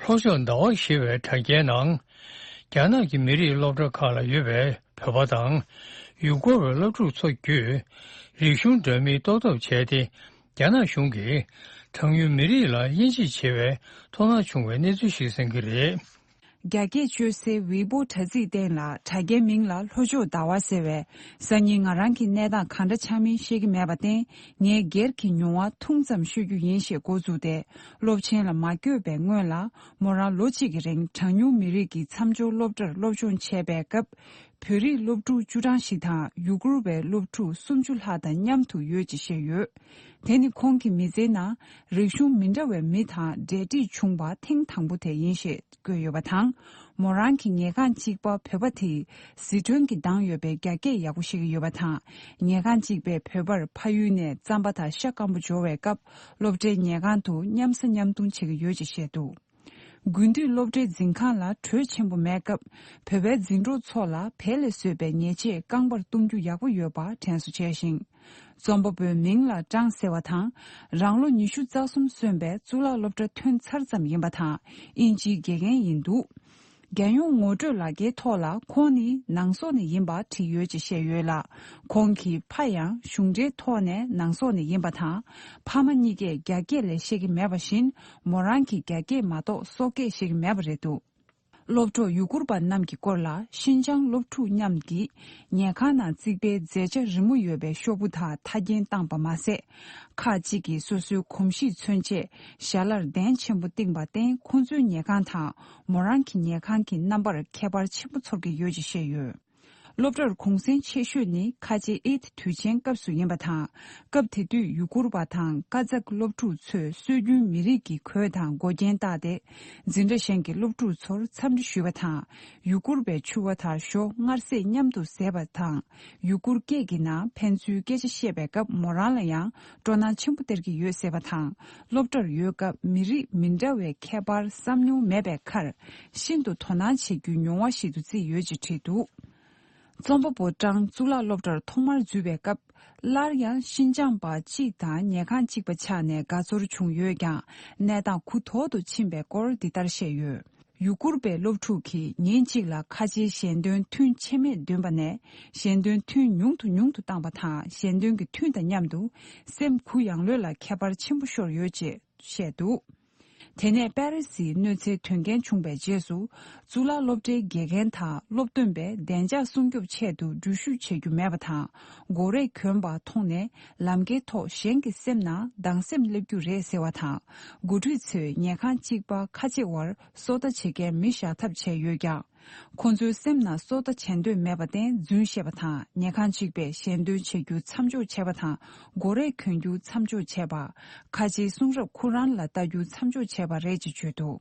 ལྷོ་ཕྱོགས་ཟླ་བ་ཞེས་པའི་དྲ་རྒྱའི་ནང་། རྒྱ་ནག་གི་མི་རིགས་སློབ་གྲྭ་ཁག་ལ་ཡོད་པའི་བོད་པ་དང་། ཡུ་གུར་བའི་སློབ་ཕྲུག་ཚོ་བརྒྱུད། རིག་གཞུང་འདྲ་མིན་རྟོགས་ཐབས་བྱས་ཏེ། རྒྱ་ནག་གཞུང་གིས་གྲངས་ཉུང་མི་རིགས་ལ་དབྱེ་འབྱེད་བྱེད་པའི་དོ་སྣང་བྱུང་བའི་གནས་ཚུལ་ཞིག་གསན་གྱི་རེད། རྒྱ་སྐད་སྤྱོད་སའི་ཝེ་པོ་དྲ་ཚིགས་སྟེང་ལ་དྲ་རྒྱའི་མིང་ལ་ལྷོ་ཕྱོགས་ཟླ་བ་ཟེར་བས། སང་ཉིན་ང་རང་གི་གནས་སྟངས་གང་འདྲ་ཆགས་མིན་ཤེས་ཀྱི་མེད་པར་བརྟེན། ངས་སྒེར་གྱི་མྱོང་བ་ཐུང་ཙམ་ཤོད་རྒྱུ་ཡིན་ཞེས་འགོ་བཙུགས་ཏེ། སློབ་ཆེན་ལ་མ་བསྐྱོད་པའི་སྔོན་ལ། མོ་རང་ལོ་གཅིག་གི་རིང་གྲངས་ཉུང་མི་རིགས་ཀྱི་མཚམས་སྦྱོར་སློབ་གྲྭར་སློབ་སྦྱོང་བྱས་པའི་སྐབས། བོད་རིགས་སློབ་ཕྲུག་བཅུ་གྲངས་ཤིག་དང་ཡུ་གུར་བའི་སློབ་ཕྲུག་སུམ་ཅུ་ལྷག་དང་མཉམ་དུ་ཡོད་ཅེས་བཤད་ཡོད། དེ་ནི་ཁོང་གི་མི་ཚེའི་ནང་རིག་གཞུང་མི་འདྲ་བའི་མི་དང་འབྲེལ་འདྲིས་བྱུང་བ་ཐེངས་དང་པོ་དེ་ཡིན་ཞེས་བཀོད་ཡོད་པ་དང་། མོ་རང་གི་ཉལ་ཁང་གཅིག་པ་བོད་པ་དེས་ཟི་ཁྲོན་གྱི་གདངས་ཡོད་པའི་རྒྱ་སྐད་ཡག་པོ་ཤེས་ཀྱི་ཡོད་པ་དང་། ཉལ་ཁང་གཅིག་པའི་བོད་པར་ཕ་ཡུལ་ནས་རྩམ་པ་དང་ཤ་སྐམ་པོ་འབྱོར་བའི་སྐབས། སློབ་གྲྭའི་ཉལ་ཁང་དུ་མཉམ་ཟ་མཉམ་འཐུང་བྱེད་ཀྱི་ཡོད་ཅེས་བཤད་འདུག། དགུན་དུས་སློབ་གྲྭའི་འཛིན་ཁང་ལ་དྲོད་ཆེན་པོ་མེད་སྐབས། བོད་པའི་འཛིན་གྲོགས་ཚོ་ལ་བལ་ལས་བཟོས་པའི་ཉལ་ཆས་རྐང་པར་གཏུམ་རྒྱུ་ཡག་པོ་ཡོད་པ་དྲན་གསོ་བྱས་ཤིང་། རྩོམ་པ་པོའི་མིང་ལ་ཀྲང་ཟེར་བ་དང་། རང་ལོ་ཉི་ཤུ་རྩ་གསུམ་སོན་པའི་གཙུག་ལག་སློབ་གྲྭ་ཐོན་ཚར་ཙམ་ཡིན་པ་དང་། དབྱིན་ཇིའི་དགེ་རྒན་ཡིན་འདུག། རྒྱལ་ཡོངས་ངོ་སྤྲོད་ལག་འཁྱེར་ཐོག་ལ་ཁོང་ནི་ནང་སོག་ནས་ཡིན་པ་བྲིས་ཡོད་ཅེས་བཤད་ཡོད་ལ། ཁོང་གི་ཕ་ཡང་གཞུང་འབྲེལ་ཐོག་ནས་ནང་སོག་ནས་ཡིན་པ་དང་། ཕ་མ་གཉིས་ཀས་རྒྱ་སྐད་ལས་ཤེས་ཀྱི་མེད་པ་བཞིན། མོ་རང་གིས་རྒྱ་སྐད་མ་གཏོགས་སོག་སྐད་ཤེས་ཀྱི་མེད་པ་རེད་འདུག། སློབ་གྲོགས་ཡུ་གུར་པ་རྣམས་ཀྱི་སྐོར་ལ་ཤིན་ཅང་སློབ་ཕྲུག་མཉམ་གྱིས་ཉལ་ཁང་ནང་བརྩིགས་པའི་མཛེས་ཆ་རི་མོ་ཡོད་པའི་ཤོག་བུ་དག་མཐའ་རྒྱན་བཏང་པ་མ་ཟད། ཁག་ཅིག་གིས་སོ་སོའི་གོམས་གཤིས་མཚོན་ཆེད་ཞལ་ལར་གདན་ཆེན་པོ་བཏིང་པར་བརྟེན། ཁོང་ཚོའི་ཉལ་ཁང་དང་མོ་རང་གི་ཉལ་ཁང་གི་རྣམ་པར་ཁྱད་པར་ཆེན་པོ་ཚོར་གྱི་ཡོད་ཅེས་བཤད་ཡོད། སློབ་གྲྭར་གུང་སེང་ཆེ་ཤོས་ནི་ཁ་ཆེ་ཨིད་དུས་ཆེན་སྐབས་སུ་ཡིན་པ་དང་། སྐབས་དེ་དུས་ཡུ་གུར་བ་དང་ཀ་ཛག་སློབ་ཕྲུག་ཚོས་སྲོལ་རྒྱུན་མི་རིགས་ཀྱི་གོས་དང་མགོ་རྒྱན་བཏགས་ཏེ། འཛིན་གྲྭ་གཞན་གྱི་སློབ་ཕྲུག་ཚོར་འཚམས་འདྲི་ཞུས་པ་དང་། ཡུ་གུར་བའི་ཕྱུ་པ་དང་ཞོ་མངར་ཟས་མཉམ་དུ་བཟས་པ་དང་། ཡུ་གུར་སྐད་ཀྱི་ནང་ཕན་ཚུན་སྐད་ཆ་བཤད་པའི་སྐབས་མོ་རང་ལ་ཡང་སྤྲོ་སྣང་ཆེན་པོ་སྟེར་གྱི་ཡོད་ཟེར་བ་དང་། སློབ་གྲྭར་ཡོད་སྐབས་མི་རིགས་མི་འདྲ་བའི་ཁྱད་པར་བསམ་མྱོང་མེད་པའི་ཁར། ཤིན་ཏུ་དོ་སྣང་བྱེད་རྒྱུའི་མྱོང་བ་ཞིག་ཏུ་བརྩིས་ཡོད་ཅེས་བྲིས་འདུག། རྩོམ་པ་པོ་ཀྲང་གཙུག་ལག་སློབ་གྲྭར་ཐོག་མར་འཛུལ་བའི་སྐབས། སླར་ཡང་ཤིན་ཅང་པ་གཅིག་དང་ཉལ་ཁང་གཅིག་པ་ཆགས་ནས་དགའ་ཚོར་བྱུང་ཡོད་ཀྱང་། གནས་སྟངས་གུ་དོག་ཏུ་ཕྱིན་པའི་སྐོར་འདི་ལྟར་བཤད་ཡོད། ཡུ་གུར་པའི་སློབ་ཕྲུག་གིས་ཉིན་གཅིག་ལ་ཁ་ཆེའི་ཞལ་འདོན་ཐུན་ཆད་མེད་འདོན་པ་ནས། ཞལ་འདོན་ཐུན་ཉུང་དུ་ཉུང་དུ་བཏང་པ་དང་། ཞལ་འདོན་གྱི་ཐུན་དང་མཉམ་དུ་སེམས་གུ་ཡངས་ལོས་ལ་ཁྱད་པར་ཆེན་པོ་ཤོར་ཡོད་ཅེས་བཤད་འདུག། དེ་ནས་པེ་རི་སིའི་གནོད་འཚེ་དོན་རྐྱེན་བྱུང་བའི་རྗེས་སུ། གཙུག་ལག་སློབ་གྲྭའི་དགེ་རྒན་དང་སློབ་སྟོན་པས་བདེ་འཇགས་སྲུང་སྐྱོབ་ཆེད་དུ་འགྲུལ་བཞུད་བྱེད་རྒྱུ་མེད་པ་དང་། མགོ་རས་གྱོན་པ་མཐོང་ནས་ལམ་ཁའི་ཐོག་གཞན་གྱི་སེམས་ནང་སྡང་སེམས་སླེབས་རྒྱུ་རེད་ཟེར་བ་དང་། འགོ་ཁྲིད་ཚོས་ཉལ་ཁང་གཅིག་པ་ཁ་ཆེ་བར་སོ་ལྟ་བྱེད་མཁན་མི་བཞག་ཐབས་བྱས་ཡོད་ཀྱང་། ཁོང་ཚོའི་སེམས་ནང་སོ་ལྟ་བྱེད་འདོད་མེད་པར་བརྟེན་རྫུན་བཤད་པ་དང་། ཉལ་ཁང་གཅིག་པས་ཞལ་འདོན་བྱེད་རྒྱུ་མཚམས་འཇོག་བྱས་པ་དང་། མགོ་རས་གྱོན་རྒྱུ་མཚམས་འཇོག་བྱས་པ། ཁ་ཆེའི་གསུང་རབ་ཁོ་རང་ལ་ལྟ་རྒྱུ་མཚམས་འཇོག་བྱས་པ་རེད་ཅེས་བརྗོད་འདུག།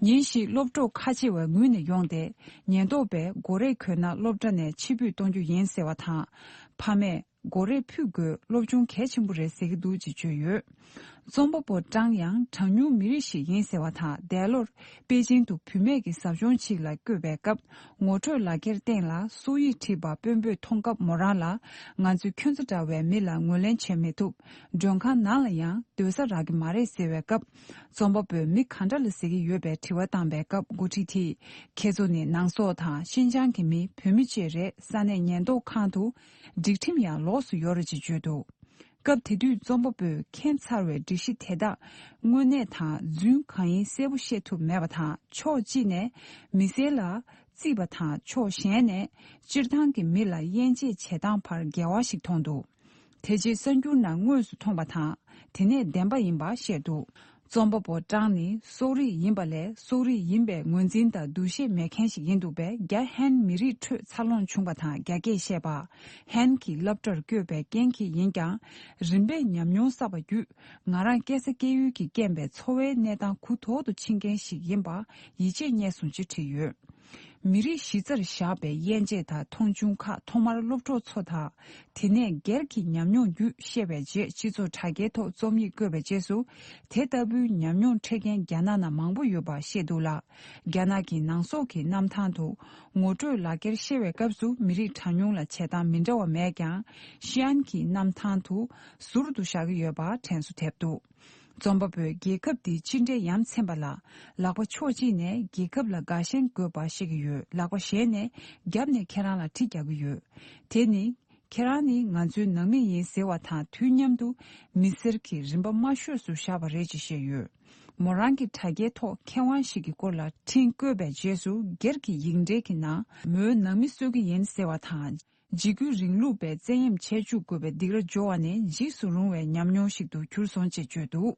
ཉིན་ཞིག་སློབ་གྲོགས་ཁ་ཆེ་བ་ངུས་ནས་ཡོང་སྟེ། ཉེན་རྟོག་པས་མགོ་རས་གྱོན་ན་སློབ་གྲྭ་ནས་ཕྱིར་འབུད་གཏོང་རྒྱུ་ཡིན་ཟེར་བ་དང་། ཕ་མས། མགོ་རས་ཕུད་དགོས། སློབ་སྦྱོང་གལ་ཆེན་པོ་རེད་ཟེར་གྱི་འདུག་ཅེས་བརྗོད་ཡོད། རྩོམ་པ་པོ་ཀྲང་ཡང་གྲངས་ཉུང་མི་རིགས་ཤིག་ཡིན་ཟེར་བ་དང་། འདས་ལོར་པེ་ཅིང་དུ་བུད་མེད་ཀྱི་ཟབ་སྦྱོང་ཞིག་ལ་བསྐྱོད་པའི་སྐབས། ངོ་སྤྲོད་ལག་འཁྱེར་སྟེང་ལ་སོག་ཡིག་བྲིས་པ་དཔོན་པོས་མཐོང་སྐབས། མོ་རང་ལ། ང་ཚོས་ཁྱོད་ཚོ་འདྲ་བའི་མི་ལ་ངོས་ལེན་བྱེད་མི་ཐུབ། མགྲོན་ཁང་ནང་ལ་ཡང་སྡོད་ས་རག་གི་མ་རེད་ཟེར་བའི་སྐབས། རྩོམ་པ་པོས་མི་ག་འདྲ་ལ་ཟེར་གྱི་ཡོད་པའི་དྲི་བ་བཏང་པའི་སྐབས། འགོ་ཁྲིད་དེས། ཁྱེད་ཚོ་ནི་ནང་སོག་དང་ཤིན་ཅང་གི་མི། བོད་མི་བཅས་རེད། ས་གནས་ཉེན་རྟོག་ཁང་དུ། སྒྲིག་ཁྲིམས་ཡང་ལོགས་སུ་ཡོད་རེད་ཅེས་བརྗོད་འདུག། སྐབས་དེ་དུས་རྩོམ་པ་པོས་མཁྱེན་ཚར་བའི་སྒྲིག་གཞི་དེ་དག་དངོས་གནས་དང་རྫུན་གང་ཡིན་གསལ་པོ་ཤེས་ཐུབ་མེད་པ་དང་། ཕྱོགས་གཅིག་ནས་མི་སེར་ལ་བརྩིས་པ་དང་། ཕྱོགས་གཞན་ནས་སྤྱིར་བཏང་གི་མི་ལ་དབྱེ་འབྱེད་བྱེད་སྟངས་བར་འགལ་བ་ཞིག་མཐོང་འདུག། དེ་རྗེས་གསར་འགྱུར་ནང་དངོས་སུ་མཐོང་བ་དང་། དེ་ནས་བདེན་པ་ཡིན་པ་བཤད་འདུག། རྩོམ་པ་པོ་ཀྲང་ནི་སོག་རིགས་ཡིན་པ་ལས་སོག་རིགས་ཡིན་པའི་ངོས་འཛིན་དང་འདུ་ཤེས་མེད་མཁན་ཞིག་ཡིན་འདུག་པས། རྒྱ་ཧན་མི་རིགས་ཁྲོད་འཚར་ལོངས་བྱུང་བ་དང་རྒྱ་སྐད་བཤད་པ། ཧན་གྱི་སློབ་གྲྭར་བསྐྱོད་པའི་རྐྱེན་གྱིས་ཡིན་ཀྱང་། རིམ་པས་ཉམས་མྱོང་བསགས་པ་བརྒྱུད། ང་རང་སྐྱེས་ས་སྐྱེས་ཡུལ་གྱིས་རྐྱེན་པས་འཚོ་བའི་གནས་སྟངས་གུ་དོག་ཏུ་ཕྱིན་མཁན་ཞིག་ཡིན་པ་ཡིད་ཆེས་རྙེད་སོང་ཅེས་བྲིས་ཡོད། མི་རིགས་གཞི་རྩར་བཞག་པའི་དབྱེ་འབྱེད་དང་མཐོང་ཆུང་ཁག་ཐོག་མར་སློབ་གྲོགས་ཚོ་དང་། དེ་ནས་སྒེར་གྱི་ཉམས་མྱོང་བརྒྱུད་བཤད་པའི་རྗེས་སྤྱི་ཚོགས་དྲ་རྒྱའི་ཐོག་རྩོམ་ཡིག་བཀོད་པའི་རྗེས་སུ། དེ་ལྟ་བུའི་ཉམས་མྱོང་འཕྲད་མཁན་རྒྱ་ནག་ནང་མང་པོ་ཡོད་པ་ཤེས་འདུག་ལ། རྒྱ་ནག་གི་ནང་སོག་གི་གནམ་ཐང་དུ་ངོ་སྤྲོད་ལག་འཁྱེར་བཤེར་བའི་སྐབས་སུ་མི་རིགས་གྲངས་ཉུང་ལ་བྱེད་སྟངས་མི་འདྲ་བ་མེད་ཀྱང་། ཤི་ཨན་གྱི་གནམ་ཐང་དུ་ཟུར་དུ་བཞག་གི་ཡོད་པ་དྲན་གསོ་ཐེབས་འདུག་རྩོམ་པ་པོས་རྒྱལ་ཁབ་འདི་ཅི་འདྲའི་ཡ་མཚན་པ་ལ། ལག་པ་ཕྱོགས་གཅིག་ནས་རྒྱལ་ཁབ་ལ་དགའ་ཞེན་དགོས་པ་བཤད་ཀྱི་ཡོད། ལག་པ་གཞན་ནས་རྒྱབ་ནས་ཁྱེད་རང་ལ་གྲི་རྒྱག་གི་ཡོད། དེ་ནི། ཁྱེད་རང་ནི་ང་ཚོའི་ནང་མི་ཡིན་ཟེར་བ་དང་དུས་མཉམ་དུ་མི་སེར་གྱི་རིན་པ་དམའ་ཤོས་སུ་བཞག་པ་རེད་ཅེས་བཤད་ཡོད། མོ་རང་གི་དྲ་རྒྱའི་ཐོག་མཁས་དབང་ཞིག་གི་སྐོར་ལ་འཕྲིན་བཀོད་པའི་རྗེས་སུ། སྒེར་གྱི་ཡིག་འབྲེལ་གྱི་ནང་མོའི་ནང་མི་གསོད་ཀྱི་ཡིན་ཟེར་བ་དང་། འཇིགས་སྐུལ་རིང་ལུགས་པས་བཙན་གཡེམ་བྱེད་བཅུག་དགོས་པའི་སྡིགས་ར་འཇོག་པ་ནི་འཇིགས་སུ་རུང་བའི་ཉམས་མྱོང་ཞིག་ཏུ་གྱུར་སོང་ཅེས་བརྗོད་འདུག་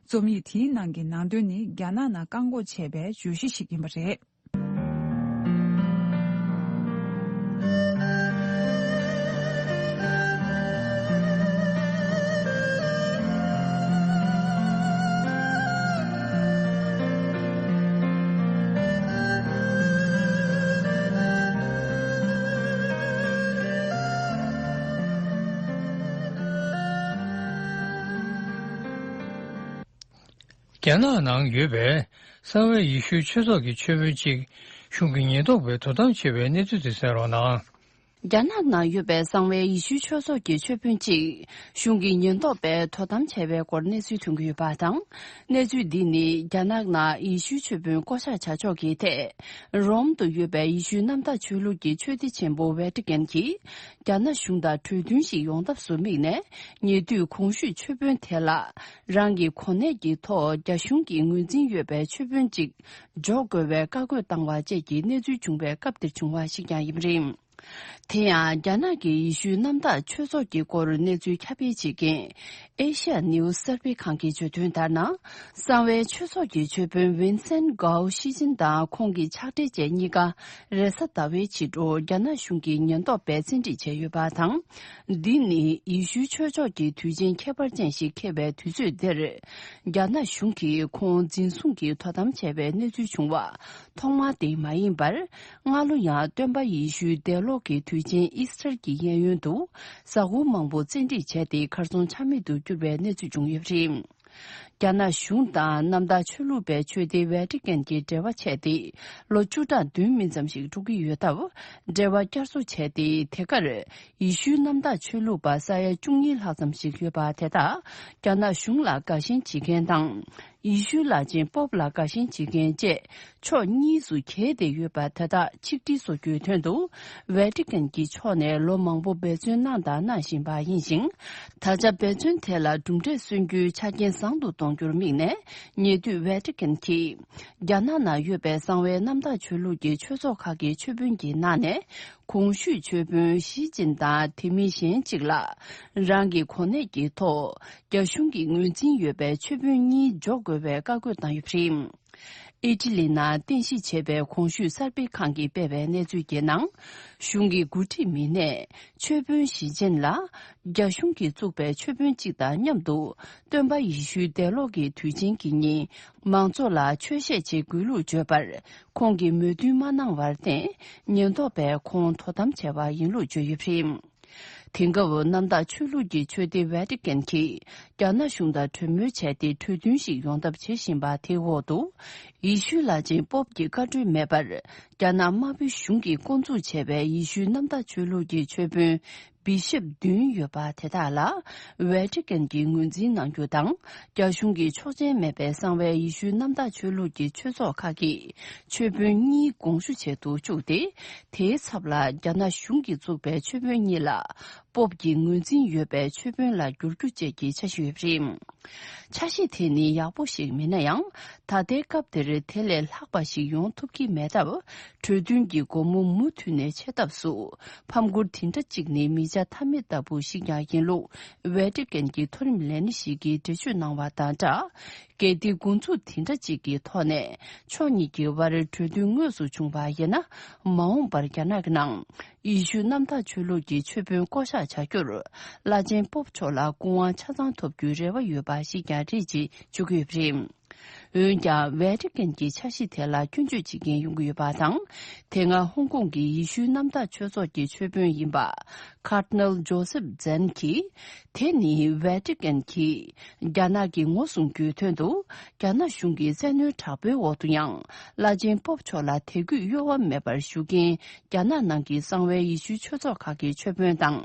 རྩོམ་ཡིག་དེའི་ནང་གི་ནང་དོན་ནི་རྒྱ་ནག་ནང་བཀག་འགོག་བྱས་པའི་བརྗོད་གཞི་ཞིག་ཡིན་པ་རེད། རྒྱ་ནག་ནང་ཡོད་པའི་གསང་བའི་ཡེ་ཤུའི་ཆོས་ཚོགས་ཀྱི་ཆོས་དཔོན་གཅིག་གཞུང་གི་ཉེན་རྟོག་པས་དོ་དམ་བྱས་པའི་གནས་ཚུལ་དེ་གསན་རོགས་གནང་། རྒྱ་ནག་ནང་ཡོད་པའི་གསང་བའི་ཡེ་ཤུའི་ཆོས་ཚོགས་ཀྱི་ཆོས་དཔོན་གཅིག་གཞུང་གི་ཉེན་རྟོག་པས་དོ་དམ་བྱས་པའི་སྐོར་གནས་ཚུལ་ཐོན་གྱི་ཡོད་པ་དང་། གནས་ཚུལ་འདི་ནི་རྒྱ་ནག་ནང་ཡེ་ཤུའི་ཆོས་དཔོན་བསྐོ་བཞག་བྱ་ཕྱོགས་ཀྱི་ཐད། རོམ་དུ་ཡོད་པའི་ཡེ་ཤུའི་གནམ་བདག་ཆོས་ལུགས་ཀྱི་ཆོས་སྡེ་ཆེན་པོ་ཝེ་ཏི་ཀན་གྱིས་རྒྱ་ནག་གཞུང་དང་གྲོས་མཐུན་ཞིག་ཡོང་ཐབས་སུ་དམིགས་ནས། ཉེ་དུས་གོང་ཞུས་ཆོས་དཔོན་དེ་ལ་རང་གི་གོ་གནས་ཀྱི་ཐོག་རྒྱ་གཞུང་གི་ངོས་འཛིན་ཡོད་པའི་ཆོས་དཔོན་གཅིག་འཇོག་དགོས་པའི་བཀའ་བཀོད་བཏང་བ་བཅས་ཀྱི་གནས་ཚུལ་བྱུང་བའི་སྐབས་དེར་བྱུང་བ་ཞིག་ཀྱང་ཡིན་པ་རེད། དེ་ཡང་རྒྱ་ནག་གི་ཡེ་ཤུའི་གནམ་བདག་ཆོས་ཚོགས་ཀྱི་སྐོར་གནས་ཚུལ་ཁྱབ་སྤེལ་བྱེད་མཁན་ཨེ་ཤ་ཡ་ནེའུ་སི་གསར་སྤེལ་ཁང་གིས་བརྗོད་དོན་ལྟར་ན། གསང་བའི་ཆོས་ཚོགས་ཀྱི་ཆོས་དཔོན་ཝིན་སན་གའོ་ཤི་ཅིན་དང་ཁོང་གི་ཕྱག་སྦྲེལ་བཅས་གཉིས་ཀ་རེས་གཟའ་ཟླ་བའི་ཕྱི་དྲོ་རྒྱ་ནག་གཞུང་གི་ཉེན་རྟོག་པས་བཙན་ཁྲིད་བྱས་ཡོད་པ་དང་། འདི་ནི་ཡེ་ཤུའི་ཆོས་ཕྱོགས་ཀྱི་དུས་ཆེན་ཁྱད་པར་ཅན་ཞིག་འཁེལ་བའི་དུས་ཚོད་འདིར། རྒྱ་ནག་གཞུང་གིས་ཁོང་འཛིན་བཟུང་གིས་དོ་དམ་བྱས་པའི་གནས་ཚུལ་བྱུང་བ་ཐོག་མ་དེ་མ་ཡིན་པར། སྔ་ལོ་ཡང་སྟོན་པ་ཡེ་ཤུའི་འདས་ལོག་གི་དུས་ཆེན་ཨིས་ཊར་གྱི་གཡས་གཡོན་དུ་གཟའ་འཁོར་མང་པོ་བཙན་ཁྲིད་བྱས་ཏེ་གར་སོང་ཆ་མེད་དུ་གྱུར་བའི་གནས་ཚུལ་བྱུང་ཡོད་པ་རེད། རྒྱ་ནག་གཞུང་དང་གནམ་བདག་ཆོས་ལུགས་པའི་ཆོས་སྡེ་ཝེ་ཏི་ཀན་གྱི་འབྲེལ་བ་བྱས་ཏེ་ལོ་བཅུ་ཕྲག་བདུན་མིན་ཙམ་ཞིག་འགྲོ་གི་ཡོད་སྟབས། འབྲེལ་བ་བསྐྱར་གསོ་བྱས་ཏེ་དེ་གར་ཡེ་ཤུའི་གནམ་བདག་ཆོས་ལུགས་པ་ས་ཡ་བཅུ་གཉིས་ལྷག་ཙམ་ཞིག་ཡོད་པ་དེ་དག་རྒྱ་ནག་གཞུང་ལ་དགའ་ཞེན་བྱེད་མཁན་དང་། ཡེ་ཤུའི་བླ་ཆེན་པོབ་ལ་དགའ་ཞེན་བྱེད་མཁན་བཅས་ཕྱོགས་གཉིས་སུ་གྱེས་ཏེ་ཡོད་པ་དེ་དག་ཆིག་སྒྲིལ་བཟོ་རྒྱུའི་དོན་དུ། ཝེ་ཏི་ཀན་གྱི་ཕྱོགས་ནས་ལོ་མང་པོ་འབད་བརྩོན་གནང་དང་གནང་བཞིན་པ་ཡིན་ཞིང་། ད་ཆ་འབད་བརྩོན་དེ་ལ་གྲུབ་འབྲས་སོན་རྒྱུའི་ཆ་རྐྱེན་བཟང་དུ་གཏོང་རྒྱུར་དམིགས་ནས། ཉེ་དུས་ཝེ་ཏི་ཀན་གྱིས་རྒྱ་ནག་ནང་ཡོད་པའི་གསང་བའི་གནམ་བདག་ཆོས་ལུགས་ཀྱི་ཆོས་ཚོགས་ཁག་གི་ཆོས་དཔོན་གྱི་ནང་ནས། གོང་ཞུས་ཆོས་དཔོན་ཞི་ཅིན་དང་དེ་མིན་གཞན་གཅིག་ལ། རང་གི་གོ་གནས་ཀྱི་ཐོག་རྒྱ་གཞུང་གི་ངོས་འཛིན་ཡོད་པའི་ཆོས་དཔོན་གཉིས་འཇོག་དགོས་པའི་བཀའ་བཀོད་བཏང་ཡོད་པ་རེད། ཨི་ཊ་ལི་ནང་རྟེན་གཞི་བྱས་པའི་གོང་ཞུས་གསར་སྤེལ་ཁང་གིས་སྤེལ་བའི་གནས་ཚུལ་གྱི་ནང་། གཞུང་གི་འགོ་ཁྲིད་མི་སྣས་ཆོས་དཔོན་ཞི་ཅིན་ལ། རྒྱ་གཞུང་གིས་བཙུགས་པའི་ཆོས་དཔོན་གཅིག་དང་མཉམ་དུ། སྟོན་པ་ཡེ་ཤུའི་འདས་ལོག་གི་དུས་ཆེན་གྱི་ཉིན། མང་ཚོགས་ལ་ཆོས་བཤད་ཆེད་དགོས་ལུགས་བརྗོད་པར། ཁོང་གིས་མོས་མཐུན་མ་གནང་བར་བརྟེན། ཉེན་རྟོག་པས་ཁོང་དོ་དམ་བྱས་པ་ཡིན་ལུགས་བརྗོད་ཡོད་པ་རེད། དེང་སྐབས་གནམ་བདག་ཆོས་ལུགས་ཀྱི་ཆོས་སྡེ་ཝེ་ཏི་ཀན་གྱིས་རྒྱ་ནག་གཞུང་དང་གྲོས་མོལ་བྱས་ཏེ་གྲོས་མཐུན་ཞིག་ཡོང་ཐབས་བྱེད་བཞིན་པ་དེའི་འོག་ཏུ། ཡེ་ཤུའི་བླ་ཆེན་པོབ་ཀྱི་བཀའ་འཁྲོལ་མེད་པར། རྒྱ་ནག་དམར་པོའི་གཞུང་གིས་བསྐོ་འཛུགས་བྱས་པའི་ཡེ་ཤུའི་གནམ་བདག་ཆོས་ལུགས་ཀྱི་ཆོས་དཔོན་བི་ཤོབ་བདུན་ཡོད་པ་དེ་དག་ལ། ཝེ་ཏི་ཀན་གྱིས་ངོས་འཛིན་གནང་རྒྱུ་དང་། རྒྱ་གཞུང་གིས་ཆོག་མཆན་མེད་པའི་གསང་བའི་ཡེ་ཤུའི་གནམ་བདག་ཆོས་ལུགས་ཀྱི་ཆོས་ཚོགས་ཁག་གི་ཆོས་དཔོན་གཉིས་དགོངས་ཞུ་བྱེད་དུ་བཅུག་སྟེ། དེའི་ཚབ་ལ་རྒྱ་ནག་གཞུང་གིས་བཙུགས་པའི་ཆོས་དཔོན་གཉིས་ལ་པོབ་ཀྱི་ངོས་འཛིན་ཡོད་པའི་ཆོས་དཔོན་ལ་བསྒྱུར་རྒྱུ་བཅས་ཀྱི་འཆར་གཞི་ཡོད་པ་རེད། འཆར་གཞི་དེ་ནི་ཡག་པོ་ཞིག་མིན་ན་ཡང་། ད་ལྟའི་སྐབས་འདིར་དེ་ལས་ལྷག་པ་ཞིག་ཡོང་ཐུབ་ཀྱི་མེད་སྟབས། གྲོས་མཐུན་གྱི་སྒོ་མོ་མུ་མཐུད་ནས་ཕྱེ་ཐབས་སུ། ཕམ་ཁུར་དེ་འདྲ་གཅིག་ནི་མི་ མཐའ་མེད་ལྟ་བུ་ཞིག་ཀྱང་ཡིན་ལུགས། ཝེ་ཏི་ཀན་གྱི་མཐོ་རིམ་ལས་སྣེ་ཞིག་གིས་འགྲེལ་བརྗོད་གནང་བ་དང་སྦྲགས། གལ་ཏེ་འགོ་འཛུགས་དེ་འདྲ་ཅིག་གི་ཐོག་ནས་ཕྱོགས་གཉིས་ཀྱི་དབར་གྲོས་མཐུན་དངོས་སུ་བྱུང་བ་ཡིན་ན། མ་འོངས་པར་རྒྱ་ནག་གི་ནང་ཡེ་ཤུ་གནམ་བདག་ཆོས་ལུགས་ཀྱི་ཆོས་དཔོན་བསྐོ་གཞག་བྱ་རྒྱུར། བླ་ཆེན་པོབ་མཆོག་ལ་སྐུ་དབང་ཆ་ཚང་ཐོབ་རྒྱུའི་རེ་བ་ཡོད་པ་ཞིག་ཀྱང་རེད་ཅེས་བརྗོད་ཀྱི་ཡོད་པ་རེད། འོན་ཀྱང་ཝེ་ཏི་ཀན་གྱི་འཆར་གཞི་དེ་ལ་སྐྱོན་བརྗོད་བྱེད་མཁན་ཡོང་གི་ཡོད་པ་དང་། དེ་སྔ་ཧོང་ཀོང་གི་ཡེ་ཤུའི་གནམ་བདག་ཆོས་ཚོགས་ཀྱི་ཆོས་དཔོན་ཡིན་པ། Cardinal Joseph Zen གྱིས། དེ་ནི་ཝེ་ཏི་ཀན་གྱིས་རྒྱ་ནག་གི་ངོ་སྲུང་རྒྱུའི་དོན་དུ། རྒྱ་ནག་གཞུང་གི་བཙན་གནོན་དྲག་པོའི་འོག་ཏུ་ཡང་། བླ་ཆེན་པོབ་མཆོག་ལ་དད་གུས་གཡོ་བ་མེད་པར་ཞུ་མཁན། རྒྱ་ནག་ནང་གི་གསང་བའི་ཡེ་ཤུའི་ཆོས་ཚོགས་ཁག་གི་ཆོས་དཔོན་དང་།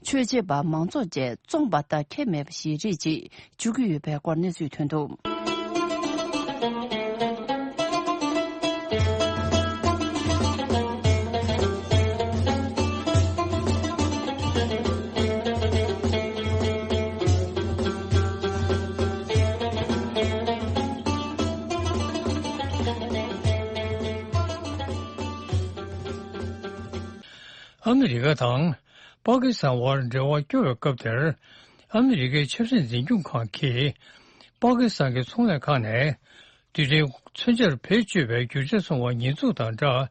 ཆོས་བྱེད་པ་མང་ཚོགས་བཅས་བཙོངས་པ་དང་ཁྱད་མེད་པ་ཞིག་རེད་ཅེས་བརྗོད་ཀྱི་ཡོད་པའི་སྐོར་གནས་ཚུལ་ཐོན་འདུག། ཨ་མི་རི་ཀ་དང་པ་ཀི་སི་ཐན་དབར་འབྲེལ་བ་སྐྱོ་བའི་སྐབས་དེར། ཨ་མི་རི་ཀའི་ཆབ་སྲིད་འཛིན་སྐྱོང་ཁང་གིས་པ་ཀི་སི་ཐན་གྱི་ཚོང་ལས་ཁང་ནས་རྡུལ་ཕྲན་མཚོན་ཆར་བེད་སྤྱོད་པའི་རྒྱུ་ཆ་བཙོང་བར་ཉེས་འཛུགས་དང་སྦྲགས།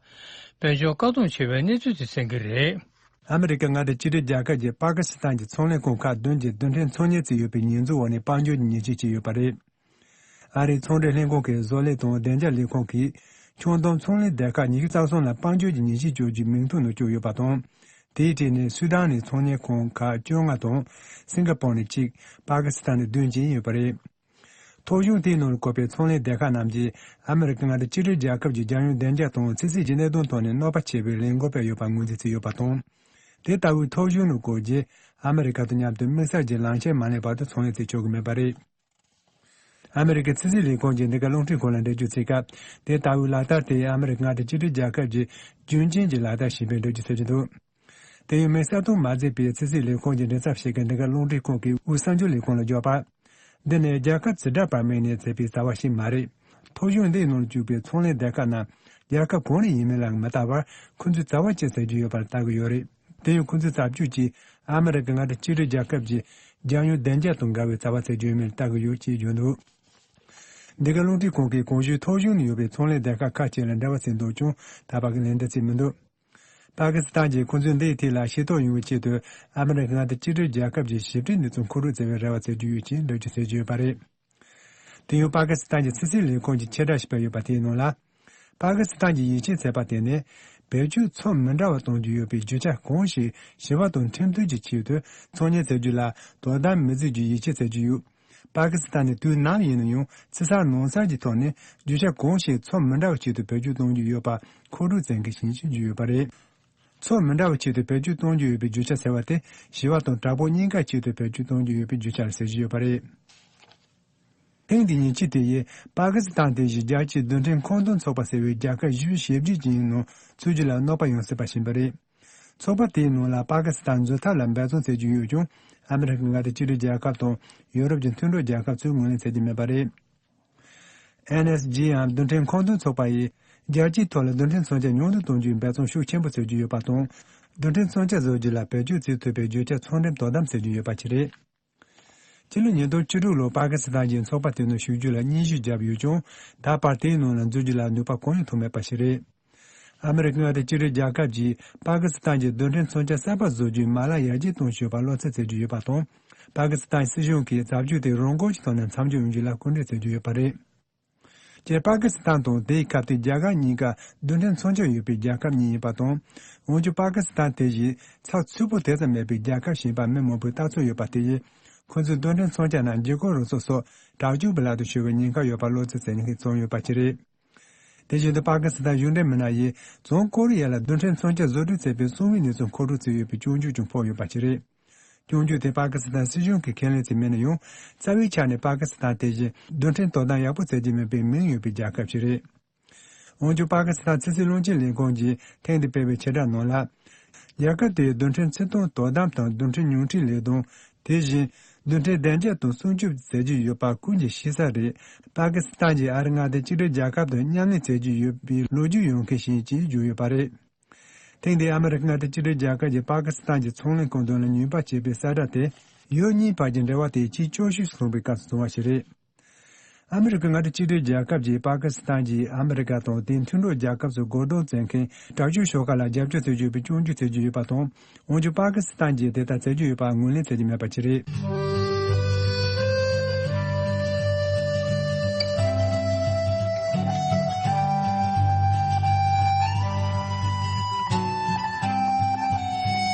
དཔལ་འབྱོར་བཀག་སྡོམ་བྱས་པའི་གནས་ཚུལ་དེ་གསན་གྱི་རེད། ཨ་མི་རི་ཀ་མངའ་སྡེ་གཅིག་སྒྲིལ་རྒྱལ་ཁབ་ཀྱིས་པ་ཀི་སི་ཐན་གྱི་ཚོང་ལས་ཁང་ཁག་བདུན་གྱི་རྡུལ་ཕྲན་ཚོང་གཉེར་བྱས་ཡོད་པའི་ཉེས་འཛུགས་འོག་ནས་དཔལ་འབྱོར་གྱི་ཉེས་ཆད་བཅད་ཡོད་པ་རེད། ཨ་རིའི་ཚོང་འབྲེལ་ལྷན་ཁང་གི་བཟོ་ལས་དང་བདེ་འཇགས་ལས་ཁུངས་ཀྱིས་ཁྱོན་བསྡོམས་ཚོང་ལས་སྡེ་ཁག་ཉི་ཤུ་རྩ་གསུམ་ལ་དཔལ་འབྱོར་གྱི་ཉེས་ཆད་གཅོད་རྒྱུའི་མིང་ཐོ་ནང་བཅུག་ཡོད་པ་དང་། དེའི་གྲས་ནས་སུ་དཱན་ནས་ཚོང་གཉེར་ཁང་ཁག་བཅོ་ལྔ་དང་། སིང་ག་པོར་ནས་གཅིག་པ་ཀི་སི་ཐན་ནས་བདུན་བཅས་ཡོད་པ་རེད། ཐོ་གཞུང་དེའི་ནང་ལ་བཀོད་པའི་ཚོང་ལས་སྡེ་ཁག་རྣམས་ཀྱིས་ཨ་མི་རི་ཀ་མངའ་སྡེ་གཅིག་སྒྲིལ་རྒྱལ་ཁབ་ཀྱི་རྒྱལ་ཡོངས་བདེ་འཇགས་དང་ཚན་རྩལ་གྱི་གནད་དོན་ཐོག་ནས་གནོད་པ་བྱས་པའི་ལས་འགུལ་སྤེལ་ཡོད་པར་ངོས་འཛིན་བྱས་ཡོད་པ་དང་། དེ་ལྟ་བུའི་ཐོ་གཞུང་ནང་བཀོད་རྗེས། ཨ་མི་རི་ཀ་དང་མཉམ་དུ་དམིགས་བསལ་གྱི་ལངས་ཕྱོགས་མ་ལེན་བར་དུ་ཚོང་ལས་བྱེད་ཆོག་གི་མེད་པ་རེད། ཨ་མི་རི་ཀའི་ཕྱི་སྲིད་ལས་ཁུངས་ཀྱིས་འདི་ག་རླུང་འཕྲིན་ཁང་ལ་འགྲེལ་བརྗོད་བྱས་སྐབས། དེ་ལྟ་བུའི་ལག་བསྟར་དེས་ཨ་མི་རི་ཀ་མངའ་སྡེ་གཅིག་སྒྲིལ་རྒྱལ་ཁབ་ཀྱི་རྒྱུན་འཁྱོངས་ཀྱི་ལག་བསྟར་ཞིག་ཡིན་པའི་འགྲེལ་བརྗོད་བྱས་ཀྱི་འདུག། དེ་ཡང་དམིགས་བསལ་དུ་མ་བརྩིས་པའི་ཕྱི་སྲིད་ལས་ཁུངས་ཀྱི་མགྲིན་ཚབ་ཞིག་གིས་འདི་ག་རླུང་འཕྲིན་ཁང་གི་དབུས་གསར་འགྱུར་ལས་ཁུངས་ལ་བརྗོད་པར། འདི་ནི་རྒྱལ་ཁབ་ཇི་འདྲ་བར་དམིགས་ནས་བྱས་པའི་བྱ་བ་ཞིག་མ་རེད། ཐོ་གཞུང་འདིའི་ནང་བཅུག་པའི་ཚོང་ལས་སྡེ་ཁག་རྣམས་རྒྱལ་ཁབ་གང་རེ་ཡིན་མིན་ལ་མི་ལྟ་བར་ཁོ་ཚོས་བྱ་བ་ཅི་བྱེད་ཀྱི་ཡོད་པར་ལྟ་གི་ཡོད་རེད། དེ་ཡང་ཁོ་ཚོས་བྱ་སྤྱོད་ཀྱིས་ཨ་མི་རི་ཀ་མངའ་སྡེ་གཅིག་སྒྲིལ་རྒྱལ་ཁབ་ཀྱི་རྒྱལ་ཡོངས་བདེ་འཇགས་དང་འགལ་བའི་བྱ་བ་བྱེད་རྒྱུ་ཡིན་མིན་ལྟ་གི་ཡོད་ཅེས་བརྗོད་འདུག། འདི་ག་རླུང་འཕྲིན་ཁང་གིས་གོང་ཞུས་ཐོ་གཞུང་ནང་ཡོད་པའི་ཚོང་ལས་སྡེ་ཁག་ཁག་ཅིག་ལ་འབྲེལ་བ་བྱས་འདུག་ཀྱང་ད་བར་གྱི་ལན་འདེབས་བྱས་མི་འདུག། པ་ཀི་སི་ཐན་གྱིས་ཁོ་ཚོས་འདིའི་ཐད་ལ་ཤེས་རྟོགས་ཡོང་བའི་ཆེད་དུ་ཨ་མི་རི་ཀ་མངའ་སྡེ་གཅིག་སྒྲིལ་རྒྱལ་ཁབ་ཀྱི་ཞིབ་ཕྲའི་གནས་ཚུལ་མཁོ་སྒྲུབ་བྱེད་པའི་རེ་བ་བྱེད་ཀྱི་ཡོད་ཅེས་འགྲེལ་བརྗོད་བྱེད་ཀྱི་ཡོད་པ་རེད། དེ་ཡང་པ་ཀི་སི་ཐན་གྱི་ཕྱི་སྲིད་ལས་ཁུངས་ཀྱིས་ཕྱིར་བསྒྲགས་ཤིག་སྤེལ་ཡོད་པ་དེའི་ནང་ལ། པ་ཀི་སི་ཐན་གྱིས་ཡིད་ཆེས་བྱས་པ་དེ་ནི། བེད་སྤྱོད་ཚབས་མི་འདྲ་བ་གཏོང་རྒྱུ་ཡོད་པའི་རྒྱུ་ཆ་གང་ཞིག་ཞི་བ་དང་ཁྲིམས་མཐུན་གྱི་ཆེད་དུ་ཚོང་གཉེར་བྱ་རྒྱུ་ལ་དོ་དམ་མི་བྱེད་རྒྱུའི་ཡིད་ཆེས་བྱེད་ཀྱི་ཡོད། པ་ཀི་སི་ཐན་ནི་དུས་ནམ་ཡིན་ན་ཡང་ཕྱི་གསར་ནང་གསར་གྱི་ཐོག་ནས་རྒྱུ་ཆ་གང་ཞིག་ཚབས་མི་འདྲ་བའི་ཆེད་དུ་བེད་སྤྱོད་གཏོང་རྒྱུ་ཡོད་པ་མཁོ་སྤྲོད་བྱེད་མཁན་ཞིག་ཡིན་ཞེས་བརྗོད་ཡོད་པ་རེད། ཚབས་མི་འདྲ་བའི་ཆེད་དུ་བེད་སྤྱོད་གཏོང་རྒྱུ་ཡོད་པའི་རྒྱུ་ཆ་ཟེར་བ་དེ་ཞི་བ་དང་དྲག་པོ་གཉིས་ཀའི་ཆེད་དུ་བེད་སྤྱོད་གཏོང་རྒྱུ་ཡོད་པའི་རྒྱུ་ཆ་ལ་ཟེར་གྱི་ཡོད་པ་རེད། ཐེངས་འདིའི་ཉེས་ཆད་དེ་ཡིས་པ་ཀི་སི་ཐན་དེ་བཞིན་རྒྱལ་སྤྱིའི་རྡུལ་ཕྲན་ཁོངས་གཏོགས་ཚོགས་པ་ཟེར་བའི་རྒྱལ་ཁབ་བཞི་བཅུ་ཞེ་བརྒྱད་ཀྱི་ནང་ཚུད་རྒྱུ་ལ་གནོད་པ་ཡོང་སྲིད་པ་ཞིག་ཡིན་པ་རེད། ཚོགས་པ་དེའི་ནང་ལ་པ་ཀི་སི་ཐན་འཛུལ་ཐབས་ལ་འབད་བརྩོན་བྱེད་ཀྱི་ཡོད་ཀྱང་ཨ་མི་རི་ཀ་མངའ་སྡེ་གཅིག་སྒྲིལ་རྒྱལ་ཁབ་དང་ཡུ་རོབ་ཀྱི་མཐུན་གྲོགས་རྒྱལ་ཁབ་ཚོས་ངོས་ལེན་བྱེད་ཀྱི་མེད་པ་རེད། ཨེན་ཨེས་ཇི་འམ་རྡུལ་ཕྲན་ཁོངས་གཏོགས་ཚོགས་པ་ཡིས་རྒྱལ་སྤྱིའི་ཐོག་ལ་རྡུལ་ཕྲན་མཚོན་ཆ་ཉུང་དུ་གཏོང་རྒྱུའི་འབད་བརྩོན་ཤུགས་ཆེན་པོ་བྱེད་ཀྱི་ཡོད་པ་དང་། རྡུལ་ཕྲན་མཚོན་ཆ་བཟོ་རྒྱུ་ལ་བེད་སྤྱོད་བྱེད་ཐུབ་པའི་རྒྱུ་ཆ་ཚོང་འགྲེམས་དོ་དམ་བྱེད་ཀྱི་ཡོད་པ་བཅས་རེད། སྤྱི་ལོ་ཉིས་སྟོང་བཅུ་དྲུག་ལོར་པ་ཀི་སི་ཐན་གྱི་ཚོགས་པ་དེ་ནང་ཞུགས་རྒྱུ་ལ་སྙན་ཞུ་བརྒྱབ་ཡོད་ཀྱང་། ད་བར་དེའི་ནང་ལ་འཛུལ་རྒྱུ་ལ་ནུས་པ་གང་ཡང་ཐོན་མེད་པ་ཞིག་རེད། ཨ་མི་རི་ཀ་མངའ་སྡེ་གཅིག་སྒྲིལ་རྒྱལ་ཁབ་ཀྱིས་པ་ཀི་སི་ཐན་གྱི་རྡུལ་ཕྲན་མཚོན་ཆ་གསར་པ་བཟོ་རྒྱུའི་མ་ལག་ཡར་རྒྱས་གཏོང་བཞིན་ཡོད་པར་བློ་འཚབ་བྱེད་ཀྱི་ཡོད་པ་དང་། པ་ཀི་སི་ཐན་སྲིད་གཞུང་གིས་བྱ་སྤྱོད་དེ་རང་འགུལ་གྱི་ཐོག་ནས་མཚམས་འཇོག་ཡོང་རྒྱུ་ལ་སྐུལ་འདེད་བྱེད་ཀྱི་ཡོད་པ་རེད། སྤྱིར་པ་ཀི་སི་ཐན་དང་དེའི་ཁ་གཏད་རྒྱ་གར་གཉིས་ཀ་རྡུལ་ཕྲན་མཚོན་ཆ་ཡོད་པའི་རྒྱལ་ཁབ་གཉིས་ཡིན་པ་དང་། འོན་ཀྱང་པ་ཀི་སི་ཐན་དེ་བཞིན་ཚགས་ཚུད་པོ་དེ་ཙམ་མེད་པའི་རྒྱལ་ཁབ་ཞིག་ཡིན་པ་མི་མང་པོས་ལྟ་ཚུལ་ཡོད་པ་དེ་ཡིས། ཁོ་ཚོས་རྡུལ་ཕྲན་མཚོན་ཆ་རྣམས་འཇིགས་སྐུལ་རུ་ཚོགས་སོགས་དྲག་སྤྱོད་པའི་ལག་ཏུ་ཤོར་བའི་ཉེན་ཁ་ཡོད་པར་བློ་འཚབ་བྱེད་མཁན་བྱུང་ཡོད་པ་ཞིག་རེད། དེ་བཞིན་དུ་པ་ཀི་སི་ཐན་གཞུང་འབྲེལ་མི་སྣ་ཡིས་བྱང་ཀོ་རི་ཡ་ལ་རྡུལ་ཕྲན་མཚོན་ཆ་བཟོ་སྐྲུན་བྱས་པའི་གསང་བའི་གནས་ཚུལ་མཁོ་སྤྲོད་བྱས་ཡོད་པའི་སྐྱོན་བརྗོད་ཀྱང་ཕོག་ཡོད་པ་ཞིག་རེད། སྐྱོན་བརྗོད་དེ་པ་ཀི་སི་ཐན་སྲིད་གཞུང་གིས་ཁས་ལེན་བྱས་མེད་ན་ཡང་། རྩ་བའི་ཆ་ནས་པ་ཀི་སི་ཐན་དེ་བཞིན་རྡུལ་ཕྲན་དོ་དམ་ཡག་པོ་བྱེད་ཀྱི་མེད་པའི་མིང་ཡོད་པའི་རྒྱལ་ཁབ་ཞིག་རེད། འོན་ཀྱང་པ་ཀི་སི་ཐན་ཕྱི་སྲིད་བློན་ཆེན་ལས་ཁུངས་ཀྱིས་ཐེངས་འདིར་སྤེལ་བའི་ཕྱིར་བསྒྲགས་ནང་ལ། རྒྱལ་ཁབ་དེའི་རྡུལ་ཕྲན་ཕྱིར་གཏོང་དོ་དམ་དང་རྡུལ་ཕྲན་ཉུང་འཕྲིའི་ལས་དོན། དེ་བཞིན་རྡུལ་ཕྲན་བདེ་འཇགས་དང་སྲུང་སྐྱོབ་མཛད་ཀྱི་ཡོད་པ་ཀུན་གྱིས་ཤེས་གསལ་རེད། པ་ཀི་སི་ཐན་གྱིས་ཨ་རི་མངའ་སྡེ་གཅིག་སྒྲིལ་རྒྱལ་ཁབ་དང་མཉམ་ལས་བྱེད་ཀྱི་ཡོད་པའི་ལོ་རྒྱུས་ཡོད་མཁན་ཞིག་ཡིན་ཅེས་བརྗོད་ཡོད་པ་རེད། ཐེངས་འདིའི་ཨ་མི་རི་ཀ་མངའ་སྡེ་གཅིག་སྒྲིལ་རྒྱལ་ཁབ་ཀྱིས་པ་ཀི་སི་ཐན་གྱི་ཚོང་ལས་མཁོ་འདོན་ལ་ཉེས་པ་བྱས་པའི་གསལ་བསྒྲགས་དེ། ཡུལ་གཉིས་བར་གྱི་འབྲེལ་བ་དེ་ཆེས་སྐྱོ་ཤོས་སུ་སོང་བའི་སྐབས་སུ་བྱུང་བ་ཞིག་རེད། ཨ་མི་རི་ཀ་མངའ་སྡེ་གཅིག་སྒྲིལ་རྒྱལ་ཁབ་ཀྱིས་པ་ཀི་སི་ཐན་གྱིས་ཨ་མི་རི་ཀ་དང་དེའི་མཐུན་གྲོགས་རྒྱལ་ཁབ་ཚོའི་རྒོལ་རྡུང་བྱེད་མཁན་དྲག་སྤྱོད་ཤོག་ཁག་ལ་རྒྱབ་སྐྱོར་བྱེད་ཀྱི་ཡོད་པའི་སྐྱོན་བརྗོད་བྱེད་ཀྱི་ཡོད་པ་དང་། འོན་ཀྱང་པ་ཀི་སི་ཐན་གྱིས་དེ་ལྟར་བྱེད་ཀྱི་ཡོད་པར་ངོས་ལེན་བྱེད་ཀྱི་མེད་པ་ཞིག་རེད།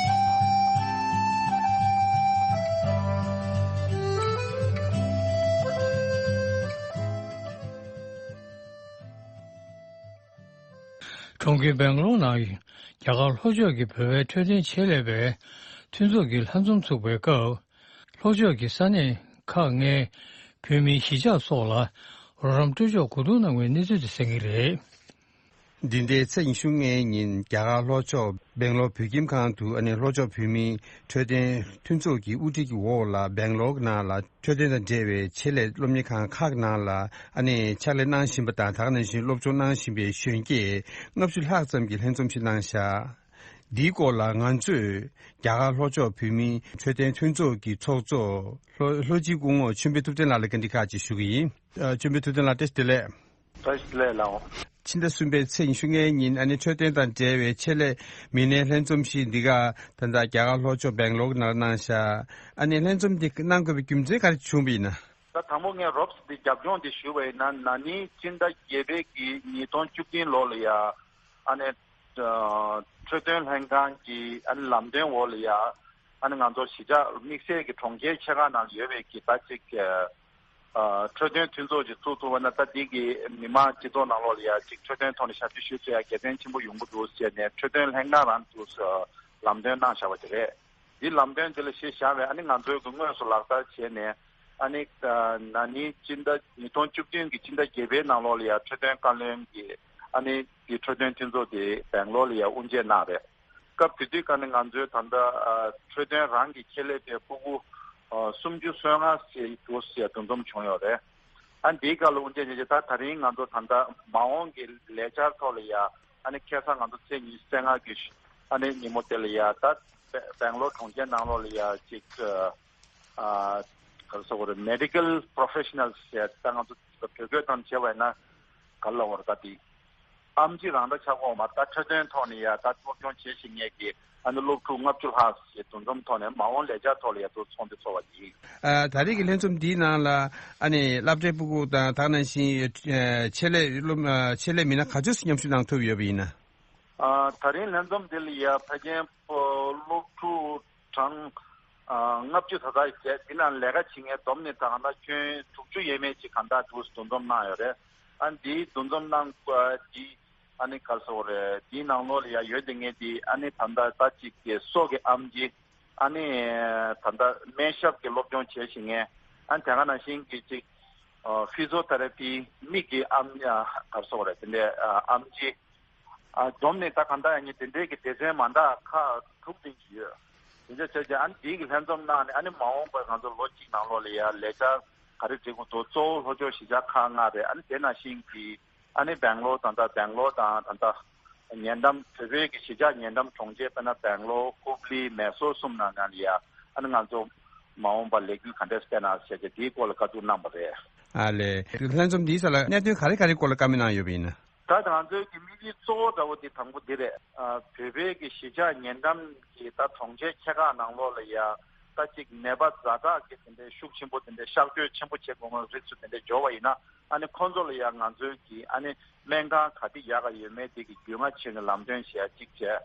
གྲོང་ཁྱེར་སྦེང་ལོར་ནང་རྒྱ་གར་ལྷོ་ཕྱོགས་ཀྱི་བོད་པའི་འཕྲོད་བསྟེན་ཆེད་ལས་པའི་མཐུན་ཚོགས་ཀྱི་ལྷན་འཛོམས་ཚུགས་པའི་སྐབས། ལྷོ་ཕྱོགས་ཀྱི་ས་གནས་ཁག་ལྔའི་བོད་མིའི་གཞིས་ཆགས་སོགས་ལ་རོགས་རམ་སྤྲོད་ཕྱོགས་གོ་བསྡུར་གནང་བའི་གནས་ཚུལ་དེ་གསན་གྱི་རེད། འདི་ཟླའི་ཚེས་ཉི་ཤུ་ལྔའི་ཉིན་རྒྱ་གར་ལྷོ་ཕྱོགས་སྦེང་ལོར་བོད་ཁྱིམ་ཁང་དུ་ཨ་ནེ་ལྷོ་ཕྱོགས་བོད་མིའི་འཕྲོད་བསྟེན་མཐུན་ཚོགས་ཀྱི་དབུ་ཁྲིད་ཀྱི་འོག་ལ་སྦེང་ལོར་ནང་ལ་འཕྲོད་བསྟེན་དང་འབྲེལ་བའི་ཆེད་ལས་སློབ་གཉེར་ཁང་ཁག་ནང་ལ་ཨ་ནེ་ཕྱག་ལས་གནང་བཞིན་པ་དང་། ད་ག་ནང་བཞིན་སློབ་སྦྱོང་གནང་བཞིན་པའི་གཞོན་སྐྱེས་ལྔ་བཅུ་ལྷག་ཙམ་གྱི་ལྷན་འཛོམས་ཤིག་གནང་བཞག་འདིའི་སྐོར་ལ་ང་ཚོས་རྒྱ་གར་ལྷོ་ཕྱོགས་བོད་མིའི་འཕྲོད་བསྟེན་མཐུན་ཚོགས་ཀྱི་ཚོགས་གཙོ་ལྷོ་ལྷོ་སྤྱི་སྐུ་ངོ་ཆོས་འཕེལ་ཐུབ་བསྟན་ལགས་ལ་བཀའ་འདྲི་ཁག་ཅིག་ཞུ་གི་ཡིན། ཨ། ཆོས་འཕེལ་ཐུབ་བསྟན་ལགས། བཀྲ་ཤིས་བདེ་ལེགས། བཀྲ་ཤིས་བདེ་ལེགས་ལགས། ཕྱི་ཟླ་གསུམ་པའི་ཚེས་ཉི་ཤུ་ལྔའི་ཉིན་ཨ་ནི་འཕྲོད་བསྟེན་དང་འབྲེལ་བའི་ཆེད་ལས་མི་སྣའི་ལྷན་འཛོམས་ཤིག་འདི་ག་ད་ལྟ་རྒྱ་གར་ལྷོ་ཕྱོགས་སྦེང་ལོར་ནང་གནང་བཞག་ཨ་ནི་ལྷན་འཛོམས་འདི་གནང་དགོས་པའི་རྒྱུ་མཚན་ག་རེ་བྱུང་བ་ཡིན་ན། ད་དང་པོ་ངས་རོབ་ཙམ་འདི་རྒྱབ་ལྗོངས་འདི་ཞུས་པ་ཡིན་ན། ན་ནིང་སྤྱི་ཟླ་བརྒྱད་པའི་གི་ཉིས་སྟོང་བཅུ་བདུན་ལོ་ལ་ཡ་ཨ་ནི་ཨ་འཕྲོད་བསྟེན་ལྷན་ཁང་གི་ཨ་ནི་ལམ་སྟོན་འོག་ལ་ཡ་ཨ་ནི་ང་ཚོ་གཞིས་ཆགས་དམིགས་བསལ་གྱི་གྲོང་ཁྱེར་ཆེ་ཁག་ནང་ཡོད་པའི་གི་ད་ཅིག་ཨ་འཕྲོད་བསྟེན་མཐུན་ཚོགས་ཅིག་བཙུགས་ཐུབ་པ་ན། ད་འདི་གི་མི་མང་སྤྱི་ཚོགས་ནང་ལོགས་ལ་ཡ་ཅིག་འཕྲོད་བསྟེན་ཐོག་ནས་ཞབས་ཞུ་ཞུ་ཐུབ་ཡ་དགེ་མཚན་ཆེན་པོ་ཡོང་གི་འདུག་ཟེར་ནས་འཕྲོད་བསྟེན་ལྷན་ཁང་རང་དུ་ལམ་སྟོན་གནང་བཞག་པ་དེ་རེད། འདི་ལམ་སྟོན་དེ་ལ་གཞི་བཞག་པའི་ཨ་ནི་ང་ཚོའི་གི་དངོས་སུ་ལག་བསྟར་བྱས་ནས་ཨ་ནི་ཨ་ན་ནིང་སྤྱི་ཟླ་ཉིས་སྟོང་བཅུ་བདུན་གྱི་སྤྱི་ཟླ་བརྒྱད་པའི་ནང་ལོགས་ལ་ཡ་འཕྲོད་བསྟེན་བཀའ་བློན་གྱི་ཨ་ནི་འདི་འཕྲོད་བསྟེན་མཐུན་ཚོགས་དེ་སྦེང་ལོར་ལ་ཡ་དབུ་འབྱེད་གནང་རེད། སྐབས་དེ་དུས་ཀ་ནས་ང་ཚོའི་ད་ལྟ་ཨ་འཕྲོད་བསྟེན་རང་གི་ཆེད་ལས་པའི་སྤུ་གུ་ཨ་སུམ་ཅུ་སོ་ལྔ་ཞིག་འདུ་ཞིག་འདུ་འཛོམས་བྱུང་ཡོད་རེད། ཨ་འདིའི་སྐབས་ལ་དབུ་འབྱེད་བྱས་རྗེས་ད་ད་རིང་ང་ཚོ་ད་ལྟ་མ་འོངས་ཀྱི་ལས་འཆར་ཐོག་ལ་ཡ་ཨ་ནི་ཁ་སང་ང་ཚོ་ཚེས་ཉི་ཤུ་རྩ་ལྔ་གི་ཨ་ནི་ཉིན་མོ་དེ་ལ་ཡ་ད་སྦེང་ལོར་གྲོང་ཁྱེར་ནང་ལོགས་ལ་ཡ་ཅིག་ཨ་ག་རེ་ཟེར་དགོས་རེད། མེ་ཌི་ཀལ་པོ་རོ་ཕེ་ཤི་ནལ་ཞེས་ད་ང་ཚོ་བོད་སྐད་ཐོག་ནས་བྱས་པ་ཡིན་ན་ག་རེ་ལབ་དགོས་རེད། ད་དེ་ཨེམ་ཆི་རང་འདྲ་ཆགས་ཀྱི་ཡོད་མ་རེད། ད་འཕྲོད་བསྟེན་ཐོག་ནས་ཡ་ད་སློབ་སྦྱོང་བྱེད་བཞིན་མཁན་གྱི་ཨ་ནི་སློབ་ཕྲུག་ལྔ་བཅུ་ལྷག་ཞིག་འདུ་འཛོམས་ཐོག་ནས་མ་འོངས་ལས་འཆར་ཐོག་ལ་ཡ་ཚོགས་འདུ་ཚོགས་པ་ཡིན། ཨ་ད་རེས་ཀྱི་ལྷན་འཛོམས་འདིའི་ནང་ལ་ཨ་ནི་སློབ་གྲྭའི་སྤུ་གུ་དང་ད་ག་ནང་བཞིན་ཨ་ཆེད་ལས་སློབ་ཨ་ཆེད་ལས་མི་སྣ་ག་ཚོད་ཅིག་མཉམ་ཞུགས་གནང་ཐུབ་ཡོད་པ་ཡིན་ན། ཨ་ད་རིང་ལྷན་འཛོམས་འདི་ལ་ཡ་ཕལ་ཆེར་སློབ་ཕྲུག་གྲངས་ཨ་ལྔ་བཅུ་ཙམ་ཙམ་ཞིག་བྱས། འདི་ནང་ལས་ཀ་བྱེད་མཁན་བསྡོམས་ནས་ད་ག་ནང་ཁྱོན་དྲུག་ཅུ་ཡས་མས་ཅིག་གང་ལྟར་འདུ་འཛོམས་གནང་ཡོད་རེད། ཨ་འདིའི་འདུ་འཛོམས་གནང་ཨ་འདི་ཨ་ནི་ག་རེ་ཟེར་དགོས་རེད། འདིའི་ནང་ལོགས་ལ་ཡ་ཡོད་དེ་ངས་འདི་ཨ་ནི་ད་ལྟ་ད་ཅིག་གི་སྲོག་གི་ཨེམ་ཆི། ཨ་ནི་ད་ལྟ་སྨན་ཞབས་ཀྱི་སློབ་སྦྱོང་བྱེད་བཞིན་མཁན། ཨ་ནི་དེ་ག་ནང་བཞིན་གྱི་ཅིག་ཨ་ཕི་ཟི་ཡོ་ཐེ་ར་པི་མིག་གི་ཨེམ་ཨ་ག་རེ་ཟེར་དགོས་རེད། དེ་འདྲའི་ཨ་ཨེམ་ཆི། ཨ་བསྡོམས་ནས་ད་གང་ལྟར་ཡང་ནི་དེ་འདྲའི་གི་སྡེ་ཚན་མ་འདྲ་ཁག་དྲུག་ཙམ་ཅིག་ཡོད། དེ་འདྲ་བྱས་ཙང་ཨ་ནི་དེའི་གི་ལྷན་འཛོམས་གནང་ནས་ཨ་ནི་མ་འོངས་པར་ང་ཚོ་ལོ་གཅིག་ནང་ལོགས་ལ་ཡ་ལས་འཆར་ག་རེ་སྒྲིག་དགོས་འདུག་གཙོ་བོ་ལྷོ་ཕྱོགས་གཞིས་ཆགས་ཁག་ལྔ་རེད། ཨ་ནི་དེ་ནང་བཞིན་གྱི་ཨ་ནི་སྦེང་ལོར་དང་ད་སྦེང་ལོར་དང་ད་ད་ཉེ་འགྲམ་བོད་པའི་གི་གཞིས་ཆགས་ཉེ་འགྲམ་གྲོང་ཁྱེར་དཔེར་ན་སྦེང་ལོར། ཧུབ་ལི། མེ་སོར་གསུམ་ནང་ནང་ལ་ཡ་ཨ་ནི་ང་ཚོ་མ་འོངས་པར་ལས་འགུལ་ག་འདྲས་སྤེལ་ན་བྱས་ཏེ་དེའི་སྐོར་ལ་བཀའ་བསྡུར་གནང་བ་རེད། ཨ་ལས། ལྷན་འཛོམས་འདིའི་སྐབས་ལ་གནད་དོན་ག་རེ་ག་རེའི་སྐོར་ལ་བཀའ་མོལ་གནང་ཡོད་པ་ཡིན་ན། ད་ང་ཚོའི་གི་དམིགས་ཡུལ་གཙོ་བོ་འདྲ་བོ་དེ་དང་པོ་འདི་རེད། ཨ་བོད་པའི་གི་གཞིས་ཆགས་ཉེ་འགྲམ་གྱི་ད་གྲོང་ཁྱེར་ཆེ་ཁག་ནང་ལོགས་ལ་ཡ་ད་ཅིག་ནད་པ་ཛ་དྲག་གི་དེ་འདྲའི་ཤུགས་ཆེན་པོ་དེ་འདྲའི་གཤག་བཅོས་ཆེན་པོ་བྱེད་དགོས་ངེས་རིགས་སུ་དེ་འདྲའི་འབྱོར་བ་ཡིན་ན། ཨ་ནི་ཁོང་ཚོ་ལ་ཡ་ང་ཚོའི་གི་ཨ་ནི་སྨན་ཁང་ག་དེ་ཡག་ག་ཡོད་མེད་དེ་གི་རྒྱུས་མངའ་བྱས་ནས་ལམ་སྟོན་བྱེད་ཡ་གཅིག་བྱས།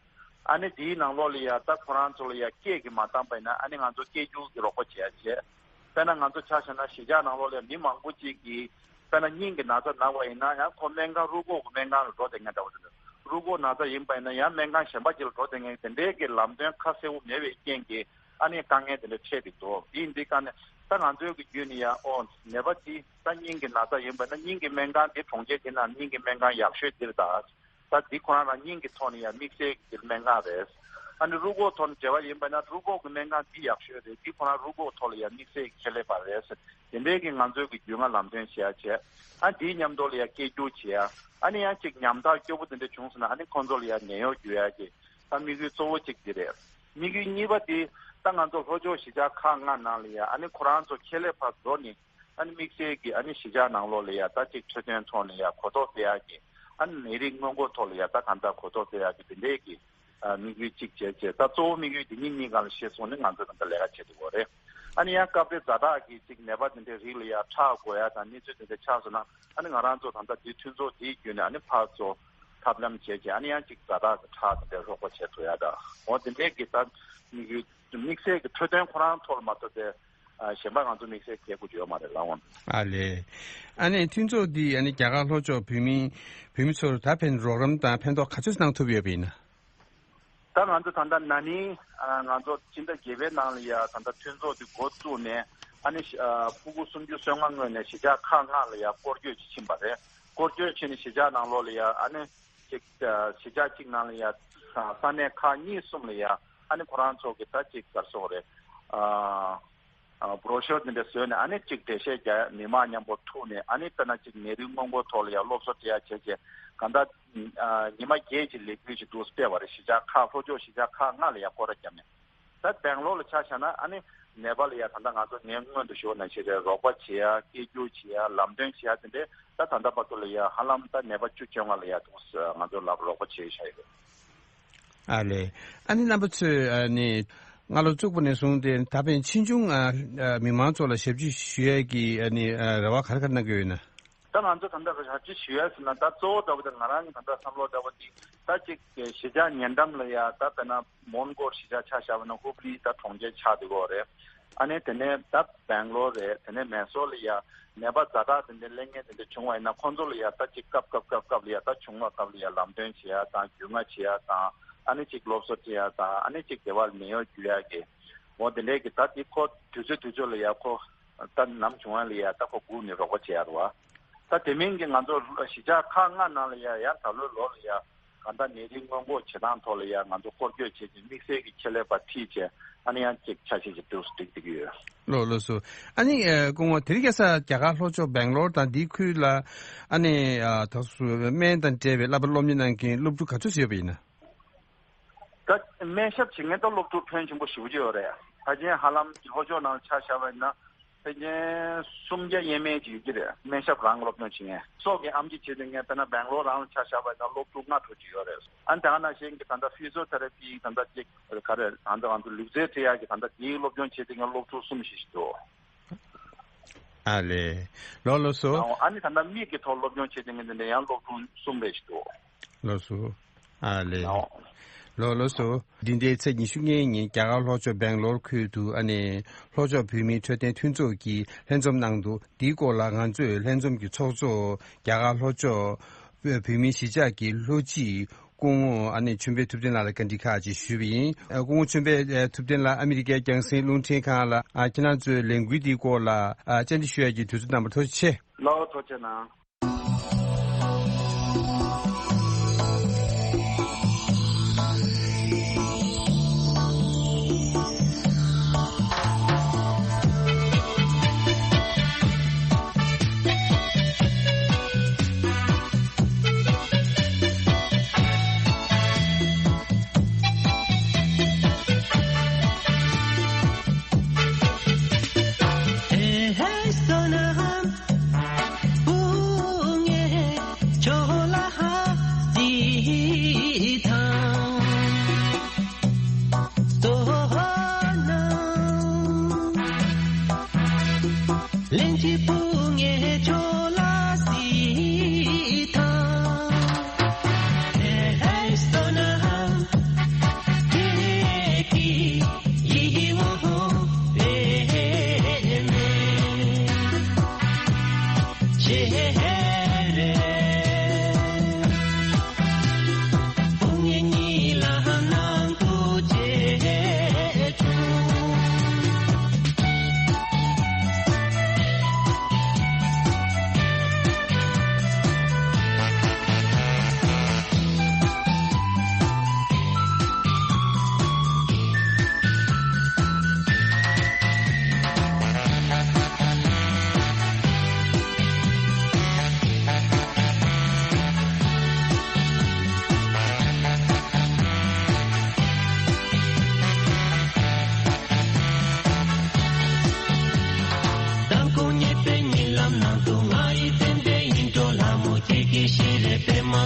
ཨ་ནི་དེའི་ནང་ལོགས་ལ་ཡ་ད་ཁོ་རང་ཚོ་ལ་ཡ་སྐད་ཀྱིས་མ་བཏང་པ་ཡིན་ན་ཨ་ནི་ང་ཚོ་སྐད་སྒྱུར་གྱི་རོགས་པ་བྱེད་ཡ་བྱས། དཔེར་ན་ང་ཚོ་ཆ་བཞག་ན་གཞིས་ཆགས་ནང་ལོགས་ལ་མི་མང་པོ་ཅིག་གིས་དཔེར་ན་སྙིང་གི་ན་ཚ་ན་བ་ཡིན་ན་ཡང་ཁོ་སྨན་ཁང་རུ་ཁོག་གི་སྨན་ཁང་ལ་འགྲོ་བསྡད་མཁན་འདྲ་བོ་རེད། རུ་ཁོག་ན་ཚ་ཡིན་པ་ཡིན་ན་ཡང་སྨན་ཁང་གཞན་པ་ཅིག་ལ་འགྲོ་བསྡད་མཁན་དེ་འདྲའི་གི་ལམ་སྟོན་ཁ་གསལ་བོ་མེད་པའི་རྐྱེན་གྱིས་ཨ་ནི་དཀའ་ངལ་དེ་འདྲ་འཕྲད་བསྡད་འདུག་དེ་ཡིན་དུས་ཀ་ནས་ད་ང་ཚོའི་གི་བརྒྱུད་ནས་ཡང་ཨོ་ནད་པ་དེ་ད་སྙིང་གི་ན་ཚ་ཡིན་པ་ན་སྙིང་གི་སྨན་ཁང་དེ་གྲོང་ཁྱེར་དེ་ནང་སྙིང་གི་སྨན་ཁང་ཡག་ཤོས་དེ་རེད། ད་ད་འདི་ཁོ་རང་རང་སྙིང་གི་ཐོག་ནས་ཡང་དམིགས་བསལ་གྱི་སྨན་ཁང་རེད། ཨ་ནི་རུ་ཁོག་ཐོག་ནས་འབྲེལ་བ་ཡིན་པ་ན་རུ་ཁོག་གི་སྨན་ཁང་འདི་ཡག་ཤོས་རེད། འདི་ཁོ་རང་རུ་ཁོག་ཐོག་ལ་ཡང་དམིགས་བསལ་གྱི་ཆེད་ལས་པ་རེད་ཟེར། དེ་འདྲའི་གི་ང་ཚོའི་གི་རྒྱུས་མངའ་ལམ་སྟོན་བྱེད་ཡ་བྱས། ཨ་འདིའི་མཉམ་དུ་ལ་ཡང་སྐད་སྒྱུར་བྱེད་ཡ། ཨ་ནི་ཡང་ཅིག་ཉམ་ཐག་སྐྱོ་པོ་དེ་འདྲ་བྱུང་སོང་ན་ཨ་ནི་ཁོང་ཚོ་ལ་ཡང་ནད་གཡོག་བརྒྱུད་ཡ་གི་ ད་དམིགས་ཡུལ་གཙོ་བོ་གཅིག་འདི་རེད། དམིགས་ཡུལ་གཉིས་པ་འདི་ད་ང་ཚོ་ལྷོ་ཕྱོགས་གཞིས་ཆགས་ཁག་ལྔ་ནང་ལ་ཡ་ཨ་ནི་ཁོ་རང་ཚོ་ཁྱད་ལས་ཕར་འགྲོ་ནས་ཨ་ནི་དམིགས་བསལ་གྱི་ཨ་ནི་གཞིས་ཆགས་ནང་ལོགས་ལ་ཡ་ད་ཅིག་འཕྲོད་བསྟེན་ཐོག་ནས་ཡ་གོ་རྟོགས་སྤེལ་ཡག་གི་ཨ་ནི་ནད་རིགས་སྔོན་འགོག་ཐོག་ལ་ཡ་ད་གང་ལྟར་གོ་རྟོགས་སྤེལ་ཡག་གི་དེ་འདྲའི་གི་ཨ་དམིགས་ཡུལ་གཅིག་བྱས་བྱས། ད་གཙོ་བོ་དམིགས་ཡུལ་འདི་གཉིས་གཉིས་སྒང་ལ་ཤེས་སོང་ནས་ང་ཚོས་ད་ལྟ་ལས་ཀ་བྱེད་དགོས་རེད། ཨ་ནི་ཡང་སྐབས་རེ་ཛ་དྲག་གི་ཅིག་ནད་པ་དེ་འདྲའི་རིགས་ལ་ཡང་ཁྲག་དགོས་ཡ་དང་གནས་ཚུལ་དེ་འདྲ་ཆགས་སོང་ན་ཨ་ནི་ང་རང་ཚོ་ད་ལྟ་འདི་མཐུན་ཚོགས་འདིའི་བརྒྱུད་ནས་ཨ་ནི་ཕར་ཚུར་ཐབས་ལམ་བྱས་བྱས་ཨ་ནི་ཡང་ཅིག་ཛ་དྲག་གི་ཁྲག་དེ་འདྲ་རོགས་པ་བྱེད་ཐུབ་ཡ་དང་འོ་དེ་འདྲའི་གི་ད་དམིགས་ཡུལ་དམིགས་བསལ་གྱི་འཕྲོད་བསྟེན་ཁོ་རང་ཐོག་ལ་མ་གཏོགས་པའི་ཨ་གཞན་པ་ང་ཚོ་དམིགས་བསལ་གལ་དགོས་ཀྱི་ཡོད་མ་རེད་ལགས་འོང་། ཨ་ལས། ཨ་ནི་མཐུན་ཚོགས་འདིས་ཨ་ནི་རྒྱ་གར་ལྷོ་ཕྱོགས་བོད་མི་བོད་མི་ཚོར་ད་ཕན་རོགས་རམ་དང་ཕན་ཐོགས་ག་ཚོད་གནང་ཐུབ་ཡོད་པ་ཡིན་ན། ད་ང་ཚོ་ད་ལྟ་ན་ནིང་ང་ཚོ་ཕྱི་ཟླ་བརྒྱད་པའི་ནང་ལ་ཡ་ད་ལྟ་མཐུན་ཚོགས་འདི་འགོ་བཙུགས་ནས་ཨ་ནི་ཕྲུ་གུ་སུམ་ཅུ་སོ་ལྔ་ངོས་ནས་གཞིས་ཆགས་ཁག་ལྔ་ལ་ཡ་སྐོར་སྐྱོད་ཅིག་ཕྱིན་པ་རེད། སྐོར་སྐྱོད་ཕྱིན་ནས་གཞིས་ཆགས་ནང་ལོགས་ལ་ཡ་ཨ་ནི་ཅིག་གཞིས་ཆགས་གཅིག་ནང་ལ་ཡ་ས་གནས་ཁག་གཉིས་གསུམ་ལ་ཡ་ཨ་ནི་ཁོ་རང་ཚོ་གི་ད་ཅིག་ག་རེ་ཟེར་དགོས་རེད། ཨ་བྷྲོ་ཤོར་འདི་འདྲ་བཟོས་ནས་ཨ་ནི་གཅིག་འགྲེལ་བཤད་རྒྱག་མི་མང་མཉམ་པོ་ཐུག་ནས་ཨ་ནི་དཔེར་ན་གཅིག་ནད་རིགས་སྔོན་འགོག་ཐོག་ལ་ཡང་སློབ་གསོ་སྤྲད་ཡ་བྱས་བྱས་གང་ལྟར་ཉི་མ་བརྒྱད་ཀྱི་ལས་འགུལ་ཞིག་འདུག་སྤེལ་བ་རེད། གཞིས་ཆགས་ཁག་ལྷོ་ཕྱོགས་གཞིས་ཆགས་ཁག་ལྔ་ལ་ཡང་སྐོར་ར་བརྒྱབ་ནས་ད་སྦེང་ལོར་ལ་ཆ་བཞག་ན་ཨ་ནི་ནད་པ་ལ་ཡང་ད་ལྟ་ང་ཚོ་ངས་སྔོན་དུ་ཞུ་བ་ནང་བཞིན་རེད། རོགས་པ་བྱེད་ཡ་སྐད་སྒྱུར་བྱེད་ཡ་ལམ་སྟོན་བྱེད་ཡ་དེ་འདྲས་ད་ད་ལྟ་བར་དུ་ལ་ཡང་ཧ་ལམ་ད་ནད་པ་བཅུ་བཅོ་ལྔ་ལ་ཡང་འདུག་ང་ཚོ་ལ་རོགས་པ་བྱེད་བཞག་ཡོད། ཨ་ལས། ཨ་ནི་རྣམ་པ་ཚོས་ཨ་ནི་སྔ་ལོ་བཙུགས་པ་ནས་བཟུང་སྟེ་ད་ཕན་ཆེ་ཆུང་ཨ་ཨ་མི་མང་ཚོ་ལ་ཞབས་ཕྱི་ཞུ་ཡས་ཀྱི་ཨ་ནི་ཨ་རེ་བ་ག་རེ་ག་རེ་གནང་གི་ཡོད་ན། ད་ང་ཚོ་ད་ལྟ་ཞབས་ཕྱི་ཞུ་ཡས་ཟེར་ན་ད་གཙོ་བོ་འདྲ་པོ་དེ་ང་རང་གི་ད་ལྟ་བསམ་བློ་འདྲ་པོ་དེ་ད་ཅིག་གཞིས་ཆགས་ཉེ་འགྲམ་ལ་ཡ་ད་དཔེར་ན་མོན་གྷོ་གཞིས་ཆགས་ཆ་བཞག་པ་ན་ཧུབ་ལི་ད་གྲོང་ཁྱེར་ཆགས་བསྡད་ཡོད་རེད། ཨ་ནི་དེ་ནས་ད་སྦེང་ལོར་རེད། དེ་ནས་མེ་སོར་ལ་ཡ་ནད་པ་ཛ་དྲག་དེ་འདྲའི་གླེང་མཁན་དེ་འདྲ་བྱུང་བ་ཡིན་ན་ཁོང་ཚོ་ལ་ཡ་ད་ཅིག་སྐབས་སྐབས་སྐབས་སྐབས་ལ་ཡ་ད་བྱུང་བ་སྐབས་ལ་ཡ་ལམ་སྟོན་བྱེད་ཡ་དང་རྒྱུས་མངའ་བྱེད་ཡ་དང་ཨ་ནི་ཅིག་སློབ་གསོ་སྤྲད་ཡ་དང་ཨ་ནི་ཅིག་སྡེ་བ་ལ་ནད་གཡོག་བསྒྱུར་ཡ་གི་འོ་དེ་འདྲའི་གི་ད་དེ་ཁོ་དུས་ཚོད་དུས་ཚོད་ལ་ཡ་ཁོ་ད་ནམ་བྱུང་བ་ལ་ཡ་ད་ཁོ་སྒུག་ནས་རོགས་པ་བྱེད་ཡ་རེད་བ། ད་དེ་མིན་གྱི་ང་ཚོ་གཞིས་ཆགས་ཁག་ལྔ་ནང་ལ་ཡ་ཡང་ད་ལོའི་ལོ་ལ་ཡ་གང་ལྟར་ནད་རིགས་སྔོན་འགོག་བྱེད་སྟངས་ཐོག་ལ་ཡ་ང་ཚོ་སྐོར་སྐྱོད་བྱས་ཏེ་དམིགས་བསལ་གྱི་ཆེད་ལས་པ་ཁྲིད་བྱས་ཨ་ནི་ཡང་ཅིག་ཆ་ཤས་ཅིག་འདུག་སེ་སྒྲིག་བསྡད་ཀྱི་ཡོད། ལགས་ལགས་སོ། ཨ་ནི་ཨ་སྐུ་ངོ་དེ་རིང་ཁ་སང་རྒྱ་གར་ལྷོ་ཕྱོགས་སྦེང་ལོར་དང་འདིའི་ཁུལ་ལ་ཨ་ནི་ཨ་ད་སུ་སྨན་དང་འབྲེལ་བའི་བསླབ་པ་སློབ་གཉེར་གནང་མཁན་སློབ་ཕྲུག་ག་ཚོད་ཅིག་ཡོད་པ་ཡིན་ན། ད་སྨན་ཞབས་བྱེད་མཁན་ད་སློབ་ཕྲུག་ཕོན་ཆེན་པོ་ཞེ་པོ་ཅིག་ཡོད་རེད། ཕལ་ཆེར་ཧ་ལམ་ལྷོ་ཕྱོགས་ནང་ཆ་བཞག་པ་ཡིན་ན་ཕལ་ཆེར་སུམ་བརྒྱ་ཡས་མས་ཅིག་ཡོད་ཀྱི་རེད། སྨན་ཞབས་རང་སློབ་སྦྱོང་བྱེད་མཁན་སྲོག་གི་ཨེམ་ཆི་བྱེད་མཁན་དཔེར་ན་སྦེང་ལོར་རང་ལ་ཆ་བཞག་པ་ཡིན་ན་སློབ་ཕྲུག་ལྔ་དྲུག་ཅིག་ཡོད་རེད། ཨ་ནི་དེ་ག་ནང་བཞིན་གྱི་ད་ལྟ་ཕི་ཟི་ཡོ་ཐེ་ར་པི་ད་ལྟ་ཅིག་ག་རེ་ད་ལྟ་ང་ཚོ་ལུས་རྩལ་སྤྲད་ཡག་གི་ད་ལྟ་དེའི་སློབ་སྦྱོང་བྱེད་མཁན་སློབ་ཕྲུག་གསུམ་བཞི་ཞིག་འདུག་ཨ་ལས། ལགས་ལགས་སོ། ཨ་ནི་ད་ལྟ་མིག་གི་ཐོག་སློབ་སྦྱོང་བྱེད་མཁན་དེ་འདྲ་ཡང་སློབ་ཕྲུག་གསུམ་རེ་ཞིག་འདུག་ལགས་སོ། ཨ་ལས། ཨོ། ལགས་ལགས་སོ། འདི་ཟླའི་ཚེས་ཉི་ཤུ་ལྔའི་ཉིན་རྒྱ་གར་ལྷོ་ཕྱོགས་སྦེང་ལོར་ཁུལ་དུ་ཨ་ནི་ལྷོ་ཕྱོགས་བོད་མིའི་འཕྲོད་བསྟེན་མཐུན་ཚོགས་ཀྱིས་ལྷན་འཛོམས་གནང་འདུག་འདིའི་སྐོར་ལ་ང་ཚོས་ལྷན་འཛོམས་ཀྱི་ཚོགས་གཙོ་རྒྱ་གར་ལྷོ་ཕྱོགས་བོད་མིའི་གཞིས་ཆགས་ཀྱི་ལྷོ་སྤྱི་སྐུ་ངོ་ཨ་ནི་ཆོས་འཕེལ་ཐུབ་བསྟན་ལགས་ལ་བཀའ་འདྲི་ཁག་ཅིག་ཞུས་པ་ཡིན། ཨ་སྐུ་ངོ་ཆོས་འཕེལ་ཨ་ཐུབ་བསྟན་ལགས་ཨ་མི་རི་ཀའི་རྒྱང་སྲིང་རླུང་འཕྲིན་ཁང་ལ་ཨ་ཁྱེད་རང་ཚོའི་ལས་འགུལ་འདིའི་སྐོར་ལ་ཨ་བཅར་འདྲི་ཞུ་ཡག་གི་དུས་ཚོད་གནང་བར་ཐུགས་རྗེ་ཆེ། ལགས་ཐུགས་རྗེ་གནང་།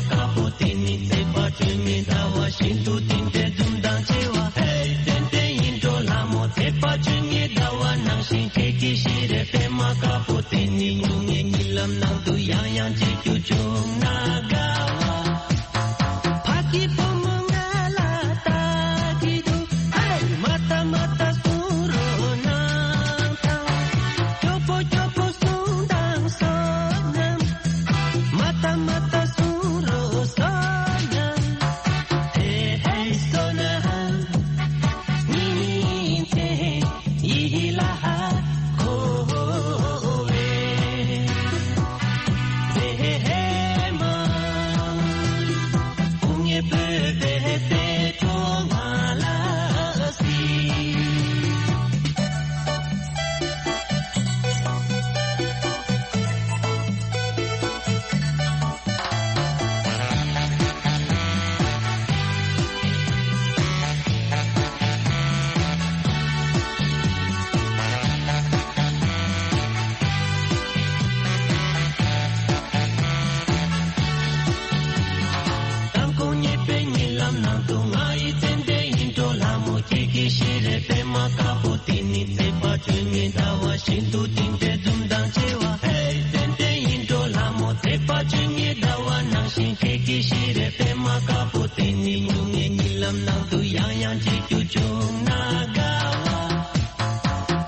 དཀར་པོ་དེ་ནི་ཚེས་པ་བཅོ་ལྔའི་ཟླ་བ་བཞིན་དུ་བསྟན་པའི་འཛུམ་མདངས་ཆེ་བ། ཧེ་ཏན་ཏན་ཡིན་འགྲོ་ལྷ་མོ། ཚེས་པ་བཅོ་ལྔའི་ཟླ་བ་ནང་བཞིན་ཁྱེད་ཀྱི་ཤེས་རབ་པད་མ་དཀར་པོ་དེ་ནི་སྨྱུང་གནས་གཉིད་ལམ་ནང་དུ་ཡང་ཡང་མཇལ་རྒྱུ་བྱུང་ན་དགའ་བ། ཕ་གི་བུ་མོ་ང་ལ་ལྟ་གི་འདུག་ཧེ། མ་ལྟ་མ་ལྟ་གསུང་རོགས་གནང་དང་། སྐྱོ་པོ་སྐྱོ་པོ་གསུང་དང་བསོད་ནམས། མ་ལྟ་མ་ལྟ་གསུང་རོགས་བསོད་ནམས། ཧེ་ཧེ་བསོད་ནམས། ཉིན་མཚན་ཡིད་ལ་འཁོར་བའི་མཛེས་མ། སྐུ་ངལ་བོད་པའི་སྲས་གྲོགས་ང་ལ་གཟིགས། དང་ཁོང་ཉེས་པའི་གཉིད་ལམ་ནང་དུ་ང་ཡི་ཙན་དན་ཡིན་འགྲོ་ལྷ་མོ། ཁྱེད་ཀྱི་ཤེས་རབ་པད་མ་དཀར་པོ་དེ་ནི་ཚེས་པ་བཅོ་ལྔའི་ཟླ་བ་བཞིན་དུ་བསྟན་པའི་འཛུམ་མདངས་ཆེ་བ། ཧེ་ཙན་དན་ཡིན་འགྲོ་ལྷ་མོ། ཚེས་པ་བཅོ་ལྔའི་ཟླ་བ་ནང་བཞིན་ཁྱེད་ཀྱི་ཤེས་རབ་པད་མ་དཀར་པོ་དེ་ནི་སྨྱུང་གནས་གཉིད་ལམ་ནང་དུ་ཡང་ཡང་མཇལ་རྒྱུ་བྱུང་ན་དགའ་བ།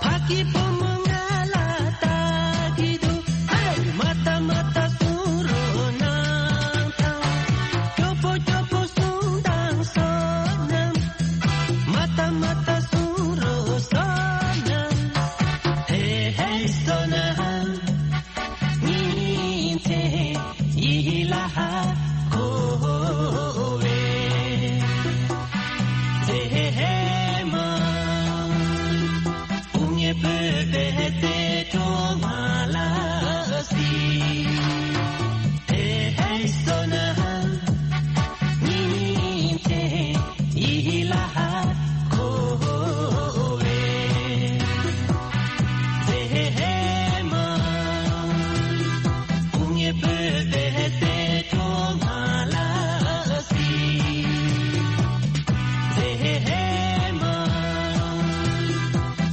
ཕ་གི་བུ་མོ་ང་ལ་ལྟ་གི་འདུག་ཧེ། མ་ལྟ་མ་ལྟ་གསུང་རོགས་གནང་དང་། སྐྱོ་པོ་སྐྱོ་པོ་གསུང་དང་བསོད་ནམས། མ་ལྟ་མ་ལྟ་གསུང་རོགས་བསོད་ནམས། ཧེ་ཧེ་བསོད་ནམས། ཉིན་མཚན་ཡིད་ལ་འཁོར་བའི་མཛེས་མ། སྐུ་ངལ་བོད་པའི་སྲས་གྲོགས་ང་ལ་གཟིགས། ཧེ་ཧེ་བསོད་ནམས། ཉིན་མཚན་ཡིད་ལ་འཁོར་བའི་མཛེས་མ། སྐུ་ངལ་བོད་པའི་སྲས་གྲོགས་ང་ལ་གཟིགས། མཛེས་མ།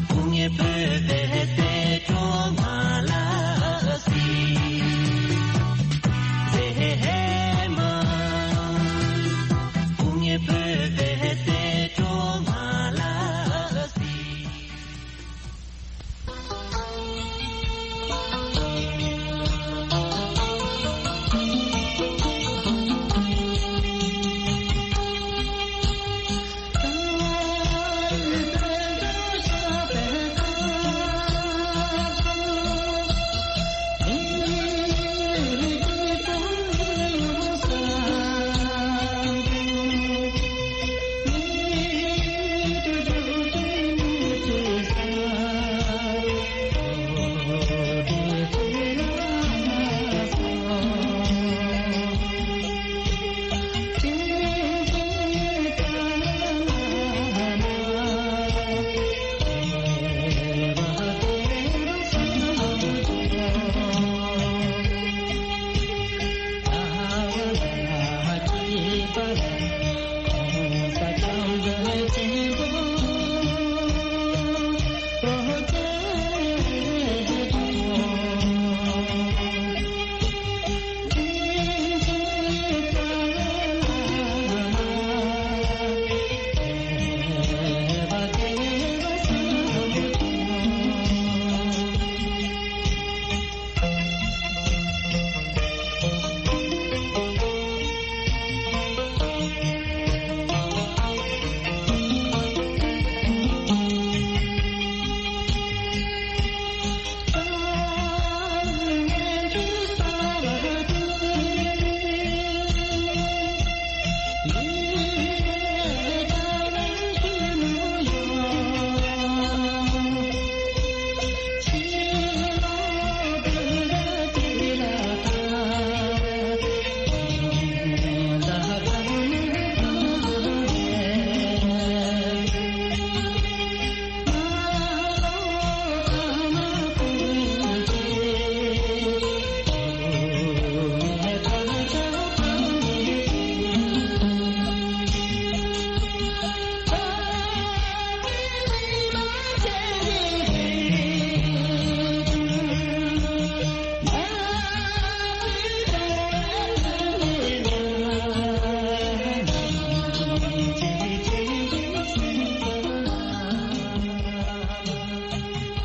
སྐུ་ངལ་བོད་པའི་སྲས་གྲོགས་ང་ལ་གཟིགས། མཛེས་མ། སྐུ་ངལ་བོད་པའི་སྲས་གྲོགས་ང་ལ་གཟིགས།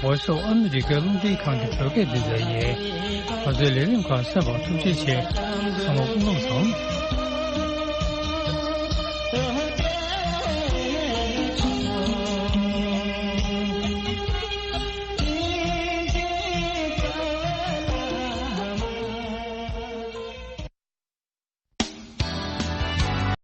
Voice of America རླུང་འཕྲིན་ཁང་གི་བོད་སྐད་སྡེ་ཚན་ཡིན། ང་ཚོའི་ལས་རིམ་ཁག་གསན་པར་ཐུགས་རྗེ་ཆེ། ཚང་མ་སྐུ་ཁམས་བཟང་།